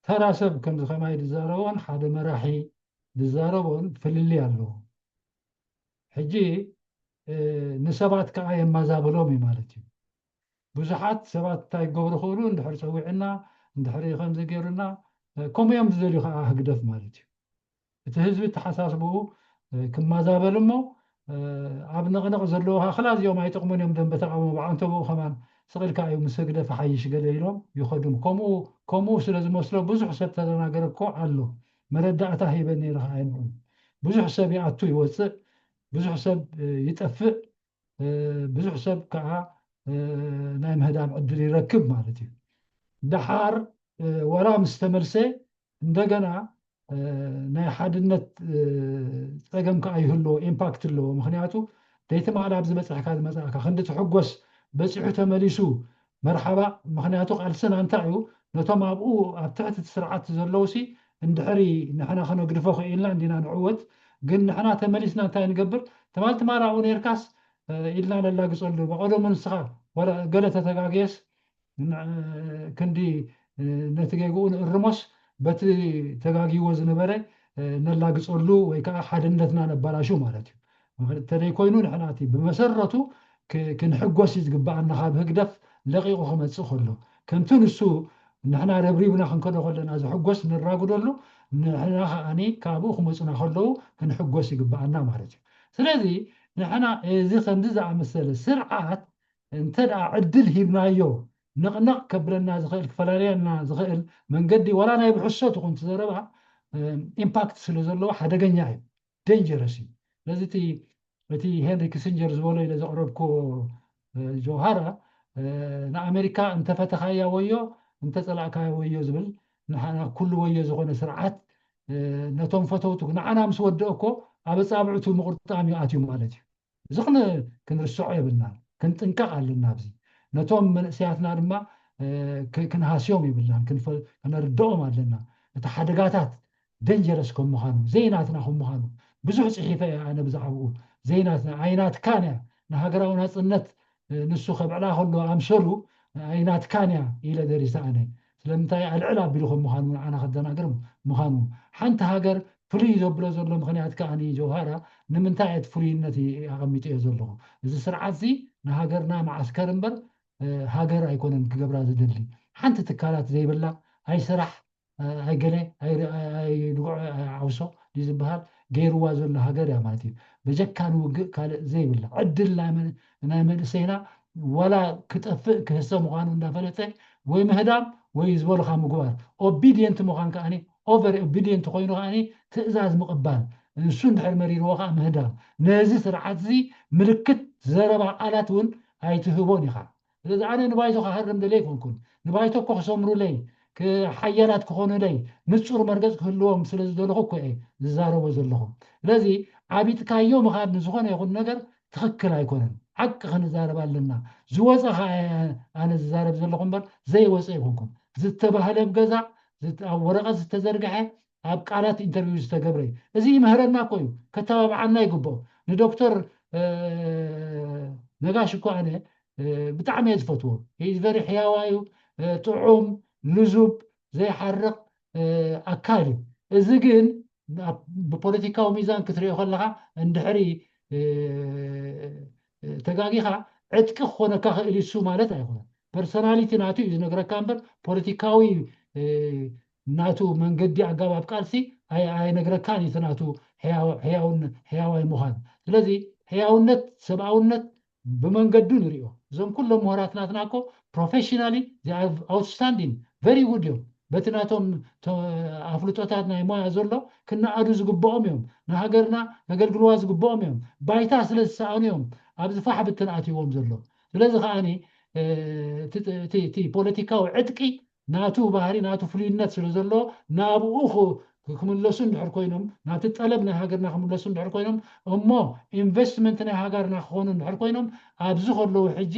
ተራ ሰብ ከምዚ ከማይ ዝዛረቦን ሓደ መራሒ ዝዛረቦን ፍልልይ ኣለዎ። ሕጂ ንሰባት ከዓ የማዛብሎም እዩ ማለት እዩ። ብዙሓት ሰባት እንታይ ክገብሩ ክእሉ፣ እንድሕር ፀዊዕና፣ እንድሕር ከምዚ ገይሩና፣ ከምኡ እዮም ዝደልዩ ከዓ ህግደፍ ማለት እዩ። እቲ ህዝቢ ተሓሳስብኡ ክማዛበል እሞ ኣብ ንቕንቕ ዘለዉ ከዓ ክላ እዚኦም ኣይጠቕሙን እዮም ደንበ ተቓውሞ ብዓንተብኡ ከማን ስቕልካ እዩ ምስ ህግደፍ ሓይሽ ገለ ኢሎም ይኸዱም። ከምኡ ከምኡ ስለ ዝመስሎ ብዙሕ ሰብ ተደናገረ እኮ ኣሎ። መረዳእታ ሂበ ነይረ ከዓ ኣይምዑን። ብዙሕ ሰብ ይኣቱ ይወፅእ፣ ብዙሕ ሰብ ይጠፍእ፣ ብዙሕ ሰብ ከዓ ናይ ምህዳም ዕድል ይረክብ ማለት እዩ። ደሓር ወላ ምስ ተመልሰ እንደገና ናይ ሓድነት ፀገም ከዓ ይህልዎ፣ ኢምፓክት ኣለዎ። ምክንያቱ ደይቲ ማል ኣብዚ በፅሕካ ዝመፃእካ ክንዲ ትሕጎስ በፂሑ ተመሊሱ መርሓባ። ምክንያቱ ቃልስና እንታይ እዩ? ነቶም ኣብኡ ኣብ ትሕቲ እቲ ስርዓት ዘለውሲ እንድሕሪ ንሕና ክነግድፎ ክኢልና እንዲና ንዕወት። ግን ንሕና ተመሊስና እንታይ ንገብር? ትማል ትማል ኣብኡ ነርካስ ኢልና ነላግፀሉ። ብቐደሙ ንስኻ ገለ ተተጋገየስ ክንዲ ነቲ ጌግኡ ንእርሞስ በቲ ተጋጊዎ ዝነበረ ነላግፀሉ ወይ ከዓ ሓድነትና ነባላሹ ማለት እዩ። እንተደይ ኮይኑ ንሕና እቲ ብመሰረቱ ክንሕጎስ እዩ ዝግበኣና። ካብ ህግደፍ ለቂቑ ክመፅእ ከሎ ከምቲ ንሱ ንሕና ረብሪብና ክንከዶ ከለና ዝሕጎስ ንራጉደሉ፣ ንሕና ከዓኒ ካብኡ ክመፁና ከለዉ ክንሕጎስ ይግበኣና ማለት እዩ። ስለዚ ንሕና እዚ ከምዚ ዝኣመሰለ ስርዓት እንተ ደኣ ዕድል ሂብናዮ ንቕንቕ ከብለና ዝኽእል ክፈላልየና ዝኽእል መንገዲ ዋላ ናይ ብሕሶት ይኹን እቲ ዘረባ ኢምፓክት ስለ ዘለዎ ሓደገኛ እዩ፣ ደንጀረስ እዩ። ስለዚ እቲ እቲ ሄንሪ ኪሲንጀር ዝበሎ ኢለ ዘቕረብኩ ጆሃራ ንኣሜሪካ እንተፈተኻያ ወዮ እንተፀላእካያ ወዮ ዝብል ንሓና ኩሉ ወዮ ዝኾነ ስርዓት ነቶም ፈተውቱ ንዓና ምስ ወደኦ እኮ ኣብ ኣፃብዕቱ ምቁርጣም እዩ ኣትዩ ማለት እዩ። እዚ ክንርስዖ የብልና፣ ክንጥንቀቕ ኣለና። ኣብዚ ነቶም መንእሰያትና ድማ ክንሃስዮም የብልናን፣ ክነርድኦም ኣለና። እቲ ሓደጋታት ደንጀረስ ከም ምዃኑ፣ ዘይናትና ከም ምዃኑ ብዙሕ ፅሒፈ እየ ኣነ ብዛዕባኡ። ዘይናትና ኣይናትካን እያ፣ ንሃገራዊ ናፅነት ንሱ ከብዕላ ከሎ ኣምሰሉ ኣይናትካን እያ ኢለ ደሪሰ ኣነ። ስለምንታይ ኣልዕል ኣቢሉ ከም ምዃኑ ንዓና ከደናግር ምዃኑ። ሓንቲ ሃገር ፍሉይ ዘብሎ ዘሎ ምኽንያት ከኣ ጀውሃራ ንምንታይ እቲ ፍሉይነት ኣቐሚጠዮ ዘለኹ። እዚ ስርዓት እዚ ንሃገርና መዓስከር እምበር ሃገር ኣይኮነን ክገብራ ዝደሊ። ሓንቲ ትካላት ዘይብላ ኣይስራሕ ኣይገለ ኣይርጉዕ ዓውሶ ዝበሃል ገይርዋ ዘሎ ሃገር እያ ማለት እዩ። በጀካ ንውግእ ካልእ ዘይብላ ዕድል ናይ መንእሰይና ዋላ ክጠፍእ ክህሰ ምዃኑ እንዳፈለጠ ወይ ምህዳም ወይ ዝበልኻ ምግባር ኦቢድየንት ምዃን ከኣ ኦቨር ኦቢድየንት ኮይኑ ከኣ ትእዛዝ ምቕባል ንሱ እንድሕር መሪርዎ ከኣ ምህዳም ነዚ ስርዓት እዚ ምልክት ዘረባ ቃላት እውን ኣይትህቦን ኢኻ። ስለዚ ኣነ ንባይቶ ክሃርም ደለ ኣይኮንኩን። ንባይቶ እኮ ክሰምሩለይ ሓያላት ክኾኑለይ ንፁር መርገፅ ክህልዎም ስለ ዝደለኹ እኮ እየ ዝዛረቦ ዘለኹ። ስለዚ ዓቢጥካዮ ምኻድ ንዝኾነ ይኹን ነገር ትኽክል ኣይኮነን። ሓቂ ክንዛረብ ኣለና። ዝወፀ ከዓ ኣነ ዝዛረብ ዘለኹ እምበር ዘይወፀ ኣይኮንኩን። ዝተባህለ ኣብ ገዛ ኣብ ወረቐት ዝተዘርግሐ ኣብ ቃላት ኢንተርቪው ዝተገብረ እዩ። እዚ ይምህረና እኮ እዩ። ከተባብዓና ይግብኦ። ንዶክተር ነጋሽ እኮ ኣነ ብጣዕሚ እየ ዝፈትዎ። ሂዝ ቨሪ ሕያዋ እዩ፣ ጥዑም ልዙብ ዘይሓርቕ ኣካል እዩ። እዚ ግን ብፖለቲካዊ ሚዛን ክትሪኦ ከለካ እንድሕሪ ተጋጊኻ ዕጥቂ ክኾነካ ክእል ይሱ ማለት ኣይኮነን። ፐርሶናሊቲ ናቱ እዩ ዝነግረካ እምበር ፖለቲካዊ ናቱ መንገዲ ኣጋባብ ቃልሲ ኣይነግረካን እዩ ናቱ ሕያዋይ ምዃን። ስለዚ ሕያውነት ሰብኣውነት ብመንገዱ ንሪኦ። እዞም ኩሎም ምሁራት ናትና እኮ ፕሮፌሽናሊ ኣውትስታንዲንግ ቨሪ ጉድ እዮም። በቲ ናቶም ኣፍልጦታት ናይ ሞያ ዘሎ ክነኣዱ ዝግብኦም እዮም። ንሃገርና ከገልግልዋ ዝግብኦም እዮም። ባይታ ስለ ዝሰኣኑ እዮም ኣብዚ ፋሕ ብትን ኣትይዎም ዘሎ። ስለዚ ከዓኒ እቲ ፖለቲካዊ ዕጥቂ ናቱ ባህሪ ናቱ ፍሉይነት ስለ ዘለዎ ናብኡ ክምለሱ እንድሕር ኮይኖም ናቲ ጠለብ ናይ ሃገርና ክምለሱ እንድሕር ኮይኖም እሞ ኢንቨስትመንት ናይ ሃገርና ክኾኑ እንድሕር ኮይኖም ኣብዚ ከለዉ ሕጂ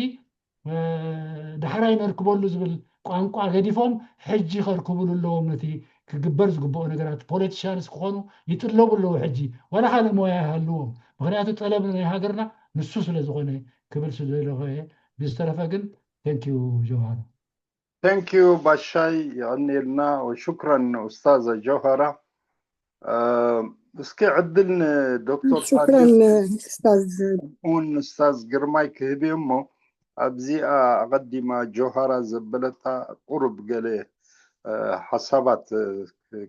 ዳሕራይ ነርክበሉ ዝብል ቋንቋ ገዲፎም ሕጂ ከርክብሉ ኣለዎም። ነቲ ክግበር ዝግብኦ ነገራት ፖለቲሻንስ ክኾኑ ይጥለቡ ኣለዉ። ሕጂ ዋላ ካልእ ሞያ ይሃልዎም፣ ምክንያቱ ጠለብ ናይ ሃገርና ንሱ ስለ ዝኾነ ክብል ስደለኹ እየ። ብዝተረፈ ግን ቴንኪዩ ጀውሃር። ቴንኪዩ ባሻይ፣ የቐንየልና። ወሹክረን ኡስታዘ ጀውሃራ። እስኪ ዕድል ንዶክተር ሹክረን ኡስታዝ። እውን ኡስታዝ ግርማይ ክህብ እሞ ኣብዚኣ ኣቐዲማ ጆሃራ ዘበለታ ቁሩብ ገለ ሓሳባት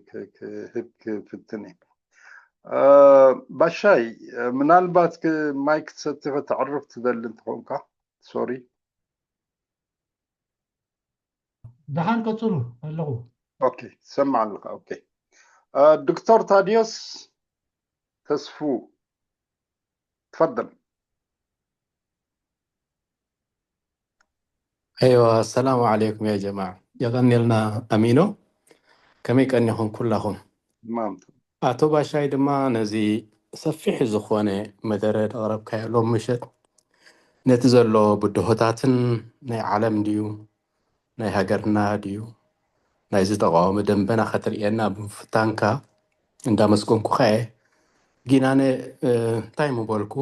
ክህብ ክፍትን እየ። ባሻይ፣ ምናልባት ማይክ ትሰቲ ከተዕርፍ ትደሊ እንትኾንካ። ሶሪ። ደሓን ቀፅሉ ኣለኹ። ኦኬ፣ ትሰምዕ ኣለኻ። ኦኬ። ዶክተር ታዲዮስ ተስፉ፣ ትፈደል። ኣይዋ፣ ሰላም ዓለይኩም ያ ጀማዓ። የቐንየልና ኣሚኖ። ከመይ ቀኒኹም ኩላኹም? ማምቱ። ኣቶ ባሻይ ድማ ነዚ ሰፊሕ ዝኾነ መደረ ዘቕረብካዮ ሎም ምሸት ነቲ ዘሎ ብድሆታትን ናይ ዓለም ድዩ ናይ ሃገርና ድዩ ናይዚ ተቃዋሚ ደንበና ከተርእየና ብምፍታንካ እንዳመስገንኩኻ እየ። ግን ኣነ እንታይ ምበልኩ፣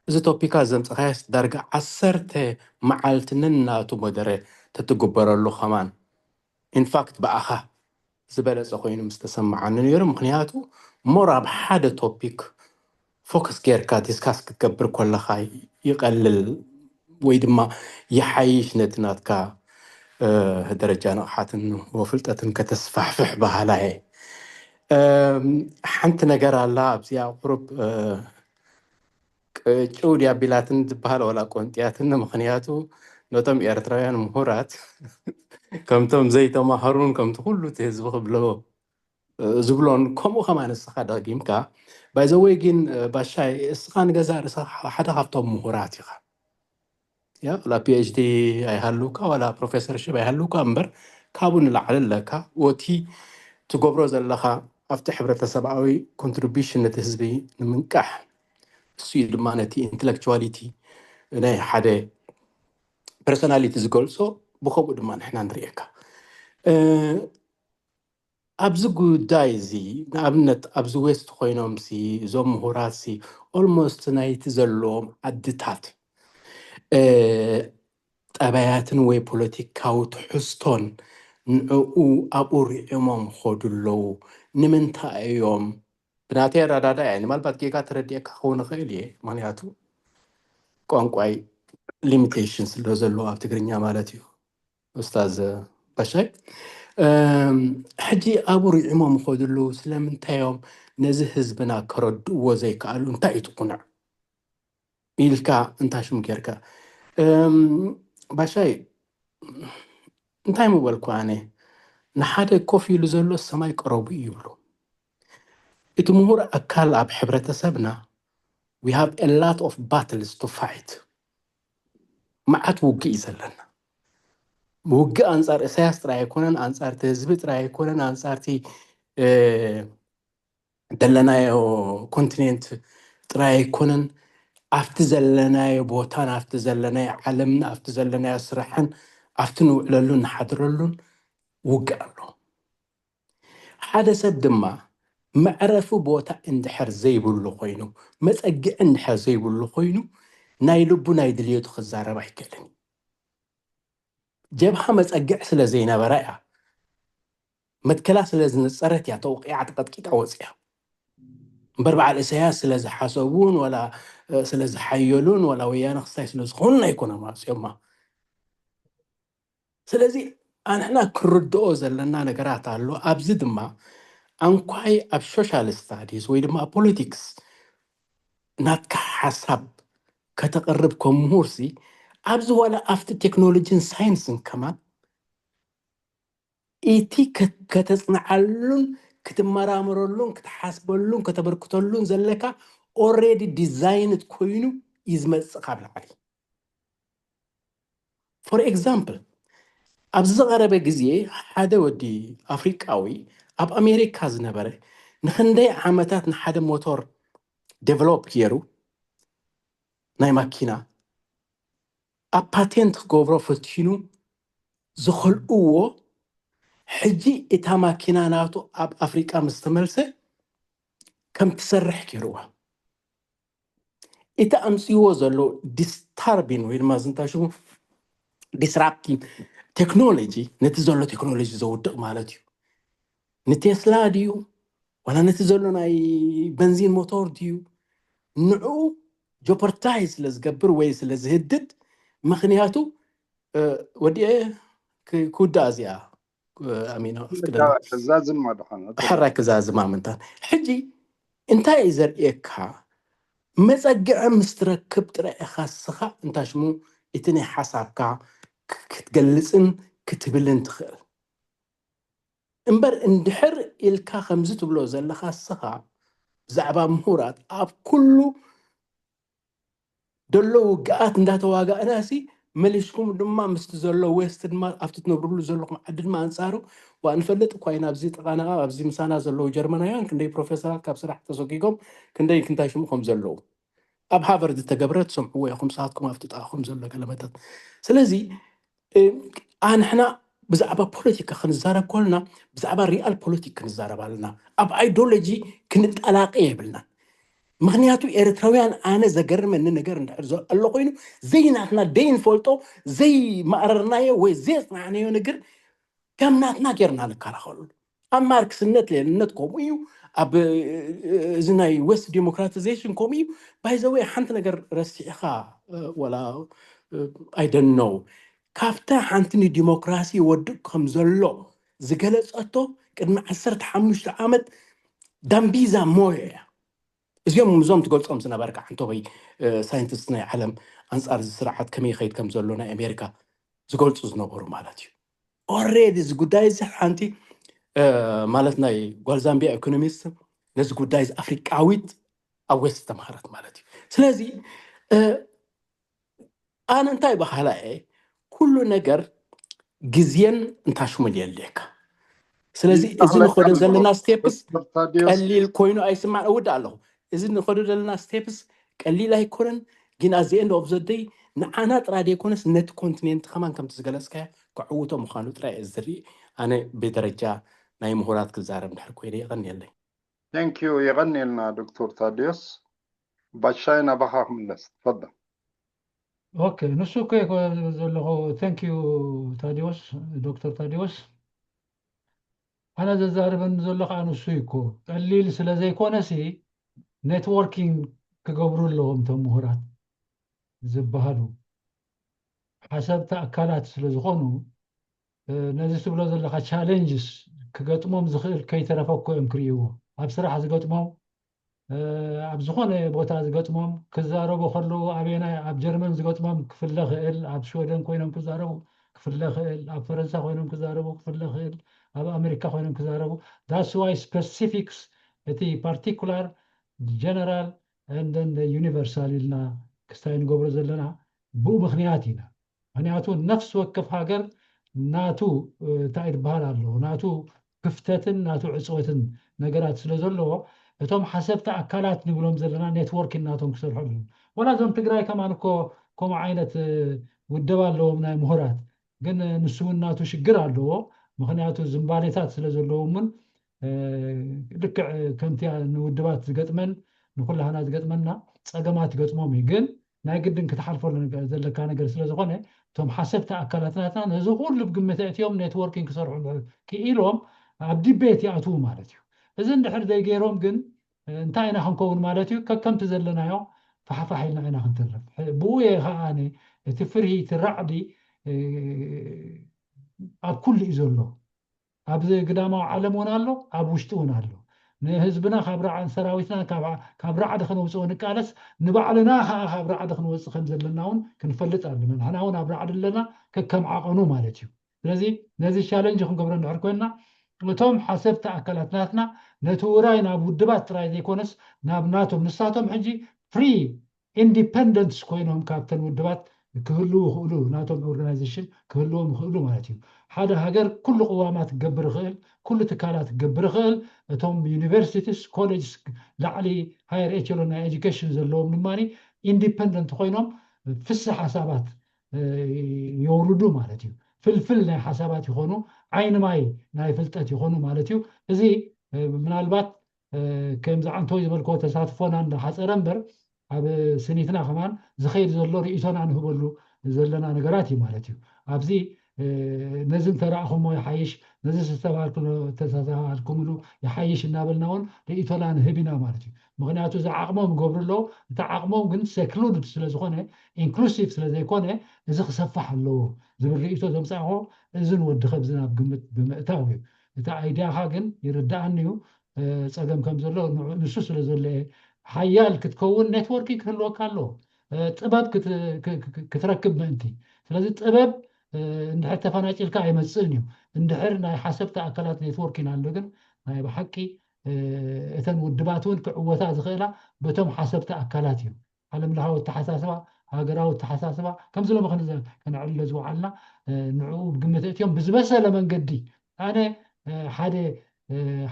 እዚ ቶፒካ ዘምፀኻየስ ዳርጋ ዓሰርተ መዓልቲ ነናቱ መደረ ተትግበረሉ ከማን ኢንፋክት ብኣኻ ዝበለፀ ኮይኑ ምስ ተሰማዓኒ ነይሩ። ምክንያቱ ሞር ኣብ ሓደ ቶፒክ ፎከስ ጌርካ ዲስካስ ክትገብር ከለካ ይቐልል ወይ ድማ ይሓይሽ ነቲ ናትካ ደረጃ ንቕሓትን ወፍልጠትን ከተስፋሕፍሕ በሃላይ። ሓንቲ ነገር ኣላ ኣብዚኣ ቁሩብ ጭው ድያ ቢላትን ዝበሃል ወላ ቆንጥያትን። ምክንያቱ ነቶም ኤርትራውያን ምሁራት ከምቶም ዘይተማሃሩን ከምቲ ኩሉ እቲ ህዝቢ ክብሎ ዝብሎን ከምኡ ከማ ንስኻ ደጊምካ ባይዘወይ ግን ባሻይ እስኻ ንገዛ ርእስኻ ሓደ ካብቶም ምሁራት ኢኻ። ያ ላ ፒኤችዲ ኣይሃልውካ ዋላ ፕሮፌሰርሽፕ ኣይሃልውካ እምበር ካብኡ ንላዕሊ ኣለካ። ወቲ ትገብሮ ዘለኻ ኣብቲ ሕብረተሰብኣዊ ኮንትሪቢሽን ነቲ ህዝቢ ንምንቃሕ እሱ እዩ ድማ ነቲ ኢንተሌክቹዋሊቲ ናይ ሓደ ፐርሶናሊቲ ዝገልጾ። ብከምኡ ድማ ንሕና ንርእየካ ኣብዚ ጉዳይ እዚ። ንኣብነት ኣብዚ ዌስት ኮይኖም ሲ እዞም ምሁራት ሲ ኦልሞስት ናይቲ ዘለዎም ዓድታት ጠባያትን ወይ ፖለቲካዊ ትሕዝቶን ንዕኡ ኣብኡ ርዒሞም ኸዱ ኣለዉ። ንምንታይ እዮም? ብናተይ ኣረዳዳ እየ። ምናልባት ጌጋ ተረዲኤካ ክኸውን ይኽእል እየ፣ ምክንያቱ ቋንቋይ ሊሚቴሽን ስለ ዘለዎ ኣብ ትግርኛ ማለት እዩ። ኡስታዝ ባሻይ፣ ሕጂ ኣብኡ ርዒሞም ኸዱ ኣለዉ። ስለምንታይ እዮም ነዚ ህዝብና ከረድእዎ ዘይከኣሉ? እንታይ እዩ ትኩንዕ ኢልካ እንታሽም ጌርካ? ባሻይ፣ እንታይ ምበልኩ ኣነ? ንሓደ ኮፍ ኢሉ ዘሎ ሰማይ ቀረቡ እዩ ይብሉ። እቲ ምሁር ኣካል ኣብ ሕብረተሰብና we have a lot of battles to fight። መዓት ውግእ እዩ ዘለና። ውግእ ኣንጻር እሳያስ ጥራይ ኣይኮነን፣ ኣንጻርቲ ህዝቢ ጥራይ ኣይኮነን፣ ኣንጻርቲ ዘለናዮ ኮንቲኔንት ጥራይ ኣይኮነን። ኣብቲ ዘለናዮ ቦታን ኣብቲ ዘለናዮ ዓለምን ኣብቲ ዘለናዮ ስራሕን ኣብቲ ንውዕለሉን ንሓድረሉን ውግእ ኣሎ። ሓደ ሰብ ድማ መዕረፊ ቦታ እንድሕር ዘይብሉ ኮይኑ፣ መጸግዒ እንድሕር ዘይብሉ ኮይኑ፣ ናይ ልቡ ናይ ድልየቱ ክዛረብ ኣይክእልን። ጀብሃ መጸግዒ ስለ ዘይነበራ እያ። መትከላ ስለ ዝነጸረት እያ ተወቂዓ ተቐጥቂጣ ወጽያ። እምበር በዓል እሳያስ ስለ ዝሓሰቡን ዋላ ስለ ዝሓየሉን ዋላ ወያነ ክስታይ ስለ ዝኾኑን ኣይኮነም ኣውፅዮማ። ስለዚ ኣንሕና ክርድኦ ዘለና ነገራት ኣሎ። ኣብዚ ድማ ኣንኳይ ኣብ ሶሻል ስታዲስ ወይ ድማ ኣብ ፖለቲክስ ናትካ ሓሳብ ከተቕርብ ከም ምሁርሲ ኣብዚ ዋላ ኣብቲ ቴክኖሎጂን ሳይንስን ከማን እቲ ከ- ከተጽንዓሉን ክትመራመረሉን ክትሓስበሉን ከተበርክተሉን ዘለካ ኦሬዲ ዲዛይንድ ኮይኑ እዩ ዝመጽእ ካብ ላዕሊ። ፎር ኤግዛምፕል ኣብዚ ዝቐረበ ግዜ ሓደ ወዲ ኣፍሪቃዊ ኣብ ኣሜሪካ ዝነበረ ንክንደይ ዓመታት ንሓደ ሞቶር ዴቨሎፕ ገይሩ ናይ ማኪና ኣብ ፓቴንት ክገብሮ ፈቲኑ ዝኸልእዎ ሕጂ እታ ማኪና ናቱ ኣብ ኣፍሪቃ ምስ ተመልሰ ከም ትሰርሕ ገይርዋ። እቲ ኣምፅዎ ዘሎ ዲስታርቢን ወይ ድማ ዝንታ ሽሙ ዲስራፕቲንግ ቴክኖሎጂ ነቲ ዘሎ ቴክኖሎጂ ዘውድቕ ማለት እዩ። ንቴስላ ድዩ ዋላ ነቲ ዘሎ ናይ በንዚን ሞቶር ድዩ ንዕኡ ጆፐርታይዝ ስለ ዝገብር ወይ ስለ ዝህድድ ምክንያቱ ወዲኤ ክውዳእ እዚኣ ኣሚና ክዛዝም ማለት ሕራይ ክዛዝም ኣምንታን ሕጂ እንታይ እዩ ዘርእየካ? መፀግዒ ምስ ትረክብ ጥራይ ኢኻ ስኻ እንታሽሙ እቲ ናይ ሓሳብካ ክትገልፅን ክትብልን ትኽእል እምበር እንድሕር ኢልካ ከምዚ ትብሎ ዘለኻ ስኻ ብዛዕባ ምሁራት ኣብ ኩሉ ደሎ ውግኣት እንዳተዋጋእና ሲ መሊስኩም ድማ ምስቲ ዘሎ ዌስት ድማ ኣብቲ ትነብርሉ ዘለኹም ዓዲ ድማ ኣንፃሩ ዋ ንፈልጥ እኳ ኢና ኣብዚ ጥቓና ኣብዚ ምሳና ዘለዉ ጀርመናውያን ክንደይ ፕሮፌሰራት ካብ ስራሕ ተሰጊጎም ክንደይ ክንታይ ሽሙ ከም ዘለዉ ኣብ ሃቨርድ ዝተገብረ ትሰምዕዎ ኢኹም ንስኻትኩም ኣብቲ ጥቓኹም ዘሎ ገለመታት ስለዚ ኣንሕና ብዛዕባ ፖለቲካ ክንዛረብ ከልና ብዛዕባ ሪኣል ፖለቲክ ክንዛረብ ኣለና ኣብ ኣይዶሎጂ ክንጠላቂ የብልናን ምክንያቱ ኤርትራውያን ኣነ ዘገርመኒ ነገር እንድሕር ዘሎ ኮይኑ ዘይናትና ደይንፈልጦ ዘይማእረርናዮ ወይ ዘየፅናዕናዮ ነገር ከም ናትና ጌርና ንከላኸሉ ኣብ ማርክስነት ሌንነት ከምኡ እዩ ኣብ እዚ ናይ ዌስት ዲሞክራቲዜሽን ከምኡ እዩ ባይዘወይ ሓንቲ ነገር ረሲዕኻ ወላ ኣይደነው ካብታ ሓንቲ ንዲሞክራሲ ወድቅ ከም ዘሎ ዝገለጸቶ ቅድሚ ዓሰርተ ሓሙሽተ ዓመት ዳምቢዛ ሞዮ እያ። እዚኦም እዞም ትገልጾም ዝነበርካ ሓንቶበይ ሳይንቲስት ናይ ዓለም ኣንጻር እዚ ስርዓት ከመይ ይኸይድ ከም ዘሎ ናይ ኣሜሪካ ዝገልጹ ዝነበሩ ማለት እዩ። ኦሬዲ እዚ ጉዳይ እዚ ሓንቲ ማለት ናይ ጓል ዛምቢያ ኢኮኖሚስት ነዚ ጉዳይ እዚ ኣፍሪቃዊት ኣብ ዌስት ዝተምሃረት ማለት እዩ። ስለዚ ኣነ እንታይ በሃላ እየ ኩሉ ነገር ግዜን እንታሽሙን የድልየካ። ስለዚ እዚ ንኸዶ ዘለና ስቴፕስ ቀሊል ኮይኑ ኣይስማዕ እውድ ኣለኹ። እዚ ንኸዶ ዘለና ስቴፕስ ቀሊል ኣይኮነን፣ ግን at the end of the day ንዓና ጥራይ ዘይኮነስ ነቲ ኮንቲኔንት ከማን ከምቲ ዝገለጽካዮ ክዕውቶ ምዃኑ ጥራይ እየ ዝርኢ። ኣነ ብደረጃ ናይ ምሁራት ክዛረብ እንድሕር ኮይነ የቐንየለይ። Thank you የቐንየልና ዶክተር ታዲዮስ። ባሻይ ናባኻ ክምለስ ትፈደል። ኦኬ፣ ንሱ እኮ እኮ ዘለኹ። Thank you ታዲዎስ፣ ዶክተር ታዲዎስ። ኣነ ዘዛርበኒ ዘሎ ከዓ ንሱ እዩ እኮ። ቀሊል ስለ ዘይኮነሲ፣ ኔትወርኪንግ ክገብሩ ኣለዎም እቶም ምሁራት ዝበሃሉ ሓሰብቲ ኣካላት ስለ ዝኾኑ፣ ነዚ ትብሎ ዘለካ ቻሌንጅስ ክገጥሞም ዝኽእል ከይተረፈ እኮ እዮም ክርእይዎ። ኣብ ስራሕ ዝገጥሞም፣ ኣብ ዝኾነ ቦታ ዝገጥሞም፣ ክዛረቡ ከለዉ፣ ኣበየናይ፣ ኣብ ጀርመን ዝገጥሞም ክፍለ ክእል፣ ኣብ ሽወደን ኮይኖም ክዛረቡ ክፍለ ክእል፣ ኣብ ፈረንሳ ኮይኖም ክዛረቡ ክፍለ ክእል፣ ኣብ ኣሜሪካ ኮይኖም ክዛረቡ። That's why specifics፣ እቲ ፓርቲኩላር፣ ጀነራል፣ and then the universal ኢልና ክስታይ ንገብሮ ዘለና ብኡ ምኽንያት ኢና። ምኽንያቱ ነፍሲ ወከፍ ሃገር ናቱ፣ እንታይ ዝበሃል ኣለዎ፣ ናቱ ክፍተትን ናቱ ዕፅወትን ነገራት ስለ ዘለዎ፣ እቶም ሓሰብቲ ኣካላት ንብሎም ዘለና ኔትወርክ ናቶም ክሰርሑ ኣለዎም። ወላ እዞም ትግራይ ከማን እኮ ከምኡ ዓይነት ውደባ ኣለዎም፣ ናይ ምሁራት። ግን ንሱ እውን ናቱ ሽግር ኣለዎ። ምኽንያቱ ዝንባሌታት ስለ ዘለዎም እውን ልክዕ ከምቲ ንውድባት ዝገጥመን ንኩላህና ዝገጥመና ፀገማት ይገጥሞም እዩ። ግን ናይ ግድን ክትሓልፈሉ ዘለካ ነገር ስለ ዝኾነ፣ እቶም ሓሰብቲ ኣካላት ናትና ነዚ ኩሉ ብግምት ኣእትዮም ኔትወርኪንግ ክሰርሑ ክኢሎም ኣብ ዲቤት ይኣትዉ ማለት እዩ። እዚ እንድሕር ዘይገይሮም ግን እንታይ ኢና ክንከውን ማለት እዩ? ከከምቲ ዘለናዮ ፋሕፋሕ ኢልና ኢና ክንተርፍ። ብኡ እየ ከዓ ኣነ እቲ ፍርሂ፣ እቲ ራዕዲ ኣብ ኩሉ እዩ ዘሎ። ኣብ ግዳማዊ ዓለም እውን ኣሎ፣ ኣብ ውሽጢ እውን ኣሎ። ንህዝብና ካብ ራዕዲ፣ ሰራዊትና ካብ ራዕዲ ከነውፅኦ ንቃለስ፣ ንባዕልና ከዓ ካብ ራዕዲ ክንወፅእ ከም ዘለና እውን ክንፈልጥ ኣለና። ንሕና እውን ኣብ ራዕዲ ኣለና፣ ከከም ዓቐኑ ማለት እዩ። ስለዚ ነዚ ቻለንጅ ክንገብሮ እንድሕር ኮይንና፣ እቶም ሓሰብቲ ኣካላት ናትና ነቲ ውራይ ናብ ውድባት ጥራይ ዘይኮነስ ናብ ናቶም፣ ንሳቶም ሕጂ ፍሪ ኢንዲፐንደንትስ ኮይኖም ካብተን ውድባት ክህልዉ ይኽእሉ፣ ናቶም ኦርጋናይዜሽን ክህልዎም ይኽእሉ ማለት እዩ። ሓደ ሃገር ኩሉ ቅዋማት ክገብር ይኽእል፣ ኩሉ ትካላት ክገብር ይኽእል፣ እቶም ዩኒቨርሲቲስ፣ ኮሌጅስ፣ ላዕሊ ሃየር ኤቸሎን ናይ ኤጁኬሽን ዘለዎም ድማ ኢንዲፐንደንት ኮይኖም ፍስሕ ሓሳባት የውርዱ ማለት እዩ። ፍልፍል ናይ ሓሳባት ይኾኑ፣ ዓይኒ ማይ ናይ ፍልጠት ይኾኑ ማለት እዩ። እዚ ምናልባት ከምዚ ዓንቶይ ዝበልክዎ ተሳትፎና እንዳሓፀረ እምበር ኣብ ስኒትና ከማን ዝኸይድ ዘሎ ርእቶና ንህበሉ ዘለና ነገራት እዩ ማለት እዩ። ኣብዚ ነዚ እንተረእኹሞ ይሓይሽ፣ ነዚ ዝተባሃልኩምሉ ይሓይሽ እናበልና እውን ርእቶና ንህብ ኢና ማለት እዩ። ምኽንያቱ እዚ ዓቕሞም ይገብሩ ኣለዉ። እቲ ዓቕሞም ግን ሴክሉድድ ስለ ዝኾነ፣ ኢንክሉሲቭ ስለ ዘይኮነ፣ እዚ ክሰፋሕ ኣለዎ ዝብል ርእቶ ዘምፃእኹ፣ እዚ ንወዲ ከብዚ ናብ ግምት ብምእታው እዩ። እቲ ኣይድያኻ ግን ይርዳኣኒ እዩ። ፀገም ከም ዘሎ ንሱ ስለ ዘለ ሓያል ክትከውን ኔትወርኪንግ ክህልወካ ኣለዎ። ጥበብ ክትረክብ ምእንቲ። ስለዚ ጥበብ እንድሕር ተፈናጭልካ ኣይመፅእን እዩ። እንድሕር ናይ ሓሰብቲ ኣካላት ኔትወርኪን ኣሎ ግን ናይ ብሓቂ እተን ውድባት እውን ክዕወታ ዝኽእላ በቶም ሓሰብቲ ኣካላት እዩ። ዓለም ለኻዊ ኣተሓሳስባ፣ ሃገራዊ ኣተሓሳስባ ከምዚ ሎሚ ከነዕልሎ ዝወዓልና ንዕኡ ብግምት እትዮም ብዝበሰለ መንገዲ ኣነ ሓደ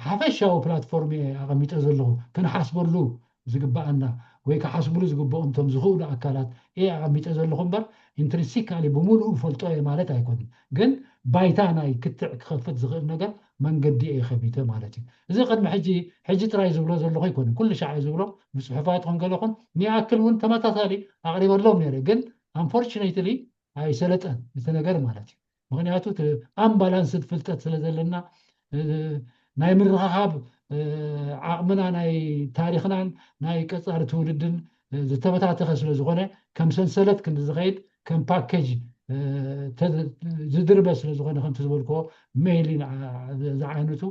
ሓፈሻዊ ፕላትፎርም እየ ኣቐሚጠ ዘለኹ። ክንሓስበሉ ዝግበኣና ወይ ክሓስብሉ ዝግበኦም እቶም ዝኽእሉ ኣካላት እየ ኣቐሚጠ ዘለኹ እምበር ኢንትሪንሲካሊ ብምሉኡ ፈልጦ እየ ማለት ኣይኮንን። ግን ባይታ ናይ ክትዕ ክኸፍት ዝኽእል ነገር መንገዲ እየ ከፊተ ማለት እዩ። እዚ ቅድሚ ሕጂ ሕጂ ጥራይ ዝብሎ ዘለኹ ኣይኮንን፣ ኩሉ ሻዕ እየ ዝብሎ። ብፅሑፋት ይኹን ገለ ይኹን ንይኣክል እውን ተመሳሳሊ ኣቕሪበሎም ነይረ። ግን ኣንፎርቹኔትሊ ኣይሰለጠን እቲ ነገር ማለት እዩ። ምኽንያቱ እቲ ኣምባላንስድ ፍልጠት ስለ ዘለና ናይ ምርኻኻብ ዓቕምና ናይ ታሪኽናን ናይ ቀፃሊ ትውልድን ዝተበታተኸ ስለ ዝኾነ ከም ሰንሰለት ክንዲ ዝኸይድ ከም ፓኬጅ ዝድርበ ስለ ዝኾነ ከምቲ ዝበልክዎ ሜይሊን ዝዓይነቱ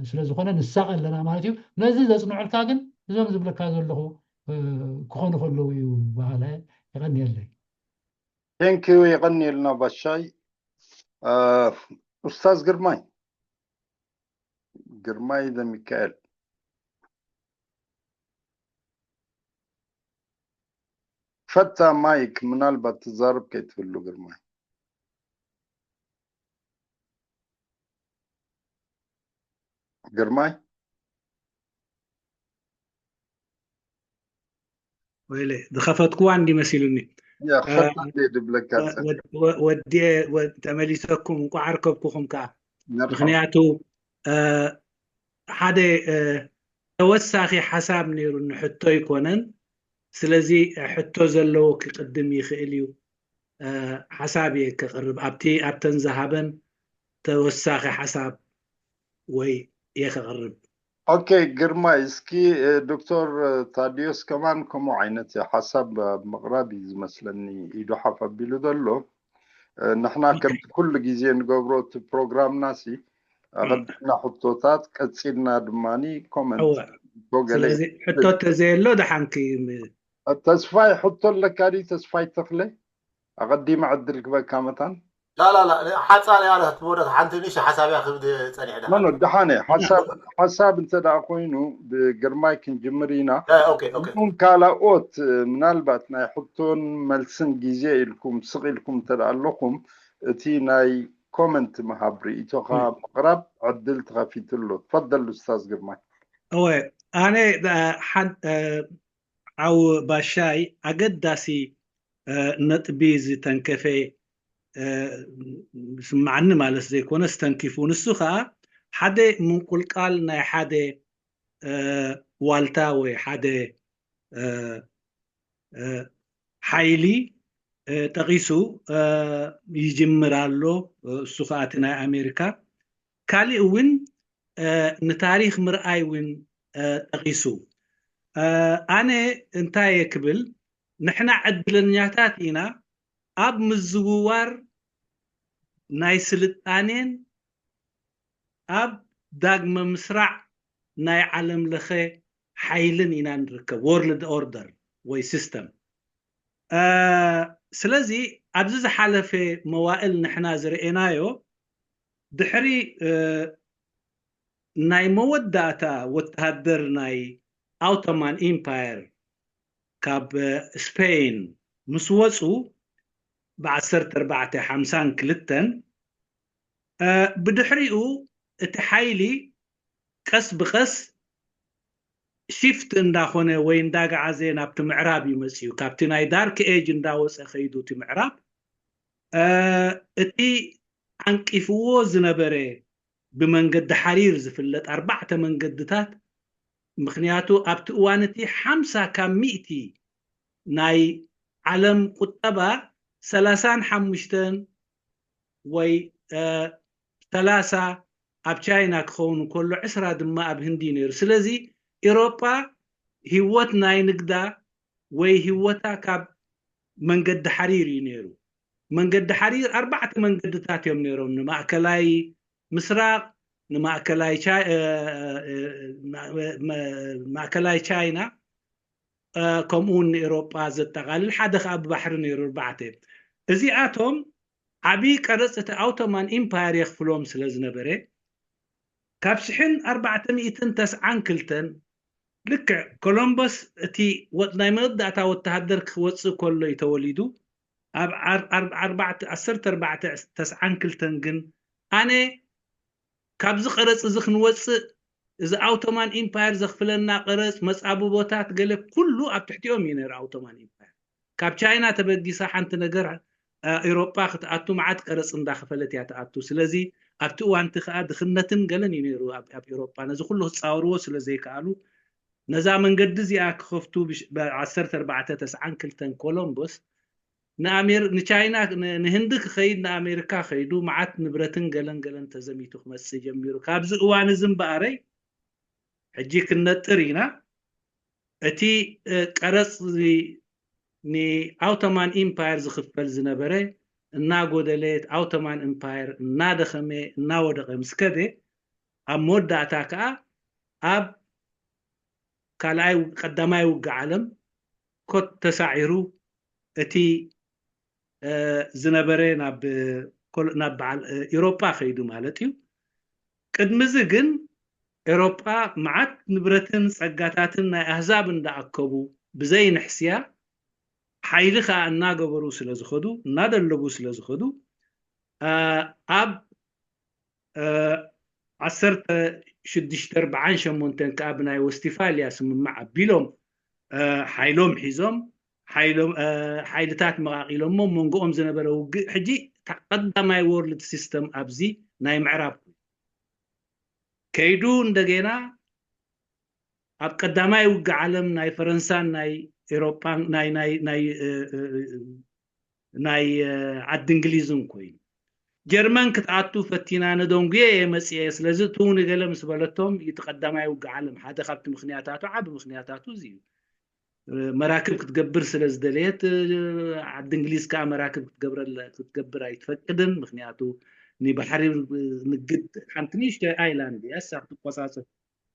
ስለ ዝኾነ ንሳቐ ኣለና ማለት እዩ። ነዚ ዘፅንዑልካ ግን እዞም ዝብለካ ዘለኹ ክኾኑ ከለዉ እዩ በሃላይ። የቐንየለይ። ቴንኪዩ የቐንየልና ባሻይ። ኡስታዝ ግርማይ ግርማይ ዘሚካኤል ፈታ ማይክ ምናልባት ትዛረብ ከይትህሉ ግርማይ ግርማይ ወይለ ዝኸፈትኩዋ እንዲ መሲሉኒ። ያ፣ ኸፈት እንዲ ድብለካ ጸ- ወድ- ወ- ወዲኤ ወ- ተመሊሰኩም እንኳዕ ኣርከብኩኹም ከዓ። መርሓባ። ምኽንያቱ እ፣ ሓደ እ፣ ተወሳኺ ሓሳብ ነይሩኒ፣ ሕቶ ኣይኮነን። ስለዚ ሕቶ ዘለዎ ክቕድም ይኽእል እዩ። ሓሳብ እየ ከቕርብ ኣብቲ ኣብተን ዝሃበን ተወሳኺ ሓሳብ ወይ እየ ከቕርብ። ኦኬ ግርማይ፣ እስኪ ዶክተር ታዲዮስ ከማን ከምኡ ዓይነት ሓሳብ ምቕራብ እዩ ዝመስለኒ ኢዱ ሓፍ ኣቢሉ ዘሎ። ንሕና ከምቲ ኩሉ ግዜ ንገብሮ እቲ ፕሮግራምና ሲ ኣቐዲምና ሕቶታት ቀፂልና ድማ ኮመንት ስለዚ ሕቶ ተዘየሎ ደሓንኪ ተስፋይ ሕቶ ኣለካ ድዩ? ተስፋይ ተኽለ ኣቐዲመ ዕድል ክበካ መታን ላላላ ሓፃር ያለ ትቦረት ሓንቲ ንእሽቶ ሓሳብ እያ ክብል ፀኒሕ ደሓን ኖ ደሓነ ሓሳብ ሓሳብ እንተ ደኣ ኮይኑ ብግርማይ ክንጅምር ኢና። ኦኬ ኦኬ እኹም ካልኦት ምናልባት ናይ ሕቶን መልስን ግዜ ኢልኩም ስቕ ኢልኩም እንተ ደኣ ኣለኹም እቲ ናይ ኮመንት ምሃብ ርእይቶኻ ምቕራብ ዕድል ተኸፊቱ ኣሎ። ትፈደል ኡስታዝ ግርማይ። እወ ኣነ ዓው ባሻይ ኣገዳሲ ነጥቢ ዝተንከፈ ስማዓኒ ማለት ዘይኮነ ስተንኪፉ። ንሱ ከዓ ሓደ ምንቁልቃል ናይ ሓደ ዋልታ ወይ ሓደ ሓይሊ ጠቒሱ ይጅምር ኣሎ። እሱ ከዓ እቲ ናይ ኣሜሪካ ካሊእ እውን ንታሪክ ምርኣይ እውን ጠቒሱ። ኣነ እንታይ እየ ክብል፣ ንሕና ዕድለኛታት ኢና። ኣብ ምዝውዋር ናይ ስልጣኔን ኣብ ዳግመ ምስራዕ ናይ ዓለም ለኸ ሓይልን ኢና ንርከብ፣ ወርልድ ኦርደር ወይ ሲስተም። ስለዚ ኣብዚ ዝሓለፈ መዋእል ንሕና ዝረኤናዮ ድሕሪ ናይ መወዳእታ ወተሃደር ናይ ኣውቶማን ኢምፓየር ካብ ስፔን ምስ ወፁ ብ1452 ብድሕሪኡ እቲ ሓይሊ ቀስ ብቀስ ሽፍት እንዳኾነ ወይ እንዳገዓዘ ናብቲ ምዕራብ እዩ መፅዩ። ካብቲ ናይ ዳርክ ኤጅ እንዳወፀ ከይዱ እቲ ምዕራብ እቲ ዓንቂፍዎ ዝነበረ ብመንገዲ ሓሪር ዝፍለጥ ኣርባዕተ መንገድታት፣ ምክንያቱ ኣብቲ እዋን እቲ ሓምሳ ካብ ሚእቲ ናይ ዓለም ቁጠባ ሰላሳን ሓሙሽተን ወይ ሰላሳ ኣብ ቻይና ክኸውን ከሎ ዕስራ ድማ ኣብ ህንዲ ነይሩ። ስለዚ ኤሮጳ ህይወት ናይ ንግዳ ወይ ህይወታ ካብ መንገዲ ሓሪር እዩ ነይሩ። መንገዲ ሓሪር ኣርባዕተ መንገድታት እዮም ነይሮም፣ ንማእከላይ ምስራቕ፣ ንማእከላይ ማእከላይ ቻይና ከምኡ እውን ንኤሮጳ ዘጠቓልል፣ ሓደ ከዓ ብባሕሪ ነይሩ። ኣርባዕተ እዚኣቶም ዓብዪ ቀረፅ እቲ ኣውቶማን ኢምፓየር የኽፍሎም ስለ ዝነበረ ካብ ሽሕን ኣርባዕተ ሚእትን ተስዓን ክልተን ልክዕ ኮሎምቦስ እቲ ናይ መወዳእታ ወተሃደር ክወፅእ ከሎ እዩ ተወሊዱ። ኣብ ዓሰርተ ኣርባዕተ ተስዓን ክልተን ግን ኣነ ካብዚ ቀረፅ እዚ ክንወፅእ እዚ ኣውቶማን ኢምፓየር ዘኽፍለና ቀረፅ መፃብቦታት ገለ ኩሉ ኣብ ትሕቲኦም እዩ ነይሩ ኣውቶማን ኢምፓየር። ካብ ቻይና ተበጊሳ ሓንቲ ነገር ኤሮጳ ክትኣቱ መዓት ቀረፅ እንዳኸፈለት እያ ትኣቱ። ስለዚ ኣብቲ እዋንቲ ከዓ ድኽነትን ገለን እዩ ነይሩ ኣብ ኤሮጳ። ነዚ ኩሉ ክፃወርዎ ስለ ዘይከኣሉ ነዛ መንገዲ እዚኣ ክኸፍቱ ብ1492 ኮሎምቦስ ንቻይና ንህንዲ ክኸይድ ንኣሜሪካ ከይዱ መዓት ንብረትን ገለን ገለን ተዘሚቱ ክመፅእ ጀሚሩ። ካብዚ እዋን እዚ እምበኣረይ ሕጂ ክንነጥር ኢና። እቲ ቀረፅ ንኣውቶማን ኢምፓየር ዝኽፈል ዝነበረ እናጎደለ ኣውቶማን ኢምፓየር እናደኸመ እናወደቐ ምስ ከደ ኣብ መወዳእታ ከዓ ኣብ ካልኣይ ቀዳማይ ውግእ ዓለም ኮት ተሳዒሩ እቲ ዝነበረ ናብ በዓል ኤሮጳ ከይዱ ማለት እዩ። ቅድሚ እዚ ግን ኤሮጳ መዓት ንብረትን ጸጋታትን ናይ ኣህዛብ እንዳኣከቡ ብዘይ ንሕስያ ሓይሊ ከዓ እናገበሩ ስለ ዝኸዱ እናደለቡ ስለ ዝኸዱ ኣብ ዓሰርተ ሽዱሽተ ኣርብዓን ሸሞንተን ከዓ ብናይ ወስቲፋልያ ስምምዕ ኣቢሎም ሓይሎም ሒዞም ሓይልታት መቓቒሎሞ መንጎኦም ዝነበረ ውግእ ሕጂ ቀዳማይ ወርልድ ሲስተም ኣብዚ ናይ ምዕራብ ኮይኑ ከይዱ እንደገና ኣብ ቀዳማይ ውግእ ዓለም ናይ ፈረንሳን ናይ ኤሮጳን ናይ ናይ ናይ ናይ ዓዲ እንግሊዝን ኮይኑ፣ ጀርመን ክትኣቱ ፈቲና፣ ነደንጉየ እየ መፅየ። ስለዚ እትው ንገለ ምስ በለቶም፣ እቲ ቀዳማይ ውግእ ዓለም ሓደ ካብቲ ምክንያታቱ፣ ዓቢ ምክንያታቱ እዚ እዩ። መራክብ ክትገብር ስለ ዝደለየት፣ ዓዲ እንግሊዝ ከዓ መራክብ ክትገብር ኣይትፈቅድን። ምክንያቱ ንባሕሪ ንግድ፣ ሓንቲ ንእሽተይ ኣይላንድ እያ፣ እሳ ክትቆፃፀር።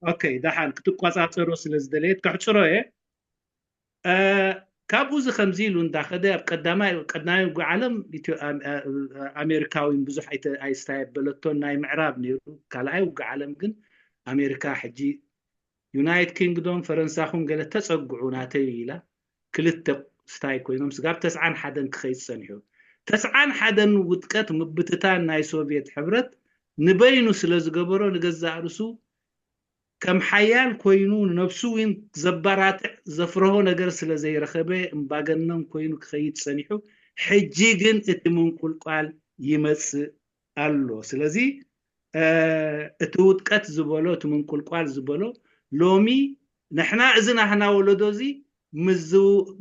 ኦኬ፣ ደሓን ክትቆፃፀሮ ስለ ዝደለየት፣ ከሕፅሮ እየ። ካብኡ እዚ ከምዚ ኢሉ እንዳኸደ፣ ኣብ ቀዳማይ ቀዳማይ ውግእ ዓለም ኣሜሪካዊን ብዙሕ ኣይስታይ ኣበለቶን፣ ናይ ምዕራብ ነይሩ። ካልኣይ ውግእ ዓለም ግን ኣሜሪካ ሕጂ ዩናይት ኪንግዶም ፈረንሳኹም ገለ ተፀግዑ ናተይ ኢላ፣ ክልተ ስታይ ኮይኖም ስጋብ ተስዓን ሓደን ክኸይድ ፀኒሑ። ተስዓን ሓደን ውጥቀት ምብትታን ናይ ሶቪየት ሕብረት ንበይኑ ስለ ዝገበሮ፣ ንገዛእ ርእሱ ከም ሓያል ኮይኑ ንነብሱ እውን ዘባራትዕ ዘፍረሆ ነገር ስለ ዘይረኸበ እምባገነን ኮይኑ ክኸይድ ጸኒሑ። ሕጂ ግን እቲ ምንቁልቋል ይመጽእ ኣሎ። ስለዚ እቲ ውድቀት ዝበሎ፣ እቲ ምንቁልቋል ዝበሎ ሎሚ ንሕና እዚ ናህና ወለዶ እዚ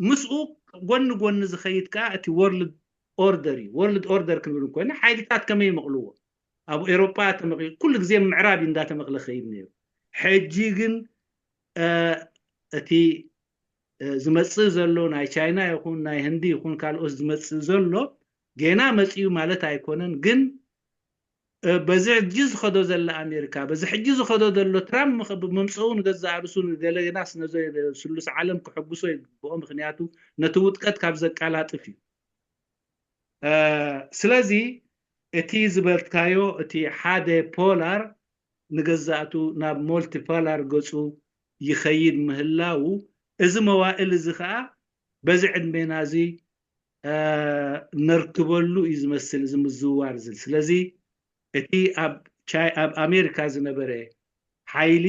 ምስኡ ጎኒ ጎኒ ዝኸይድ ከኣ እቲ ወርልድ ኦርደር እዩ። ወርልድ ኦርደር ክንብል እንኮይና ሓይልታት ከመይ ይመቕልዎ? ኣብ ኤሮጳ ተመቒ ኩሉ ግዜ ምዕራብ እዩ እንዳተመቕለ ኸይድ ነይሩ። ሕጂ ግን እቲ ዝመጽእ ዘሎ ናይ ቻይና ይኹን ናይ ህንዲ ይኹን ካልኦት ዝመጽእ ዘሎ ጌና መጽኡ ማለት ኣይኮነን። ግን በዚ ሕጂ ዝኸዶ ዘለ ኣሜሪካ፣ በዚ ሕጂ ዝኸዶ ዘሎ ትራምፕ መምፅኡ ንገዛእ ርእሱ ንገለናስ ነዚ ስሉስ ዓለም ክሕጉሶ ይግብኦ። ምክንያቱ ነቲ ውጥቀት ካብ ዘቀላጥፍ እዩ። ስለዚ እቲ ዝበልካዮ እቲ ሓደ ፖላር ንገዛእቱ ናብ ሞልቲፖላር ገፁ ይኸይድ ምህላው፣ እዚ መዋእል እዚ ከዓ በዚ ዕድሜና እዚ ነርክበሉ እዩ ዝመስል እዚ ምዝውዋር እዚ። ስለዚ እቲ ኣብ ቻይ ኣብ ኣሜሪካ ዝነበረ ሓይሊ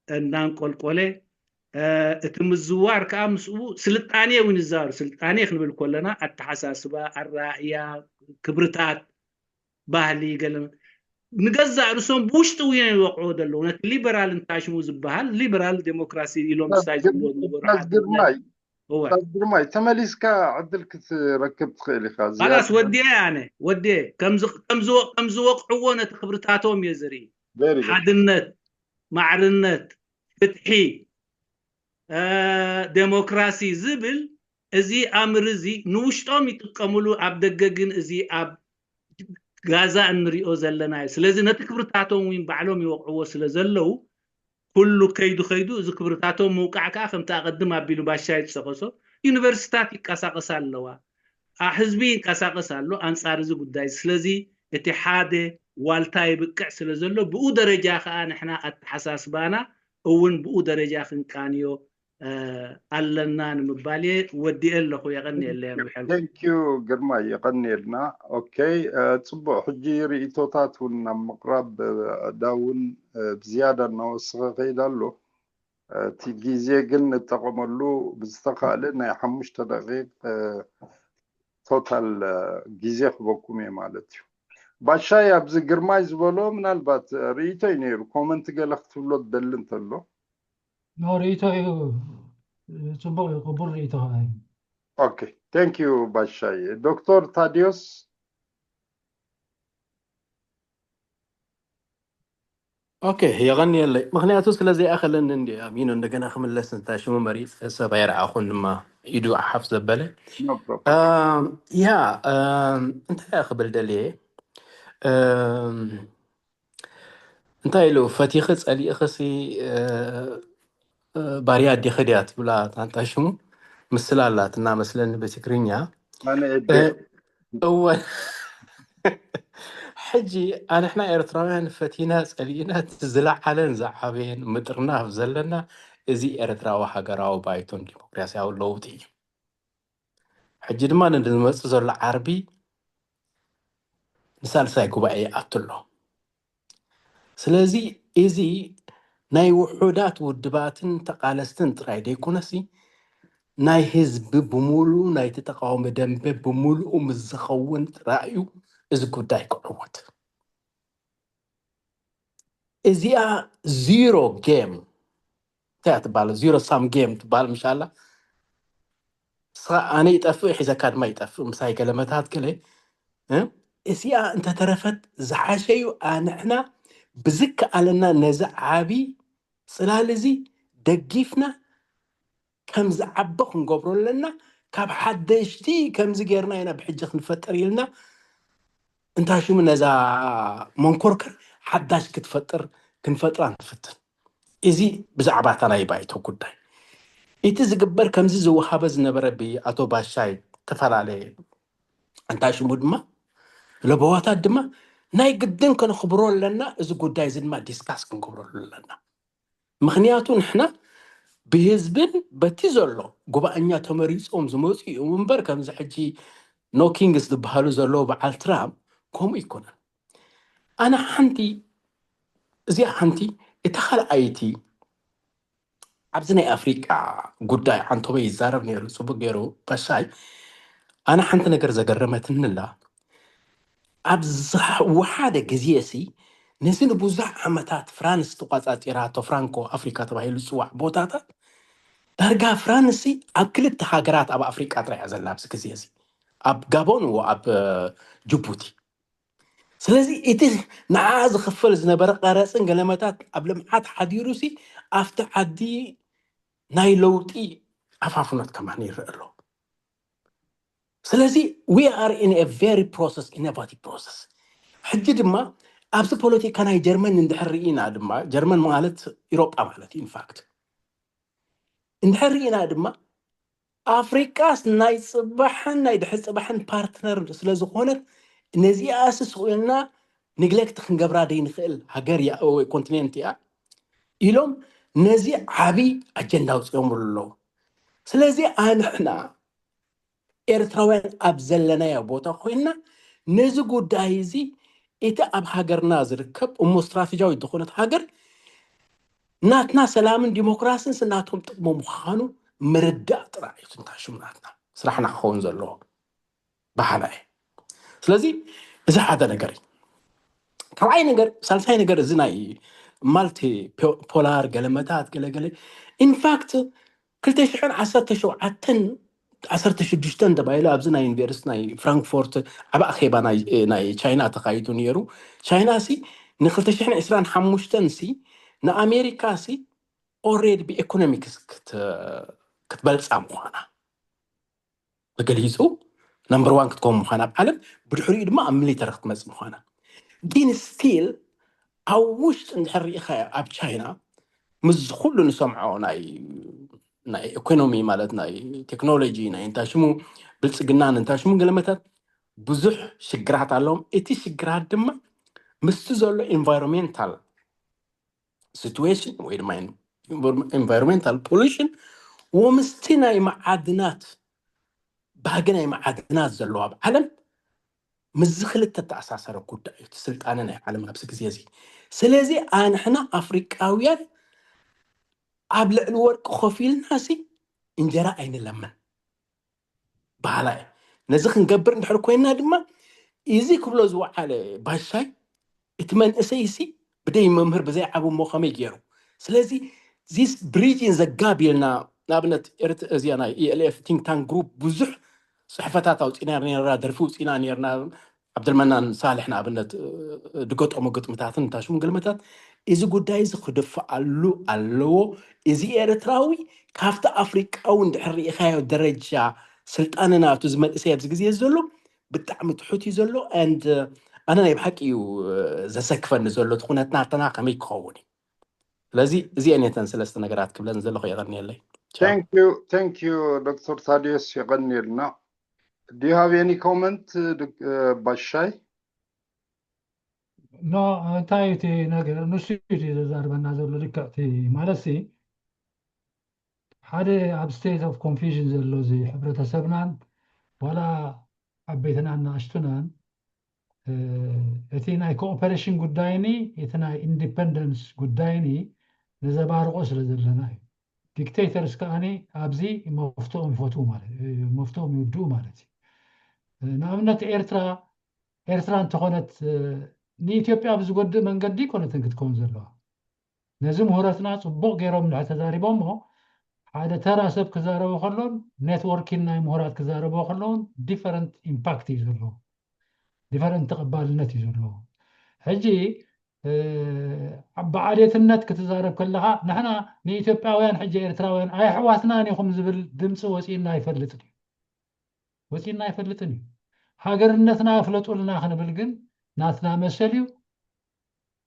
እናንቆልቆለ፣ እቲ ምዝዋር ከዓ ምስኡ ስልጣኔ እውን ይዛወር። ስልጣኔ ክንብል ከለና ኣተሓሳስባ፣ ኣረኣእያ፣ ክብርታት፣ ባህሊ ገለ ንገዛእ ርእሶም ብውሽጢ እውን ይወቕዕዎ ዘለዉ። ነቲ ሊበራል እንታሽሙ ዝበሃል ሊበራል ዴሞክራሲ ኢሎም ስታይ ዝብልዎ ዝነበሩ ዓዲ ግርማይ ግርማይ ተመሊስካ ዕድል ክትረክብ ትኽእል ኢኻ። ላስ ወዲኤ ኣነ ወዲኤ ከም ዝወቕዕዎ ነቲ ክብርታቶም እየ ዝርኢ። ሓድነት፣ ማዕርነት፣ ፍትሒ፣ ዴሞክራሲ ዝብል እዚ ኣምር እዚ ንውሽጦም ይጥቀምሉ፣ ኣብ ደገ ግን እዚ ኣብ ጋዛ እንሪኦ ዘለና እዩ። ስለዚ ነቲ ክብርታቶም እውን ባዕሎም ይወቕዕዎ ስለ ዘለዉ ኩሉ ከይዱ ከይዱ እዚ ክብርታቶም ምውቃዕ ከዓ ከምቲ ኣቐድም ኣቢሉ ባሻይ ዝጠቐሶ ዩኒቨርሲታት ይቀሳቐሳ ኣለዋ፣ ህዝቢ ይንቀሳቐስ ኣሎ ኣንፃር እዚ ጉዳይ። ስለዚ እቲ ሓደ ዋልታ ይብቅዕ ስለ ዘሎ ብኡ ደረጃ ከዓ ንሕና ኣተሓሳስባና እውን ብኡ ደረጃ ክንቃንዮ ኣለና ንምባል እየ። ወዲኤ ኣለኹ። የቐንየለይ። ቴንኪዩ ግርማ፣ የቐንየልና። ኦኬ፣ ፅቡቕ። ሕጂ ርእቶታት እውን ናብ ምቕራብ ዳውን ብዝያዳ እናወሰኸ ከይድ ኣሎ። እቲ ግዜ ግን ንጠቐመሉ ብዝተኻእለ ናይ ሓሙሽተ ደቂቕ ቶታል ግዜ ክበኩም እየ ማለት እዩ። ባሻይ ኣብዚ ግርማይ ዝበሎ ምናልባት ርእይቶ እዩ ነይሩ፣ ኮመንት ገለ ክትብሎ ትደሊ እንተሎ። ኖ ርእይቶ እዩ፣ ፅቡቕ እዩ፣ ቅቡል ርእይቶ ከዓ እዩ። ኦኬ፣ ቴንክ ዩ ባሻይ። ዶክተር ታዲዮስ። ኦኬ፣ የቐንየለይ። ምክንያቱ ስለ ዘይኣኸለኒ እንዲ ኣሚኖ እንደገና ክምለስ እንታይ ሽሙ መሪፅ ሰብ ኣይረኣኹን ድማ ኢዱ ሓፍ ዘበለ። ያ እንታይ ክብል ደልየ እንታይ ኢሉ ፈቲኺ ፀሊእኽሲ ባርያ ኣዴኺ ድያ ትብላ ታንታ ሽሙ ምስላ ኣላት እናመስለኒ ብትግርኛ። እወ ሕጂ ኣንሕና ኤርትራውያን ፈቲና ፀሊእና እቲ ዝለዓለን ዝዓበየን ምጥርናፍ ዘለና እዚ ኤርትራዊ ሃገራዊ ባይቶን ዲሞክራሲያዊ ለውጢ እዩ። ሕጂ ድማ ንዝመፅእ ዘሎ ዓርቢ ንሳልሳይ ጉባኤ ይኣቱ ኣሎ። ስለዚ እዚ ናይ ውሑዳት ውድባትን ተቓለስትን ጥራይ ዘይኮነሲ ናይ ህዝቢ ብምሉኡ ናይቲ ተቃዋሚ ደንበ ብምሉኡ ምስ ዝኸውን ጥራይ እዩ እዚ ጉዳይ ክዕወት። እዚኣ ዚሮ ጌም እንታይ እያ ትበሃል? ዚሮ ሳም ጌም ትበሃል ምሻላ። ኣነ ይጠፍእ ሒዘካ ድማ ይጠፍእ ምሳይ ገለመታት ገለ እዚኣ እንተተረፈት ዝሓሸዩ ኣንሕና ብዝከኣለና ነዚ ዓብዪ ፅላል እዚ ደጊፍና ከም ዝዓቢ ክንገብሮ ኣለና። ካብ ሓደሽቲ ከምዚ ጌርና ኢና ብሕጂ ክንፈጥር ኢልና እንታይ ሽሙ ነዛ መንኮርከር ሓዳሽ ክትፈጥር ክንፈጥራ ንፍትን። እዚ ብዛዕባ እታ ናይ ባይቶ ጉዳይ እቲ ዝግበር ከምዚ ዝወሃበ ዝነበረ ብኣቶ ባሻይ ዝተፈላለየ እንታይ ሽሙ ድማ ለበዋታት ድማ ናይ ግድን ከነኽብሮ ኣለና። እዚ ጉዳይ እዚ ድማ ዲስካስ ክንገብረሉ ኣለና። ምክንያቱ ንሕና ብህዝብን በቲ ዘሎ ጉባኣኛ ተመሪፆም ዝመፁ እዮም እምበር ከምዚ ሕጂ ኖኪንግስ ዝበሃሉ ዘለዉ በዓል ትራምፕ ከምኡ ይኮነን። ኣነ ሓንቲ እዚኣ ሓንቲ እታ ካልኣይቲ ኣብዚ ናይ ኣፍሪቃ ጉዳይ ዓንቶበ ይዛረብ ነይሩ ፅቡቅ ገይሩ በሻይ። ኣነ ሓንቲ ነገር ዘገረመትንላ ኣብ ዝወሓደ ግዜ ሲ ነዚ ንብዙሕ ዓመታት ፍራንስ ተቋፃፂራቶ ፍራንኮ ኣፍሪካ ተባሂሉ ዝፅዋዕ ቦታታት ዳርጋ ፍራንስ ሲ ኣብ ክልተ ሃገራት ኣብ ኣፍሪቃ ጥራይ እያ ዘላ ኣብዚ ግዜ እዚ ኣብ ጋቦን ኣብ ጅቡቲ። ስለዚ እቲ ንዓ ዝኽፈል ዝነበረ ቀረፅን ገለመታት ኣብ ልምዓት ሓዲሩ ሲ ኣብቲ ዓዲ ናይ ለውጢ ኣፋፍኖት ከማን ይረአ ኣሎ። ስለዚ we are in a very process innovative process። ሕጂ ድማ ኣብዚ ፖለቲካ ናይ ጀርመን እንድሕር ርኢና ድማ ጀርመን ማለት ኢሮጳ ማለት እዩ ኢንፋክት እንድሕር ርኢና ድማ ኣፍሪቃስ ናይ ፅባሕን ናይ ድሕሪ ፅባሕን ፓርትነር ስለ ዝኾነት ነዚኣስ ስቕ ኢልና ኒግሌክት ክንገብራ ደይንኽእል ሃገር እያ ወይ ኮንቲኔንት እያ ኢሎም ነዚ ዓብዪ ኣጀንዳ ኣውፂኦምሉ ኣለዉ። ስለዚ ኣንሕና ኤርትራውያን ኣብ ዘለናዮ ቦታ ኮይንና ነዚ ጉዳይ እዚ እቲ ኣብ ሃገርና ዝርከብ እሞ ስትራቴጂያዊ ዝኾነት ሃገር ናትና ሰላምን ዲሞክራስን ስናቶም ጥቕሞ ምዃኑ ምርዳእ ጥራይ እዩ ትንታሽም ናትና ስራሕና ክኸውን ዘለዎ ባህላ እዩ። ስለዚ እዚ ሓደ ነገር እዩ። ካልኣይ ነገር ሳልሳይ ነገር እዚ ናይ ማልቲ ፖላር ገለመታት ገለገለ ኢንፋክት ክልተ ሽሕን ዓሰርተ ሸውዓተን ዓሰርተ ሽዱሽተን ተባሂሉ ኣብዚ ናይ ዩኒቨርሲቲ ናይ ፍራንክፎርት ዓብ ኣኼባ ናይ ቻይና ተኻይዱ ነይሩ። ቻይና ሲ ንክልተ ሽሕን ዕስራን ሓሙሽተን ሲ ንኣሜሪካ ሲ ኦሬድ ብኤኮኖሚክስ ክትበልፃ ምዃና ተገሊፁ። ነምበር ዋን ክትከውን ምዃና ኣብ ዓለም ብድሕሪኡ ድማ ኣብ ሚሊተሪ ክትመፅእ ምዃና ግን ስቲል ኣብ ውሽጢ እንድሕር ርኢኻዮ ኣብ ቻይና ምስ ኩሉ ንሰምዖ ናይ ናይ ኢኮኖሚ ማለት ናይ ቴክኖሎጂ ናይ እንታይ ሽሙ ብልፅግናን እንታይ ሽሙ ገለመታት ብዙሕ ሽግራት ኣለዎም። እቲ ሽግራት ድማ ምስቲ ዘሎ ኢንቫይሮንሜንታል ሲትዌሽን ወይ ድማ ኢንቫይሮንሜንታል ፖሉሽን ወምስቲ ናይ መዓድናት ባህጊ ናይ መዓድናት ዘለዎ ኣብ ዓለም ምስዚ ክልተ ተኣሳሰረ ጉዳይ እዩ ስልጣነ ናይ ዓለም ኣብዚ ግዜ እዚ። ስለዚ ኣንሕና ኣፍሪቃውያን ኣብ ልዕሊ ወርቂ ኮፍ ኢልና ሲ እንጀራ ኣይንለምን ባህላ እዩ። ነዚ ክንገብር እንድሕር ኮይንና ድማ እዚ ክብሎ ዝወዓለ ባሻይ እቲ መንእሰይ ሲ ብደይ መምህር ብዘይ ዓብ እሞ ከመይ ገይሩ ስለዚ ዚስ ብሪጅን ዘጋብ ኢልና ንኣብነት ኤርት እዚኣ ናይ ኢኤልኤፍ ቲንክ ታንክ ግሩፕ ብዙሕ ፅሕፈታት ኣውፂና ነርና ደርፊ ውፂና ነርና ዓብደልመናን ሳልሕ ንኣብነት ድገጠሙ ግጥምታትን እንታሽሙ ግልምታት እዚ ጉዳይ እዚ ክድፍኣሉ ኣለዎ። እዚ ኤርትራዊ ካብቲ ኣፍሪቃዊ እንድሕር ርኢኻዮ ደረጃ ስልጣነ ናቱ ዝመልእሰ ኣብዚ ግዜ ዘሎ ብጣዕሚ ትሑት እዩ ዘሎ and ኣነ ናይ ብሓቂ እዩ ዘሰክፈኒ ዘሎ እቲ ኩነት ናተና ከመይ ክኸውን እዩ። ስለዚ እዚአን እተን ሰለስተ ነገራት ክብለን ዘለኹ የቐንየለይ። ዶክተር ታዲዮስ የቐንየልና። Do you have any comment ባሻይ? ኖ እንታይ እቲ ነገር ንሱ እዩ ዘዛርበና ዘሎ ልክዕቲ ማለት ሲ ሓደ ኣብ state of confusion ዘሎ እዚ ሕብረተሰብናን ዋላ ዓበይትናን ንኣሽቱናን እቲ ናይ cooperation ጉዳይኒ እቲ ናይ independence ጉዳይኒ ነዘባርቆ ስለ ዘለና እዩ። dictators ከዓኒ ኣብዚ መፍትኦም ይፈትዉ ማለት መፍትኦም ይውድኡ ማለት እዩ። ንኣብነት ኤርትራ ኤርትራ እንተኾነት ንኢትዮጵያ ብዝጎድእ መንገዲ ይኮነትን ክትከውን ዘለዋ። ነዚ ምሁረትና ፅቡቕ ገይሮም እንድሕር ተዛሪቦሞ ሓደ ተራ ሰብ ክዛረቦ ከሎን ኔትወርኪን ናይ ምሁራት ክዛረቦ ከለውን ዲፈረንት ኢምፓክት እዩ ዘለዎ፣ ዲፈረንት ተቐባልነት እዩ ዘለዎ። ሕጂ ብዓሌትነት ክትዛረብ ከለኻ ንሕና ንኢትዮጵያውያን ሕጂ ኤርትራውያን ኣየሕዋትናን ኢኹም ዝብል ድምፂ ወፂእና ኣይፈልጥን እዩ፣ ወፂእና ኣይፈልጥን እዩ። ሃገርነትና ኣፍለጡልና ክንብል ግን ናትና መሰል እዩ።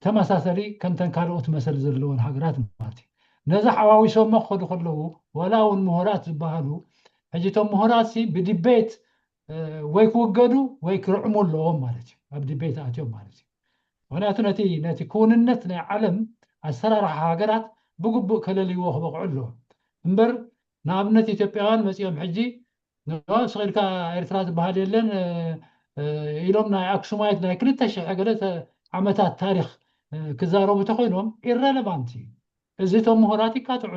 ተመሳሰሊ ከምተን ካልኦት መሰል ዘለዎን ሃገራት ማለት እዩ። ነዚ ሓዋዊሶሞ ክኸዱ ከለዉ ዋላ እውን ምሁራት ዝበሃሉ ሕጂ እቶም ምሁራት ሲ ብዲቤት ወይ ክውገዱ ወይ ክርዕሙ ኣለዎም ማለት እዩ። ኣብ ዲቤት ኣትዮም ማለት እዩ። ምክንያቱ ነቲ ነቲ ክውንነት ናይ ዓለም ኣሰራርሓ ሃገራት ብግቡእ ከለልይዎ ክበቕዑ ኣለዎም እምበር ንኣብነት ኢትዮጵያውያን መፂኦም ሕጂ ስቕ ኢልካ ኤርትራ ዝበሃል የለን ኢሎም ናይ ኣክሱማይት ናይ ክልተ ሽሕ ገለ ዓመታት ታሪክ ክዛረቡ ተኮይኖም ኢረለቫንት እዩ። እዚ እቶም ምሁራት ይካትዑ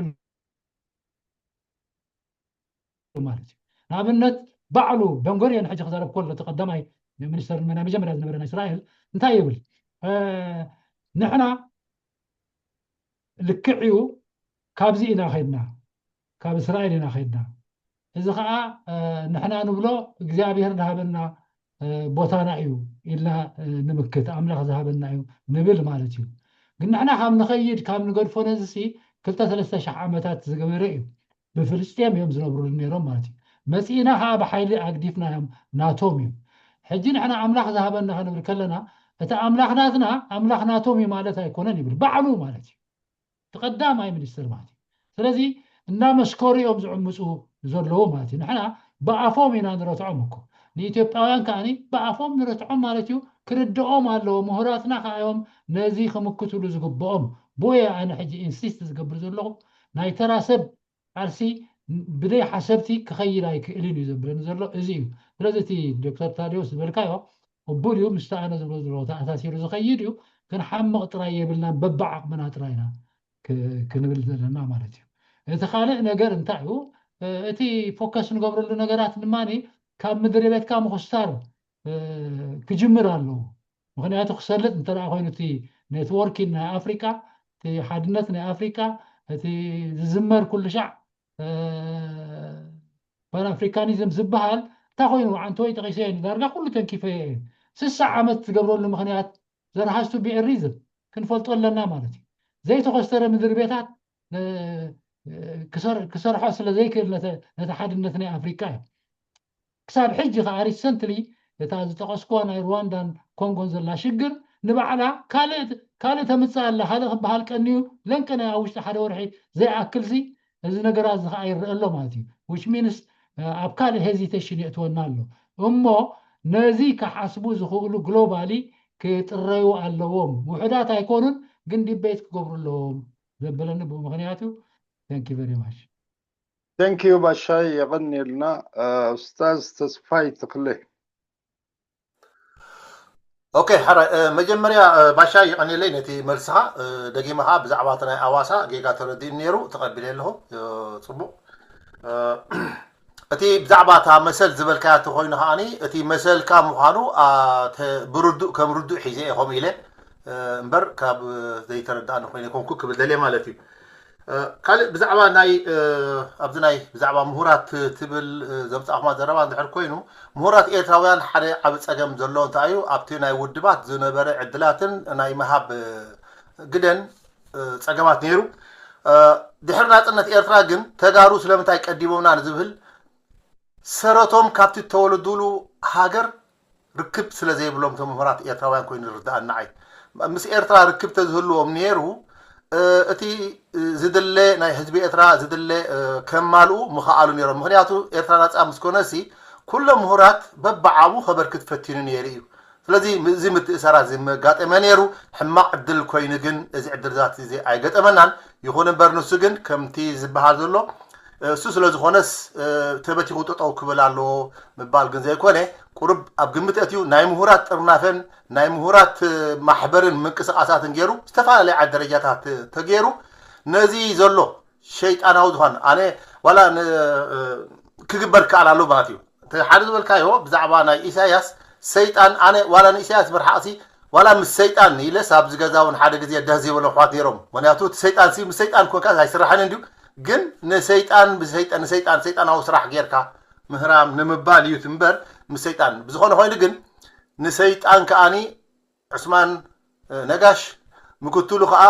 ማለት እዩ። ንኣብነት ባዕሉ በንጎሪዮን ሕጂ ክዛረብ ከሎ እቲ ቀዳማይ ሚኒስተር ናይ መጀመርያ ዝነበረ ናይ እስራኤል እንታይ ይብል? ንሕና ልክዕ እዩ፣ ካብዚ ኢና ከድና፣ ካብ እስራኤል ኢና ከድና። እዚ ከዓ ንሕና ንብሎ እግዚኣብሔር ዝሃበና ቦታና እዩ ኢልና ንምክት፣ ኣምላኽ ዝሃበና እዩ ንብል ማለት እዩ። ግን ንሕና ካብ ንኸይድ ካብ ንገድፎ ነዚሲ ክልተ ሰለስተ ሽሕ ዓመታት ዝገበረ እዩ። ብፍልስጤም እዮም ዝነብሩሉ ነይሮም ማለት እዩ። መፂእና ከዓ ብሓይሊ ኣግዲፍናዮም ናቶም እዩ። ሕጂ ንሕና ኣምላኽ ዝሃበና ክንብል ከለና እቲ ኣምላኽ ናትና ኣምላኽ ናቶም እዩ ማለት ኣይኮነን ይብል ባዕሉ ማለት እዩ። እቲ ቀዳማይ ሚኒስትር ማለት እዩ። ስለዚ እናመስከሩ እዮም ዝዕምፁ ዘለዉ ማለት እዩ። ንሕና ብኣፎም ኢና ንረትዖም እኮ ንኢትዮጵያውያን ከዓኒ ብኣፎም ንረትዖም ማለት እዩ። ክርድኦም ኣለዎ። ምሁራትና ከዓ እዮም ነዚ ክምክትሉ ዝግብኦም። ብየ ኣነ ሕጂ ኢንሲስት ዝገብር ዘለኹ ናይ ተራ ሰብ ቃልሲ ብደይ ሓሰብቲ ክኸይድ ኣይክእልን እዩ ዘብለኒ ዘሎ እዚ እዩ። ስለዚ እቲ ዶክተር ታዲዮስ ዝበልካዮ ቅቡል እዩ፣ ምስቲ ኣነ ዝብሎ ዘሎ ተኣሳሲሩ ዝኸይድ እዩ። ክንሓምቕ ጥራይ የብልናን በብዓቕምና ጥራይ ኢና ክንብል ዘለና ማለት እዩ። እቲ ካልእ ነገር እንታይ እዩ? እቲ ፎከስ ንገብረሉ ነገራት ድማ ካብ ምድሪ ቤትካ ምኹስታር ክጅምር ኣለዎ። ምክንያቱ ክሰልጥ እንተ ኮይኑ እቲ ኔትወርኪን ናይ ኣፍሪቃ እቲ ሓድነት ናይ ኣፍሪቃ እቲ ዝዝመር ኩሉ ሻዕ ፓንኣፍሪካኒዝም ዝበሃል እንታይ ኮይኑ ዓንተወይ ጠቂሰ ዳርጋ ኩሉ ተንኪፈ እየ። ስሳ ዓመት ዝገብረሉ ምክንያት ዘርሃስቱ ቢዕሪዝም ክንፈልጦ ኣለና ማለት እዩ። ዘይተኮስተረ ምድሪ ቤታት ክሰርሖ ስለ ዘይክእል ነቲ ሓድነት ናይ ኣፍሪቃ እዩ። ክሳብ ሕጂ ከዓ ሪሰንትሊ እታ ዝጠቐስኩዋ ናይ ሩዋንዳን ኮንጎን ዘላ ሽግር ንባዕላ ካልእ ተምፅእ ኣላ። ካልእ ክበሃል ቀንዩ ለንቀ ናይ ኣብ ውሽጢ ሓደ ወርሒ ዘይኣክልሲ እዚ ነገራት እዚ ከዓ ይረአ ኣሎ ማለት እዩ። ዊች ሚንስ ኣብ ካልእ ሄዚቴሽን የእትወና ኣሎ እሞ ነዚ ክሓስቡ ዝኽእሉ ግሎባሊ ክጥረዩ ኣለዎም። ውሕዳት ኣይኮኑን ግን ዲቤት ክገብሩ ኣለዎም ዘበለኒ ብኡ ምክንያት እዩ። Thank you very much. Thank you ባሻይ የቐንየልና። ኡስታዝ ተስፋይ ተኽለ። ኦኬ ሓራይ መጀመርያ ባሻይ የቐንየለይ ነቲ መልስኻ። ደጊመ ከዓ ብዛዕባ እቲ ናይ ኣዋሳ ጌጋ ተረዲእኒ ነይሩ፣ ተቐቢለ ኣለኹ። ፅቡቕ። እቲ ብዛዕባ እታ መሰል ዝበልካያ ተኮይኑ ከዓኒ እቲ መሰልካ ምዃኑ ብርዱእ ከም ርዱእ ሒዘ እየ ከምኡ ኢለ እምበር ካብ ዘይተረዳእኒ ኮይነ ኮንኩ ክብል ደልየ ማለት እዩ። ካልእ ብዛዕባ ናይ ኣብዚ ናይ ብዛዕባ ምሁራት ትብል ዘምፃእኹማ ዘረባ እንድሕር ኮይኑ ምሁራት ኤርትራውያን ሓደ ዓብ ፀገም ዘሎ እንታይ እዩ ኣብቲ ናይ ውድባት ዝነበረ ዕድላትን ናይ ምሃብ ግደን ፀገማት ነይሩ። ድሕሪ ናፅነት ኤርትራ ግን ተጋሩ ስለምንታይ ቀዲሞምና ንዝብል ሰረቶም ካብቲ እተወለዱሉ ሃገር ርክብ ስለ ዘይብሎም እቶም ምሁራት ኤርትራውያን ኮይኑ ይርድኣና። ዓይ ምስ ኤርትራ ርክብ ተዝህልዎም ነይሩ እቲ ዝድለ ናይ ህዝቢ ኤርትራ ዝድለ ከማልኡ ምኽኣሉ ነይሮም። ምክንያቱ ኤርትራ ናፃ ምስ ኮነሲ ኩሎም ምሁራት በብዓቡ ከበርክት ፈቲኑ ነይሩ እዩ። ስለዚ እዚ ምትእሳራት እዚ መጋጠመ ነይሩ። ሕማቕ ዕድል ኮይኑ ግን እዚ ዕድልታት እዚ ኣይገጠመናን። ይኹን እምበር ንሱ ግን ከምቲ ዝበሃል ዘሎ እሱ ስለ ዝኾነስ ተበቲኹ ጠጠው ክብል ኣለዎ ምባል ግን ዘይኮነ ቁሩብ ኣብ ግምት ኣትዩ ናይ ምሁራት ጥርናፈን ናይ ምሁራት ማሕበርን ምንቅስቃሳትን ገይሩ ዝተፈላለየ ዓይነት ደረጃታት ተገይሩ ነዚ ዘሎ ሸይጣናዊ ዝኾነ ኣነ ዋላ ክግበር ክኣል ኣሎ ማለት እዩ። ሓደ ዝበልካዮ ብዛዕባ ናይ ኢሳያስ ሰይጣን ኣነ ዋላ ንኢሳያስ ብርሓቕሲ ዋላ ምስ ሰይጣን ኢለስ ኣብዚ ገዛ እውን ሓደ ግዜ ደህ ዘይበሎ ኣሕዋት ነይሮም። ምክንያቱ እቲ ሰይጣን ሲ ምስ ሰይጣን ኮንካ ኣይስራሕን እንድዩ። ግን ንሰይጣን ብሰይጣን ንሰይጣን ሰይጣናዊ ስራሕ ጌርካ ምህራም ንምባል እዩ እምበር ምስ ሰይጣን ብዝኾነ ኮይኑ ግን ንሰይጣን ከኣኒ ዑስማን ነጋሽ ምክትሉ ከዓ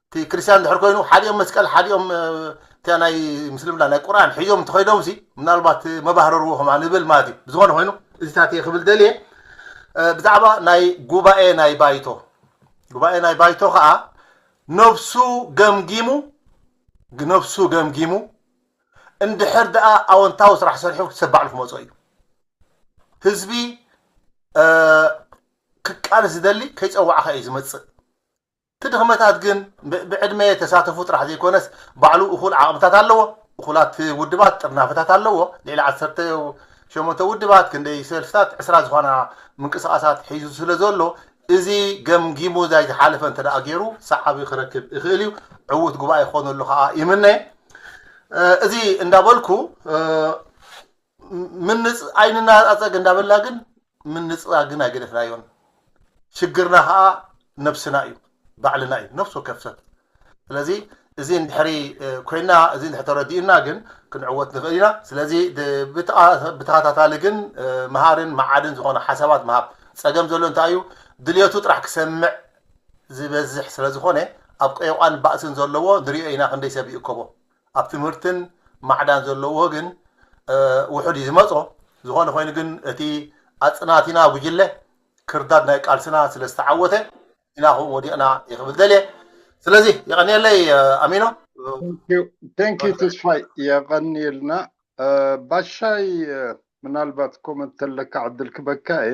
እቲ ክርስቲያን ድሕር ኮይኑ ሓዲኦም መስቀል ሓዲኦም እቲያ ናይ ምስልምና ናይ ቁርኣን ሒዞም እንተኸይዶም ሲ ምናልባት መባህረርዎ ከማ ንብል ማለት እዩ። ብዝኾነ ኮይኑ እዚታት እየ ክብል ደልየ። ብዛዕባ ናይ ጉባኤ ናይ ባይቶ ጉባኤ ናይ ባይቶ ከዓ ነብሱ ገምጊሙ ነብሱ ገምጊሙ እንድሕር ደኣ ኣወንታዊ ስራሕ ሰሪሑ ሰብ ባዕሉ ክመፅኦ እዩ። ህዝቢ ክቃል ዝደሊ ከይፀዋዕካ እዩ ዝመፅእ። እቲ ድኽመታት ግን ብዕድመ ተሳተፉ ጥራሕ ዘይኮነስ ባዕሉ እኹል ዓቕምታት ኣለዎ። እኹላት ውድባት ጥርናፈታት ኣለዎ። ልዕሊ ዓሰርተ ሸሞንተ ውድባት ክንደይ ሰልፍታት ዕስራ ዝኾና ምንቅስቃሳት ሒዙ ስለ ዘሎ እዚ ገምጊሙ ዛይ ዝሓለፈ እንተ ደኣ ገይሩ ሰዓቢ ክረክብ ይኽእል እዩ። ዕዉት ጉባኤ ክኾነሉ ከዓ ይምነ። እዚ እንዳበልኩ ምንፅ ኣይንናፃፀግ እንዳበልና ግን ምንፅፃ ግን ኣይገደፍናዮን። ሽግርና ከዓ ነብስና እዩ፣ ባዕልና እዩ፣ ነፍስ ወከፍ ሰብ። ስለዚ እዚ እንድሕሪ ኮይና እዚ እንድሕሪ ተረዲኡና ግን ክንዕወት ንኽእል ኢና። ስለዚ ብተኸታታሊ ግን መሃርን መዓድን ዝኾነ ሓሳባት ምሃብ። ፀገም ዘሎ እንታይ እዩ? ድልየቱ ጥራሕ ክሰምዕ ዝበዝሕ ስለ ዝኾነ ኣብ ቀይቋን ባእስን ዘለዎ ንሪኦ ኢና ክንደይ ሰብ ይእከቦ። ኣብ ትምህርትን ማዕዳን ዘለዎ ግን ውሑድ እዩ ዝመጾ። ዝኾነ ኮይኑ ግን እቲ ኣጽናቲና ጉጅለ ክርዳድ ናይ ቃልስና ስለ ዝተዓወተ ኢና ከምኡ ወዲቕና ይኽብል ደልየ። ስለዚ የቐንየለይ ኣሚኖ። Thank you ተስፋይ፣ የቐንየልና። ባሻይ ምናልባት ኮመንት ተለካ ዕድል ክበካ እየ።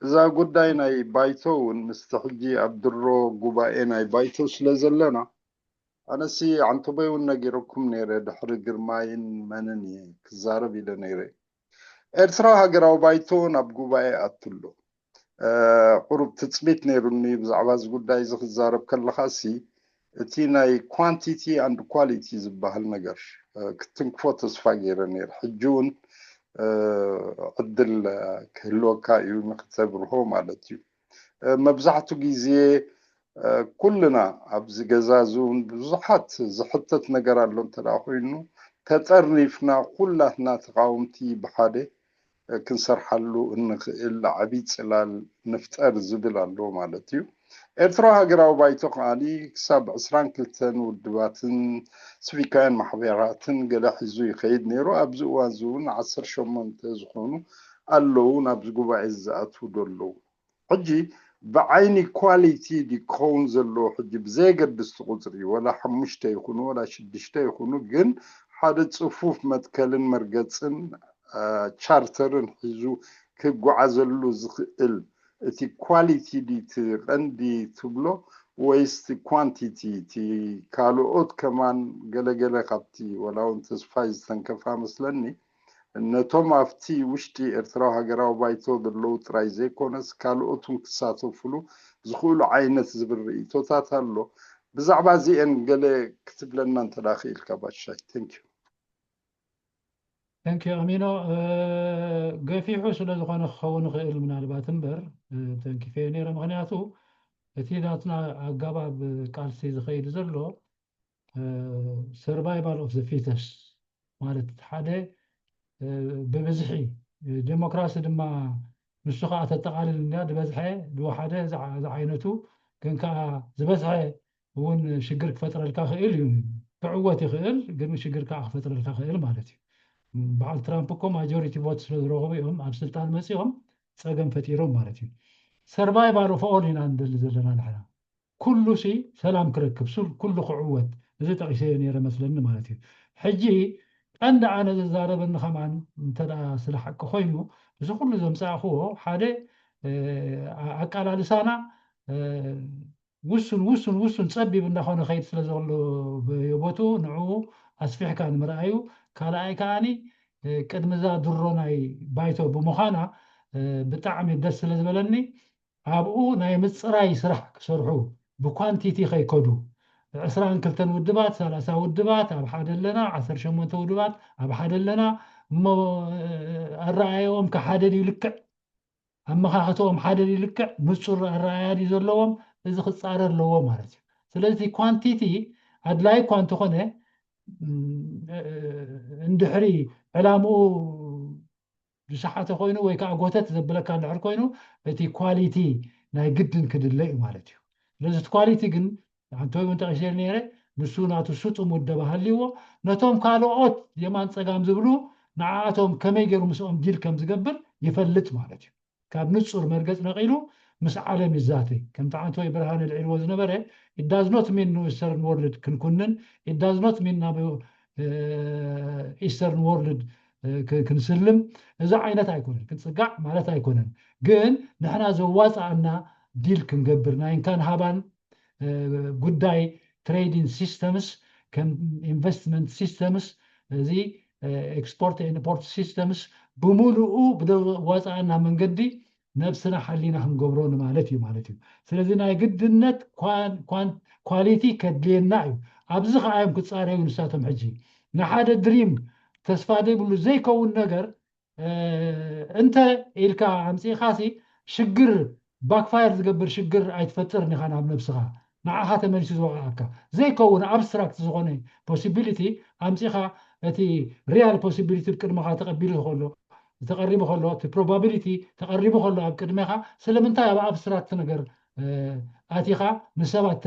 እዛ ጉዳይ ናይ ባይቶ እውን ምስቲ ሕጂ ኣብ ድሮ ጉባኤ ናይ ባይቶ ስለ ዘለና ኣነሲ ዓንተቦይ እውን ነጊረኩም ነይረ፣ ድሕሪ ግርማይን መንን እየ ክዛረብ ኢለ ነይረ። ኤርትራዊ ሃገራዊ ባይቶ ናብ ጉባኤ ኣትሎ። ቁሩብ ትፅቢት ነይሩኒ ብዛዕባ እዚ ጉዳይ እዚ ክዛረብ ከለኻሲ እቲ ናይ ኳንቲቲ ኣንድ ኳሊቲ ዝበሃል ነገር ክትንክፎ ተስፋ ገይረ ነይረ። ሕጂ እውን ዕድል ክህልወካ እዩ ንክተብርሆ ማለት እዩ። መብዛሕቱ ግዜ ኩልና ኣብዚ ገዛ እዚ እውን ብዙሓት ዝሕተት ነገር ኣሎ እንተ ኮይኑ ተጠርኒፍና ኩላትና ተቃወምቲ ብሓደ ክንሰርሓሉ እንኽእል ዓብዪ ፅላል ንፍጠር ዝብል ኣሎ ማለት እዩ። ኤርትራዊ ሃገራዊ ባይቶ ከዓኒ ክሳብ ዕስራን ክልተን ውድባትን ስቪካውያን ማሕበራትን ገለ ሒዙ ይኸይድ ነይሩ። ኣብዚ እዋን እዚ እውን ዓሰርተ ሸሞንተ ዝኾኑ ኣለዉ ናብዚ ጉባኤ ዝኣትዉ ዶ ኣለዉ። ሕጂ ብዓይኒ ኳሊቲ ድዩ ክኸውን ዘለዎ ሕጂ ብዘየገድስ እቲ ቁፅሪ ወላ ሓሙሽተ ይኹኑ ወላ ሽዱሽተ ይኹኑ ግን ሓደ ፅፉፍ መትከልን መርገፅን ቻርተርን ሒዙ ክጓዓዘሉ ዝኽእል እቲ ኳሊቲ ድዩ እቲ ቀንዲ ትብሎ ወይስ እቲ ኳንቲቲ እቲ ካልኦት ከማን ገለገለ ካብቲ ወላ እውን ተስፋይ ዝተንከፋ መስለኒ ነቶም ኣብቲ ውሽጢ ኤርትራዊ ሃገራዊ ባይቶ ዘለዉ ጥራይ ዘይኮነስ ካልኦት እውን ክሳተፉሉ ዝኽእሉ ዓይነት ዝብል ርእይቶታት ኣሎ። ብዛዕባ እዚኤን ገለ ክትብለና እንተ ክኢልካ ባሻይ። Thank you። Thank you ኣሚኖ። ገፊሑ ስለ ዝኾነ ክኸውን ይኽእል ምናልባት እምበር ተንኪፈዮ ነይረ። ምኽንያቱ እቲ ናትና ኣገባብ ቃልሲ ዝኸይድ ዘሎ survival of the fittest ማለት ሓደ ብብዝሒ ዴሞክራሲ ድማ ንሱ ከዓ ተጠቓልል እንድያ ዝበዝሐ ዝወሓደ ዝዓይነቱ ግን ከዓ ዝበዝሐ እውን ሽግር ክፈጥረልካ ክእል እዩ። ክዕወት ይኽእል ግን ሽግር ከዓ ክፈጥረልካ ክእል ማለት እዩ። በዓል ትራምፕ እኮ ማጆሪቲ ቮት ስለ ዝረኸቡ እዮም ኣብ ስልጣን መፂኦም ፀገም ፈጢሮም ማለት እዩ። Survival of all ኢና ንደሊ ዘለና ንሕና። ኩሉ ሲ ሰላም ክረክብ ሱር ኩሉ ክዕወት እዚ ጠቂሰዮ ነይረ መስለኒ ማለት እዩ። ሕጂ ቀንዲ ኣነ ዘዛረበኒ ከማን እንተ ስለ ሓቂ ኮይኑ እዚ ኩሉ ዘምፃእክዎ ሓደ ኣቃላልሳና ውሱን ውሱን ውሱን ፀቢብ እንዳኾነ ከይድ ስለ ዘሎ በየቦትኡ ንዕኡ ኣስፊሕካ ንምርኣዩ ካልኣይ ከዓኒ ቅድሚ እዛ ድሮ ናይ ባይቶ ብምዃና ብጣዕሚ ደስ ስለ ዝበለኒ ኣብኡ ናይ ምፅራይ ስራሕ ክሰርሑ ብኳንቲቲ ከይከዱ ዕስራን ክልተን ውድባት ሰላሳ ውድባት ኣብ ሓደ ኣለና ዓሰርተ ሸሞንተ ውድባት ኣብ ሓደ ኣለና እሞ ኣረኣየኦም ከሓደ ድዩ ልክዕ ኣመኻኽተኦም ሓደ ድዩ ልክዕ ንፁር ኣረኣያ ድዩ ዘለዎም እዚ ክፃረ ኣለዎ ማለት እዩ። ስለዚ ኳንቲቲ ኣድላይ እኳ እንተኾነ እንድሕሪ ዕላምኡ ዝሰሓተ ኮይኑ ወይ ከዓ ጎተት ዘብለካ እንድሕር ኮይኑ እቲ ኳሊቲ ናይ ግድን ክድለ እዩ ማለት እዩ። ስለዚ እቲ ኳሊቲ ግን ሓንቲ እውን ጠቂሰ ነይረ፣ ንሱ ናቱ ስጡም ውደባ ሃልይዎ ነቶም ካልኦት የማን ፀጋም ዝብሉ ንዓኣቶም ከመይ ገይሩ ምስኦም ዲል ከም ዝገብር ይፈልጥ ማለት እዩ። ካብ ንፁር መርገፅ ነቒሉ ምስ ዓለም ይዛተ። ከምቲ ዓንተወይ ብርሃነ ልዒልዎ ዝነበረ it does not mean ንኢስተርን ወርልድ ክንኩንን it does not mean ናብ ኢስተርን ወርልድ ክንስልም እዚ ዓይነት ኣይኮነን። ክንፅጋዕ ማለት ኣይኮነን። ግን ንሕና ዘዋፃኣና ዲል ክንገብር ናይ እንካን ሃባን ጉዳይ ትሬዲንግ ሲስተምስ ከም ኢንቨስትመንት ሲስተምስ እዚ ኤክስፖርት ኢምፖርት ሲስተምስ ብምሉኡ ብዘዋፃኣና መንገዲ ነብስና ሓሊና ክንገብሮ ንማለት እዩ ማለት እዩ። ስለዚ ናይ ግድነት ኳሊቲ ከድልየና እዩ። ኣብዚ ከዓ እዮም ክፃረዩ ንሳቶም ሕጂ ንሓደ ድሪም ተስፋ ዘይብሉ ዘይከውን ነገር እንተ ኢልካ ኣምፂእኻሲ ሽግር ባክፋየር ዝገብር ሽግር ኣይትፈጥርን ኢኻ ናብ ነብስኻ። ንዓኻ ተመሊሱ ዝወቕዓካ ዘይከውን ኣብስትራክት ዝኾነ ፖሲቢሊቲ ኣምፂኻ እቲ ሪያል ፖሲቢሊቲ ቅድመኻ ተቐቢሉ ከሎ ተቐሪቡ ከሎ እቲ ፕሮባቢሊቲ ተቐሪቡ ከሎ ኣብ ቅድሜኻ ስለምንታይ ኣብ ኣብስትራክት ነገር ኣቲኻ ንሰባት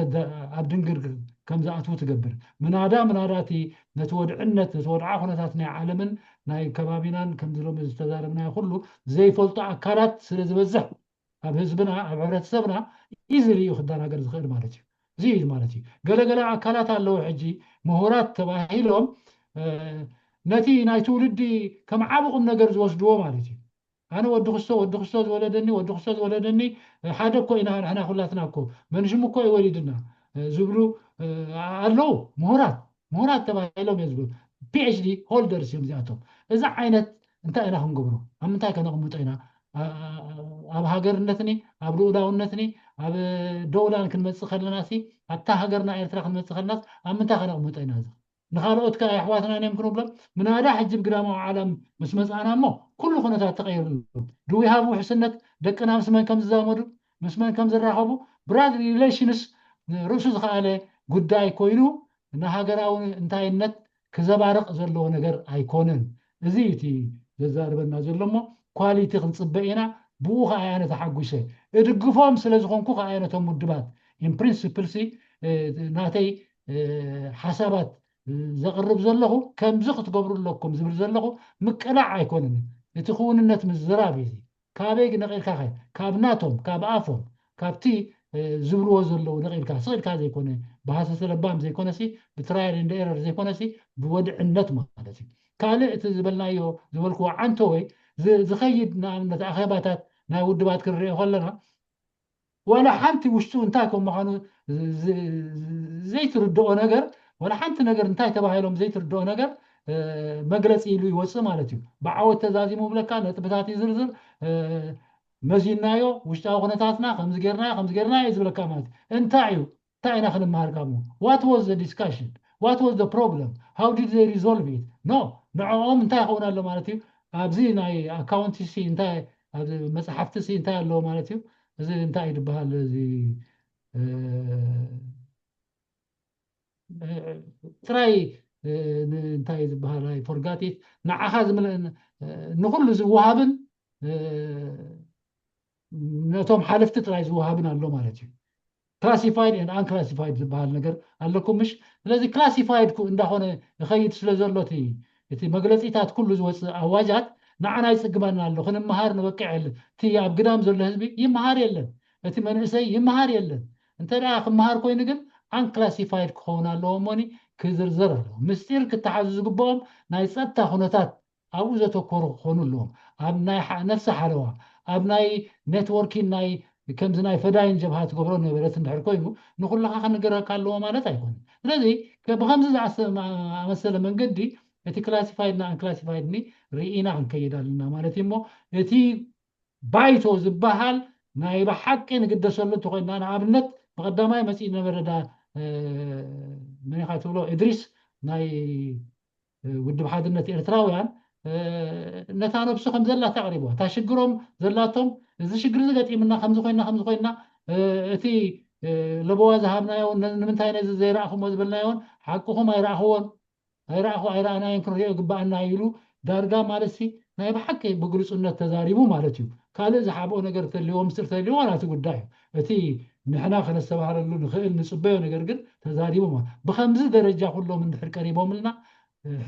ኣብ ድንግርግር ከም ዝኣትዉ ትገብር? ምናዳ ምናዳ እቲ ነቲ ወድዕነት ነቲ ወድዓ ኩነታት ናይ ዓለምን ናይ ከባቢናን ከምዚ ሎሚ ዝተዛረብናዮ ኩሉ ዘይፈልጡ ኣካላት ስለ ዝበዝሕ ኣብ ህዝብና ኣብ ሕብረተሰብና ኢዝሊ እዩ ክደናገር ዝኽእል ማለት እዩ። እዚ እዩ ማለት እዩ። ገለገለ ኣካላት ኣለዉ ሕጂ ምሁራት ተባሂሎም ነቲ ናይ ትውልዲ ከም ዓቢ ቁም ነገር ዝወስድዎ ማለት እዩ። ኣነ ወዲ ክስቶ ወዲ ክስቶ ዝወለደኒ ወዲ ክስቶ ዝወለደኒ ሓደ እኮ ኢና ንሕና ኩላትና እኮ መንሽም እኮ እዩ ወሊድና ዝብሉ ኣለዉ ምሁራት ምሁራት ተባሂሎም እዮም ዝብሉ ፒኤችዲ ሆልደርስ እዮም እዚኣቶም። እዚ ዓይነት እንታይ ኢና ክንገብሮ? ኣብ ምንታይ ከነቕምጦ ኢና? ኣብ ሃገርነትኒ ኣብ ልኡላውነትኒ ኣብ ደውላን ክንመፅእ ከለናሲ ኣብታ ሃገርና ኤርትራ ክንመፅእ ከለናስ ኣብ ምንታይ ከነቕምጦ ኢና? ንኻልኦት ከ ኣሕዋትና እዮም ክንብሎም ምናዳ ሕጂ ብግዳማዊ ዓለም ምስ መፅኣና እሞ ኩሉ ኩነታት ተቐይሩ። ድዊ ሃብ ውሕስነት ደቅና ምስ መን ከም ዝዛመዱ ምስ መን ከም ዝራኸቡ ብራድ ሪሌሽንስ ርእሱ ዝኸኣለ ጉዳይ ኮይኑ ንሃገራዊ እንታይነት ክዘባርቕ ዘለዎ ነገር ኣይኮነን። እዚ እቲ ዘዛርበና ዘሎ እሞ ኳሊቲ ክንፅበ ኢና። ብኡ ከዓ ኣነ ተሓጒሰ እድግፎም ስለ ዝኾንኩ ከዓ ነቶም ውድባት ኢን ፕሪንስፕል ሲ ናተይ ሓሳባት ዘቕርብ ዘለኹ ከምዚ ክትገብሩ ኣለኩም ዝብል ዘለኹ ምቅላዕ ኣይኮነን። እቲ ክውንነት ምዝራብ እዩ። ካበይ ነቒልካ ከ ካብ ናቶም ካብ ኣፎም ካብቲ ዝብልዎ ዘለዉ ነቒልካ ስቕ ኢልካ ዘይኮነ ብሃሰሰ ለባም ዘይኮነሲ ብትራያል እንደ ኤረር ዘይኮነሲ ብወድዕነት ማለት እዩ። ካልእ እቲ ዝበልናዮ ዝበልክዎ ዓንተወይ ዝኸይድ ንኣብነት ኣኼባታት ናይ ውድባት ክንሪኦ ከለና ዋላ ሓንቲ ውሽጡ እንታይ ከም ምዃኑ ዘይትርድኦ ነገር ዋላ ሓንቲ ነገር እንታይ ተባሂሎም ዘይትርድኦ ነገር መግለፂ ኢሉ ይወፅእ ማለት እዩ። ብዓወት ተዛዚሙ ብለካ ነጥብታት ይዝርዝር መዚናዮ ውሽጣዊ ኩነታትና ከምዚ ጌርናዮ ከምዚ ጌርናዮ ዝብለካ ማለት እዩ። እንታይ እዩ እንታይ ኢና ክንመሃር ካብ what was the discussion what was the problem how did they resolve it no ንዕኦም እንታይ ይኸውን ኣሎ ማለት እዩ። ኣብዚ ናይ ኣካውንት ሲ እንታይ ኣብዚ መፅሓፍቲ ሲ እንታይ ኣለዎ ማለት እዩ። እዚ እንታይ እዩ ዝበሃል እዚ ትራይ እንታይ ዝበሃል ኣይ ፎርጋቲት ንዓኻ ዝምልእን ንኩሉ ዝወሃብን ነቶም ሓለፍቲ ጥራይ ዝወሃብን ኣሎ ማለት እዩ። ክላሲፋይድ ን ኣንክላሲፋይድ ዝበሃል ነገር ኣለኩም ምሽ? ስለዚ ክላሲፋይድ እንዳኾነ ይኸይድ ስለ ዘሎ እቲ መግለፂታት ኩሉ ዝወፅእ ኣዋጃት ንዓና ይፅግመና ኣሎ። ክንመሃር ንበቅዕ የለን። እቲ ኣብ ግዳም ዘሎ ህዝቢ ይመሃር የለን። እቲ መንእሰይ ይመሃር የለን። እንተ ደኣ ክመሃር ኮይኑ ግን ኣንክላሲፋይድ ክኸውን ኣለዎ እሞኒ ክዝርዘር ኣለዎ። ምስጢር ክተሓዙ ዝግብኦም ናይ ፀጥታ ኩነታት ኣብኡ ዘተኮሩ ክኾኑ ኣለዎም። ኣብ ናይ ነፍሲ ሓለዋ ኣብ ናይ ኔትወርኪን ናይ ከምዚ ናይ ፈዳይን ጀብሃ ትገብሮ ነበረት እንድሕር ኮይኑ ንኩልኻ ክንገረካ ኣለዎ ማለት ኣይኮነ። ስለዚ ብከምዚ ዝኣመሰለ መንገዲ እቲ ክላሲፋይድ ን ኣንክላሲፋይድ ኒ ርኢና ክንከይድ ኣለና ማለት እዩ። እሞ እቲ ባይቶ ዝበሃል ናይ ብሓቂ ንግደሰሉ እንተኮይንና ንኣብነት ብቀዳማይ መፅኢ ነበረ ዳ መኒኻ ትብሎ እድሪስ ናይ ውድብ ሓድነት ኤርትራውያን ነታ ነብሱ ከም ዘላታ ኣቕሪብዋ እታ ሽግሮም ዘላቶም እዚ ሽግር እዚ ገጢምና ከምዚ ኮይና ከምዚ ኮይና እቲ ለበዋ ዝሃብናዮ ንምንታይ ነዚ ዘይረእኹሞ ዝበልናዮን ሓቅኹም ኣይረእኽዎን ኣይረኣኹ ኣይረኣናዮን ክንሪኦ ግባኣና ኢሉ ዳርጋ ማለት ሲ ናይ ብሓቂ ብግልፁነት ተዛሪቡ ማለት እዩ። ካልእ ዝሓብኦ ነገር ተልዎ ምስጢር ተልዎ ዋላ እቲ ጉዳይ እዩ። እቲ ንሕና ከነስተባህለሉ ንኽእል ንፅበዮ ነገር ግን ተዛሪቡ ማለት ብከምዚ ደረጃ ኩሎም እንድሕር ቀሪቦምልና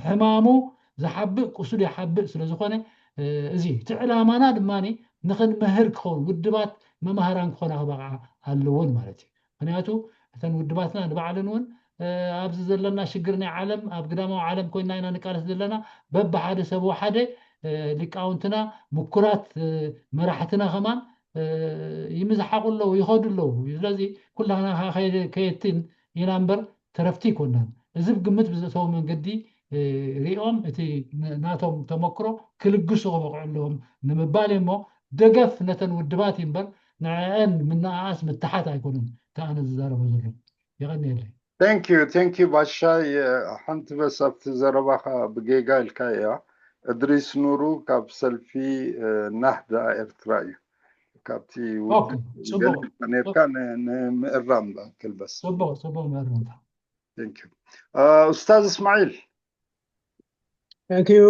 ሕማሙ ዝሓብእ ቁስሉ ይሓብእ ስለ ዝኾነ እዚ እቲ ዕላማና ድማ ንኽንምህር ክኸውን ውድባት መማህራን ክኾና ክበቕዓ ኣለዎን ማለት እዩ። ምክንያቱ እተን ውድባትና ንባዕለን እውን ኣብዚ ዘለና ሽግር ናይ ዓለም ኣብ ግዳማዊ ዓለም ኮይና ኢና ንቃለስ ዘለና በብሓደ ሰብ ሓደ ሊቃውንትና ምኩራት መራሕትና ከማን ይምዝሓቑ ኣለዉ ይኸዱ ኣለዉ። ስለዚ ኩላና ከየትን ኢና እምበር ተረፍቲ ይኮናን። እዚ ብግምት ብዘእተዎ መንገዲ ሪኦም እቲ ናቶም ተመክሮ ክልግሱ ክበቕዑ ኣለዎም ንምባል እሞ ደገፍ ነተን ውድባት እዩ እምበር ንዕአን ምንኣኣስ ምትሓት ኣይኮኑን። እቲ ኣነ ዝዛረቦ ዘሎ የቐንየለይ። Thank you, thank you ባሻይ። ሓንቲ በስ ኣብቲ ዘረባኻ ብጌጋ ኢልካ እያ። እድሪስ ኑሩ ካብ ሰልፊ ናህዳ ኤርትራ እዩ። ካብቲ ነርካ ንምእራም ክልበስ። ጽቡቕ ጽቡቕ ምእራምታ። ኡስታዝ እስማዒል። Thank you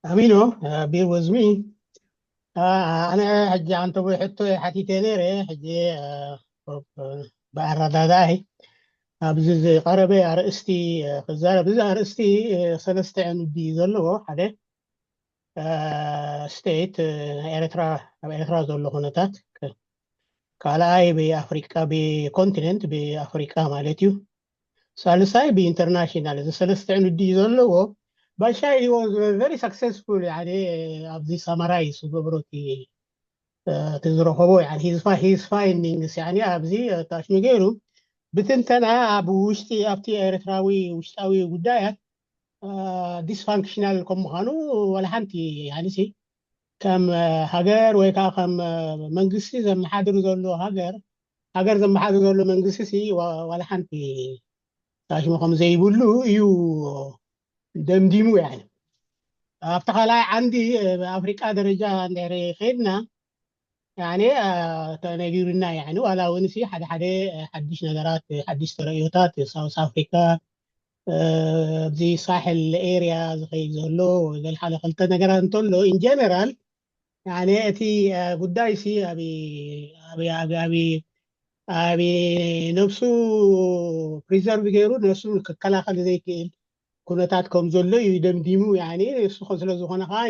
ኣሚኖ። Bear with me። ኣነ ሕጂ ኣንተ ሕቶ ሓቲተ ነይረ። ሕጂ ብኣረዳዳይ ኣብዚ ዝቀረበ ኣርእስቲ ክዛረብ። እዚ ኣርእስቲ ሰለስተ ዕንዲ ዘለዎ ሓደ ስቴት ናይ ኤርትራ ኣብ ኤርትራ ዘሎ ኩነታት፣ ካልኣይ ብኣፍሪቃ ብኮንቲነንት ብኣፍሪቃ ማለት እዩ፣ ሳልሳይ ብኢንተርናሽናል። እዚ ሰለስተ ዕንዲ ዘለዎ ባሻይ was very successful። ኣብዚ ሳማራይ ዝገብሮ እቲ ዝረኸቦ his findings ኣብዚ ኣታሽሚ ገይሩ ብትንተና ኣብ ውሽጢ ኣብቲ ኤርትራዊ ውሽጣዊ ጉዳያት dysfunctional ከም ምዃኑ ዋላ ሓንቲ ያንሲ ከም ሃገር ወይ ከዓ ከም መንግስቲ ዘመሓድር ዘሎ ሃገር ሃገር ዘመሓድር ዘሎ መንግስቲ ዋላ ሓንቲ ታሽሙ ከም ዘይብሉ እዩ ደምዲሙ። ያኒ ኣብቲ ካልኣይ ዓንዲ ብኣፍሪቃ ደረጃ እንድሕር ከይድና ያኒ ተነጊሩና ያኒ ዋላ እውን ሲ ሓደ ሓደ ሓድሽ ነገራት ሓድሽ ተረእዮታት ሳውስ ኣፍሪካ ኣብዚ ሳሕል ኤርያ ዝኸይድ ዘሎ ገለ ሓደ ክልተ ነገራት እንተሎ in general ያኒ እቲ ጉዳይ ሲ ኣብ ነብሱ preserve ገይሩ ነብሱ ክከላኸል ዘይክእል ኩነታት ከም ዘሎ እዩ ደምዲሙ። ያኒ እሱ ስለ ዝኾነ ከዓ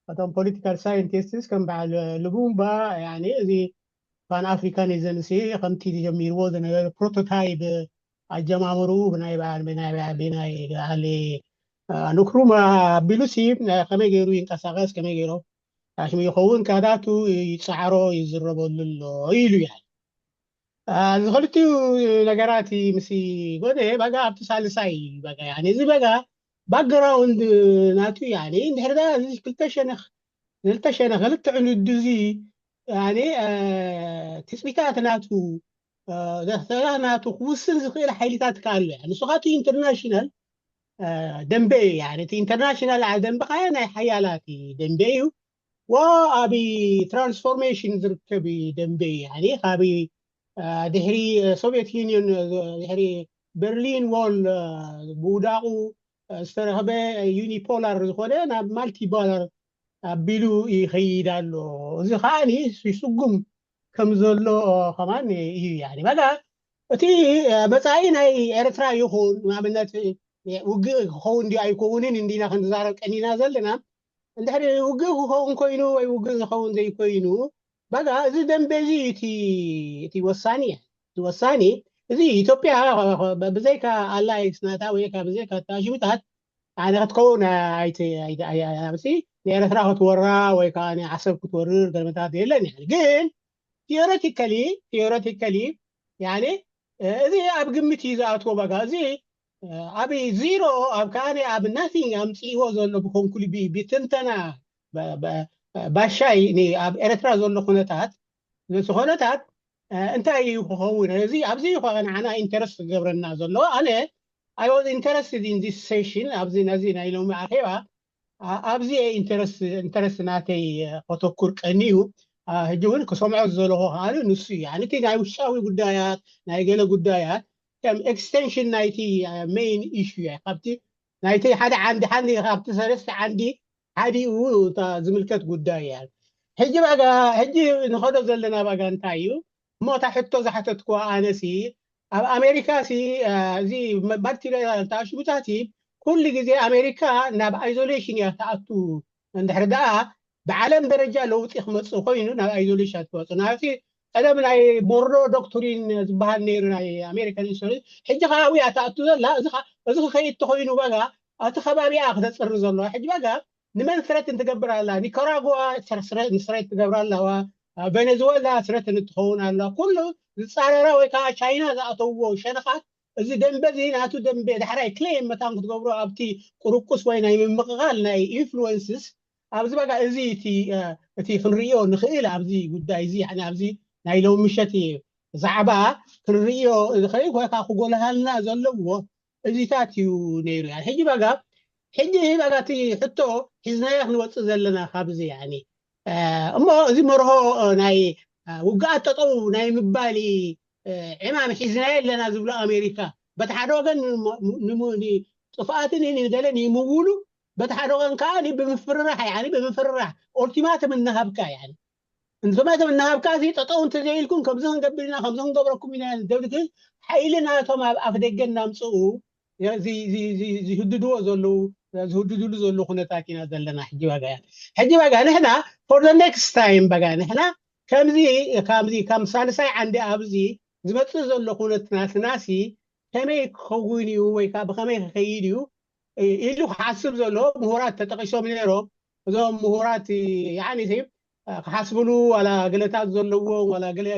እቶም political scientists ከም በዓል ልቡምባ ያኒ እዚ pan Africanism ሲ ከምቲ ጀሚርዎ ዝነበረ prototype ኣጀማምርኡ ብናይ በዓል ብናይ ብናይ በዓል ንክሩማ ኣቢሉ ሲ ከመይ ገይሩ ይንቀሳቀስ ከመይ ገይሩ ታሽሙ ይኸውን ካዳቱ ይፃዕሮ ይዝረበሉ ኣሎ ኢሉ። ያ እዚ ክልቲኡ ነገራት ምስ ጎደ በጋ ኣብቲ ሳልሳይ በጋ ያኒ እዚ በጋ background ናቱ ያኒ እንድሕር እዚ ክልተ ሸነኽ ክልተ ሸነኽ ክልተ ዕንዱ እዚ ያኒ ትፅቢታት ናቱ ደፍተራ ናቱ ክውስን ዝኽእል ሓይልታት ከኣሉ እያ። ንሱ ካቱ ኢንተርናሽናል ደንበ እዩ። ያኒ እቲ ኢንተርናሽናል ደንበ ካያ ናይ ሓያላት ደንበ እዩ። ዋ ኣብ ትራንስፎርሜሽን ዝርከብ ደንበ እዩ። ያኒ ካብ ድሕሪ ሶቪየት ዩኒየን ድሕሪ በርሊን ዎል ምውዳቑ ዝተረኸበ ዩኒፖላር ዝኾነ ናብ ማልቲፖላር ኣቢሉ ይኸይድ ኣሎ። እዚ ከዓ ይስጉም ከም ዘሎ ከማን እዩ። ያኒ በቃ እቲ መፃኢ ናይ ኤርትራ ይኹን ንኣብነት ውግእ ክኸውን ድዩ ኣይከውንን እንዲና ክንዛረብ ቀኒና ዘለና። እንድሕሪ ውግእ ክኸውን ኮይኑ ወይ ውግእ ዝኸውን ዘይኮይኑ በቃ እዚ ደንበ እዚ እቲ ወሳኒ እቲ ወሳኒ እዚ ኢትዮጵያ ብዘይካ ኣላይንስ ናታ ወይ ብዘይካ ታሽምታት ኣነ ክትከውን ንኤርትራ ክትወራ ወይ ከዓ ዓሰብ ክትወርር ገለመታት የለን። ግን ቲዮሬቲካሊ ቲዮሬቲካሊ ያኔ እዚ ኣብ ግምት እዩ ዝኣትዎ። በቃ እዚ ኣብ ዚሮ ኣብ ከኣነ ኣብ nothing ኣምፅእዎ ዘሎ ብኮንኩል ብትንተና ባሻይ ኣብ ኤርትራ ዘሎ ኩነታት ነቲ ኩነታት እንታይ እዩ ክኸውን? እዚ ኣብዚ ንዓና ኢንተረስት ክገብረና ዘለዎ ኣነ I was interested in this session ኣብዚ ነዚ ናይ ሎሚ ኣኼባ ኣብዚ ኢንተረስት ናተይ ከተኩር ቀንዩ ሕጂ እውን ክሰምዖ ዝደለኹ ከዓ ንሱ እዩ። እቲ ናይ ውሽጣዊ ጉዳያት ናይ ገለ ጉዳያት ከም extension ናይቲ main issue እያ። ካብቲ ናይቲ ሓደ ዓንዲ ሓንቲ ካብቲ ሰለስተ ዓንዲ ሓዲኡ ዝምልከት ጉዳይ እያ። ሕጂ በቃ ሕጂ ንኸዶ ዘለና በቃ እንታይ እዩ እሞ እታ ሕቶ ዝሓተትኩዋ ኣነሲ ኣብ ኣሜሪካ ሲ እዚ multilateral ተኣሽሙታት ኩሉ ግዜ ኣሜሪካ ናብ isolation እያ ተኣቱ። እንድሕር ደኣ ብዓለም ደረጃ ለውጢ ክመፅእ ኮይኑ ናብ isolation ትመፁ ናብቲ ቀደም ናይ ቦርዶ ዶክትሪን ዝበሃል ነይሩ ናይ ኣሜሪካን ኢንስቲትዩት ሕጂ ከዓ ኣብያ ተኣቱ ዘላ እዚ ክኸይድ ተኮይኑ በጋ እቲ ከባቢኣ ክተፅሪ ዘለዋ ሕጂ በጋ ንመን ስረት እንትገብር ኣላ ኒካራጓ ስረት ትገብር ኣለዋ ቬኔዙዌላ ስረት እንትኸውን ኣላ ኩሉ ዝፃረራ ወይ ከዓ ቻይና ዝኣተውዎ ሸነኻት እዚ ደንበ እዚ ናቱ ደንበ ዳሕራይ ክሌም መታን ክትገብሮ ኣብቲ ቁርቁስ ወይ ናይ ምምቕቓል ናይ ኢንፍሉወንስስ ኣብዚ በጋ እዚ እቲ ክንርእዮ ንኽእል ኣብዚ ጉዳይ እዚ ኣብዚ ናይ ሎም ምሸት ዛዕባ ክንርእዮ ንኽእል ወይ ከዓ ክጎልሃልና ዘለዎ እዚታት እዩ ነይሩ ሕጂ በጋ ሕጂ በጋ እቲ ሕቶ ሒዝናዮ ክንወፅእ ዘለና ካብዚ እሞ እዚ መርሆ ናይ ውግኣት ጠጠው ናይ ምባል ዕማም ሒዝናዮ ኣለና ዝብሎ ኣሜሪካ በቲ ሓደ ወገን ጥፍኣትን ንደለን ይምውሉ በቲ ሓደ ወገን ከዓ ብምፍርራሕ ያ ብምፍርራሕ ኦልቲማተም እናሃብካ ያ ኦልቲማተም እናሃብካ እዚ ጠጠው እንተዘይልኩም ከምዚ ክንገብር ኢና ከምዚ ክንገብረኩም ኢና ደብልክል ሓይሊ ናቶም ኣብ ኣፍ ደገ እናምፅኡ ዝህድድዎ ዘለዉ ዝህድድሉ ዘለዉ ኩነታት ኢና ዘለና ሕጂ በጋ ሕጂ በጋ ንሕና for the next time በጋ ንሕና ከምዚ ከምዚ ከም ሳልሳይ ዓንዲ ኣብዚ ዝመፅእ ዘሎ ኩነት ናትናሲ ከመይ ክኸውን እዩ ወይ ከዓ ብከመይ ክኸይድ እዩ ኢሉ ክሓስብ ዘለዎ ምሁራት ተጠቂሶም ነይሮም እዞም ምሁራት ያኒ ክሓስብሉ ዋላ ገለታት ዘለዎም ዋላ ገለ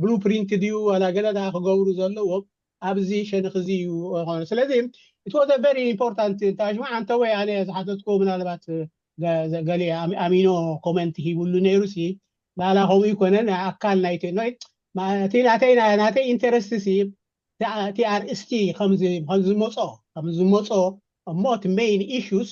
ብሉፕሪንት ድዩ ዋላ ገለ ክገብሩ ዘለዎም ኣብዚ ሸነኽ እዚ እዩ ኾነ ስለዚ it was a very important ታሽማ ኣንተ ወይ ኣነ ዝሓተትኩ ምናልባት ገሊ ኣሚኖ ኮመንት ሂብሉ ነይሩ ሲ ናላ ከምኡ ይኮነ ናይ ኣካል ናይ እቲ ናተይ ናተይ ኢንተረስት ሲ እቲ ኣርእስቲ ከምዝመፆ ከምዝመፆ እሞ እቲ main issues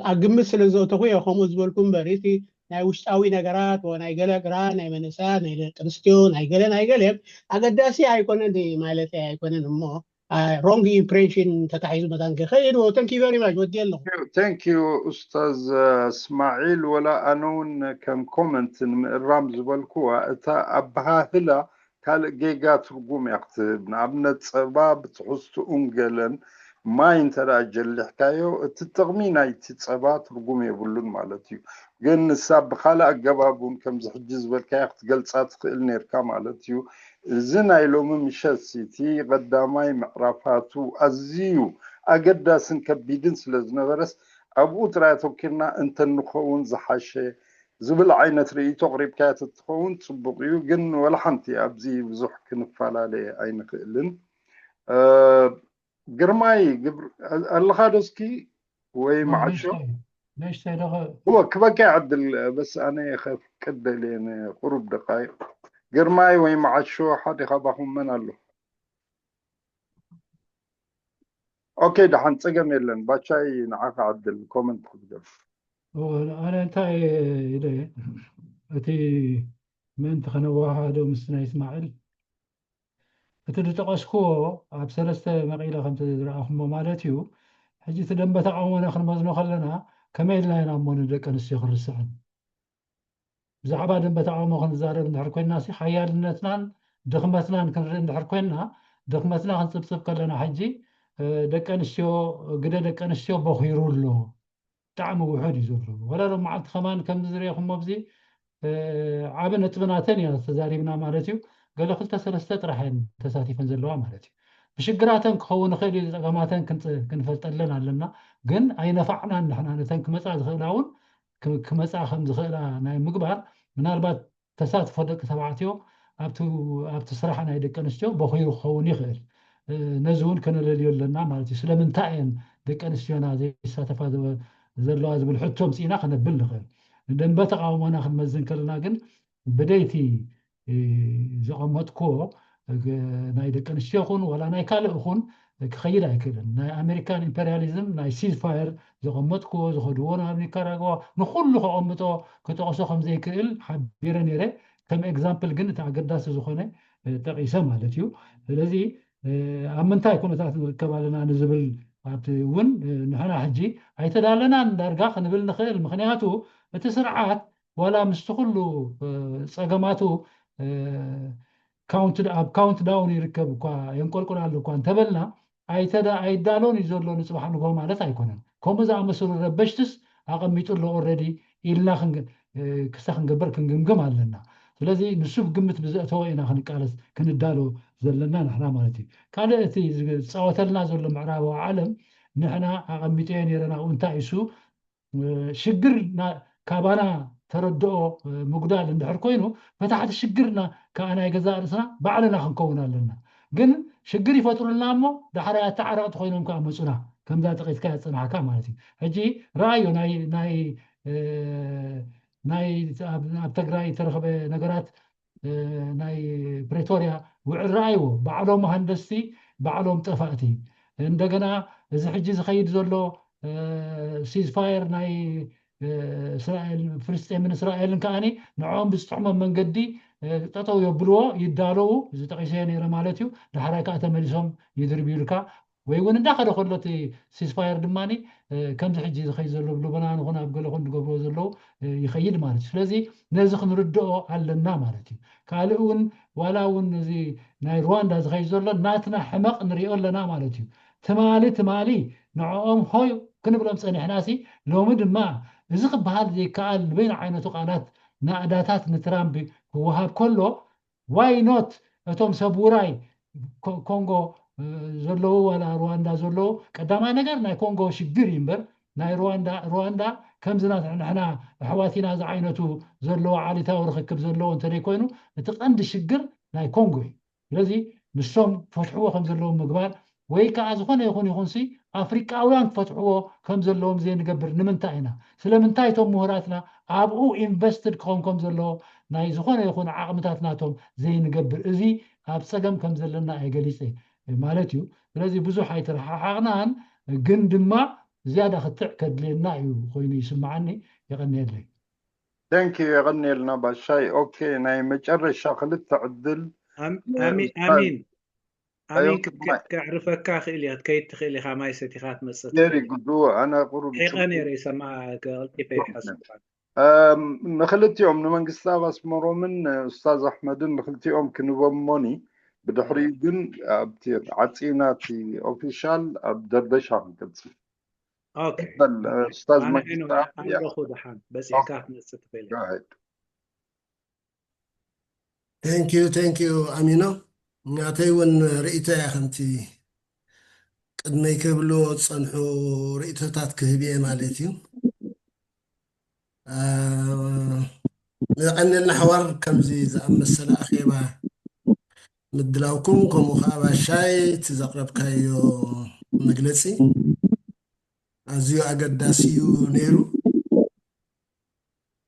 ኣብ ግምት ስለ ዘእተኹ እየ ከምኡ ዝበልኩ እምበር እቲ ናይ ውሽጣዊ ነገራት ናይ ገለ ግራ ናይ መንእሰያት ናይ ደቂ ኣንስትዮ ናይ ገለ ናይ ገለ ኣገዳሲ ኣይኮነን ማለት ኣይኮነን እሞ wrong impression ተታሒዙ መታን ክኸይድ thank you very much ወዲ ኣለኹ thank you ኡስታዝ እስማዒል ወላ ኣነ እውን ከም ኮመንት ንምእራም ዝበልኩዋ እታ ኣበሃህላ ካልእ ጌጋ ትርጉም እያ ክትህብ ንኣብነት ጸባ ብትሕዝትኡን ገለን ማይ እንተ ጀሊሕካዮ እቲ ጥቕሚ ናይቲ ጸባ ትርጉም የብሉን ማለት እዩ ግን ንሳ ብካልእ ኣገባብ እውን ከምዚ ሕጂ ዝበልካዮ ክትገልጻ ትኽእል ነርካ ማለት እዩ እዚ ናይ ሎሚ ምሸት እቲ ቀዳማይ ምዕራፋቱ ኣዝዩ ኣገዳስን ከቢድን ስለ ዝነበረስ ኣብኡ ጥራይ ኣተኪርና እንተንኸውን ዝሓሸ ዝብል ዓይነት ርእይቶ ኣቕሪብካያ ተትኸውን ጽቡቕ እዩ ግን ወላ ሓንቲ ኣብዚ ብዙሕ ክንፈላለየ ኣይንኽእልን ግርማይ ኣለኻ ዶ እስኪ ወይ መዓሾ እወ ክበካ ይዕድል በስ ኣነ ከፍቅድ ደልየ ንቁሩብ ደቃይቅ ግርማይ ወይ መዓሾ ሓደ ካባኹም መን ኣሎ ኦኬ ደሓን ፀገም የለን ባቻይ ንዓኻ ዕድል ኮመንት ክትገብር ኣነ እንታይ ኢለ እቲ ምእንቲ ከነወሃሃዶ ምስ ናይ እስማዕል እቲ ዝጠቐስክዎ ኣብ ሰለስተ መቒለ ከምቲ ዝረኣኹሞ ማለት እዩ ሕጂ እቲ ደንበ ተቃውሞና ክንመዝኖ ከለና ከመይ ኢልና ኢና እሞ ንደቂ ኣንስትዮ ክንርስዐን ብዛዕባ ደንበ ተቃውሞ ክንዛረብ እንድሕር ኮይንና ሲ ሓያልነትናን ድኽመትናን ክንርኢ እንድሕር ኮይንና ድኽመትና ክንፅብፅብ ከለና ሕጂ ደቂ ኣንስትዮ ግደ ደቂ ኣንስትዮ በኺሩ ኣሎ ብጣዕሚ ውሑድ እዩ ዘሎ ወላ ሎም መዓልቲ ከማን ከምዚ ዝረእኹሞ ኣብዚ ዓቢ ነጥቢ ናተን እያ ተዛሪብና ማለት እዩ ገለ ክልተ ሰለስተ ጥራሕ እየን ተሳቲፈን ዘለዋ ማለት እዩ ብሽግራተን ክኸውን ይኽእል እዩ ፀገማተን ክንፈልጠለን ኣለና ግን ኣይነፋዕናን ንሕና ነተን ክመፃ ዝኽእላ እውን ክመፃ ከም ዝኽእላ ናይ ምግባር ምናልባት ተሳትፎ ደቂ ተባዕትዮ ኣብቲ ስራሕ ናይ ደቂ ኣንስትዮ በኺሩ ክኸውን ይኽእል ነዚ እውን ከነለልዮ ኣለና ማለት እዩ ስለምንታይ እየን ደቂ ኣንስትዮና ዘይሳተፋ ዘለዋ ዝብል ሕቶ ምፅኢና ከነብል ንኽእል ንደንበ ተቃውሞና ክንመዝን ከለና ግን ብደይቲ ዘቐመጥክዎ ናይ ደቂ ኣንስትዮ ኹን ዋላ ናይ ካልእ ኹን ክኸይድ ኣይክእልን ናይ ኣሜሪካን ኢምፔሪያሊዝም ናይ ሲዝፋየር ዘቐመጥክዎ ዝኸድዎ ናብ ኒካራጓ ንኩሉ ከቐምጦ ክጠቕሶ ከም ዘይክእል ሓቢረ ነይረ ከም ኤግዛምፕል ግን እቲ ኣገዳሲ ዝኾነ ጠቒሰ ማለት እዩ ስለዚ ኣብ ምንታይ ኩነታት ንርከብ ኣለና ንዝብል ኣብቲ እውን ንሕና ሕጂ ኣይተዳለናን ዳርጋ ክንብል ንኽእል። ምኽንያቱ እቲ ስርዓት ዋላ ምስቲ ኩሉ ፀገማቱ ኣብ ካውንት ዳውን ይርከብ እኳ የንቆልቁል ኣሎ እኳ እንተበልና ኣይዳሎን እዩ ዘሎ ንፅባሕ ንግሆ ማለት ኣይኮነን። ከምኡ ዝኣመሰሉ ረበሽትስ ኣቐሚጡ ኣሎ ኦረዲ ኢልና ክስታ ክንገብር ክንግምግም ኣለና። ስለዚ ንሱ ብግምት ብዘእተወ ኢና ክንቃለስ ክንዳሎ ዘለና ንሕና ማለት እዩ። ካልእ እቲ ዝፃወተልና ዘሎ ምዕራባዊ ዓለም ንሕና ኣቐሚጠዮ ነይረ ናብኡ እንታይ እሱ ሽግር ካባና ተረድኦ ምጉዳል እንድሕር ኮይኑ ፈታሕቲ ሽግርና ከዓ ናይ ገዛእ ርእስና ባዕልና ክንከውን ኣለና። ግን ሽግር ይፈጥሩልና እሞ ዳሕራይ ኣተዓረቕቲ ኮይኖም ከዓ መፁና ከምዛ ጠቂስካ ያፅናሕካ ማለት እዩ። ሕጂ ረኣዮ ናይ ናይ ናይ ኣብ ትግራይ ዝተረኸበ ነገራት ናይ ፕሬቶሪያ ውዕል ረኣይዎ። ባዕሎም ሃንደስቲ፣ ባዕሎም ጠፋእቲ። እንደገና እዚ ሕጂ ዝኸይድ ዘሎ ሲዝፋየር ናይ እስራኤል ፍልስጤምን እስራኤልን ከዓኒ ንዕኦም ብዝጥዕሞም መንገዲ ጠጠው የብልዎ፣ ይዳለዉ። እዚ ጠቂሰዮ ነይረ ማለት እዩ። ዳሕራይ ከዓ ተመሊሶም ይድርብዩልካ። ወይ እውን እንዳኸደ ከሎ እቲ ሲስፋየር ድማ ከምዚ ሕጂ ዝኸይድ ዘሎ ብልበናን ኹን ኣብ ገለ ኹን ዝገብርዎ ዘለዉ ይኸይድ ማለት እዩ። ስለዚ ነዚ ክንርድኦ ኣለና ማለት እዩ። ካልእ እውን ዋላ እውን እዚ ናይ ሩዋንዳ ዝኸይድ ዘሎ ናትና ሕመቕ ንሪኦ ኣለና ማለት እዩ። ትማሊ ትማሊ ንዕኦም ሆይ ክንብሎም ፀኒሕናሲ ሎሚ ድማ እዚ ክበሃል ዘይከኣል ንበይኑ ዓይነቱ ቃላት ናእዳታት ንትራምፕ ክወሃብ ከሎ ዋይ ኖት እቶም ሰብ ውራይ ኮንጎ ዘለዉ ዋላ ሩዋንዳ ዘለዉ ቀዳማይ ነገር ናይ ኮንጎ ሽግር እዩ እምበር ናይ ሩዋንዳ ሩዋንዳ ከምዚ ናትና ኣሕዋት ኢና ዝዓይነቱ ዘለዎ ዓሌታዊ ርክክብ ዘለዎ እንተዘይኮይኑ እቲ ቀንዲ ሽግር ናይ ኮንጎ እዩ። ስለዚ ንሶም ክፈትሕዎ ከም ዘለዎም ምግባር ወይ ከዓ ዝኾነ ይኹን ይኹንሲ ኣፍሪቃውያን ክፈትሕዎ ከም ዘለዎም ዘይንገብር ንምንታይ ኢና? ስለምንታይ እቶም ምሁራትና ኣብኡ ኢንቨስትድ ክኸውን ከም ዘለዎ ናይ ዝኾነ ይኹን ዓቕምታት ናቶም ዘይንገብር? እዚ ኣብ ፀገም ከም ዘለና እየ ገሊፀ ማለት እዩ። ስለዚ ብዙሕ ኣይተረሓሓቕናን፣ ግን ድማ ዝያዳ ክትዕ ከድልየና እዩ ኮይኑ ይስምዓኒ። የቐንየለይ። Thank you። የቐንየልና ባሻይ። ኦኬ፣ ናይ መጨረሻ ክልተ ዕድል ኣሚን ኣሚን፣ ከዕርፈካ ክእል እያ፣ ትከይድ ትኽእል ኢኻ፣ ማይ ሰቲኻ ትመጽእ። ጀሪ ጉዱ ኣነ ቁሩብ ሒቐ ነይረ ይሰማ፣ ቀልጢፈ ይሓስብ። ንክልቲኦም ንመንግስቲ ኣብ ኣስመሮምን ኡስታዝ ኣሕመድን ንክልቲኦም ክንቦም እሞኒ፣ ብድሕሪኡ ግን ኣብቲ ዓፂና እቲ ኦፊሻል ኣብ ደርበሻ ክንቅፅል። ኦኬ፣ በል ኡስታዝ ኣነ መንግስቲ ዓይነ ኣለኹ። ደሓን በፂሕካ ክትመፅእ ትኽእል ኢኻ። ራይት Thank you, thank you ኣሚኖ። ናተይ እውን ርእይቶ እያ ከምቲ ቅድመይ ክብልዎ ዝፀንሑ ርእይቶታት ክህብ እየ ማለት እዩ። የቐንየልና ሓዋር ከምዚ ዝኣመሰለ ኣኼባ ምድላውኩም፣ ከምኡ ከዓ ባሻይ እቲ ዘቕረብካዮ መግለፂ ኣዝዩ ኣገዳሲ እዩ ነይሩ።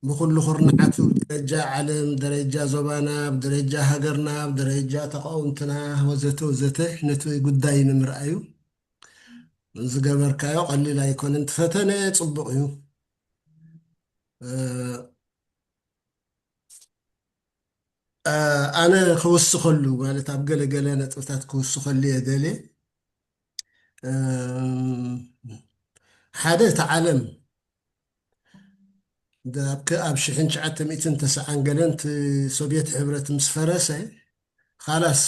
ብኩሉ ኩርናዓቱ ብደረጃ ዓለም፣ ብደረጃ ዞባና፣ ብደረጃ ሃገርና፣ ብደረጃ ተቃወምትና ወዘተ ወዘተ ነቲ ጉዳይ ንምርኣዩ ዝገበርካዮ ቀሊል ኣይኮነን። ትፈተነ ፅቡቕ እዩ። ኣነ ክውስኸሉ ማለት ኣብ ገለ ገለ ነጥብታት ክውስኸሉ እየ ደልየ። ሓደ እቲ ዓለም ኣብ ሽሕን ትሽዓተ ሚእትን ተስዓን ገለን እቲ ሶቪየት ሕብረት ምስ ፈረሰ ካላስ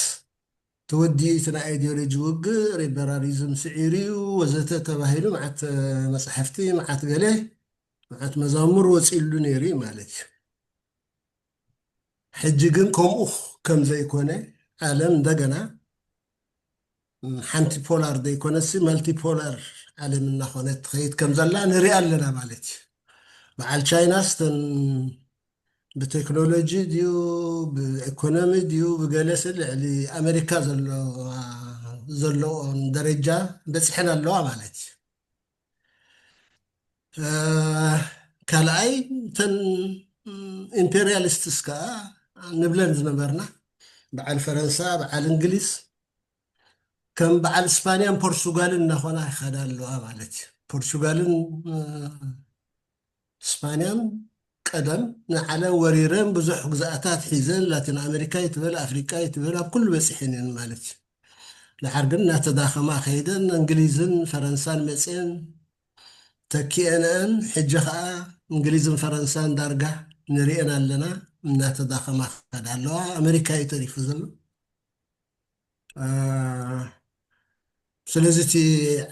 ተወዲኡ እቲ ናይ ኣይዲዮሎጂ ውግእ ሊበራሊዝም ስዒሩ እዩ ወዘተ ተባሂሉ መዓት መፅሓፍቲ መዓት ገለ መዓት መዛሙር ወፂሉ ነይሩ እዩ ማለት እዩ። ሕጂ ግን ከምኡ ከም ዘይኮነ ዓለም እንደገና ሓንቲ ፖላር ዘይኮነሲ መልቲፖላር ዓለም እናኾነት ትኸይድ ከም ዘላ ንሪኣ ኣለና ማለት እዩ። በዓል ቻይና ስተን ብቴክኖሎጂ ድዩ ብኢኮኖሚ ድዩ ብገለሲ ልዕሊ ኣሜሪካ ዘለዎም ደረጃ በፂሐን ኣለዋ ማለት እዩ። ካልኣይ እተን ኢምፔሪያሊስትስ ከዓ ንብለን ዝነበርና በዓል ፈረንሳ በዓል እንግሊዝ ከም በዓል ስፓንያን ፖርቹጋልን እናኾና ይኸዳ ኣለዋ ማለት እዩ። ፖርቹጋልን ስፓንያን ቀደም ንዓለም ወሪረን ብዙሕ ግዛኣታት ሒዘን ላቲን ኣሜሪካ ይትበል ኣፍሪቃ ይትበል ኣብ ኩሉ በፂሐን እየን ማለት እዩ። ድሓር ግን እናተዳኸማ ከይደን እንግሊዝን ፈረንሳን መፅአን ተኪአንአን። ሕጂ ከዓ እንግሊዝን ፈረንሳን ዳርጋ ንሪአን ኣለና፣ እናተዳኸማ ከዳ ኣለዋ። ኣሜሪካ እዩ ተሪፉ ዘሎ። ስለዚ እቲ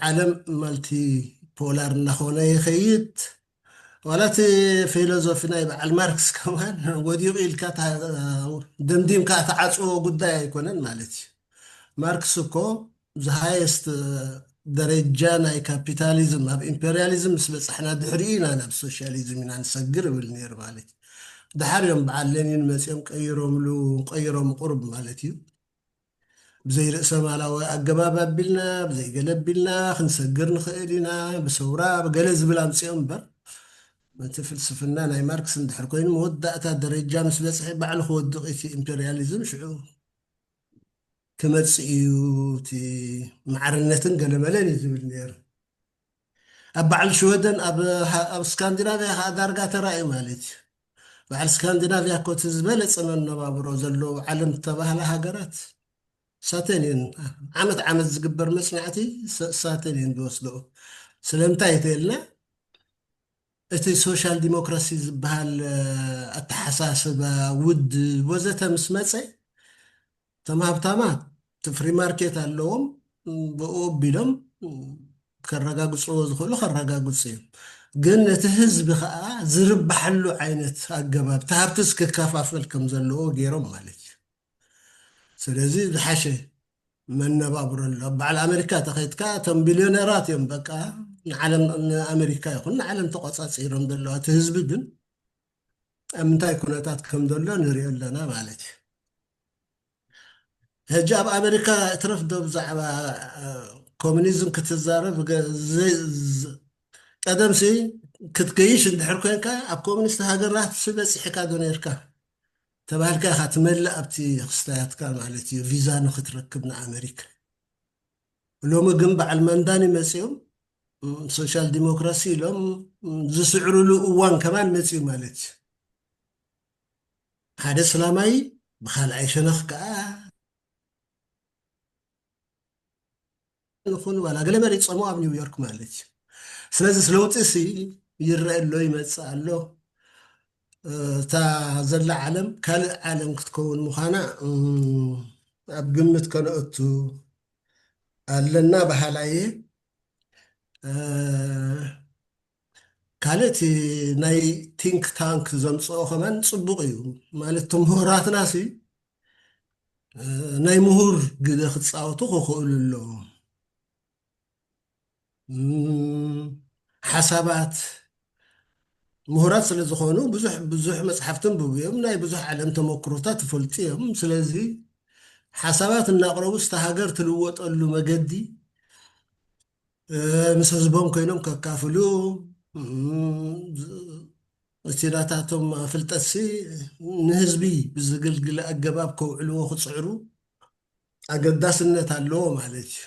ዓለም ማልቲ ፖላር እናኾነ ይኸይድ። ዋላ እቲ ፊሎዞፊ ናይ በዓል ማርክስ ከማን ወዲቑ ኢልካ ደምዲምካ ተዓፅዎ ጉዳይ ኣይኮነን ማለት እዩ። ማርክስ እኮ ዝሃየስት ደረጃ ናይ ካፒታሊዝም ኣብ ኢምፔሪያሊዝም ምስ በፃሕና ድሕሪኡ ኢና ናብ ሶሻሊዝም ኢና ንሰግር እብል ነይሩ ማለት እዩ። ድሓር እዮም በዓል ሌኒን መፂኦም ቀይሮምሉ፣ ቀይሮም ቁሩብ ማለት እዩ። ብዘይ ርእሰ ማላዊ ኣገባብ ኣቢልና ብዘይ ገለ ኣቢልና ክንሰግር ንኽእል ኢና ብሰውራ ብገለ ዝብል ኣምፅኦም እምበር፣ እቲ ፍልስፍና ናይ ማርክስ እንድሕር ኮይኑ መወዳእታ ደረጃ ምስ በፅሐ ባዕሉ ክወድቕ እቲ ኢምፔሪያሊዝም ሽዑ ክመፅእ እዩ እቲ ማዕርነትን ገለመለን እዩ ዝብል ነይሩ። ኣብ በዓል ሽወደን ኣብ ስካንዲናቪያ ከዓ ዳርጋ ተራእዩ ማለት እዩ። በዓል ስካንዲናቪያ እኮ እቲ ዝበለፀ መነባብሮ ዘለዎ ዓለም ዝተባህለ ሃገራት ሳተን እየን። ዓመት ዓመት ዝግበር መፅናዕቲ ሳተን እየን ዝወስደኦ። ስለምንታይ ተልና እቲ ሶሻል ዲሞክራሲ ዝበሃል ኣተሓሳስባ ውድብ ወዘተ ምስ መፀ እቶም ሃብታማት እቲ ፍሪ ማርኬት ኣለዎም፣ ብኡ ኣቢሎም ከረጋግፅዎ ዝኽእሉ ከረጋግፁ እዮም። ግን ነቲ ህዝቢ ከዓ ዝርባሓሉ ዓይነት ኣገባብ እቲ ሃብትስ ክከፋፈል ከም ዘለዎ ገይሮም ማለት እዩ። ስለዚ ዝሓሸ መነባብሮ ኣሎ። በዓል ኣሜሪካ ተኸይድካ እቶም ቢልዮነራት እዮም በቃ ንዓለም ንኣሜሪካ ይኹን ንዓለም ተቆፃፂሮም ዘለዋ። እቲ ህዝቢ ግን ኣብ ምንታይ ኩነታት ከም ዘሎ ንሪኦ ኣለና ማለት እዩ። ሕጂ ኣብ ኣሜሪካ እትረፍ ዶ ብዛዕባ ኮሚኒዝም ክትዛረብ? ቀደምሲ ክትገይሽ እንድሕር ኮንካ ኣብ ኮሚኒስት ሃገራት በፂሕካ ዶ ነርካ ተባህልካ ኢኻ ትመልእ ኣብቲ ክስታያትካ ማለት እዩ፣ ቪዛ ንክትረክብ ንኣመሪካ። ሎሚ ግን በዓል መንዳኒ መፂኦም ሶሻል ዲሞክራሲ ኢሎም ዝስዕርሉ እዋን ከማን መፂኡ ማለት እዩ። ሓደ ስላማይ ብካልኣይ ሸነኽ ከዓ ንኹን ዋላ ገለ መሪፆሞ ኣብ ኒውዮርክ ማለት እዩ። ስለዚ ለውጢ ሲ ይረአ ኣሎ ይመፅእ ኣሎ። እታ ዘላ ዓለም ካልእ ዓለም ክትከውን ምዃና ኣብ ግምት ከነእቱ ኣለና በሃላየ። ካልእ እቲ ናይ ቲንክ ታንክ ዘምፅኦ ከማን ፅቡቕ እዩ ማለት እቶም ምሁራትና ሲ ናይ ምሁር ግደ ክፃወቱ ክኽእሉ ኣለዎም። ሓሳባት ምሁራት ስለ ዝኾኑ ብዙሕ ብዙሕ መፅሓፍቲ ኣንብቡ እዮም። ናይ ብዙሕ ዓለም ተመክሮታት ይፈልጡ እዮም። ስለዚ ሓሳባት እናቕረቡ ስታ ሃገር ትልወጠሉ መገዲ ምስ ህዝቦም ኮይኖም ከካፍሉ እቲ ናታቶም ፍልጠትሲ ንህዝቢ ብዝግልግል ኣገባብ ከውዕልዎ ክፅዕሩ ኣገዳስነት ኣለዎ ማለት እዩ።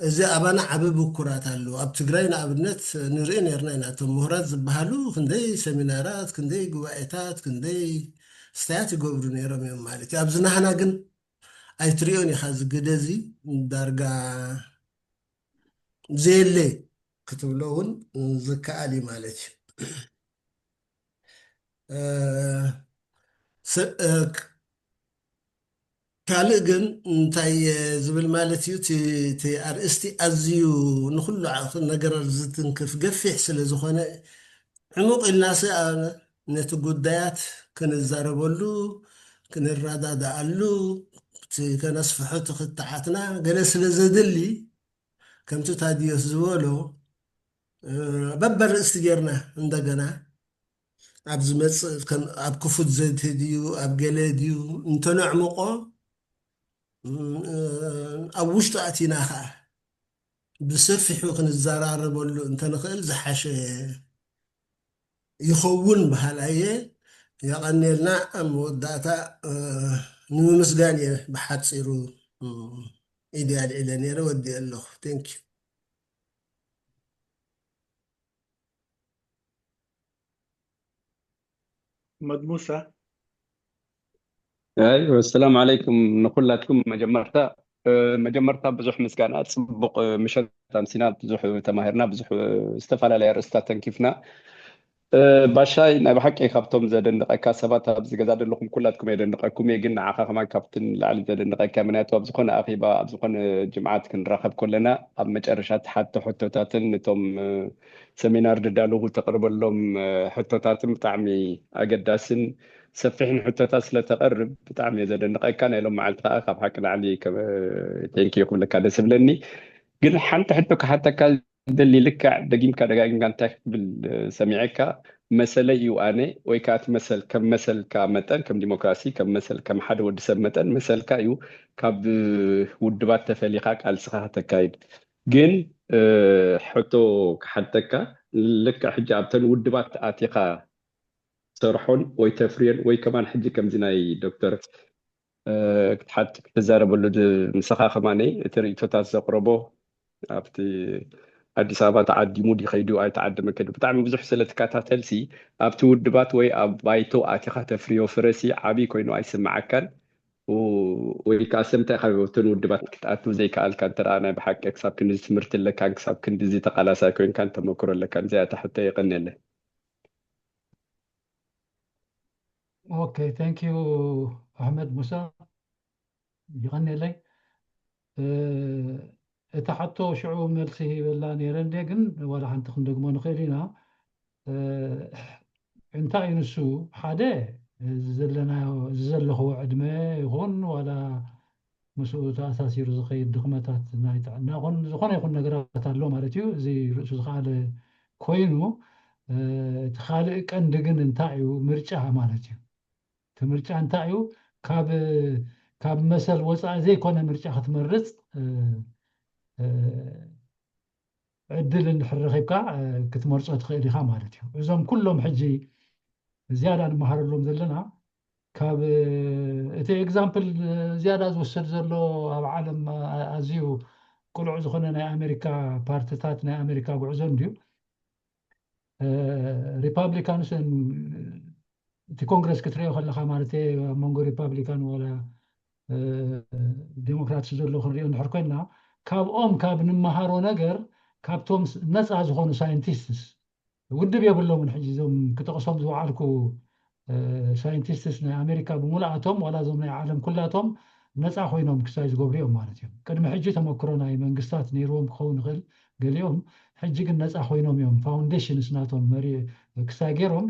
እዚ ኣባና ዓቢ ብኩራት ኣለዎ። ኣብ ትግራይ ንኣብነት ንርኢ ነርና ኢና። እቶም ምሁራት ዝበሃሉ ክንደይ ሰሚናራት፣ ክንደይ ጉባኤታት፣ ክንደይ ስታያት ይገብሩ ነይሮም እዮም ማለት እዩ። ኣብዚ ናህና ግን ኣይትሪኦን ኢኻ። እዚ ግደ እዚ ዳርጋ ዘየለ ክትብሎ እውን ዝከኣል እዩ ማለት እዩ። ካልእ ግን እንታይ ዝብል ማለት እዩ፣ እቲ ኣርእስቲ ኣዝዩ ንኩሉ ነገር ዝትንክፍ ገፊሕ ስለ ዝኾነ ዕሙቕ ኢልናሲ ነቲ ጉዳያት ክንዛረበሉ ክንረዳድኣሉ ከነስፍሖ ትኽትዓትና ገለ ስለ ዘድሊ ከምቲ ታዲዮስ ዝበሎ በበርእስቲ ጌርና እንደገና ኣብ ዝመፅእ ኣብ ክፉት ዘድሂ ድዩ ኣብ ገለ ድዩ እንተነዕምቆ ኣብ ውሽጡ ኣቲና ከዓ ብሰፊሑ ክንዘራረበሉ እንተንኽእል ዝሓሸ ይኸውን በሃላየ። የቐንየልና። ኣብ መወዳእታ ንምምስጋን እየ ብሓፂሩ ኢደይ ኣልዒለ ነይረ ወዲአ ኣለኹ። Thank you። መድሙሳ ኣይወ ሰላም ዓለይኩም ንኩላትኩም። መጀመርታ መጀመርታ ብዙሕ ምስጋና፣ ጽቡቕ ምሸት ኣምሲና፣ ብዙሕ ተማሂርና፣ ብዙሕ ዝተፈላለያ ኣርእስታት ተንኪፍና። ባሻይ፣ ናይ ብሓቂ ካብቶም ዘደንቀካ ሰባት ኣብዚ ገዛ ዘለኹም ኩላትኩም የደንቀኩም እየ፣ ግን ንዓኻ ከማን ካብትን ላዕሊ ዘደንቀካ፣ ምክንያቱ ኣብ ዝኾነ ኣኼባ፣ ኣብ ዝኾነ ጅምዓት ክንራኸብ ከለና ኣብ መጨረሻ ትሓቶ ሕቶታትን ንቶም ሰሚናር ድዳለዉ ተቕርበሎም ሕቶታትን ብጣዕሚ ኣገዳስን ሰፊሕን ሕቶታት ስለተቐርብ ብጣዕሚ እየ ዘደንቀካ። ናይ ሎም መዓልቲ ከዓ ካብ ሓቂ ላዕሊ ቴንኪዩ ክብለካ ደስ ይብለኒ። ግን ሓንቲ ሕቶ ክሓተካ ደሊ፣ ልክዕ ደጊምካ ደጋጊምካ እንታይ ክትብል ሰሚዐካ፣ መሰለይ እዩ ኣነ ወይ ከዓ እቲ መሰል ከም መሰልካ መጠን፣ ከም ዲሞክራሲ ከም መሰል ከም ሓደ ወዲ ሰብ መጠን መሰልካ እዩ ካብ ውድባት ተፈሊኻ ቃልስኻ ከተካይድ። ግን ሕቶ ክሓተካ፣ ልክዕ ሕጂ ኣብተን ውድባት ኣቲኻ ሰርሖን ወይ ተፍርዮን ወይ ከማን ሕጂ ከምዚ ናይ ዶክተር ክትሓት ክትዛረበሉ ምሳኻ ከማነይ እቲ ርእቶታት ዘቕረቦ ኣብቲ ኣዲስ ኣበባ ተዓዲሙ ድኸይዱ ኣይተዓደመ ከይዱ ብጣዕሚ ብዙሕ ስለ ትከታተልሲ ኣብቲ ውድባት ወይ ኣብ ባይቶ ኣቲኻ ተፍርዮ ፍረሲ ዓብዪ ኮይኑ ኣይስምዓካን። ወይ ከዓ ሰምታይ ካብ ወትን ውድባት ክትኣትው ዘይከኣልካ እንተ ናይ ብሓቂ ክሳብ ክንዲ ትምህርቲ ኣለካን ክሳብ ክንዲ እዚ ተቃላሳይ ኮይንካን ተመክሮ ኣለካን እዚኣ እታ ሕቶ የቀንየለ። Okay, thank you ኣሕመድ ሙሳ፣ ይቀንየለይ። እታ ሕቶ ሽዑ መልሲ ሂበላ ነይረ እንደ ግን ዋላ ሓንቲ ክንደግሞ ንኽእል ኢና። እንታይ እዩ ንሱ? ሓደ ዘለናዮ ዘለኽዎ ዕድመ ይኹን ዋላ ምስኡ ተኣሳሲሩ ዝኸይድ ድኽመታት ናይ ጥዕና ኾን ዝኾነ ይኹን ነገራት ኣሎ ማለት እዩ። እዚ ርእሱ ዝኸኣለ ኮይኑ እቲ ካልእ ቀንዲ ግን እንታይ እዩ? ምርጫ ማለት እዩ። እቲ ምርጫ እንታይ እዩ? ካብ ካብ መሰል ወፃኢ ዘይኮነ ምርጫ ክትመርፅ ዕድል እንድሕር ረኺብካ ክትመርፆ ትኽእል ኢኻ ማለት እዩ። እዞም ኩሎም ሕጂ ዝያዳ ንመሃረሎም ዘለና ካብ እቲ example ዝያዳ ዝወሰድ ዘሎ ኣብ ዓለም ኣዝዩ ቅሉዕ ዝኾነ ናይ ኣሜሪካ ፓርትታት ናይ ኣሜሪካ ጉዕዞ እንድዩ። ሪፓብሊካንስ እቲ ኮንግረስ ክትሪኦ ከለካ ማለት ኣብ መንጎ ሪፓብሊካን ዋላ ዴሞክራት ዘሎ ክንሪኦ እንድሕር ኮይና ካብኦም ካብ ንመሃሮ ነገር ካብቶም ነፃ ዝኾኑ ሳይንቲስትስ ውድብ የብሎምን። ሕጂ እዞም ክጠቕሶም ዝወዓልኩ ሳይንቲስትስ ናይ ኣሜሪካ ብምሉኣቶም ዋላ እዞም ናይ ዓለም ኩላቶም ነፃ ኮይኖም ክሳይ ዝገብሩ እዮም ማለት እዮም። ቅድሚ ሕጂ ተመክሮ ናይ መንግስታት ነይርዎም ክኸውን ይኽእል ገሊኦም፣ ሕጂ ግን ነፃ ኮይኖም እዮም። ፋውንዴሽንስ ናቶም መሪ ክሳይ ገይሮም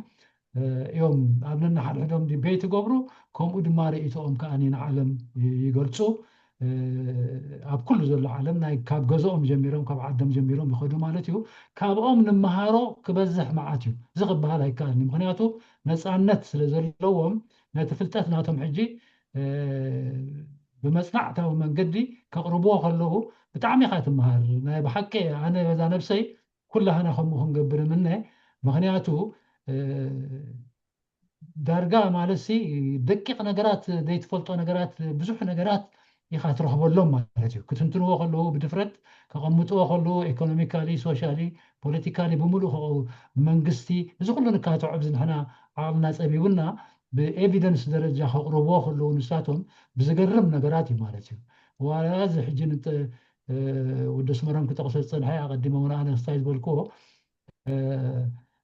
እዮም ኣብ ነንሓድሕዶም ዲቤት ይገብሩ፣ ከምኡ ድማ ርእይቶኦም ከዓ ንዓለም ይገልፁ። ኣብ ኩሉ ዘሎ ዓለም ናይ ካብ ገዝኦም ጀሚሮም ካብ ዓዶም ጀሚሮም ይኸዱ ማለት እዩ። ካብኦም ንመሃሮ ክበዝሕ መዓት እዩ። እዚ ክበሃል ኣይከኣልኒ። ምክንያቱ ነፃነት ስለ ዘለዎም ነቲ ፍልጠት ናቶም ሕጂ ብመፅናዕታዊ መንገዲ ከቕርብዎ ከለዉ ብጣዕሚ ኢኻ ትመሃር። ናይ ብሓቂ ኣነ በዛ ነብሰይ ኩላህና ከምኡ ክንገብር ምነ። ምክንያቱ ዳርጋ ማለት ሲ ደቂቕ ነገራት ዘይትፈልጦ ነገራት ብዙሕ ነገራት ኢኻ ትረኽበሎም ማለት እዩ። ክትንትንዎ ከለዉ ብድፍረት ከቐምጥዎ ከለዉ economically, socially, politically ብምሉእ መንግስቲ እዚ ኩሉ ንካትዖ ኣብዚ ንሕና ዓቕልና ፀቢቡና ብኤቪደንስ ደረጃ ከቕርብዎ ከለዉ ንሳቶም ብዝገርም ነገራት እዩ ማለት እዩ። ዋላ እዚ ሕጂ ወዲ ኣስመሮም ክጠቕሶ ዝፀንሐ ኣቐዲመ እውን ኣነ ክስታይ ዝበልክዎ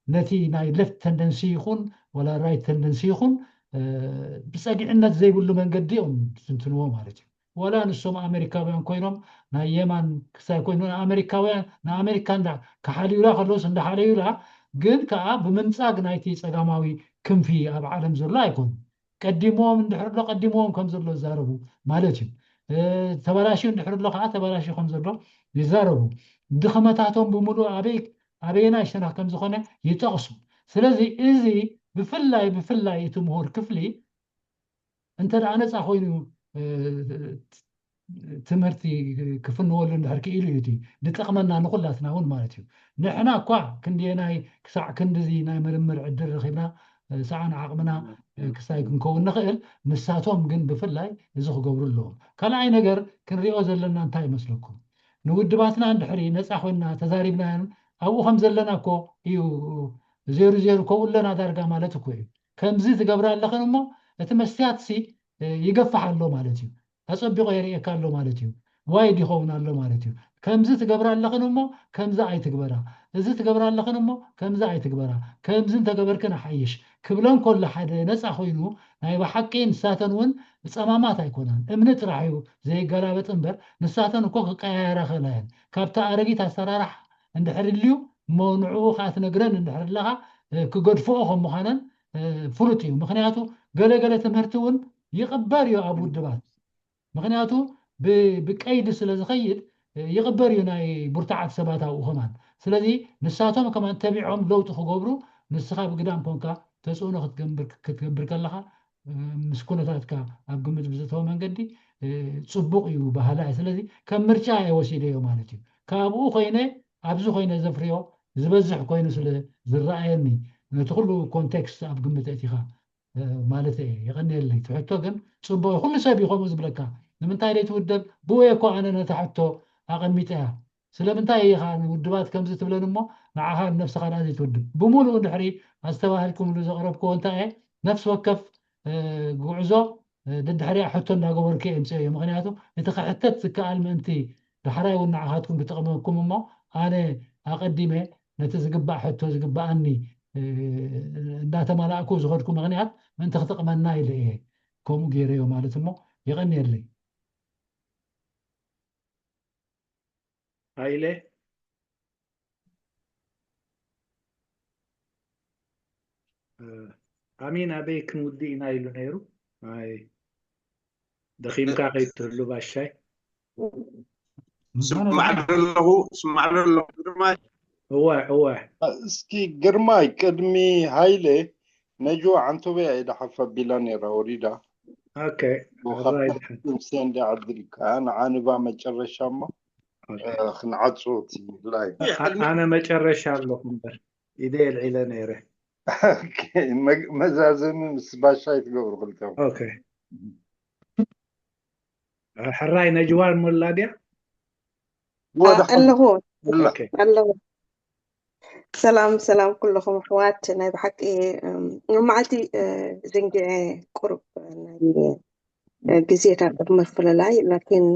ነቲ ናይ left tendency ይኹን ዋላ right tendency ይኹን ብፀግዕነት ዘይብሉ መንገዲ እዮም ዝትንትንዎ ማለት እዩ። ዋላ ንሶም ኣሜሪካውያን ኮይኖም ናይ የማን ክሳይ ኮይኑ ኣሜሪካውያን ንኣሜሪካ እንዳ ክሓልዩላ ከለውስ እንዳሓለዩላ ግን ከዓ ብምንፃግ ናይቲ ፀጋማዊ ክንፊ ኣብ ዓለም ዘሎ ኣይኮኑ። ቀዲሞዎም እንድሕር ኣሎ ቀዲሞዎም ከም ዘሎ ይዛረቡ ማለት እዩ። ተበላሽዩ እንድሕር ኣሎ ከዓ ተበላሽዩ ከም ዘሎ ይዛረቡ። ድኽመታቶም ብምሉእ ኣበይ ኣበየናይ ሸነኽ ከም ዝኾነ ይጠቕሱ። ስለዚ እዚ ብፍላይ ብፍላይ እቲ ምሁር ክፍሊ እንተ ደኣ ነፃ ኮይኑ ትምህርቲ ክፍንወሉ እንድሕር ክኢሉ እዩ እቲ ዝጠቕመና ንኹላትና እውን ማለት እዩ። ንሕና እኳ ክንደየናይ ክሳዕ ክንድዚ ናይ ምርምር ዕድል ረኺብና ሰዓን ዓቕምና ክሳይ ክንከውን ንኽእል፣ ንሳቶም ግን ብፍላይ እዚ ክገብሩ ኣለዎም። ካልኣይ ነገር ክንሪኦ ዘለና እንታይ ይመስለኩም? ንውድባትና እንድሕሪ ነፃ ኮይንና ተዛሪብናዮን ኣብኡ ከም ዘለና እኮ እዩ ዜሩ ዜሩ ከምኡ ኣለና ዳርጋ ማለት እኮ እዩ። ከምዚ ትገብራ ኣለኽን እሞ እቲ መስትያትሲ ይገፍሕ ኣሎ ማለት እዩ። ኣጸቢቑ የርእየካ ኣሎ ማለት እዩ። ዋይድ ይኸውን ኣሎ ማለት እዩ። ከምዚ ትገብራ ኣለኽን እሞ ከምዚ ኣይትግበራ፣ እዚ ትገብራ ኣለኽን እሞ ከምዚ ኣይትግበራ፣ ከምዚ እንተገበርክን ኣሓይሽ ክብለን ከሎ ሓደ ነፃ ኮይኑ ናይ ብሓቂ ንሳተን እውን ጸማማት ኣይኮናን። እምኒ ጥራሕ እዩ ዘይገላበጥ እምበር ንሳተን እኮ ክቀያየራ ክእላ እየን። ካብቲ ኣረጊት ኣሰራራሕ እንድሕር ልዩ እሞ ንዕኡ ከዓ ትነግረን እንድሕር ኣለኻ ክገድፍኦ ከም ምዃነን ፍሉጥ እዩ። ምክንያቱ ገለገለ ትምህርቲ እውን ይቕበር እዩ ኣብ ውድባት። ምክንያቱ ብቀይዲ ስለ ዝኸይድ ይቕበር እዩ ናይ ብርቱዓት ሰባት ኣብኡ ከማን። ስለዚ ንሳቶም ከማን ተቢዖም ለውጢ ክገብሩ ንስኻ ብግዳም ኮንካ ተፅዕኖ ክትገብር ከለኻ ምስ ኩነታትካ ኣብ ግምት ብዝእተወ መንገዲ ፅቡቕ እዩ በሃላ እየ። ስለዚ ከም ምርጫ እየ ወሲደዮ ማለት እዩ። ካብኡ ኮይነ ኣብዚ ኮይነ ዘፍርዮ ዝበዝሕ ኮይኑ ስለ ዝረኣየኒ ነቲ ኩሉ ኮንቴክስት ኣብ ግምት እቲኻ ማለት እየ። የቐንየለይ። ትሕቶ ግን ፅቡቕ ኩሉ ሰብ እዩ ከምኡ ዝብለካ። ንምንታይ ደይ ትውደብ? ብኡ እኮ ኣነ ነታ ሕቶ ኣቐሚጠያ። ስለምንታይ ኢኻ ንውድባት ከምዚ ትብለን እሞ ንዓኻ ንነብስኻ ደኣ ዘይትውድብ? ብምሉኡ እንድሕሪ ኣስተባሂልኩምሉ ዘቕረብክዎ እንታይ እየ ነፍሲ ወከፍ ጉዕዞ ደድሕሪኣ ሕቶ እንዳገበርኩ እየ ምፅኦ። ምክንያቱ እቲ ክሕተት ዝከኣል ምእንቲ ዳሕራይ እውን ንዓኻትኩም ክጠቕመኩም እሞ ኣነ ኣቐዲመ ነቲ ዝግባእ ሕቶ ዝግባኣኒ እንዳተማላእኩ ዝኸድኩ ምክንያት ምእንቲ ክጠቕመና ኢለ እየ ከምኡ ገይረዮ ማለት እሞ የቐንየለይ። ሃይለ ኣሚን ኣበይ ክንውድእ ኢና ኢሉ ነይሩ። ኣይ ደኺምካ ከይትህሉ ባሻይ። ስማዕ ኣለኹ ስማዕ ኣለኹ ግርማይ። እወ እወ። እስኪ ግርማይ ቅድሚ ሃይለ ነጅዋ ዓንቶበያ እየ ደሓፍ ኣቢላ ነይራ ወሪዳ። ኦኬ ሴንድ ዓድልካ ንዓንባ መጨረሻ እሞ ክንዓፅዎ እቲ ላይቭ። ኣነ መጨረሻ ኣለኹ እምበር ኢደ የልዒለ ነይረ። መዛዘሚ ምስ ባሻይ ትገብሩ ክልተም። ኦኬ ሕራይ ነጅዋ ሞላ ድያ? ኣለኹ ኣለኹ። ሰላም ሰላም ኩልኹም ኣሕዋት፣ ናይ ብሓቂ መዓልቲ ዘንጊዐ ቁሩብ ናይ ግዜታት ምፍልላይ፣ ላኪን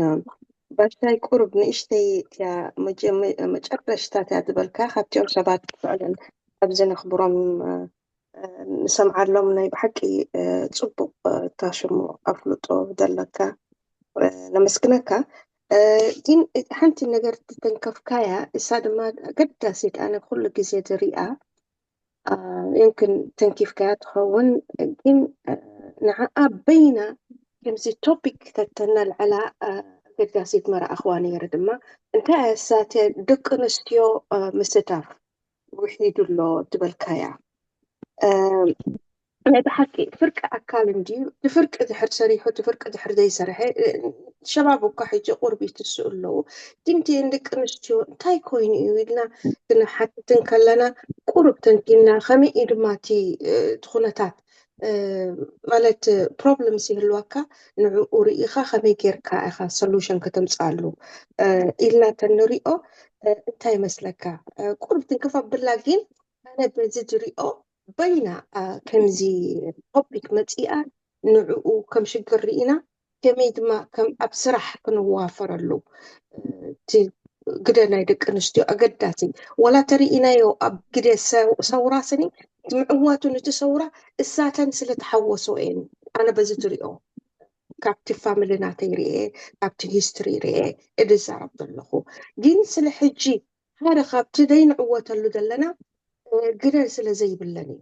ባሻይ ቁሩብ ንእሽተይ እቲያ መጨረሽታ እቲያ ዝበልካ ካብቲኦም ሰባት ክፍዕለን ኣብዚ ነኽብሮም ንሰምዓሎም ናይ ብሓቂ ፅቡቕ እታ ሽሙ ኣፍልጦ ዘለካ ነመስግነካ። ግን ሓንቲ ነገር ተንከፍካያ እሳ ድማ ኣገዳሲት ኣነ ኩሉ ግዜ ዝሪኣ ይምክን ተንኪፍካያ ትኸውን ግን ንዓኣ በይና ከምዚ ቶፒክ ተተነልዕላ ኣገዳሲት መርኣኽዋ ነይረ ድማ እንታይ ኣሳተ ደቂ ኣንስትዮ ምስታፍ ውሒዱ ኣሎ ትበልካያ ናይ ብሓቂ ፍርቂ ኣካል እንድዩ እቲ ፍርቂ ድሕር ሰሪሑ እቲ ፍርቂ ድሕር ዘይሰርሐ ሸባብ እኳ ሕጂ ቁርብ ይትስኡ ኣለዉ ግን እቲአን ደቂ ኣንስትዮ እንታይ ኮይኑ እዩ ኢልና ክንሓትት እንከለና ቁርብ ተንቲና ከመይ እዩ ድማ እቲ እቲ ኩነታት ማለት ፕሮብለምስ ይህልወካ ንዕኡ ርኢኻ ከመይ ጌርካ ኢኻ ሶሉሽን ከተምፅኣሉ ኢልና ተንሪኦ እንታይ ይመስለካ ቁርብ ትንክፍ ኣብላ ግን ኣነ በዚ ዝሪኦ በይና ከምዚ ቶፒክ መፂኣ ንዕኡ ከም ሽግር ርኢና ከመይ ድማ ከም ኣብ ስራሕ ክንዋፈረሉ እቲ ግደ ናይ ደቂ ኣንስትዮ ኣገዳሲ ዋላ ተርኢናዮ ኣብ ግደ ሰውራ ስኒ እቲ ምዕዋቱ ነቲ ሰውራ እሳተን ስለ ተሓወሶ እየን ኣነ በዚ ትሪኦ ካብቲ ፋሚሊ ናተይ ርኤ ካብቲ ሂስትሪ ርኤ እድዛረብ ዘለኹ ግን ስለ ሕጂ ሓደ ካብቲ ዘይንዕወተሉ ዘለና ግደ ስለ ዘይብለን እዩ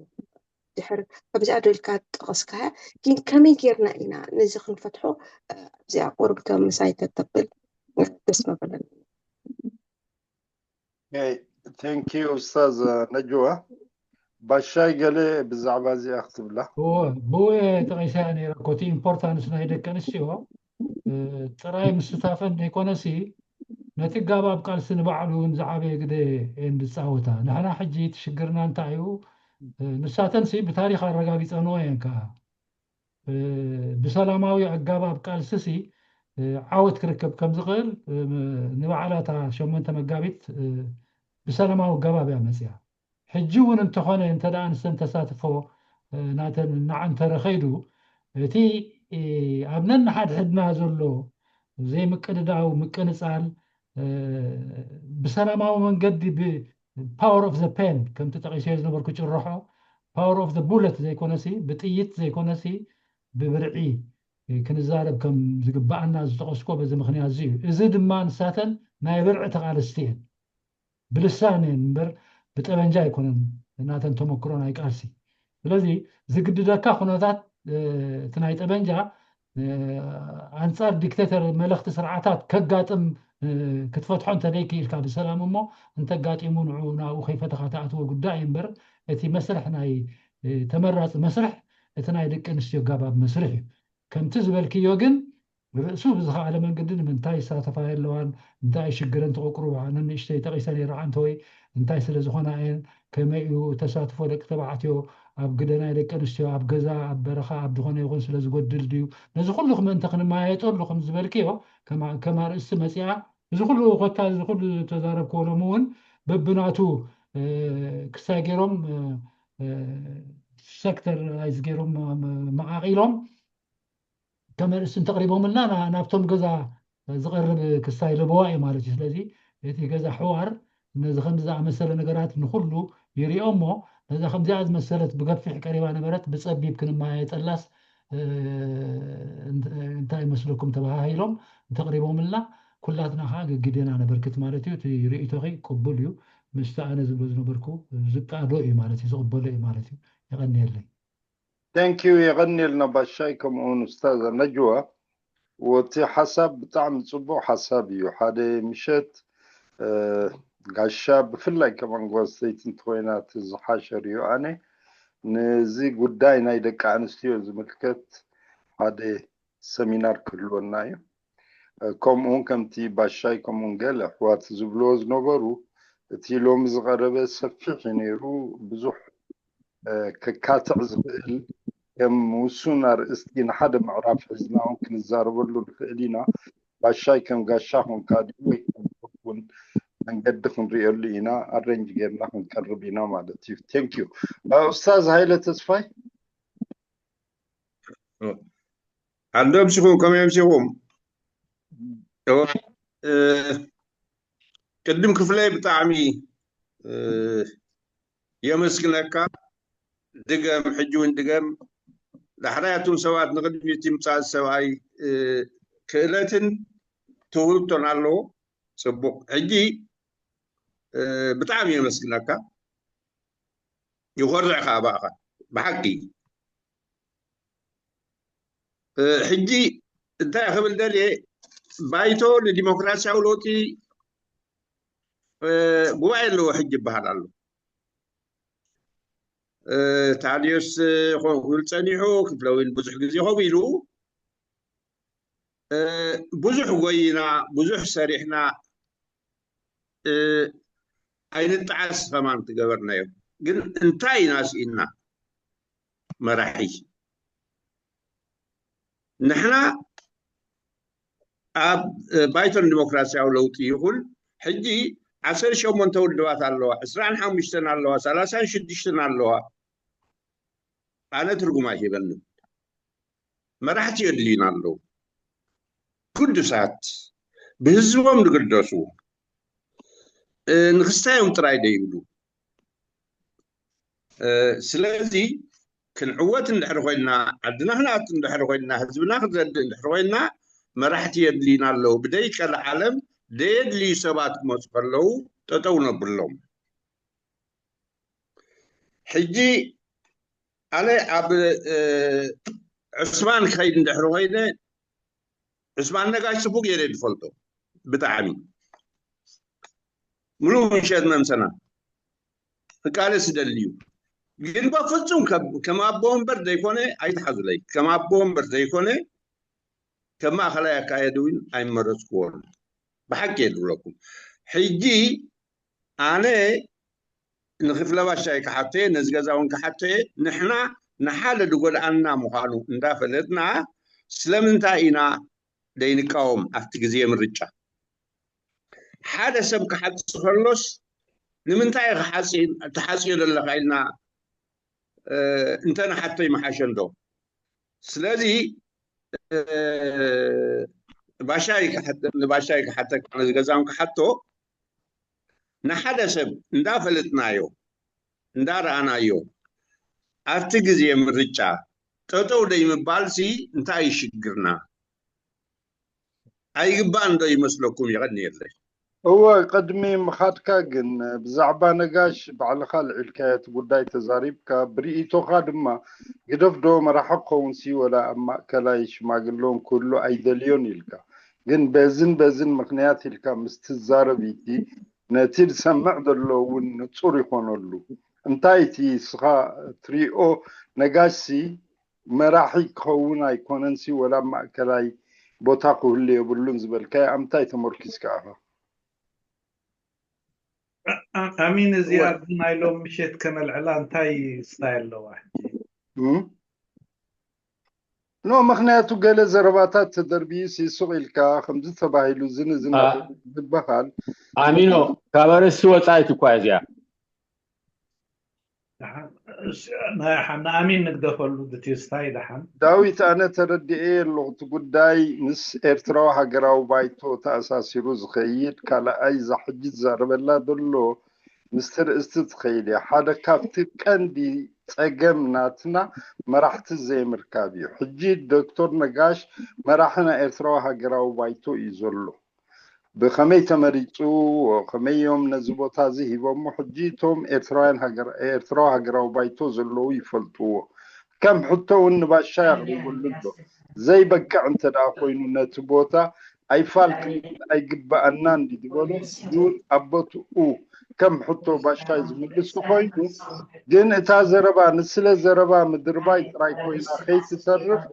ድሕር ከምዚኣ ደልካ ጠቐስካያ ግን ከመይ ጌርና ኢና ነዚ ክንፈትሖ ኣብዚኣ ቁርብ ተምሳይ ተተብል ደስ መበለኒ ቴንኪዩ ኡስታዝ ነጅዋ ባሻይ ገለ ብዛዕባ እዚኣ ክትብላ ብኡ ጠቂሰያ ነይረ ኮቲ ኢምፖርታንስ ናይ ደቂ ኣንስትዮ ጥራይ ምስታፈን ዘይኮነሲ ነቲ ጋባብ ቃልሲ ንባዕሉ እውን ዝዓበየ ግደ እየን ዝፃወታ ንሕና ሕጂ እቲ ሽግርና እንታይ እዩ ንሳተንሲ ብታሪክ ኣረጋጊፀንዎ እየን ከዓ ብሰላማዊ ኣጋባብ ቃልስሲ ዓወት ክርከብ ከም ዝኽእል ንባዕላታ ሸሞንተ መጋቢት ብሰላማዊ ኣጋባብ እያ መፅያ ሕጂ እውን እንተኾነ እንተ ንስተን ተሳትፎ ናተን እናዓንተረ ከይዱ እቲ ኣብ ነንሓድሕድና ዘሎ ዘይምቅድዳው፣ ምቅንጻል፣ ብሰላማዊ መንገዲ፣ ብ power of the pen፣ ከምቲ ጠቒሰዮ ዝነበርኩ ጭርሖ፣ power of the bullet ዘይኮነሲ፣ ብጥይት ዘይኮነሲ፣ ብብርዒ ክንዛረብ ከም ዝግባኣና ዝጠቐስኮ በዚ ምኽንያት እዚ እዩ። እዚ ድማ ንሳተን ናይ ብርዒ ተቓለስቲ እየን። ብልሳን እየን እምበር ብጠበንጃ ኣይኮነን ናተን ተመክሮ ናይ ቃልሲ። ስለዚ ዝግድደካ ኩነታት፣ እቲ ናይ ጠበንጃ ኣንጻር ዲክተተር መለኽቲ ስርዓታት ከጋጥም ክትፈትሖ እንተደይክኢልካ ብሰላም እሞ፣ እንተጋጢሙ ንዑ ናብኡ ከይፈተኻ ትኣትዎ ጉዳይ እዩ እምበር፣ እቲ መስርሕ ናይ ተመራጺ መስርሕ እቲ ናይ ደቂ ኣንስትዮ ጋባብ መስርሕ እዩ። ከምቲ ዝበልክዮ ግን ርእሱ ብዝኸኣለ መንገዲ ንምንታይ ይሳተፋ የለዋን፣ እንታይ ሽግረን ተቐቅርባ፣ ነንእሽተይ ጠቒሰ ነይረ ዓንተወይ እንታይ ስለ ዝኾና እየን፣ ከመይ እዩ ተሳትፎ ደቂ ተባዕትዮ ኣብ ግደ ናይ ደቂ ኣንስትዮ ኣብ ገዛ ኣብ በረኻ ኣብ ዝኾነ ይኹን ስለ ዝጎድል ድዩ፣ ነዚ ኩሉ ምእንቲ ክንመያየጠሉ ከም ዝበልክዮ ከም ኣርእስቲ መፂኣ። እዚ ኩሉ ኮታ እዚ ኩሉ ተዛረብክዎ ሎሚ እውን በብናቱ ክሳይ ገይሮም ሰክተር ኣይዝ ገይሮም መቓቒሎም ከም ኣርእስቲ እንተቕሪቦምልና ናብቶም ገዛ ዝቐርብ ክሳይ ለበዋ እዩ ማለት እዩ። ስለዚ እቲ ገዛ ሕዋር ነዚ ከምዚ ዝኣመሰለ ነገራት ንኹሉ ይሪኦ እሞ ነዛ ከምዚኣ ዝመሰለት ብገፊሕ ቀሪባ ነበረት ብፀቢብ ክንመያየጠላስ እንታይ ይመስለኩም ተባሃሂሎም እንተቕሪቦምልና ኩላትና ከዓ ግግዴና ነበርክት ማለት እዩ። እቲ ርእይቶኺ ቅቡል እዩ። ምስቲ ኣነ ዝብሎ ዝነበርኩ ዝቃዶ እዩ ማለት እዩ፣ ዝቕበሎ እዩ ማለት እዩ። የቐንየለይ። Thank you። የቐንየልና ባሻይ ከምኡውን ኡስታዝ ነጅዋ። ወቲ ሓሳብ ብጣዕሚ ጽቡቕ ሓሳብ እዩ። ሓደ ምሸት ጋሻ ብፍላይ ከማን ጓል ኣንስተይቲ እንተኾይና እቲ ዝሓሸ ርእዮ ኣነ ነዚ ጉዳይ ናይ ደቂ ኣንስትዮ ዝምልከት ሓደ ሰሚናር ክህልወና እዩ። ከምኡውን ከምቲ ባሻይ ከምኡውን ገለ ኣሕዋት ዝብልዎ ዝነበሩ እቲ ሎሚ ዝቐረበ ሰፊሕ እዩ ነይሩ። ብዙሕ ከካትዕ ዝኽእል ከም ውሱን ኣርእስቲ ንሓደ ምዕራፍ ሒዝና እውን ክንዛረበሉ ንኽእል ኢና። ባሻይ ከም ጋሻ ኮንካ ድዩ ወይ እውን መንገዲ ክንሪኤሉ ኢና፣ ኣረንጅ ጌርና ክንቀርብ ኢና ማለት እዩ። ቴንክ ዩ ኡስታዝ ሃይለ ተስፋይ። ኣዶ ኣምሲኹም ከመይ ኣምሲኹም? ቅድም ክፍለይ ብጣዕሚ የመስግነካ። ድገም፣ ሕጂ እውን ድገም። ዳሕራይ ኣቱም ሰባት ንቕድሚት ምጻእ ሰብኣይ ክእለትን ትውህብቶን ኣለዎ። ጽቡቕ። ሕጂ ብጣዕሚ የመስግነካ። ይኾርዕ ከዓ ብኣኻ ብሓቂ። ሕጂ እንታይ ክብል ደልየ፣ ባይቶ ንዲሞክራሲያዊ ለውጢ ጉባኤ ኣለዎ ሕጂ ይበሃል ኣሎ። ታዲዮስ ክብል ጸኒሑ፣ ክፍለዊን ብዙሕ ግዜ ከምኡ ኢሉ ብዙሕ ጎይና፣ ብዙሕ ሰሪሕና፣ ኣይንጠዓስ ከማን ትገበርናዮ። ግን እንታይ ኢና ስኢና? መራሒ ንሕና ኣብ ባይቶን ዲሞክራሲያዊ ለውጢ ይኹን ሕጂ ዓሰርተ ሸሞንተ ውድባት ኣለዋ፣ ዕስራን ሓሙሽተን ኣለዋ፣ ሰላሳን ሽዱሽተን ኣለዋ። ኣነ ትርጉም ኣይሂበንን። መራሕቲ የድልዩና ኣለዉ። ግዱሳት ብህዝቦም ዝግደሱ ንክስታዮም ጥራይ ደይብሉ። ስለዚ ክንዕወት እንድሕር ኮይንና፣ ዓድና ክንኣቱ እንድሕር ኮይንና፣ ህዝብና ክንረድእ እንድሕር ኮይንና መራሕቲ የድልዩና ኣለዉ። ብደይ ቀልዓለም ደየድልዩ ሰባት ክመፁ ከለዉ ጠጠው ነብሎም። ሕጂ ኣነ ኣብ ዑስማን ክኸይድ እንድሕር ኮይነ፣ ዑስማን ነጋሽ ጽቡቅ ገይረ ዝፈልጦ ብጣዕሚ ምሉእ ምሸት መምሰና ክቃለስ ዝደሊ እዩ። ግን በፍጹም ከም ኣቦ ወንበር ዘይኮነ ኣይትሓዙለይ። ከም ኣቦ ወንበር ዘይኮነ ከም ማእኸላይ ኣካየዲ እውን ኣይመረፅክዎን። ብሓቂ እየ ዝብለኩም። ሕጂ ኣነ ንክፍለ ባሻይ ክሓቶ እየ፣ ነዚ ገዛ እውን ክሓቶ እየ። ንሕና ንሓደ ዝጎድኣና ምዃኑ እንዳፈለጥና ስለምንታይ ኢና ዘይንቃወም ኣብቲ ግዜ ምርጫ? ሓደ ሰብ ክሓጽ ከሎስ ንምንታይ ኢኻ ሓጺ-፣ ትሓጽዮ ዘለኻ ኢልና እንተንሓቶ ይምሓሸ እንዶ። ስለዚ ባሻይ ንባሻይ ክሓተካ ነዚ ገዛም ክሓቶ ንሓደ ሰብ እንዳፈለጥናዮ እንዳረኣናዮ ኣብቲ ግዜ ምርጫ ጠጠው ደይ ምባል ሲ እንታይ ይሽግርና? ኣይግባን ዶ ይመስለኩም? ይቐንየለይ። እወ፣ ቅድሚ ምኻድካ ግን ብዛዕባ ነጋሽ ባዕልኻ ልዒልካዮ እቲ ጉዳይ ተዛሪብካ፣ ብርእይቶኻ ድማ ግደፍ ዶ መራሒ ክኸውን ሲ ወላ ኣብ ማእከላይ ሽማግለውን ክህሉ ኣይደልዮን ኢልካ። ግን በዝን በዝን ምኽንያት ኢልካ ምስ ትዛረብ እቲ ነቲ ዝሰምዕ ዘሎ እውን ንጹር ይኾነሉ። እንታይ እቲ እስኻ ትሪኦ ነጋሽ ሲ መራሒ ክኸውን ኣይኮነን ሲ ወላ ኣብ ማእከላይ ቦታ ክህሉ የብሉን ዝበልካዮ ኣብ ምንታይ ተመርኪስካ ኢኻ? ኣሚን እዚኣ ግን ናይ ሎም ምሸት ከነልዕላ እንታይ ስታይ ኣለዋ ሕጂ? ኖ ምክንያቱ ገለ ዘረባታት ተደርብዩ ሲሱቅ ኢልካ ከምዚ ተባሂሉ ዝን ዝን ዝበሃል ኣሚኖ ካብ ኣርእስቲ ወፃኢት እኳ እዚኣ ንኣሚን ንግደፈሉ ድትስታይ ደሓን ዳዊት ኣነ ተረድኤ ኣለኹ እቲ ጉዳይ ምስ ኤርትራዊ ሃገራዊ ባይቶ ተኣሳሲሩ ዝኸይድ ካልኣይ እዛ ሕጂ ትዛረበላ ዘሎ ምስቲ ርእስቲ ትኸይድ እያ ሓደ ካብቲ ቀንዲ ጸገም ናትና መራሕቲ ዘይምርካብ እዩ ሕጂ ዶክተር ነጋሽ መራሒ ናይ ኤርትራዊ ሃገራዊ ባይቶ እዩ ዘሎ ብኸመይ ተመሪፁ ከመይ እዮም ነዚ ቦታ እዚ ሂቦሞ ሕጂ እቶም ኤርትራውያን ኤርትራዊ ሃገራዊ ባይቶ ዘለዉ ይፈልጥዎ ከም ሕቶ እውን ንባሻ ያቕርበሉ ኣሎ ዘይበቅዕ እንተ ደኣ ኮይኑ ነቲ ቦታ ኣይፋልክን ኣይግበኣናን ድዩ ዝበሎ እውን ኣብ ቦትኡ ከም ሕቶ ባሻይ ዝምልስ ኮይኑ ግን እታ ዘረባ ንስለ ዘረባ ምድርባይ ጥራይ ኮይና ከይትተርፍ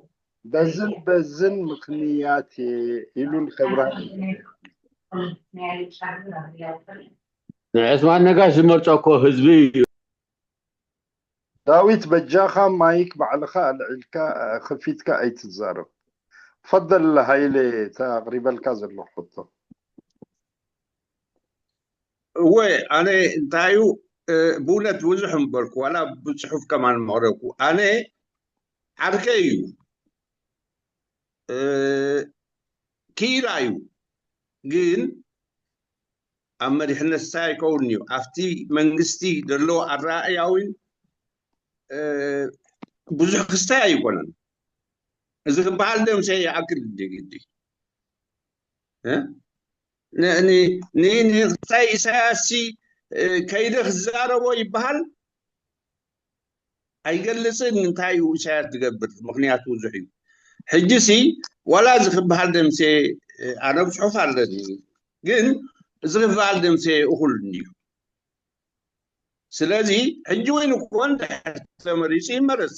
በዝን በዝን ምኽንያት እየ ኢሉ ንኸብርሃ ንዕስማን ነጋሽ ዝመርፆ እኮ ህዝቢ እዩ ዳዊት በጃኻ ማይክ ባዕልኻ ኣልዒልካ ከፊትካ ኣይትዛረብ ፈደል ሃይለ ተቕሪበልካ ዘለኹ ሕቶ እወ ኣነ እንታይ እዩ ብእውነት ብዙሕ ምበልኩ ዋላ ብፅሑፍ ከማን መቕረብኩ ኣነ ዓርከይ እዩ ክኢላ እዩ ግን ኣብ መሪሕነት ስታይ ኣይከውን እዩ ኣብቲ መንግስቲ ዘለዎ ኣረኣእያ እውን ብዙሕ ክስታይ ኣይኮነን እዚ ክበሃል ደምሰ ይኣክል እንዲ ግዲ ንክስታይ ኢሳያስ ከይደ ክዛረቦ ይበሃል ኣይገልፅን እንታይ እዩ ኢሳያስ ዝገብር ምክንያቱ ብዙሕ እዩ ሕጂ ሲ ዋላ እዚ ክበሃል ደምሴ ኣነ ብፅሑፍ ኣለኒ ግን እዚ ክበሃል ደምሴ እኩል እዩ ስለዚ ሕጂ ወይ ንኮን ተመሪፁ ይመረፅ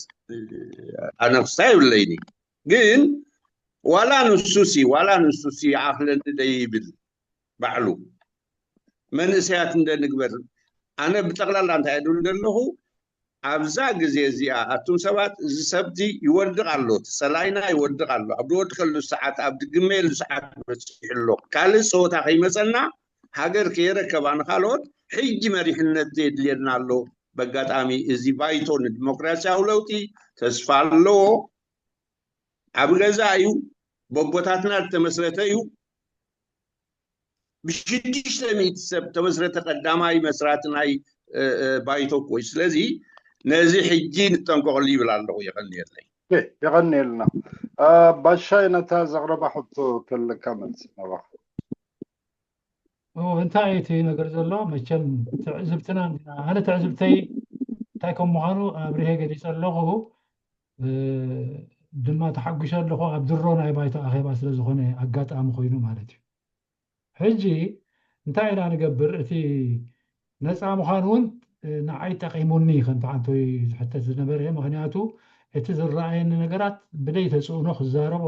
ኣነ ክስታ ይብለይኒ ግን ዋላ ንሱ ሲ ዋላ ንሱ ሲ ይኣክለኒ ደይብል ባዕሉ መንእሰያት እንደ ንግበር ኣነ ብጠቕላላ እንታይ እብል ዘለኹ ኣብዛ ግዜ እዚኣ ኣቱም ሰባት እዚ ሰብዚ ይወድቕ ኣሎ እቲ ሰላይና ይወድቕ ኣሎ ኣብ ዝወድቀሉ ሰዓት ኣብ ድግመየሉ ሰዓት በፂሑ ኣሎ ካልእ ፀወታ ከይመፀና ሃገር ከየረከባ ንካልኦት ሕጂ መሪሕነት የድልየና ኣሎ በጋጣሚ እዚ ባይቶ ንዲሞክራሲያዊ ለውጢ ተስፋ ኣለዎ ዓብ ገዛ እዩ በቦታትና ዝተመስረተ እዩ ብሽዱሽተ ሚእቲ ሰብ ተመስረተ ቀዳማይ መስራቲ ናይ ባይቶ እኮ እዩ ስለዚ ነዚ ሕጂ ንጠንቀቀሉ ይብል ኣለኹ የቀንየለይ የቀንየልና ባሻይ ነታ ዘቅረባ ሕቶ ተለካ መልሲ ናባኻ እንታይ እቲ ነገር ዘሎ መቸም ትዕዝብትና ኣነ ትዕዝብተይ እንታይ ከም ምዃኑ ኣብርሄ ገሊፀ ኣለኹ ድማ ተሓጒሰ ኣለኹ ኣብ ድሮ ናይ ባይቶ ኣኼባ ስለ ዝኾነ ኣጋጣሚ ኮይኑ ማለት እዩ ሕጂ እንታይ ኢና ንገብር እቲ ነፃ ምዃን እውን ንዓይ ጠቂሙኒ ከምቲ ዓንቶይ ዝሕተት ዝነበረ ምክንያቱ እቲ ዝረኣየኒ ነገራት ብደይ ተፅእኖ ክዛረቦ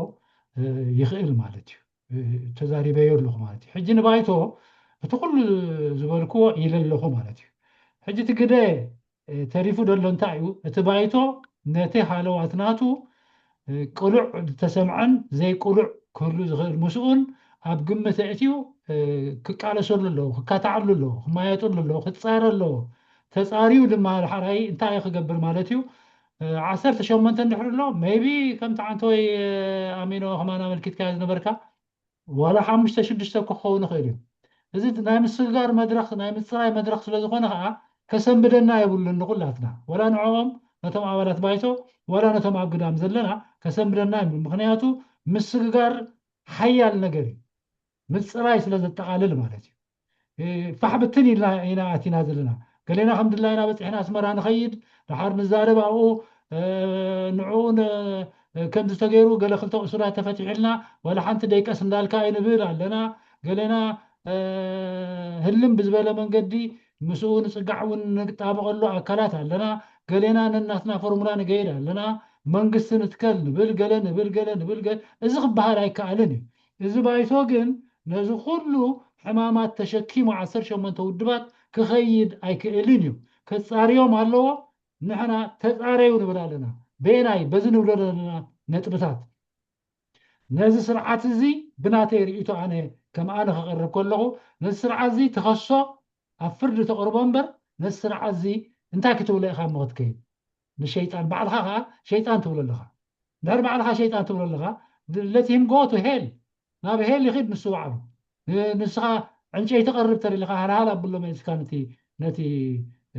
ይኽእል ማለት እዩ ተዛሪበዮ ኣለኹ ማለት እዩ ሕጂ ንባይቶ እቲ ኩሉ ዝበልክዎ ኢለ ኣለኹ ማለት እዩ ሕጂ እቲ ግደ ተሪፉ ደሎ እንታይ እዩ እቲ ባይቶ ነቲ ሃለዋት ናቱ ቅሉዕ ዝተሰምዐን ዘይቅሉዕ ክህሉ ዝኽእል ምስኡን ኣብ ግምት ኣእትዩ ክቃለሰሉ ኣለዎ ክካታዓሉ ኣለዎ ክማየጡሉ ኣለዎ ክፃረ ኣለዎ ተፃርዩ ድማ ሓራይ እንታይ ክገብር ማለት እዩ ዓሰርተ ሸሞንተ እንድሕር ኣሎ maybe ከምቲ ዓንተወይ ኣሚኖ ከማን ኣመልኪትካዮ ዝነበርካ ዋላ ሓሙሽተ ሽዱሽተ ክኸውን ይኽእል እዩ። እዚ ናይ ምስግጋር መድረኽ ናይ ምፅራይ መድረኽ ስለ ዝኾነ ከዓ ከሰንብደና የብሉን ንኩላትና ዋላ ንዕኦም ነቶም ኣባላት ባይቶ ዋላ ነቶም ኣብ ግዳም ዘለና ከሰንብደና የብሉን። ምክንያቱ ምስግጋር ሓያል ነገር እዩ፣ ምፅራይ ስለ ዘጠቓልል ማለት እዩ። ፋሕ ብትን ኢልና ኢና ኣቲና ዘለና። ገሌና ከም ድላይና በፂሕና ኣስመራ ንኸይድ፣ ድሓር ንዛረብ ኣብኡ ንዕኡ ከምዚ ተገይሩ ገለ ክልተ እሱራት ተፈቲሑልና ዋላ ሓንቲ ደይቀስ እንዳልካ ኣይንብል ኣለና። ገሌና ህልም ብዝበለ መንገዲ ምስኡ ንፅጋዕ እውን ንጣበቐሉ ኣካላት ኣለና። ገሌና ነናትና ፎርሙላ ንገይድ ኣለና። መንግስቲ ንትከል ንብል ገለ ንብል ገለ ንብል ገለ እዚ ክበሃል ኣይከኣልን እዩ። እዚ ባይቶ ግን ነዚ ኩሉ ሕማማት ተሸኪሙ ዓሰርተ ሸሞንተ ውድባት ክኸይድ ኣይክእልን እዩ። ከፃርዮም ኣለዎ። ንሕና ተፃረዩ ንብል ኣለና። በየናይ በዚ ንብሎ ዘለና ነጥብታት ነዚ ስርዓት እዚ ብናተይ ርእይቶ ኣነ ከም ኣነ ክቐርብ ከለኹ ነዚ ስርዓት እዚ ተኸሶ ኣብ ፍርዲ ተቕርቦ እምበር ነዚ ስርዓት እዚ እንታይ ክትብሎ ኢኻ እሞ ክትከይድ ንሸይጣን ባዕልኻ ከዓ ሸይጣን ትብሎ ኣለኻ። ድሕር ባዕልኻ ሸይጣን ትብሎ ኣለኻ let him go to hell ናብ ሄል ይኽድ ንሱ ባዕሉ ንስኻ ዕንጨይቲ ቀርብ ተደሊኻ ሃልሃል ኣብሎ መሊስካ ነቲ ነቲ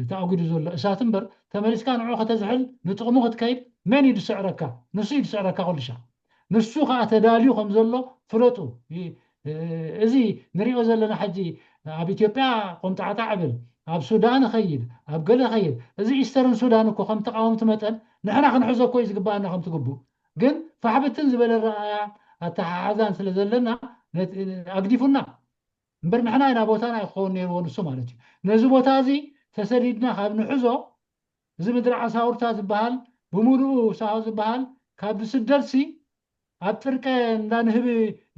ተኣጒዱ ዘሎ እሳት እምበር ተመሊስካ ንዑ ከተዝሕል ንጥቕሙ ክትከይድ መን እዩ ዝስዕረካ? ንሱ እዩ ዝስዕረካ ኩልሻ ንሱ ከዓ ተዳልዩ ከም ዘሎ ፍለጡ። እዚ ንሪኦ ዘለና ሕጂ ኣብ ኢትዮጵያ ቆምጣዕጣዕ ብል ኣብ ሱዳን ኸይድ ኣብ ገለ ኸይድ እዚ ኢስተርን ሱዳን እኮ ከም ተቃወምቲ መጠን ንሕና ክንሕዞ እኮ እዩ ዝግባኣና ከም ትግቡእ ግን ፋሕብትን ዝበለ ረኣያ ኣተሓሓዛን ስለ ዘለና ኣግዲፉና እምበር ንሕና ኢና ቦታና ክኸውን ነይርዎ ንሱ ማለት እዩ ነዚ ቦታ እዚ ተሰዲድና ካብ ንሕዞ እዚ ምድሪ ዓሳውርታ ዝበሃል ብምሉኡ ሳሆ ዝበሃል ካብ ዝስደድሲ ኣብ ጥርቀ እንዳ ንህቢ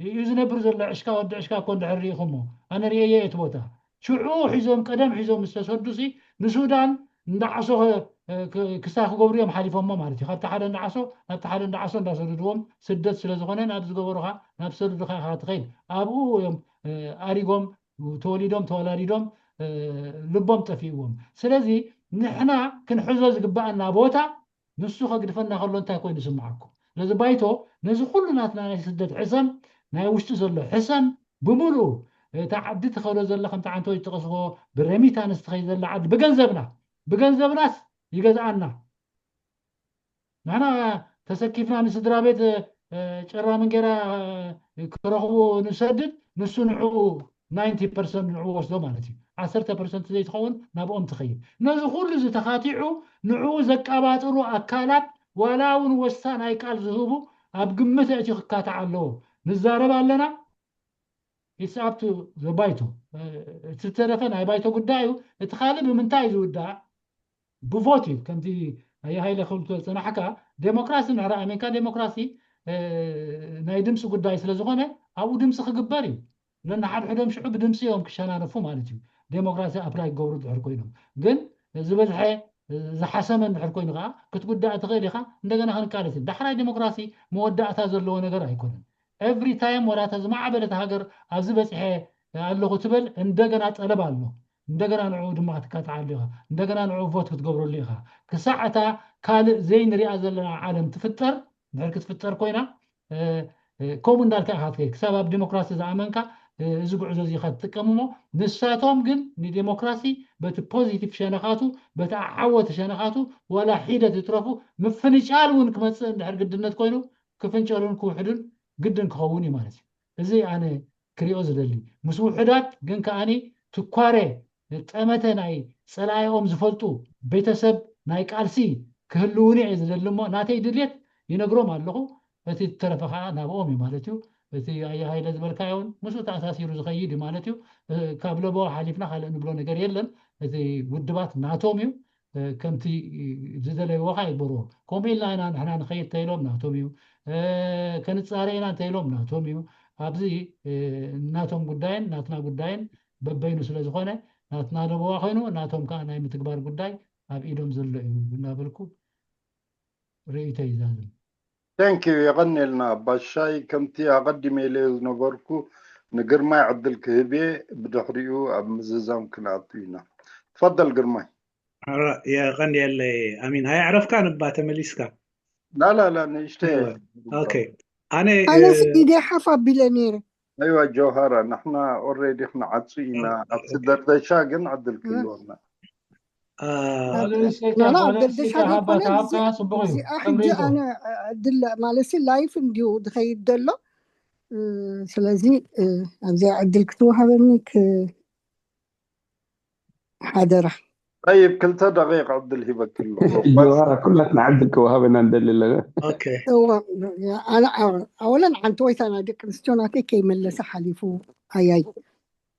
እዩ ዝነብር ዘሎ ዕሽካ ወዲ ዕሽካ እኮ እንድሕር ርኢኹሞ ኣነ ርእየዮ እቲ ቦታ ሽዑ ሒዞም ቀደም ሒዞም ዝተሰዱሲ ንሱዳን እንዳዓሶ ክስታ ክገብሩ እዮም ሓሊፎሞ ማለት እዩ ካብቲ ሓደ እንዳዓሶ ናብቲ ሓደ እንዳዓሶ እንዳሰደድዎም ስደት ስለ ዝኾነ ናብ ዝገበሩኻ ናብ ሰደዱኻ ኢኻ ትኸይድ ኣብኡ እዮም ኣሪጎም ተወሊዶም ተወላዲዶም ልቦም ጠፊእዎም ስለዚ ንሕና ክንሕዞ ዝግባኣና ቦታ ንሱ ከግድፈና ከሎ እንታይ ኮይኑ ይስምዓኩም ስለዚ ባይቶ ነዚ ኩሉ ናትና ናይ ስደት ሕሰም ናይ ውሽጢ ዘሎ ሕሰም ብምሉኡ እታ ዓዲ ትኸዶ ዘላ ከምቲ ዓንተወይ ዝጠቐስዎ ብረሚታንስ ትኸይ ዘላ ዓዲ ብገንዘብና ብገንዘብናስ ይገዝኣና ንሕና ተሰኪፍና ንስድራ ቤት ጨራ መንጌራ ክረኽቡ ንሰድድ ንሱ ንዕኡ ናይንቲ ፐርሰንት ንዕኡ ወስዶ ማለት እዩ ዓሰርተ ፐርሰንት ዘይትኸውን ናብኦም ትኸይድ ነዚ ኩሉ ዝተኻቲዑ ንዕኡ ዘቃባጥሩ ኣካላት ዋላ እውን ወሳናይ ቃል ዝህቡ ኣብ ግምት እቲ ክካታዕ ኣለዎ ንዛረብ ኣለና it's up to the ባይቶ እቲ ዝተረፈ ናይ ባይቶ ጉዳይ እዩ እቲ ካልእ ብምንታይ እዩ ዝውዳእ ብቮት እዩ ከምቲ ኣየ ሃይለ ክብል ዝፀናሕካ ዴሞክራሲ ንሕረ ኣሜንካ ዴሞክራሲ ናይ ድምፂ ጉዳይ ስለ ዝኾነ ኣብኡ ድምፂ ክግበር እዩ ነናሓድሕዶም ሽዑ ብድምፂ እዮም ክሸናነፉ ማለት እዩ ዴሞክራሲ ኣፕላይ ክገብሩ ድሕር ኮይኖም ግን ዝበዝሐ ዝሓሰመ እንድሕር ኮይኑ ከዓ ክትጉዳእ ትኽእል ኢኻ እንደገና ክንቃለስ ዳሕራይ ዴሞክራሲ መወዳእታ ዘለዎ ነገር ኣይኮነን every time ወላ እታ ዝማዕበለት ሃገር ኣብዚ በፂሐ ኣለኹ ትበል እንደገና ጠለብ ኣሎ እንደገና ንዕኡ ድማ ክትካትዓሉ ኢኻ እንደገና ንዕኡ ቮት ክትገብረሉ ኢኻ ክሳዕ እታ ካልእ ዘይንሪኣ ዘለና ዓለም ትፍጠር ድሕር ክትፍጠር ኮይና ከምኡ እንዳልካ ኢኻ ትከይድ ክሳብ ኣብ ዲሞክራሲ ዝኣመንካ እዚ ጉዕዞ እዚ ኢኻ ትጥቀም እሞ ንሳቶም ግን ንዲሞክራሲ በቲ ፖዚቲቭ ሸነኻቱ በቲ ዓወቲ ሸነኻቱ ዋላ ሒደት ይትረፉ ምፍንጫል እውን ክመፅእ እንድሕር ግድነት ኮይኑ ክፍንጨሉን ክውሕዱን ግድን ክኸውን እዩ ማለት እዩ እዚ ኣነ ክሪኦ ዝደሊ ምስ ውሑዳት ግን ከኣኒ ትኳረ ጠመተ ናይ ፀላኢኦም ዝፈልጡ ቤተሰብ ናይ ቃልሲ ክህልውኒ እየ ዝደሊ እሞ ናተይ ድልየት ይነግሮም ኣለኹ እቲ ተረፈ ከዓ ናብኦም እዩ ማለት እዩ እቲ ኣየ ሃይለ ዝበልካዮ እውን ምስኡ ተኣሳሲሩ ዝኸይድ እዩ ማለት እዩ ካብ ለበዋ ሓሊፍና ካልእ ንብሎ ነገር የለን እቲ ውድባት ናቶም እዩ ከምቲ ዝደለይዎ ካ ይግበርዎ ከምኡ ኢልና ኢና ንሕና ንኸይድ ተይሎም ናቶም እዩ ከንፃረ ኢና እንተይሎም ናቶም እዩ ኣብዚ ናቶም ጉዳይን ናትና ጉዳይን በበይኑ ስለ ዝኾነ ናትና ለበዋ ኮይኑ ናቶም ከዓ ናይ ምትግባር ጉዳይ ኣብ ኢዶም ዘሎ እዩ እናበልኩ ርእይቶ ይዛዝም Thank you የቐኔልና ባሻይ ከምቲ ኣቐዲመ ኢለዮ ዝነበርኩ ንግርማይ ዕድል ክህብ እየ ብድሕሪኡ ኣብ ምዝዛም ክንኣቱ ኢና ትፈደል ግርማይ የቐንየለይ ኣሚን። ኣይ፣ ኣዕረፍካን እባ ተመሊስካ? ላላላ ንእሽተ ኦኬ። ኣነ ኣነስ ኢደ ሓፍ ኣቢለ ነይረ። ኣይዋ ጆሃራ፣ ንሕና ኦሬዲ ክንዓጹ ኢና። ኣብቲ ደርደሻ ግን ዕድል ክህልወና። ናና ደርደሻ ዘይኮነ እዚኣ ሕጂ ኣነ ዕድል ማለት ላይፍ እንዲዩ ዝኸይድ ዘሎ። ስለዚ ኣብዚኣ ዕድል ክትወሃበኒ ሓደራ። ጠይብ፣ ክልተ ደቂቕ ዕድል ሂበኪ ኣለኹ። ጆሃራ፣ ኩላትና ዕድል ክወሃበና እንደሊ ኣለና። ኦኬ። እወ፣ ኣነ ኣወለን ዓንቲ ወይታ ናይ ደቂ ኣንስትዮ ናተይ ከይመለሰ ሓሊፉ ኣያይ።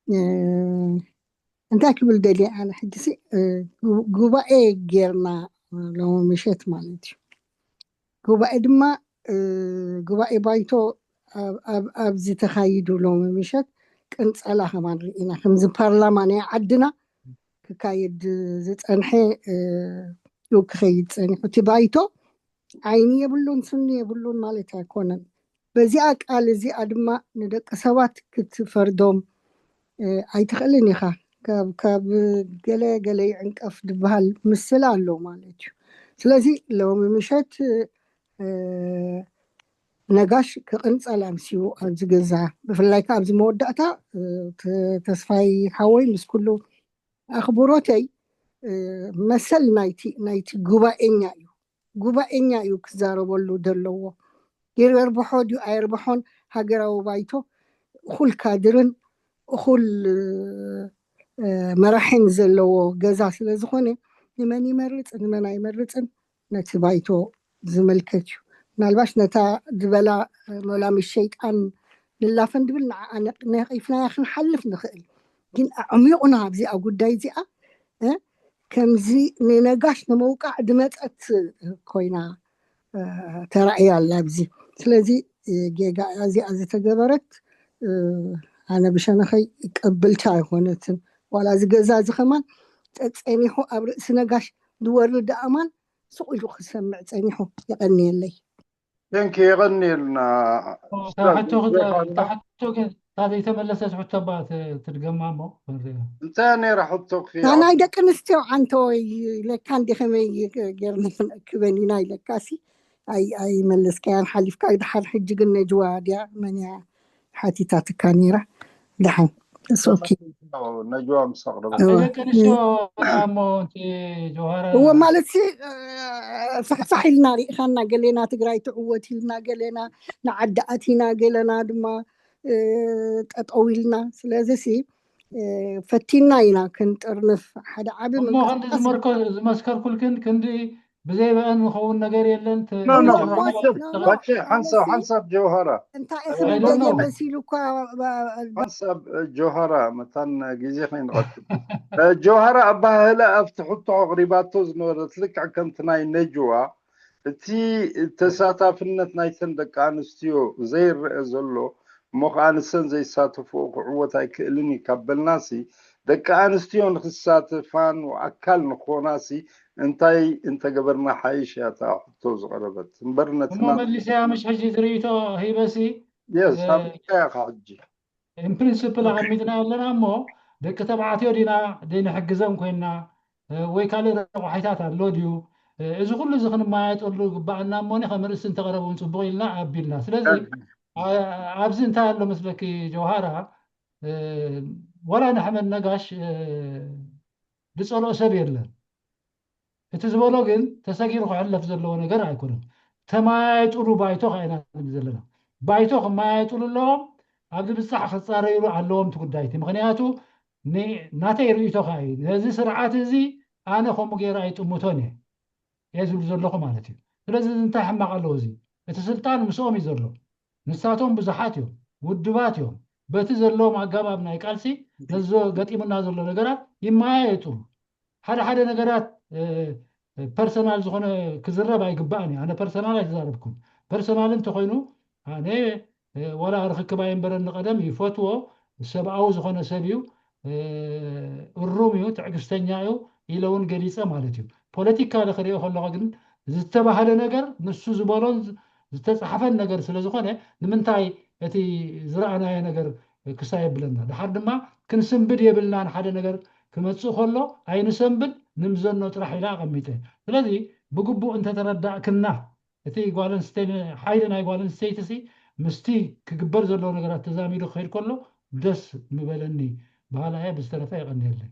እ፣ እንታይ ክብል ደልየ ኣነ ሕጂ ሲ፣ እ፣ ጉ- ጉባኤ ጌርና ሎሚ ምሸት ማለት እዩ። ጉባኤ ድማ እ፣ ጉባኤ ባይቶ ኣብ- ኣብ- ኣብዚ ተኻይዱ ሎሚ ምሸት ቅንጸላ ከማን ርኢና። ከምዚ ፓርላማ ናይ ዓድና ክካየድ ዝጸንሐ እ፣ እዩ ክኸይድ ጸኒሑ። እቲ ባይቶ ዓይኒ የብሉን ስኒ የብሉን ማለት ኣይኮነን። በዚኣ ቃል እዚኣ ድማ ንደቂ ሰባት ክትፈርዶም እ፣ ኣይትኽእልን ኢኻ። ካብ ካብ ገለ ገለ ይዕንቀፍ ዝበሃል ምስላ ኣሎ ማለት እዩ። ስለዚ ሎሚ ምሸት እ፣ ነጋሽ ክቕንጸል ኣምስዩ ኣብዚ ገዛ፣ ብፍላይ ከዓ ኣብዚ መወዳእታ እ፣ ተ- ተስፋይ ሓወይ ምስ ኩሉ ኣኽብሮተይ እ፣ መሰል ናይቲ ናይቲ ጉባኤኛ እዩ። ጉባኤኛ እዩ ክዛረበሉ ዘለዎ። ይርብሖ ድዩ ኣይርብሖን ሃገራዊ ባይቶ እኹል ካድርን እኹል እ፣ መራሕን ዘለዎ ገዛ ስለ ዝኾነ ንመን ይመርጽ ንመን ኣይመርጽን ነቲ ባይቶ ዝምልከት እዩ። ምናልባሽ ነታ ዝበላ እ፣ መላምሽ ሸይጣን ንላፈን ድብል ንዓኣ ነቕ- ነቒፍናያ ክንሓልፍ ንኽእል። ግን ኣዕሚቑና ኣብዚኣ ጉዳይ እዚኣ እ፣ ከምዚ ንነጋሽ ንምውቃዕ ዝመፀት ኮይና እ፣ ተራእያ ኣላ ኣብዚ። ስለዚ እ፣ ጌጋ እዚኣ ዝተገበረት እ፣ ኣነ ብሸነኸይ ቅብልቲ ኣይኮነትን። ዋላ እዚ ገዛ እዚ ከማን ፀፀኒሑ ኣብ ርእሲ ነጋሽ ዝወርድ ኣማን ስቕ ኢሉ ክሰምዕ ፀኒሑ። የቐንየለይ። ቴንክ የቐንየልና። እታ ሕቶ ክተ- እታ ሕቶ ግን እታ ዘይተመለሰት ሕቶ ባ ት- ትድገማ እሞ ክንሪኦ። እንታይ ነይራ ሕቶኺ? ናይ ደቂ ኣንስትዮ ዓንተወይ ኢለካ እንዲ ከመይ ጌርና ክንእክበን ኢና ኢለካ ሲ ኣይ ኣይመለስካያን ሓሊፍካ። ድሓር ሕጂ ግን ነጅዋ ድያ መን እያ ሓቲታትካ ነይራ? ድሓን እስ ኦኬ ነጅዋ ምስ ኣቕረበ ናይ ደቂ ኣንስትዮ እሞ እቲ ጆሃራ እዎ ማለት ሲ ፋሕፋሕ ኢልና ርኢኻና ገሌና ትግራይ ትዕወት ኢልና ገሌና ንዓዲ ኣቲና ገለና ድማ እ፣ ጠጠው ኢልና ስለዚ ሲ እ፣ ፈቲና ኢና ክንጥርንፍ ሓደ ዓቢ እሞ ክንዲ ምንቅስቃስ ዝመርከ- ዝመስከርኩልክን ክንዲ ብዘይ በአን ዝኸውን ነገር የለን ተ- ኖ ኖ እሞ- ባቸ ኖ፣ ኖ፣ ባቸ ሓንሳብ ማለት ሓንሳብ ጀውሃራ እንታይ I እኽብል don't ደልየ know. መሲሉ እኳ ባ- ሓንሳብ ጀውሃራ መታን ግዜ ከይንቐትል ጀውሃራ ኣባህላ ኣብቲ ሕቶ ኣቕሪባቶ ዝነበረት ልክዕ ከምቲ ናይ ነጅዋ እቲ ተሳታፍነት ናይተን ደቂ ኣንስትዮ ዘይረአ ዘሎ እሞ ከዓ ንሰን ዘይሳተፍኦ ክዕወት ኣይክእልን እዩ ካብ በልናሲ ደቂ ኣንስትዮ ንክሳተፋን ኣካል ንክኾናሲ እንታይ እንተገበርና ሓይሽ እያ እታ ሕቶ ዝቐረበት እምበር ነቲ እሞ መሊሰያ ምሽ ሕጂ ዝርእቶ ሂበሲ የስ እ- ኣብያ ኢኻ ሕጂ in principle ኣቐሚጥና ኣለና እሞ ደቂ ተባዕትዮ ዲና ደይንሕግዘም ኮይና እ፣ ወይ ካልእ ረቋሒታት ኣሎ ድዩ እ፣ እዚ ኩሉ እዚ ክንመያየጠሉ ግባኣና እሞኒ ከም ርእሲ እንተቐረቡ እውን ፅቡቕ ኢልና ኣቢልና ስለዚ ኣ- ኣብዚ እንታይ ኣሎ መስለኪ ጀውሃራ እ፣ ወላ ንሕመድ ነጋሽ እ፣ ዝፀልኦ ሰብ የለን እቲ ዝበሎ ግን ተሰጊሩ ክሕለፍ ዘለዎ ነገር ኣይኮነን ተመያየጥሉ ባይቶ ከዓይና ዘለና ባይቶ ክመያየጥሉ ኣለዎም ኣብዚ ብፃሕ ክፃረይሉ ኣለዎም እቲ ጉዳይቲ ምክንያቱ ን- ናተይ ርእይቶ ከዓ እዩ ነዚ ስርዓት እዚ ኣነ ከምኡ ገይረ ኣይጥምቶን እየ እየ ዝብል ዘለኹ ማለት እዩ ስለዚ እንታይ ሕማቕ ኣለዎ እዚ እቲ ስልጣን ምስኦም እዩ ዘሎ ንሳቶም ብዙሓት እዮም ውድባት እዮም በቲ ዘለዎም ኣገባብ ናይ ቃልሲ ነዚ ገጢሙና ዘሎ ነገራት ይመያየጡ ሓደ ሓደ ነገራት ፐርሰናል ዝኾነ ክዝረብ ኣይግባእን እዩ ኣነ ፐርሰናል ኣይተዛረብኩም ፐርሰናል እንተኮይኑ ኣነ እ፣ ዋላ ርክክብ ኣይንበረኒ ቀደም ይፈትዎ ሰብኣዊ ዝኾነ ሰብ እዩ እ፣ እሩም እዩ ትዕግስተኛ እዩ ኢለ እውን ገሊፀ ማለት እዩ ፖለቲካ ክሪኦ ከለኹ ግን ዝተባህለ ነገር ንሱ ዝበሎን ዝ- ዝተፃሓፈን ነገር ስለ ዝኾነ ንምንታይ እቲ ዝረኣናዮ ነገር ክሳይ የብለና ድሓር ድማ ክንስንብድ የብልናን ሓደ ነገር ክመፅእ ከሎ ኣይንሰንብድ ንምዘኖ ጥራሕ ኢላ ኣቐሚጠ። ስለዚ ብግቡእ እንተተረዳእክና፣ እቲ ጓል ኣንስተይቲ፣ ሓይሊ ናይ ጓል ኣንስተይቲ ሲ ምስቲ ክግበር ዘለዎ ነገራት ተዛሚዱ ክኸይድ ከሎ ደስ ምበለኒ በሃላ እየ። ብዝተረፈ የቐንየለይ።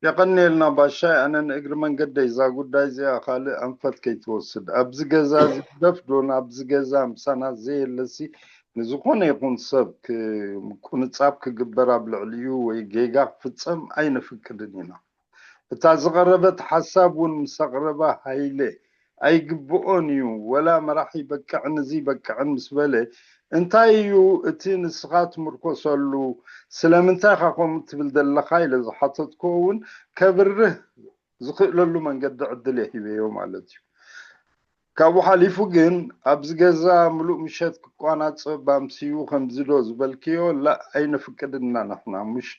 የቐንየልና ባሻይ። ኣነ ንእግሪ መንገደይ እዛ ጉዳይ እዚኣ ካልእ ኣንፈት ከይትወስድ፣ ኣብዚ ገዛ እዚ ግደፍ ዶ ናብዚ ገዛ ምሳና ዘየለሲ ንዝኾነ ይኹን ሰብ ክ- ምቁንጻብ ክግበር ኣብ ልዕሊኡ ወይ ጌጋ ክፍጸም ኣይነፍቅድን ኢና። እታ ዝቐረበት ሓሳብ እውን ምስ ኣቕረባ ሃይለ ኣይግብኦን እዩ፣ ወላ መራሒ በቅዕን እዚ በቅዕን ምስ በለ እንታይ እዩ እቲ ንስኻ ትምርኮሰሉ? ስለምንታይ ኢኻ ከምኡ ትብል ዘለኻ? ኢለ ዝሓተትክዎ እውን ከብርህ ዝኽእለሉ መንገዲ ዕድል እየ ሂበዮ ማለት እዩ። ካብኡ ሓሊፉ ግን ኣብዚ ገዛ ምሉእ ምሸት ክቋናፀብ ኣምስዩ ከምዚ ዶ ዝበልክዮ ላ ኣይነፍቅድና ንሕና ሙሽ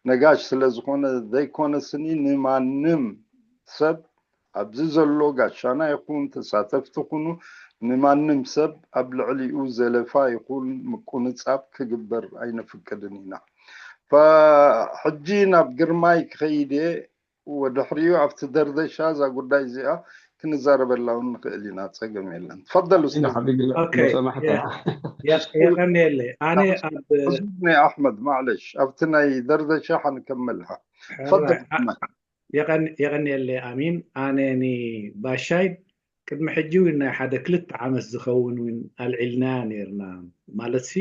ነጋሽ ስለ ዝኾነ ዘይኮነ ስኒ ንማንም ሰብ ኣብዚ ዘሎ ጋሻና ይኹን ተሳተፍቲ ኩኑ ንማንም ሰብ ኣብ ልዕሊኡ ዘለፋ ይኹን ምቁንጻብ ክግበር ኣይነፍቅድን ኢና። ሕጂ ናብ ግርማይ ክኸይድ እየ። ወድሕሪኡ ኣብቲ ደርደሻ እዛ ጉዳይ እዚኣ ክንዛረበላ እውን ንኽእል ኢና፣ ፀገም የለን። ትፈደሉ የቀንየለይ። ኣነ ናይ ኣሕመድ ማዕለሽ ኣብቲ ናይ ደርደሻ ሓንከመልሃ። የቀንየለይ ኣሚን። ኣነ ንባሻይ ቅድሚ ሕጂ እውን ናይ ሓደ ክልተ ዓመት ዝኸውን እውን ኣልዒልና ነርና። ማለት ሲ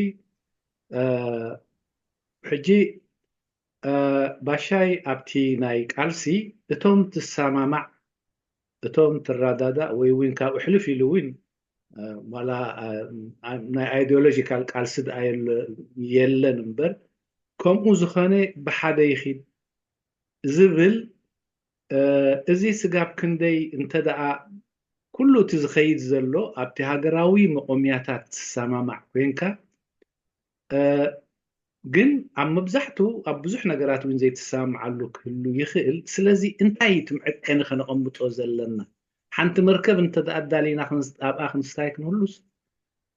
ሕጂ ባሻይ ኣብቲ ናይ ቃልሲ እቶም ትሰማማዕ እቶም ትረዳዳእ ወይ እውን ካብኡ ሕልፍ ኢሉ እውን ዋላ ናይ ኣይዲዮሎጂካል ቃልሲ ደኣ የለን እምበር ከምኡ ዝኾነ ብሓደ ይኺድ ዝብል እዚ ስጋብ ክንደይ እንተ ደኣ ኩሉ እቲ ዝኸይድ ዘሎ ኣብቲ ሃገራዊ መቆምያታት ትሰማማዕ ኮይንካ ግን ኣብ መብዛሕትኡ ኣብ ብዙሕ ነገራት እውን ዘይትሰማምዓሉ ክህሉ ይኽእል። ስለዚ እንታይ እዩ እቲ መዐቀኒ ከነቐምጦ ዘለና? ሓንቲ መርከብ እንተ ኣዳሊና ኣብኣ ክንስታይ ክንህሉስ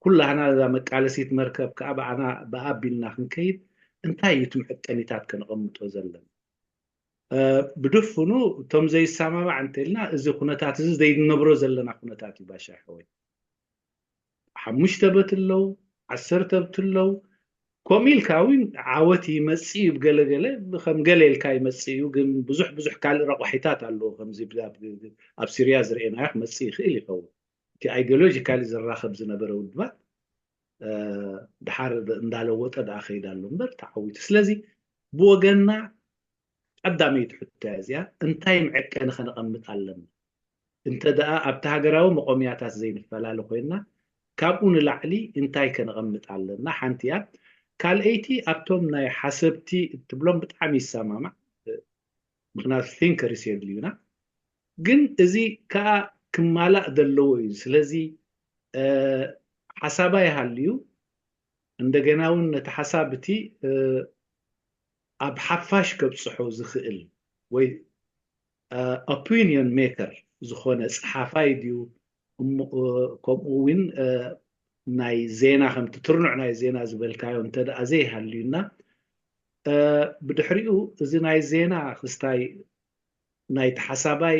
ኩላህና እዛ መቃለሲት መርከብ ከዓ ብኣና ብኣቢልና ክንከይድ እንታይ እዩ እቲ መዐቀኒታት ከነቐምጦ ዘለና? ብድፍኑ እቶም ዘይሰማማዕ እንተልና እዚ ኩነታት እዚ ዘይንነብሮ ዘለና ኩነታት እዩ ባሻ ሕወይ። ሓሙሽተ በት ኣለዉ፣ ዓሰርተ በት ኣለዉ። ከምኡ ኢልካ እውን ዓወት ይመፅእ እዩ ብገለገለ ከም ገለ ኢልካ ይመፅእ እዩ ግን ብዙሕ ብዙሕ ካልእ ረቋሒታት ኣለዎ ከምዚ ኣብ ሲርያ ዝርኤናዮ ክመፅእ ይኽእል ይኸውን። እቲ ኣይዲዮሎጂካሊ ዝራኸብ ዝነበረ ውድባት ድሓር እንዳለወጠ ደኣ ከይድ ኣሎ እምበር ተዓዊቱ ስለዚ ብወገንና ቀዳመይቲ ሕቶ እያ እዚኣ እንታይ መዐቀኒ ከነቐምጥ ኣለና እንተ ደኣ ኣብቲ ሃገራዊ መቆምያታት ዘይንፈላለ ኮይንና ካብኡ ንላዕሊ እንታይ ከነቐምጥ ኣለና ሓንቲ እያ ካልኣይቲ ኣብቶም ናይ ሓሰብቲ እትብሎም ብጣዕሚ ይሰማማዕ ምክንያቱ ቲንከርስ የድልዩና ግን እዚ ከዓ ክማላእ ዘለዎ እዩ ስለዚ ሓሳባ ይሃልዩ እንደገና እውን ነቲ ሓሳብ እቲ ኣብ ሓፋሽ ከብፅሖ ዝኽእል ወይ ኦፒኒዮን ሜከር ዝኾነ ፀሓፋይ ድዩ ከምኡ እውን ናይ ዜና ከምቲ ትርኑዕ ናይ ዜና ዝበልካዮ እንተ ደኣ ዘይሃልዩና ብድሕሪኡ እዚ ናይ ዜና ክስታይ ናይቲ ሓሳባይ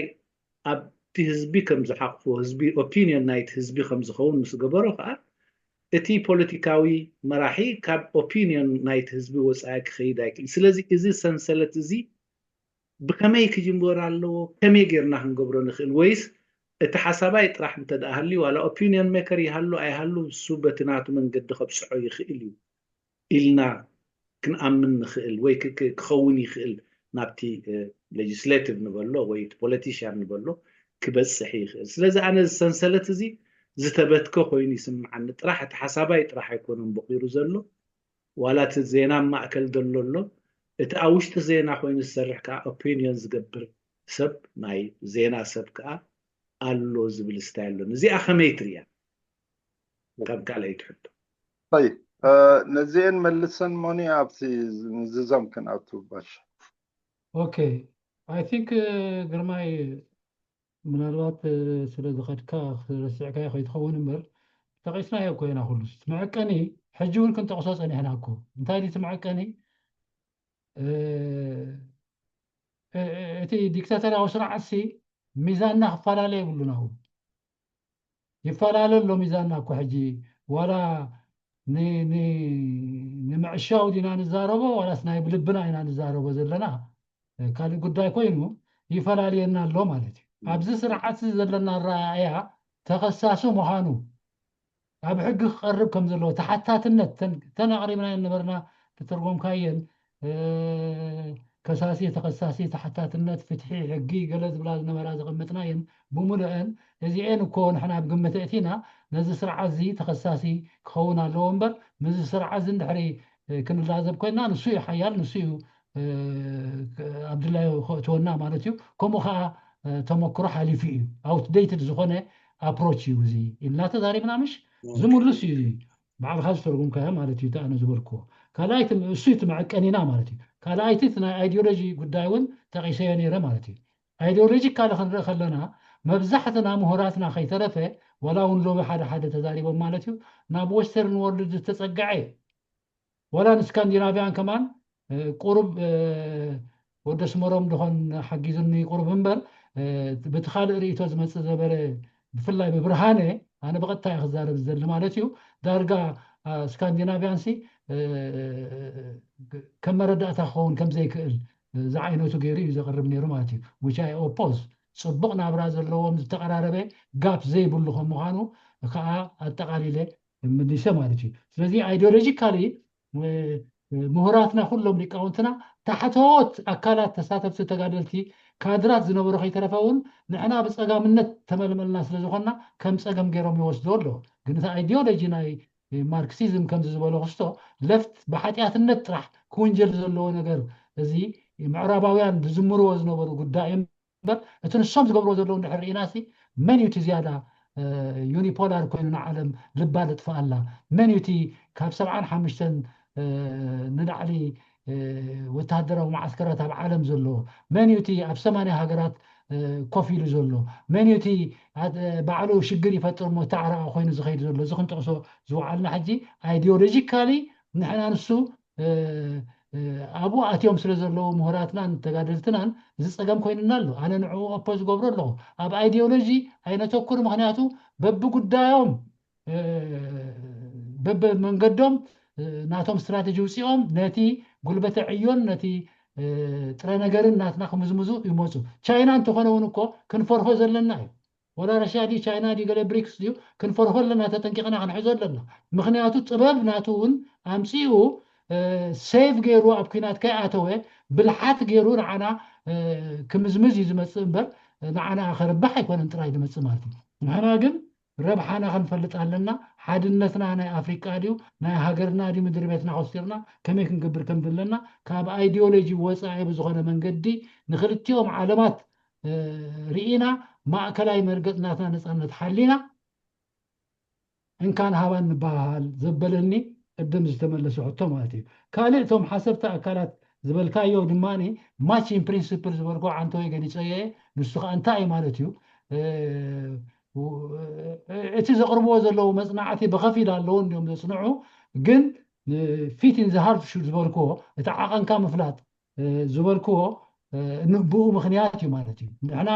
ኣብቲ ህዝቢ ከም ዝሓቕፎ ህዝቢ ኦፒኒዮን ናይቲ ህዝቢ ከም ዝኸውን ምስ ገበሮ ከዓ እቲ ፖለቲካዊ መራሒ ካብ ኦፒኒዮን ናይቲ ህዝቢ ወፃኢ ክኸይድ ኣይክእል ስለዚ እዚ ሰንሰለት እዚ ብከመይ ክጅምር ኣለዎ ከመይ ጌርና ክንገብሮ ንኽእል ወይስ እቲ ሓሳባይ ጥራሕ እንተ ደኣ ሃልዩ ዋላ ኦፒኒዮን ሜከር ይሃሉ ኣይሃሉ እሱ በቲ ናቱ መንገዲ ከብፅሖ ይኽእል እዩ ኢልና ክንኣምን ንኽእል ወይ ክኸውን ይኽእል ናብቲ ሌጅስሌቲቭ ንበሎ ወይ ፖለቲሽያን ንበሎ ክበፅሕ ይኽእል ስለዚ ኣነ እዚ ሰንሰለት እዚ ዝተበትከ ኮይኑ ይስምዓኒ ጥራሕ እቲ ሓሳባይ ጥራሕ ኣይኮነን በቂሩ ዘሎ ዋላ እቲ ዜና ማእከል ዘሎ ኣሎ እቲ ኣብ ውሽጢ ዜና ኮይኑ ዝሰርሕ ከዓ ኦፒኒዮን ዝገብር ሰብ ናይ ዜና ሰብ ከዓ ኣሎ ዝብል ስታይ ኣሎ እዚኣ ከመይ ትርያ ካብ ካልኣይ ትሕቶ ነዚአን መልሰን ሞኒ ኣብቲ ምዝዛም ክንኣቱ ባሻ ኦኬ ኣይ ቲንክ ግርማይ ምናልባት ስለ ዝኸድካ ረሲዕካዮ ከይትኸውን እምበር ጠቂስናዮ እኮ ኢና ኩሉ እቲ መዐቀኒ ሕጂ እውን ክንጠቅሶ ፀኒሕና እኮ እንታይ ድዩ እቲ መዐቀኒ እቲ ዲክታተርያዊ ስርዓት ሲ ሚዛንና ክፈላለ የብሉን። ኣብኡ ይፈላለ ኣሎ ሚዛንና እኮ። ሕጂ ዋላ ን- ን- ንምዕሻው ዲና ንዛረቦ፣ ዋላስ ናይ ብልብና ኢና ንዛረቦ ዘለና፣ ካልእ ጉዳይ ኮይኑ፣ ይፈላልየና ኣሎ ማለት እዩ። ኣብዚ ስርዓት እዚ ዘለና ኣረኣእያ ተኸሳሲ ምዃኑ፣ ኣብ ሕጊ ክቐርብ ከም ዘለዎ፣ ተሓታትነት፣ ተን- ተን ኣቕሪብናየን ነበርና፣ ዝተርጎምካየን፣ እ፣ ከሳሲ፣ ተኸሳሲ፣ ተሓታትነት፣ ፍትሒ፣ ሕጊ፣ ገለ ዝብላ ዝነበራ ዘቐመጥናየን ብምሉአን፣ እዚኤን እኮ ንሕና ኣብ ግምት እቲና፣ ነዚ ስርዓት እዚ ተኸሳሲ ክኸውን ኣለዎ እምበር፣ ምስዚ ስርዓት እዚ እንድሕሪ፣ እ፣ ክንላዘብ ኮይንና፣ ንሱ እዩ ሓያል፣ ንሱ እዩ፣ እ፣ ክ- ኣብ ድላዩ ከእትወና ማለት እዩ። ከምኡ ከዓ፣ እ፣ ተመክሮ ሓሊፉ እዩ። ኣውትዴትድ ዝኾነ ኣፕሮች እዩ እዚ ኢልና ተዛሪብና፣ ምሽ ዝምልስ እዩ። እዚ ባዕልካ ዝተርጉምካዮ ማለት እዩ፣ እቲ ኣነ ዝበልክዎ። ካልኣይቲ እሱ እቲ መዐቀኒና ማለት እዩ። ካልኣይቲ እቲ ናይ ኣይዲዮሎጂ ጉዳይ እውን ጠቂሰዮ ነይረ ማለት እዩ። ኣይዲዮሎጂካሊ ክንርኢ ከለና፣ መብዛሕትና ምሁራትና ከይተረፈ፣ ዋላ እውን ሎሚ ሓደ ሓደ ተዛሪቦም ማለት እዩ፣ ናብ ወስተርን ወርልድ ዝተጸግዐ፣ ዋላ ንስካንዲናቪያን ከማን፣ እ፣ ቁሩብ፣ እ፣ ወደ ስመሮም ድኾን ሓጊዙኒ ቁሩብ እምበር፣ እ፣ በቲ ካልእ ርእይቶ ዝመጽእ ዘበረ፣ ብፍላይ ብብርሃነ፣ ኣነ ብቐጥታ እየ ክዛረብ ዝደሊ ማለት እዩ። ዳርጋ፣ እ፣ ስካንዲናቪያንሲ፣ እ፣ ከም መረዳእታ ክኸውን ከም ዘይክእል፣ እ፣ ዝዓይነቱ ገይሩ እዩ ዘቕርብ ነይሩ ማለት እዩ። which I oppose። ጽቡቕ ናብራ ዘለዎም፣ ዝተቐራረበ ጋፕ ዘይብሉ ከም ምዃኑ ከዓ ኣጠቓሊለ ምሊሰ ማለት እዩ። ስለዚ ኣይዲዮሎጂካሊ፣ እ፣ እ፣ ምሁራትና ኩሎም ሊቃውንትና ታሕተዎት ኣካላት ተሳተፍቲ ተጋደልቲ ካድራት ዝነበሩ ከይተረፈ እውን ንሕና ብጸጋምነት ተመልመልና ስለ ዝኾንና ከም ጸገም ገይሮም ይወስዶ ኣለዉ። ግን እቲ ኣይዲዮሎጂ ናይ ማርክሲዝም ከምዚ ዝበሎ ክስቶ ለፍት ብሓጢኣትነት ጥራሕ ክውንጀል ዘለዎ ነገር እዚ ምዕራባውያን ዝዝምርዎ ዝነበሩ ጉዳይ እምበር እቲ ንሶም ዝገብርዎ ዘለዉ እንድሕር ርኢናሲ መን እዩ እቲ ዝያዳ ዩኒፖላር ኮይኑ ንዓለም ልባ ዘጥፍኣላ? መን እዩ እቲ ካብ ሰብዓን ሓሙሽተን ንላዕሊ ወተሃደራዊ መዓስከራት ኣብ ዓለም ዘለዎ? መን እዩ እቲ ኣብ ሰማንያ ሃገራት ኮፍ ኢሉ ዘሎ? መን እዩ እቲ ባዕሉ ሽግር ይፈጥር እሞ ተዓራቒ ኮይኑ ዝኸይድ ዘሎ? እዚ ክንጠቕሶ ዝወዓልና ሕጂ ኣይዲዮሎጂካሊ ንሕና ንሱ ኣብኡ ኣትዮም ስለ ዘለዉ ምሁራትናን ተጋደልትናን እዚ ጸገም ኮይኑና ኣሎ። ኣነ ንዕኡ ኦፖዝ ዝገብሮ ኣለኹ። ኣብ ኣይዲዮሎጂ ኣይነተኩር፣ ምኽንያቱ በብጉዳዮም በብመንገዶም ናቶም ስትራተጂ ውፅኦም ነቲ ጉልበተ ዕዮን ነቲ ጥረ ነገርን ናትና ክምዝምዙ ይመፁ። ቻይና እንተኾነ እውን እኮ ክንፈርሆ ዘለና እዩ። ወላ ራሽያ ድዩ ቻይና ድዩ ገለ ብሪክስ ድዩ ክንፈርሆ ኣለና፣ ተጠንቂቕና ክንሕዞ ኣለና። ምኽንያቱ ጥበብ ናቱ እውን ኣምፂኡ ሴቭ ገይሩ ኣብ ኩናት ከይኣተወ ብልሓት ገይሩ ንዓና ክምዝምዝ እዩ ዝመፅእ እምበር ንዓና ከርብሕ ኣይኮነን ጥራይ ዝመፅእ ማለት እዩ። ንሕና ግን ረብሓና ክንፈልጥ ኣለና። ሓድነትና ናይ ኣፍሪቃ ድዩ ናይ ሃገርና ድዩ ምድሪ ቤትና ኮስቲርና ከመይ ክንገብር ከም ዘለና ካብ ኣይዲዮሎጂ ወፃኢ ብዝኾነ መንገዲ ንክልቲኦም ዓለማት ርኢና ማእከላይ መርገጽ ናትና ነጻነት ሓሊና እንካን ሃባን ንበሃሃል ዘበለኒ ቅድም ዝተመለሰ ሕቶ ማለት እዩ። ካልእ እቶም ሓሰብቲ ኣካላት ዝበልካዮ ድማ ማቺንግ ፕሪንስፕል ዝበልኮ ዓንተወይ ገሊጸዮ እየ። ንሱ ከዓ እንታይ እዩ ማለት እዩ? እቲ ዘቕርብዎ ዘለዉ መጽናዕቲ ብኸፊል ኣለዉ እንዲዮም ዘጽንዑ፣ ግን ፊት ኢን ዘ ሃርት ሹድ ዝበልክዎ እቲ ዓቐንካ ምፍላጥ ዝበልክዎ ብኡ ምኽንያት እዩ ማለት እዩ። ንሕና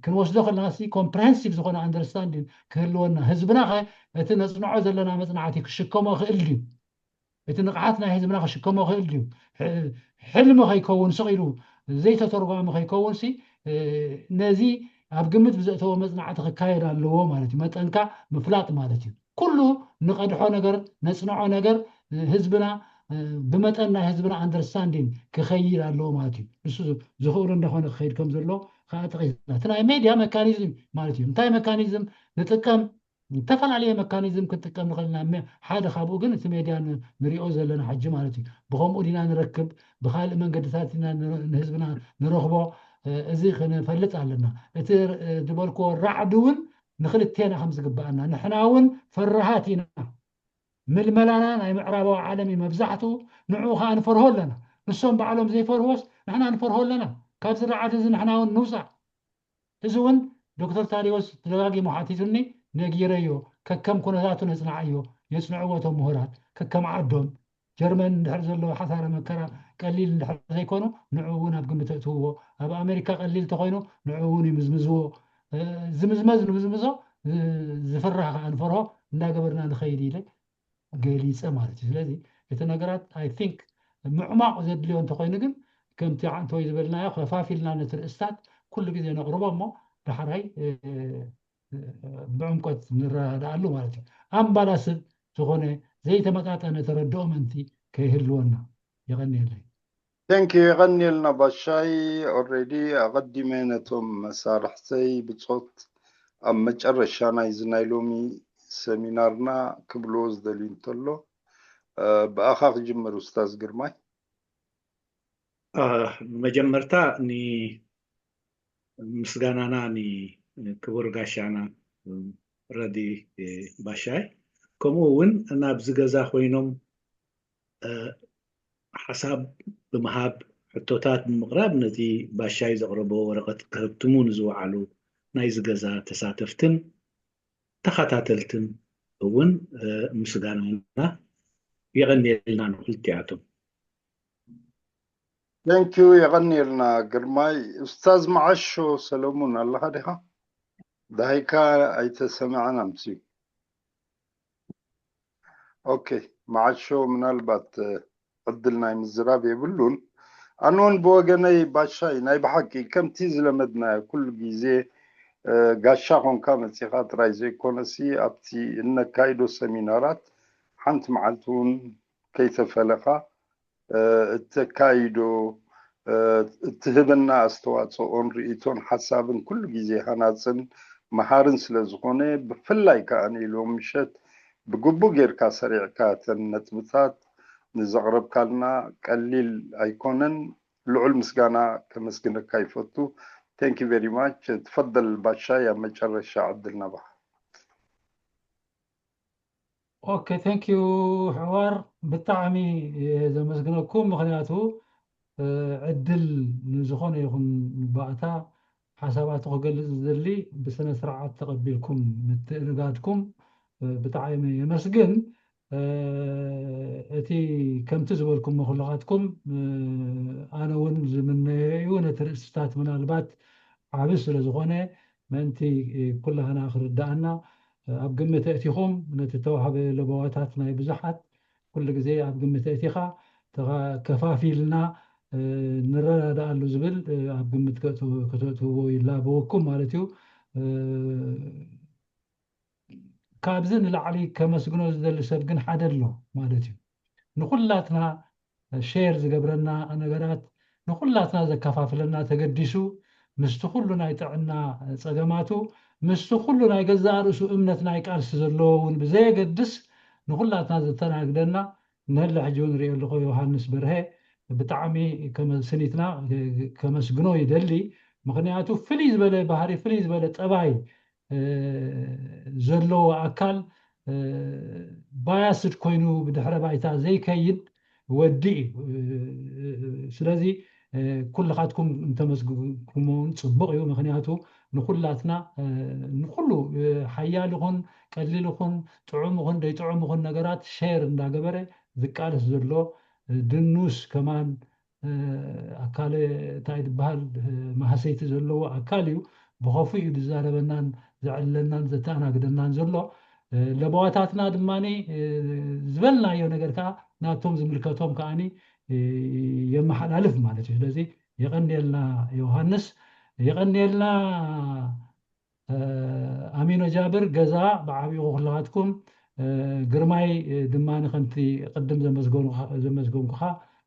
ክንወስዶ ከለና ሲ ኮምፕሬሄንሲቭ ዝኾነ ኣንደርስታንዲንግ ክህልወና፣ ህዝብና ኸ እቲ ነፅንዖ ዘለና መፅናዕቲ ክሽከሞ ክእል ድዩ? እቲ ንቕሓት ናይ ህዝብና ክሽከሞ ክእል ድዩ? ሕልሚ ከይከውን ስቕ ኢሉ ዘይተተርጓሚ ከይከውን ሲ ነዚ ኣብ ግምት ብዘእተዎ መፅናዕቲ ክካየድ ኣለዎ ማለት እዩ። መጠንካ ምፍላጥ ማለት እዩ። ኩሉ ንቐድሖ ነገር ነፅንዖ ነገር ህዝብና ብመጠን ናይ ህዝብና ኣንደርስታንዲንግ ክኸይድ ኣለዎ ማለት እዩ። ንሱ ዝኽእሉ እንዳኾነ ክኸይድ ከም ዘሎ ከዓ ጠቒስና። እቲ ናይ ሜድያ መካኒዝም ማለት እዩ። እንታይ መካኒዝም ንጥቀም? ዝተፈላለየ መካኒዝም ክንጥቀም ንኽእል ኢና። ሓደ ካብኡ ግን እቲ ሜድያ ንሪኦ ዘለና ሕጂ ማለት እዩ። ብኸምኡ ዲና ንረክብ፣ ብኻልእ መንገድታት ኢና ንህዝብና ንረኽቦ። እዚ ክንፈልጥ ኣለና። እቲ ዝበልክዎ ራዕዲ እውን ንክልቴና ከም ዝግባኣና። ንሕና እውን ፈራሃት ኢና። ምልመላና ናይ ምዕራባዊ ዓለም እዩ መብዛሕትኡ። ንዕኡ ከዓ ንፈርሆ ኣለና። ንሶም ባዕሎም ዘይፈርሆስ ንሕና ንፈርሆ ኣለና። ካብዚ ራዕዲ እዚ ንሕና እውን ንውፃእ። እዚ እውን ዶክተር ታዲዎስ ተደጋጊሙ ሓቲቱኒ፣ ነጊረዮ። ከከም ኩነታቱ ነፅናዓዮ፣ የፅንዕዎ እቶም ምሁራት ከከም ዓዶም። ጀርመን እንድሕር ዘሎ ሓሳረ መከራ ቀሊል እንድሕር ዘይኮኑ ንዕኡ እውን ኣብ ግምት እትውዎ፣ ኣብ ኣሜሪካ ቀሊል ተኮይኑ ንዕኡ እውን ይምዝምዝዎ። ዝምዝመዝ ንምዝምዞ፣ ዝፍራህ ከዓ ንፈርሆ እንዳገበርና ንኸይድ ኢለ ገሊፀ ማለት እዩ። ስለዚ እቲ ነገራት I think ምዕማቕ ዘድልዮ እንተኮይኑ ግን ከምቲ ዓንተወይ ዝበልናዮ ከፋፊልና ነቲ ርእስታት ኩሉ ግዜ ነቕርቦ እሞ ዳሕራይ ብዕምቆት ንረዳኣሉ ማለት እዩ። ኣምባላስብ ዝኾነ ዘይተመጣጠነ ተረድኦ ምእንቲ ከይህልወና። የቐንየለይ። Thank you። የቐንየልና ባሻይ። Already ኣቐዲመ ነቶም መሳርሕተይ ብጾት ኣብ መጨረሻ ናይዚ ናይ ሎሚ ሰሚናርና ክብልዎ ዝደልዩ እንተሎ ብኣኻ ክጅምር ኡስታዝ ግርማይ። ብመጀመርታ ንምስጋናና ንክቡር ጋሻና ረዲ ባሻይ፣ ከምኡ እውን ናብዚ ገዛ ኮይኖም ሓሳብ ብምሃብ፣ ሕቶታት ብምቕራብ፣ ነቲ ባሻይ ዘቕረቦ ወረቐት ከህብትሙ ንዝወዓሉ ናይዚ ገዛ ተሳተፍትን ተኸታተልትን እውን ምስጋናና የቐንየልና ንክልቲኣቶም። Thank you። የቐንየልና ግርማይ። ኡስታዝ መዓሾ ሰለሙን ኣለኻ ዲኻ? ዳሂካ ኣይተሰምዐን ኣምስዩ። ኦኬ፣ መዓሾ ምናልባት ዕድል ናይ ምዝራብ የብሉን። ኣነ እውን ብወገነይ ባሻይ ናይ ብሓቂ ከምቲ ዝለመድናዮ ኩሉ ግዜ ጋሻ ኮንካ መፂኻ ጥራይ ዘይኮነሲ ኣብቲ እነካይዶ ሰሚናራት ሓንቲ መዓልቲ እውን ከይተፈለኻ እተካይዶ እትህበና ኣስተዋፅኦን ርእይቶን ሓሳብን ኩሉ ግዜ ሃናፅን መሃርን ስለ ዝኾነ ብፍላይ ከዓ ንኢሎም ምሸት ብግቡእ ጌርካ ሰሪዕካ እተን ነጥብታት ንዘቕረብካልና ቀሊል ኣይኮነን። ልዑል ምስጋና ከመስግነካ ይፈቱ። Thank you very much። ትፈደል ባሻይ ኣብ መጨረሻ ዕድል ናባኻ። Okay, thank you። ሕዋር ብጣዕሚ ዘመስግነኩም፣ ምክንያቱ ዕድል ንዝኾነ ይኹን ባእታ ሓሳባቱ ክገልፅ ዝደሊ ብስነ ስርዓት ተቐቢልኩም ምትእንጋድኩም ብጣዕሚ የመስግን። እቲ ከምቲ ዝበልኩሞ ኩልኻትኩም ኣነ እውን ዝምነዮ እዩ። ነቲ ርእስታት ምናልባት ዓቢ ስለ ዝኾነ ምእንቲ ኩላህና ክርዳኣና ኣብ ግምት እቲኹም ነቲ ተዋህበ ለበዋታት ናይ ብዙሓት ኩሉ ግዜ ኣብ ግምት እቲኻ ከፋፊልና ንረዳዳኣሉ ዝብል ኣብ ግምት ከተእትውዎ ይላበወኩም ማለት እዩ። ካብዚ ንላዕሊ ከመስግኖ ዝደሊ ሰብ ግን ሓደ ኣሎ ማለት እዩ። ንኩላትና ሼር ዝገብረና ነገራት፣ ንኩላትና ዘከፋፍለና ተገዲሱ ምስቲ ኩሉ ናይ ጥዕና ፀገማቱ፣ ምስቲ ኩሉ ናይ ገዛእ ርእሱ እምነት ናይ ቃልሲ ዘለዎ እውን ብዘየገድስ ንኩላትና ዘተናግደና ነለ ሕጂ እውን ሪኦ ኣለኹ ዮሃንስ በርሀ ብጣዕሚ ስኒትና ከመስግኖ ይደሊ። ምክንያቱ ፍልይ ዝበለ ባህሪ፣ ፍልይ ዝበለ ጠባይ ዘለዎ ኣካል ባያስድ ኮይኑ ብድሕረ ባይታ ዘይከይድ ወዲ እዩ። ስለዚ ኩልኻትኩም እንተመስግንኩምውን ፅቡቕ እዩ። ምክንያቱ ንኩላትና ንኩሉ ሓያል ይኹን ቀሊል ይኹን ጥዑም ይኹን ደይጥዑም ይኹን ነገራት ሼር እንዳገበረ ዝቃለስ ዘሎ ድኑስ ከማን ኣካለ እንታይ ዝበሃል ማህሰይቲ ዘለዎ ኣካል እዩ። ብኸፉ እዩ ዝዛረበናን ዘዕልለናን ዘተኣናግደናን ዘሎ። ለበዋታትና ድማ ዝበልናዮ ነገር ከዓ ናብቶም ዝምልከቶም ከዓኒ የመሓላልፍ ማለት እዩ። ስለዚ የቐንየልና ዮሃንስ፣ የቐንየልና ኣሚኖ ጃብር ገዛ ብዓቢኡ ኩልኻትኩም ግርማይ ድማ ከምቲ ቅድም ዘመስገንኩኻ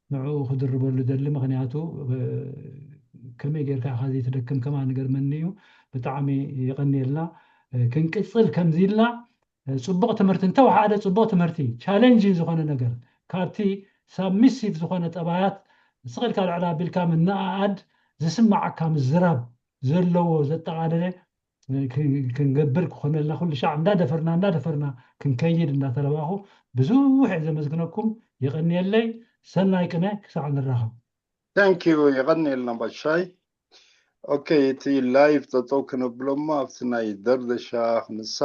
ንዕኡ ክድርበሉ ደሊ ምክንያቱ ከመይ ጌርካ ኢኻ ዘይትደክም ከማ ንገርመኒ እዩ። ብጣዕሚ የቐንየልና። ክንቅፅል ከምዚ ኢልና ፅቡቕ ትምህርቲ እንተወሓደ ፅቡቕ ትምህርቲ ቻሌንጅ ዝኾነ ነገር ካብቲ ሳብሚሲቭ ዝኾነ ጠባያት ስቕ ኢልካ ልዕል ኣቢልካ ምንኣኣድ ዝስማዓካ ምዝራብ ዘለዎ ዘጠቓለለ ክንገብር ክኾነልና ኩሉ ሻዕ እንዳደፈርና እንዳደፈርና ክንከይድ እንዳተለባኹ ብዙሕ እየ ዘመስግነኩም። የቐንየለይ። ሰናይ ቅነ ክሳዕ ንራኸብ። Thank you። የቐንየልና ባሻይ። ኦኬ፣ እቲ ላይቭ ጠጠው ክነብሎ እሞ ኣብቲ ናይ ደርደሻ ክንሳ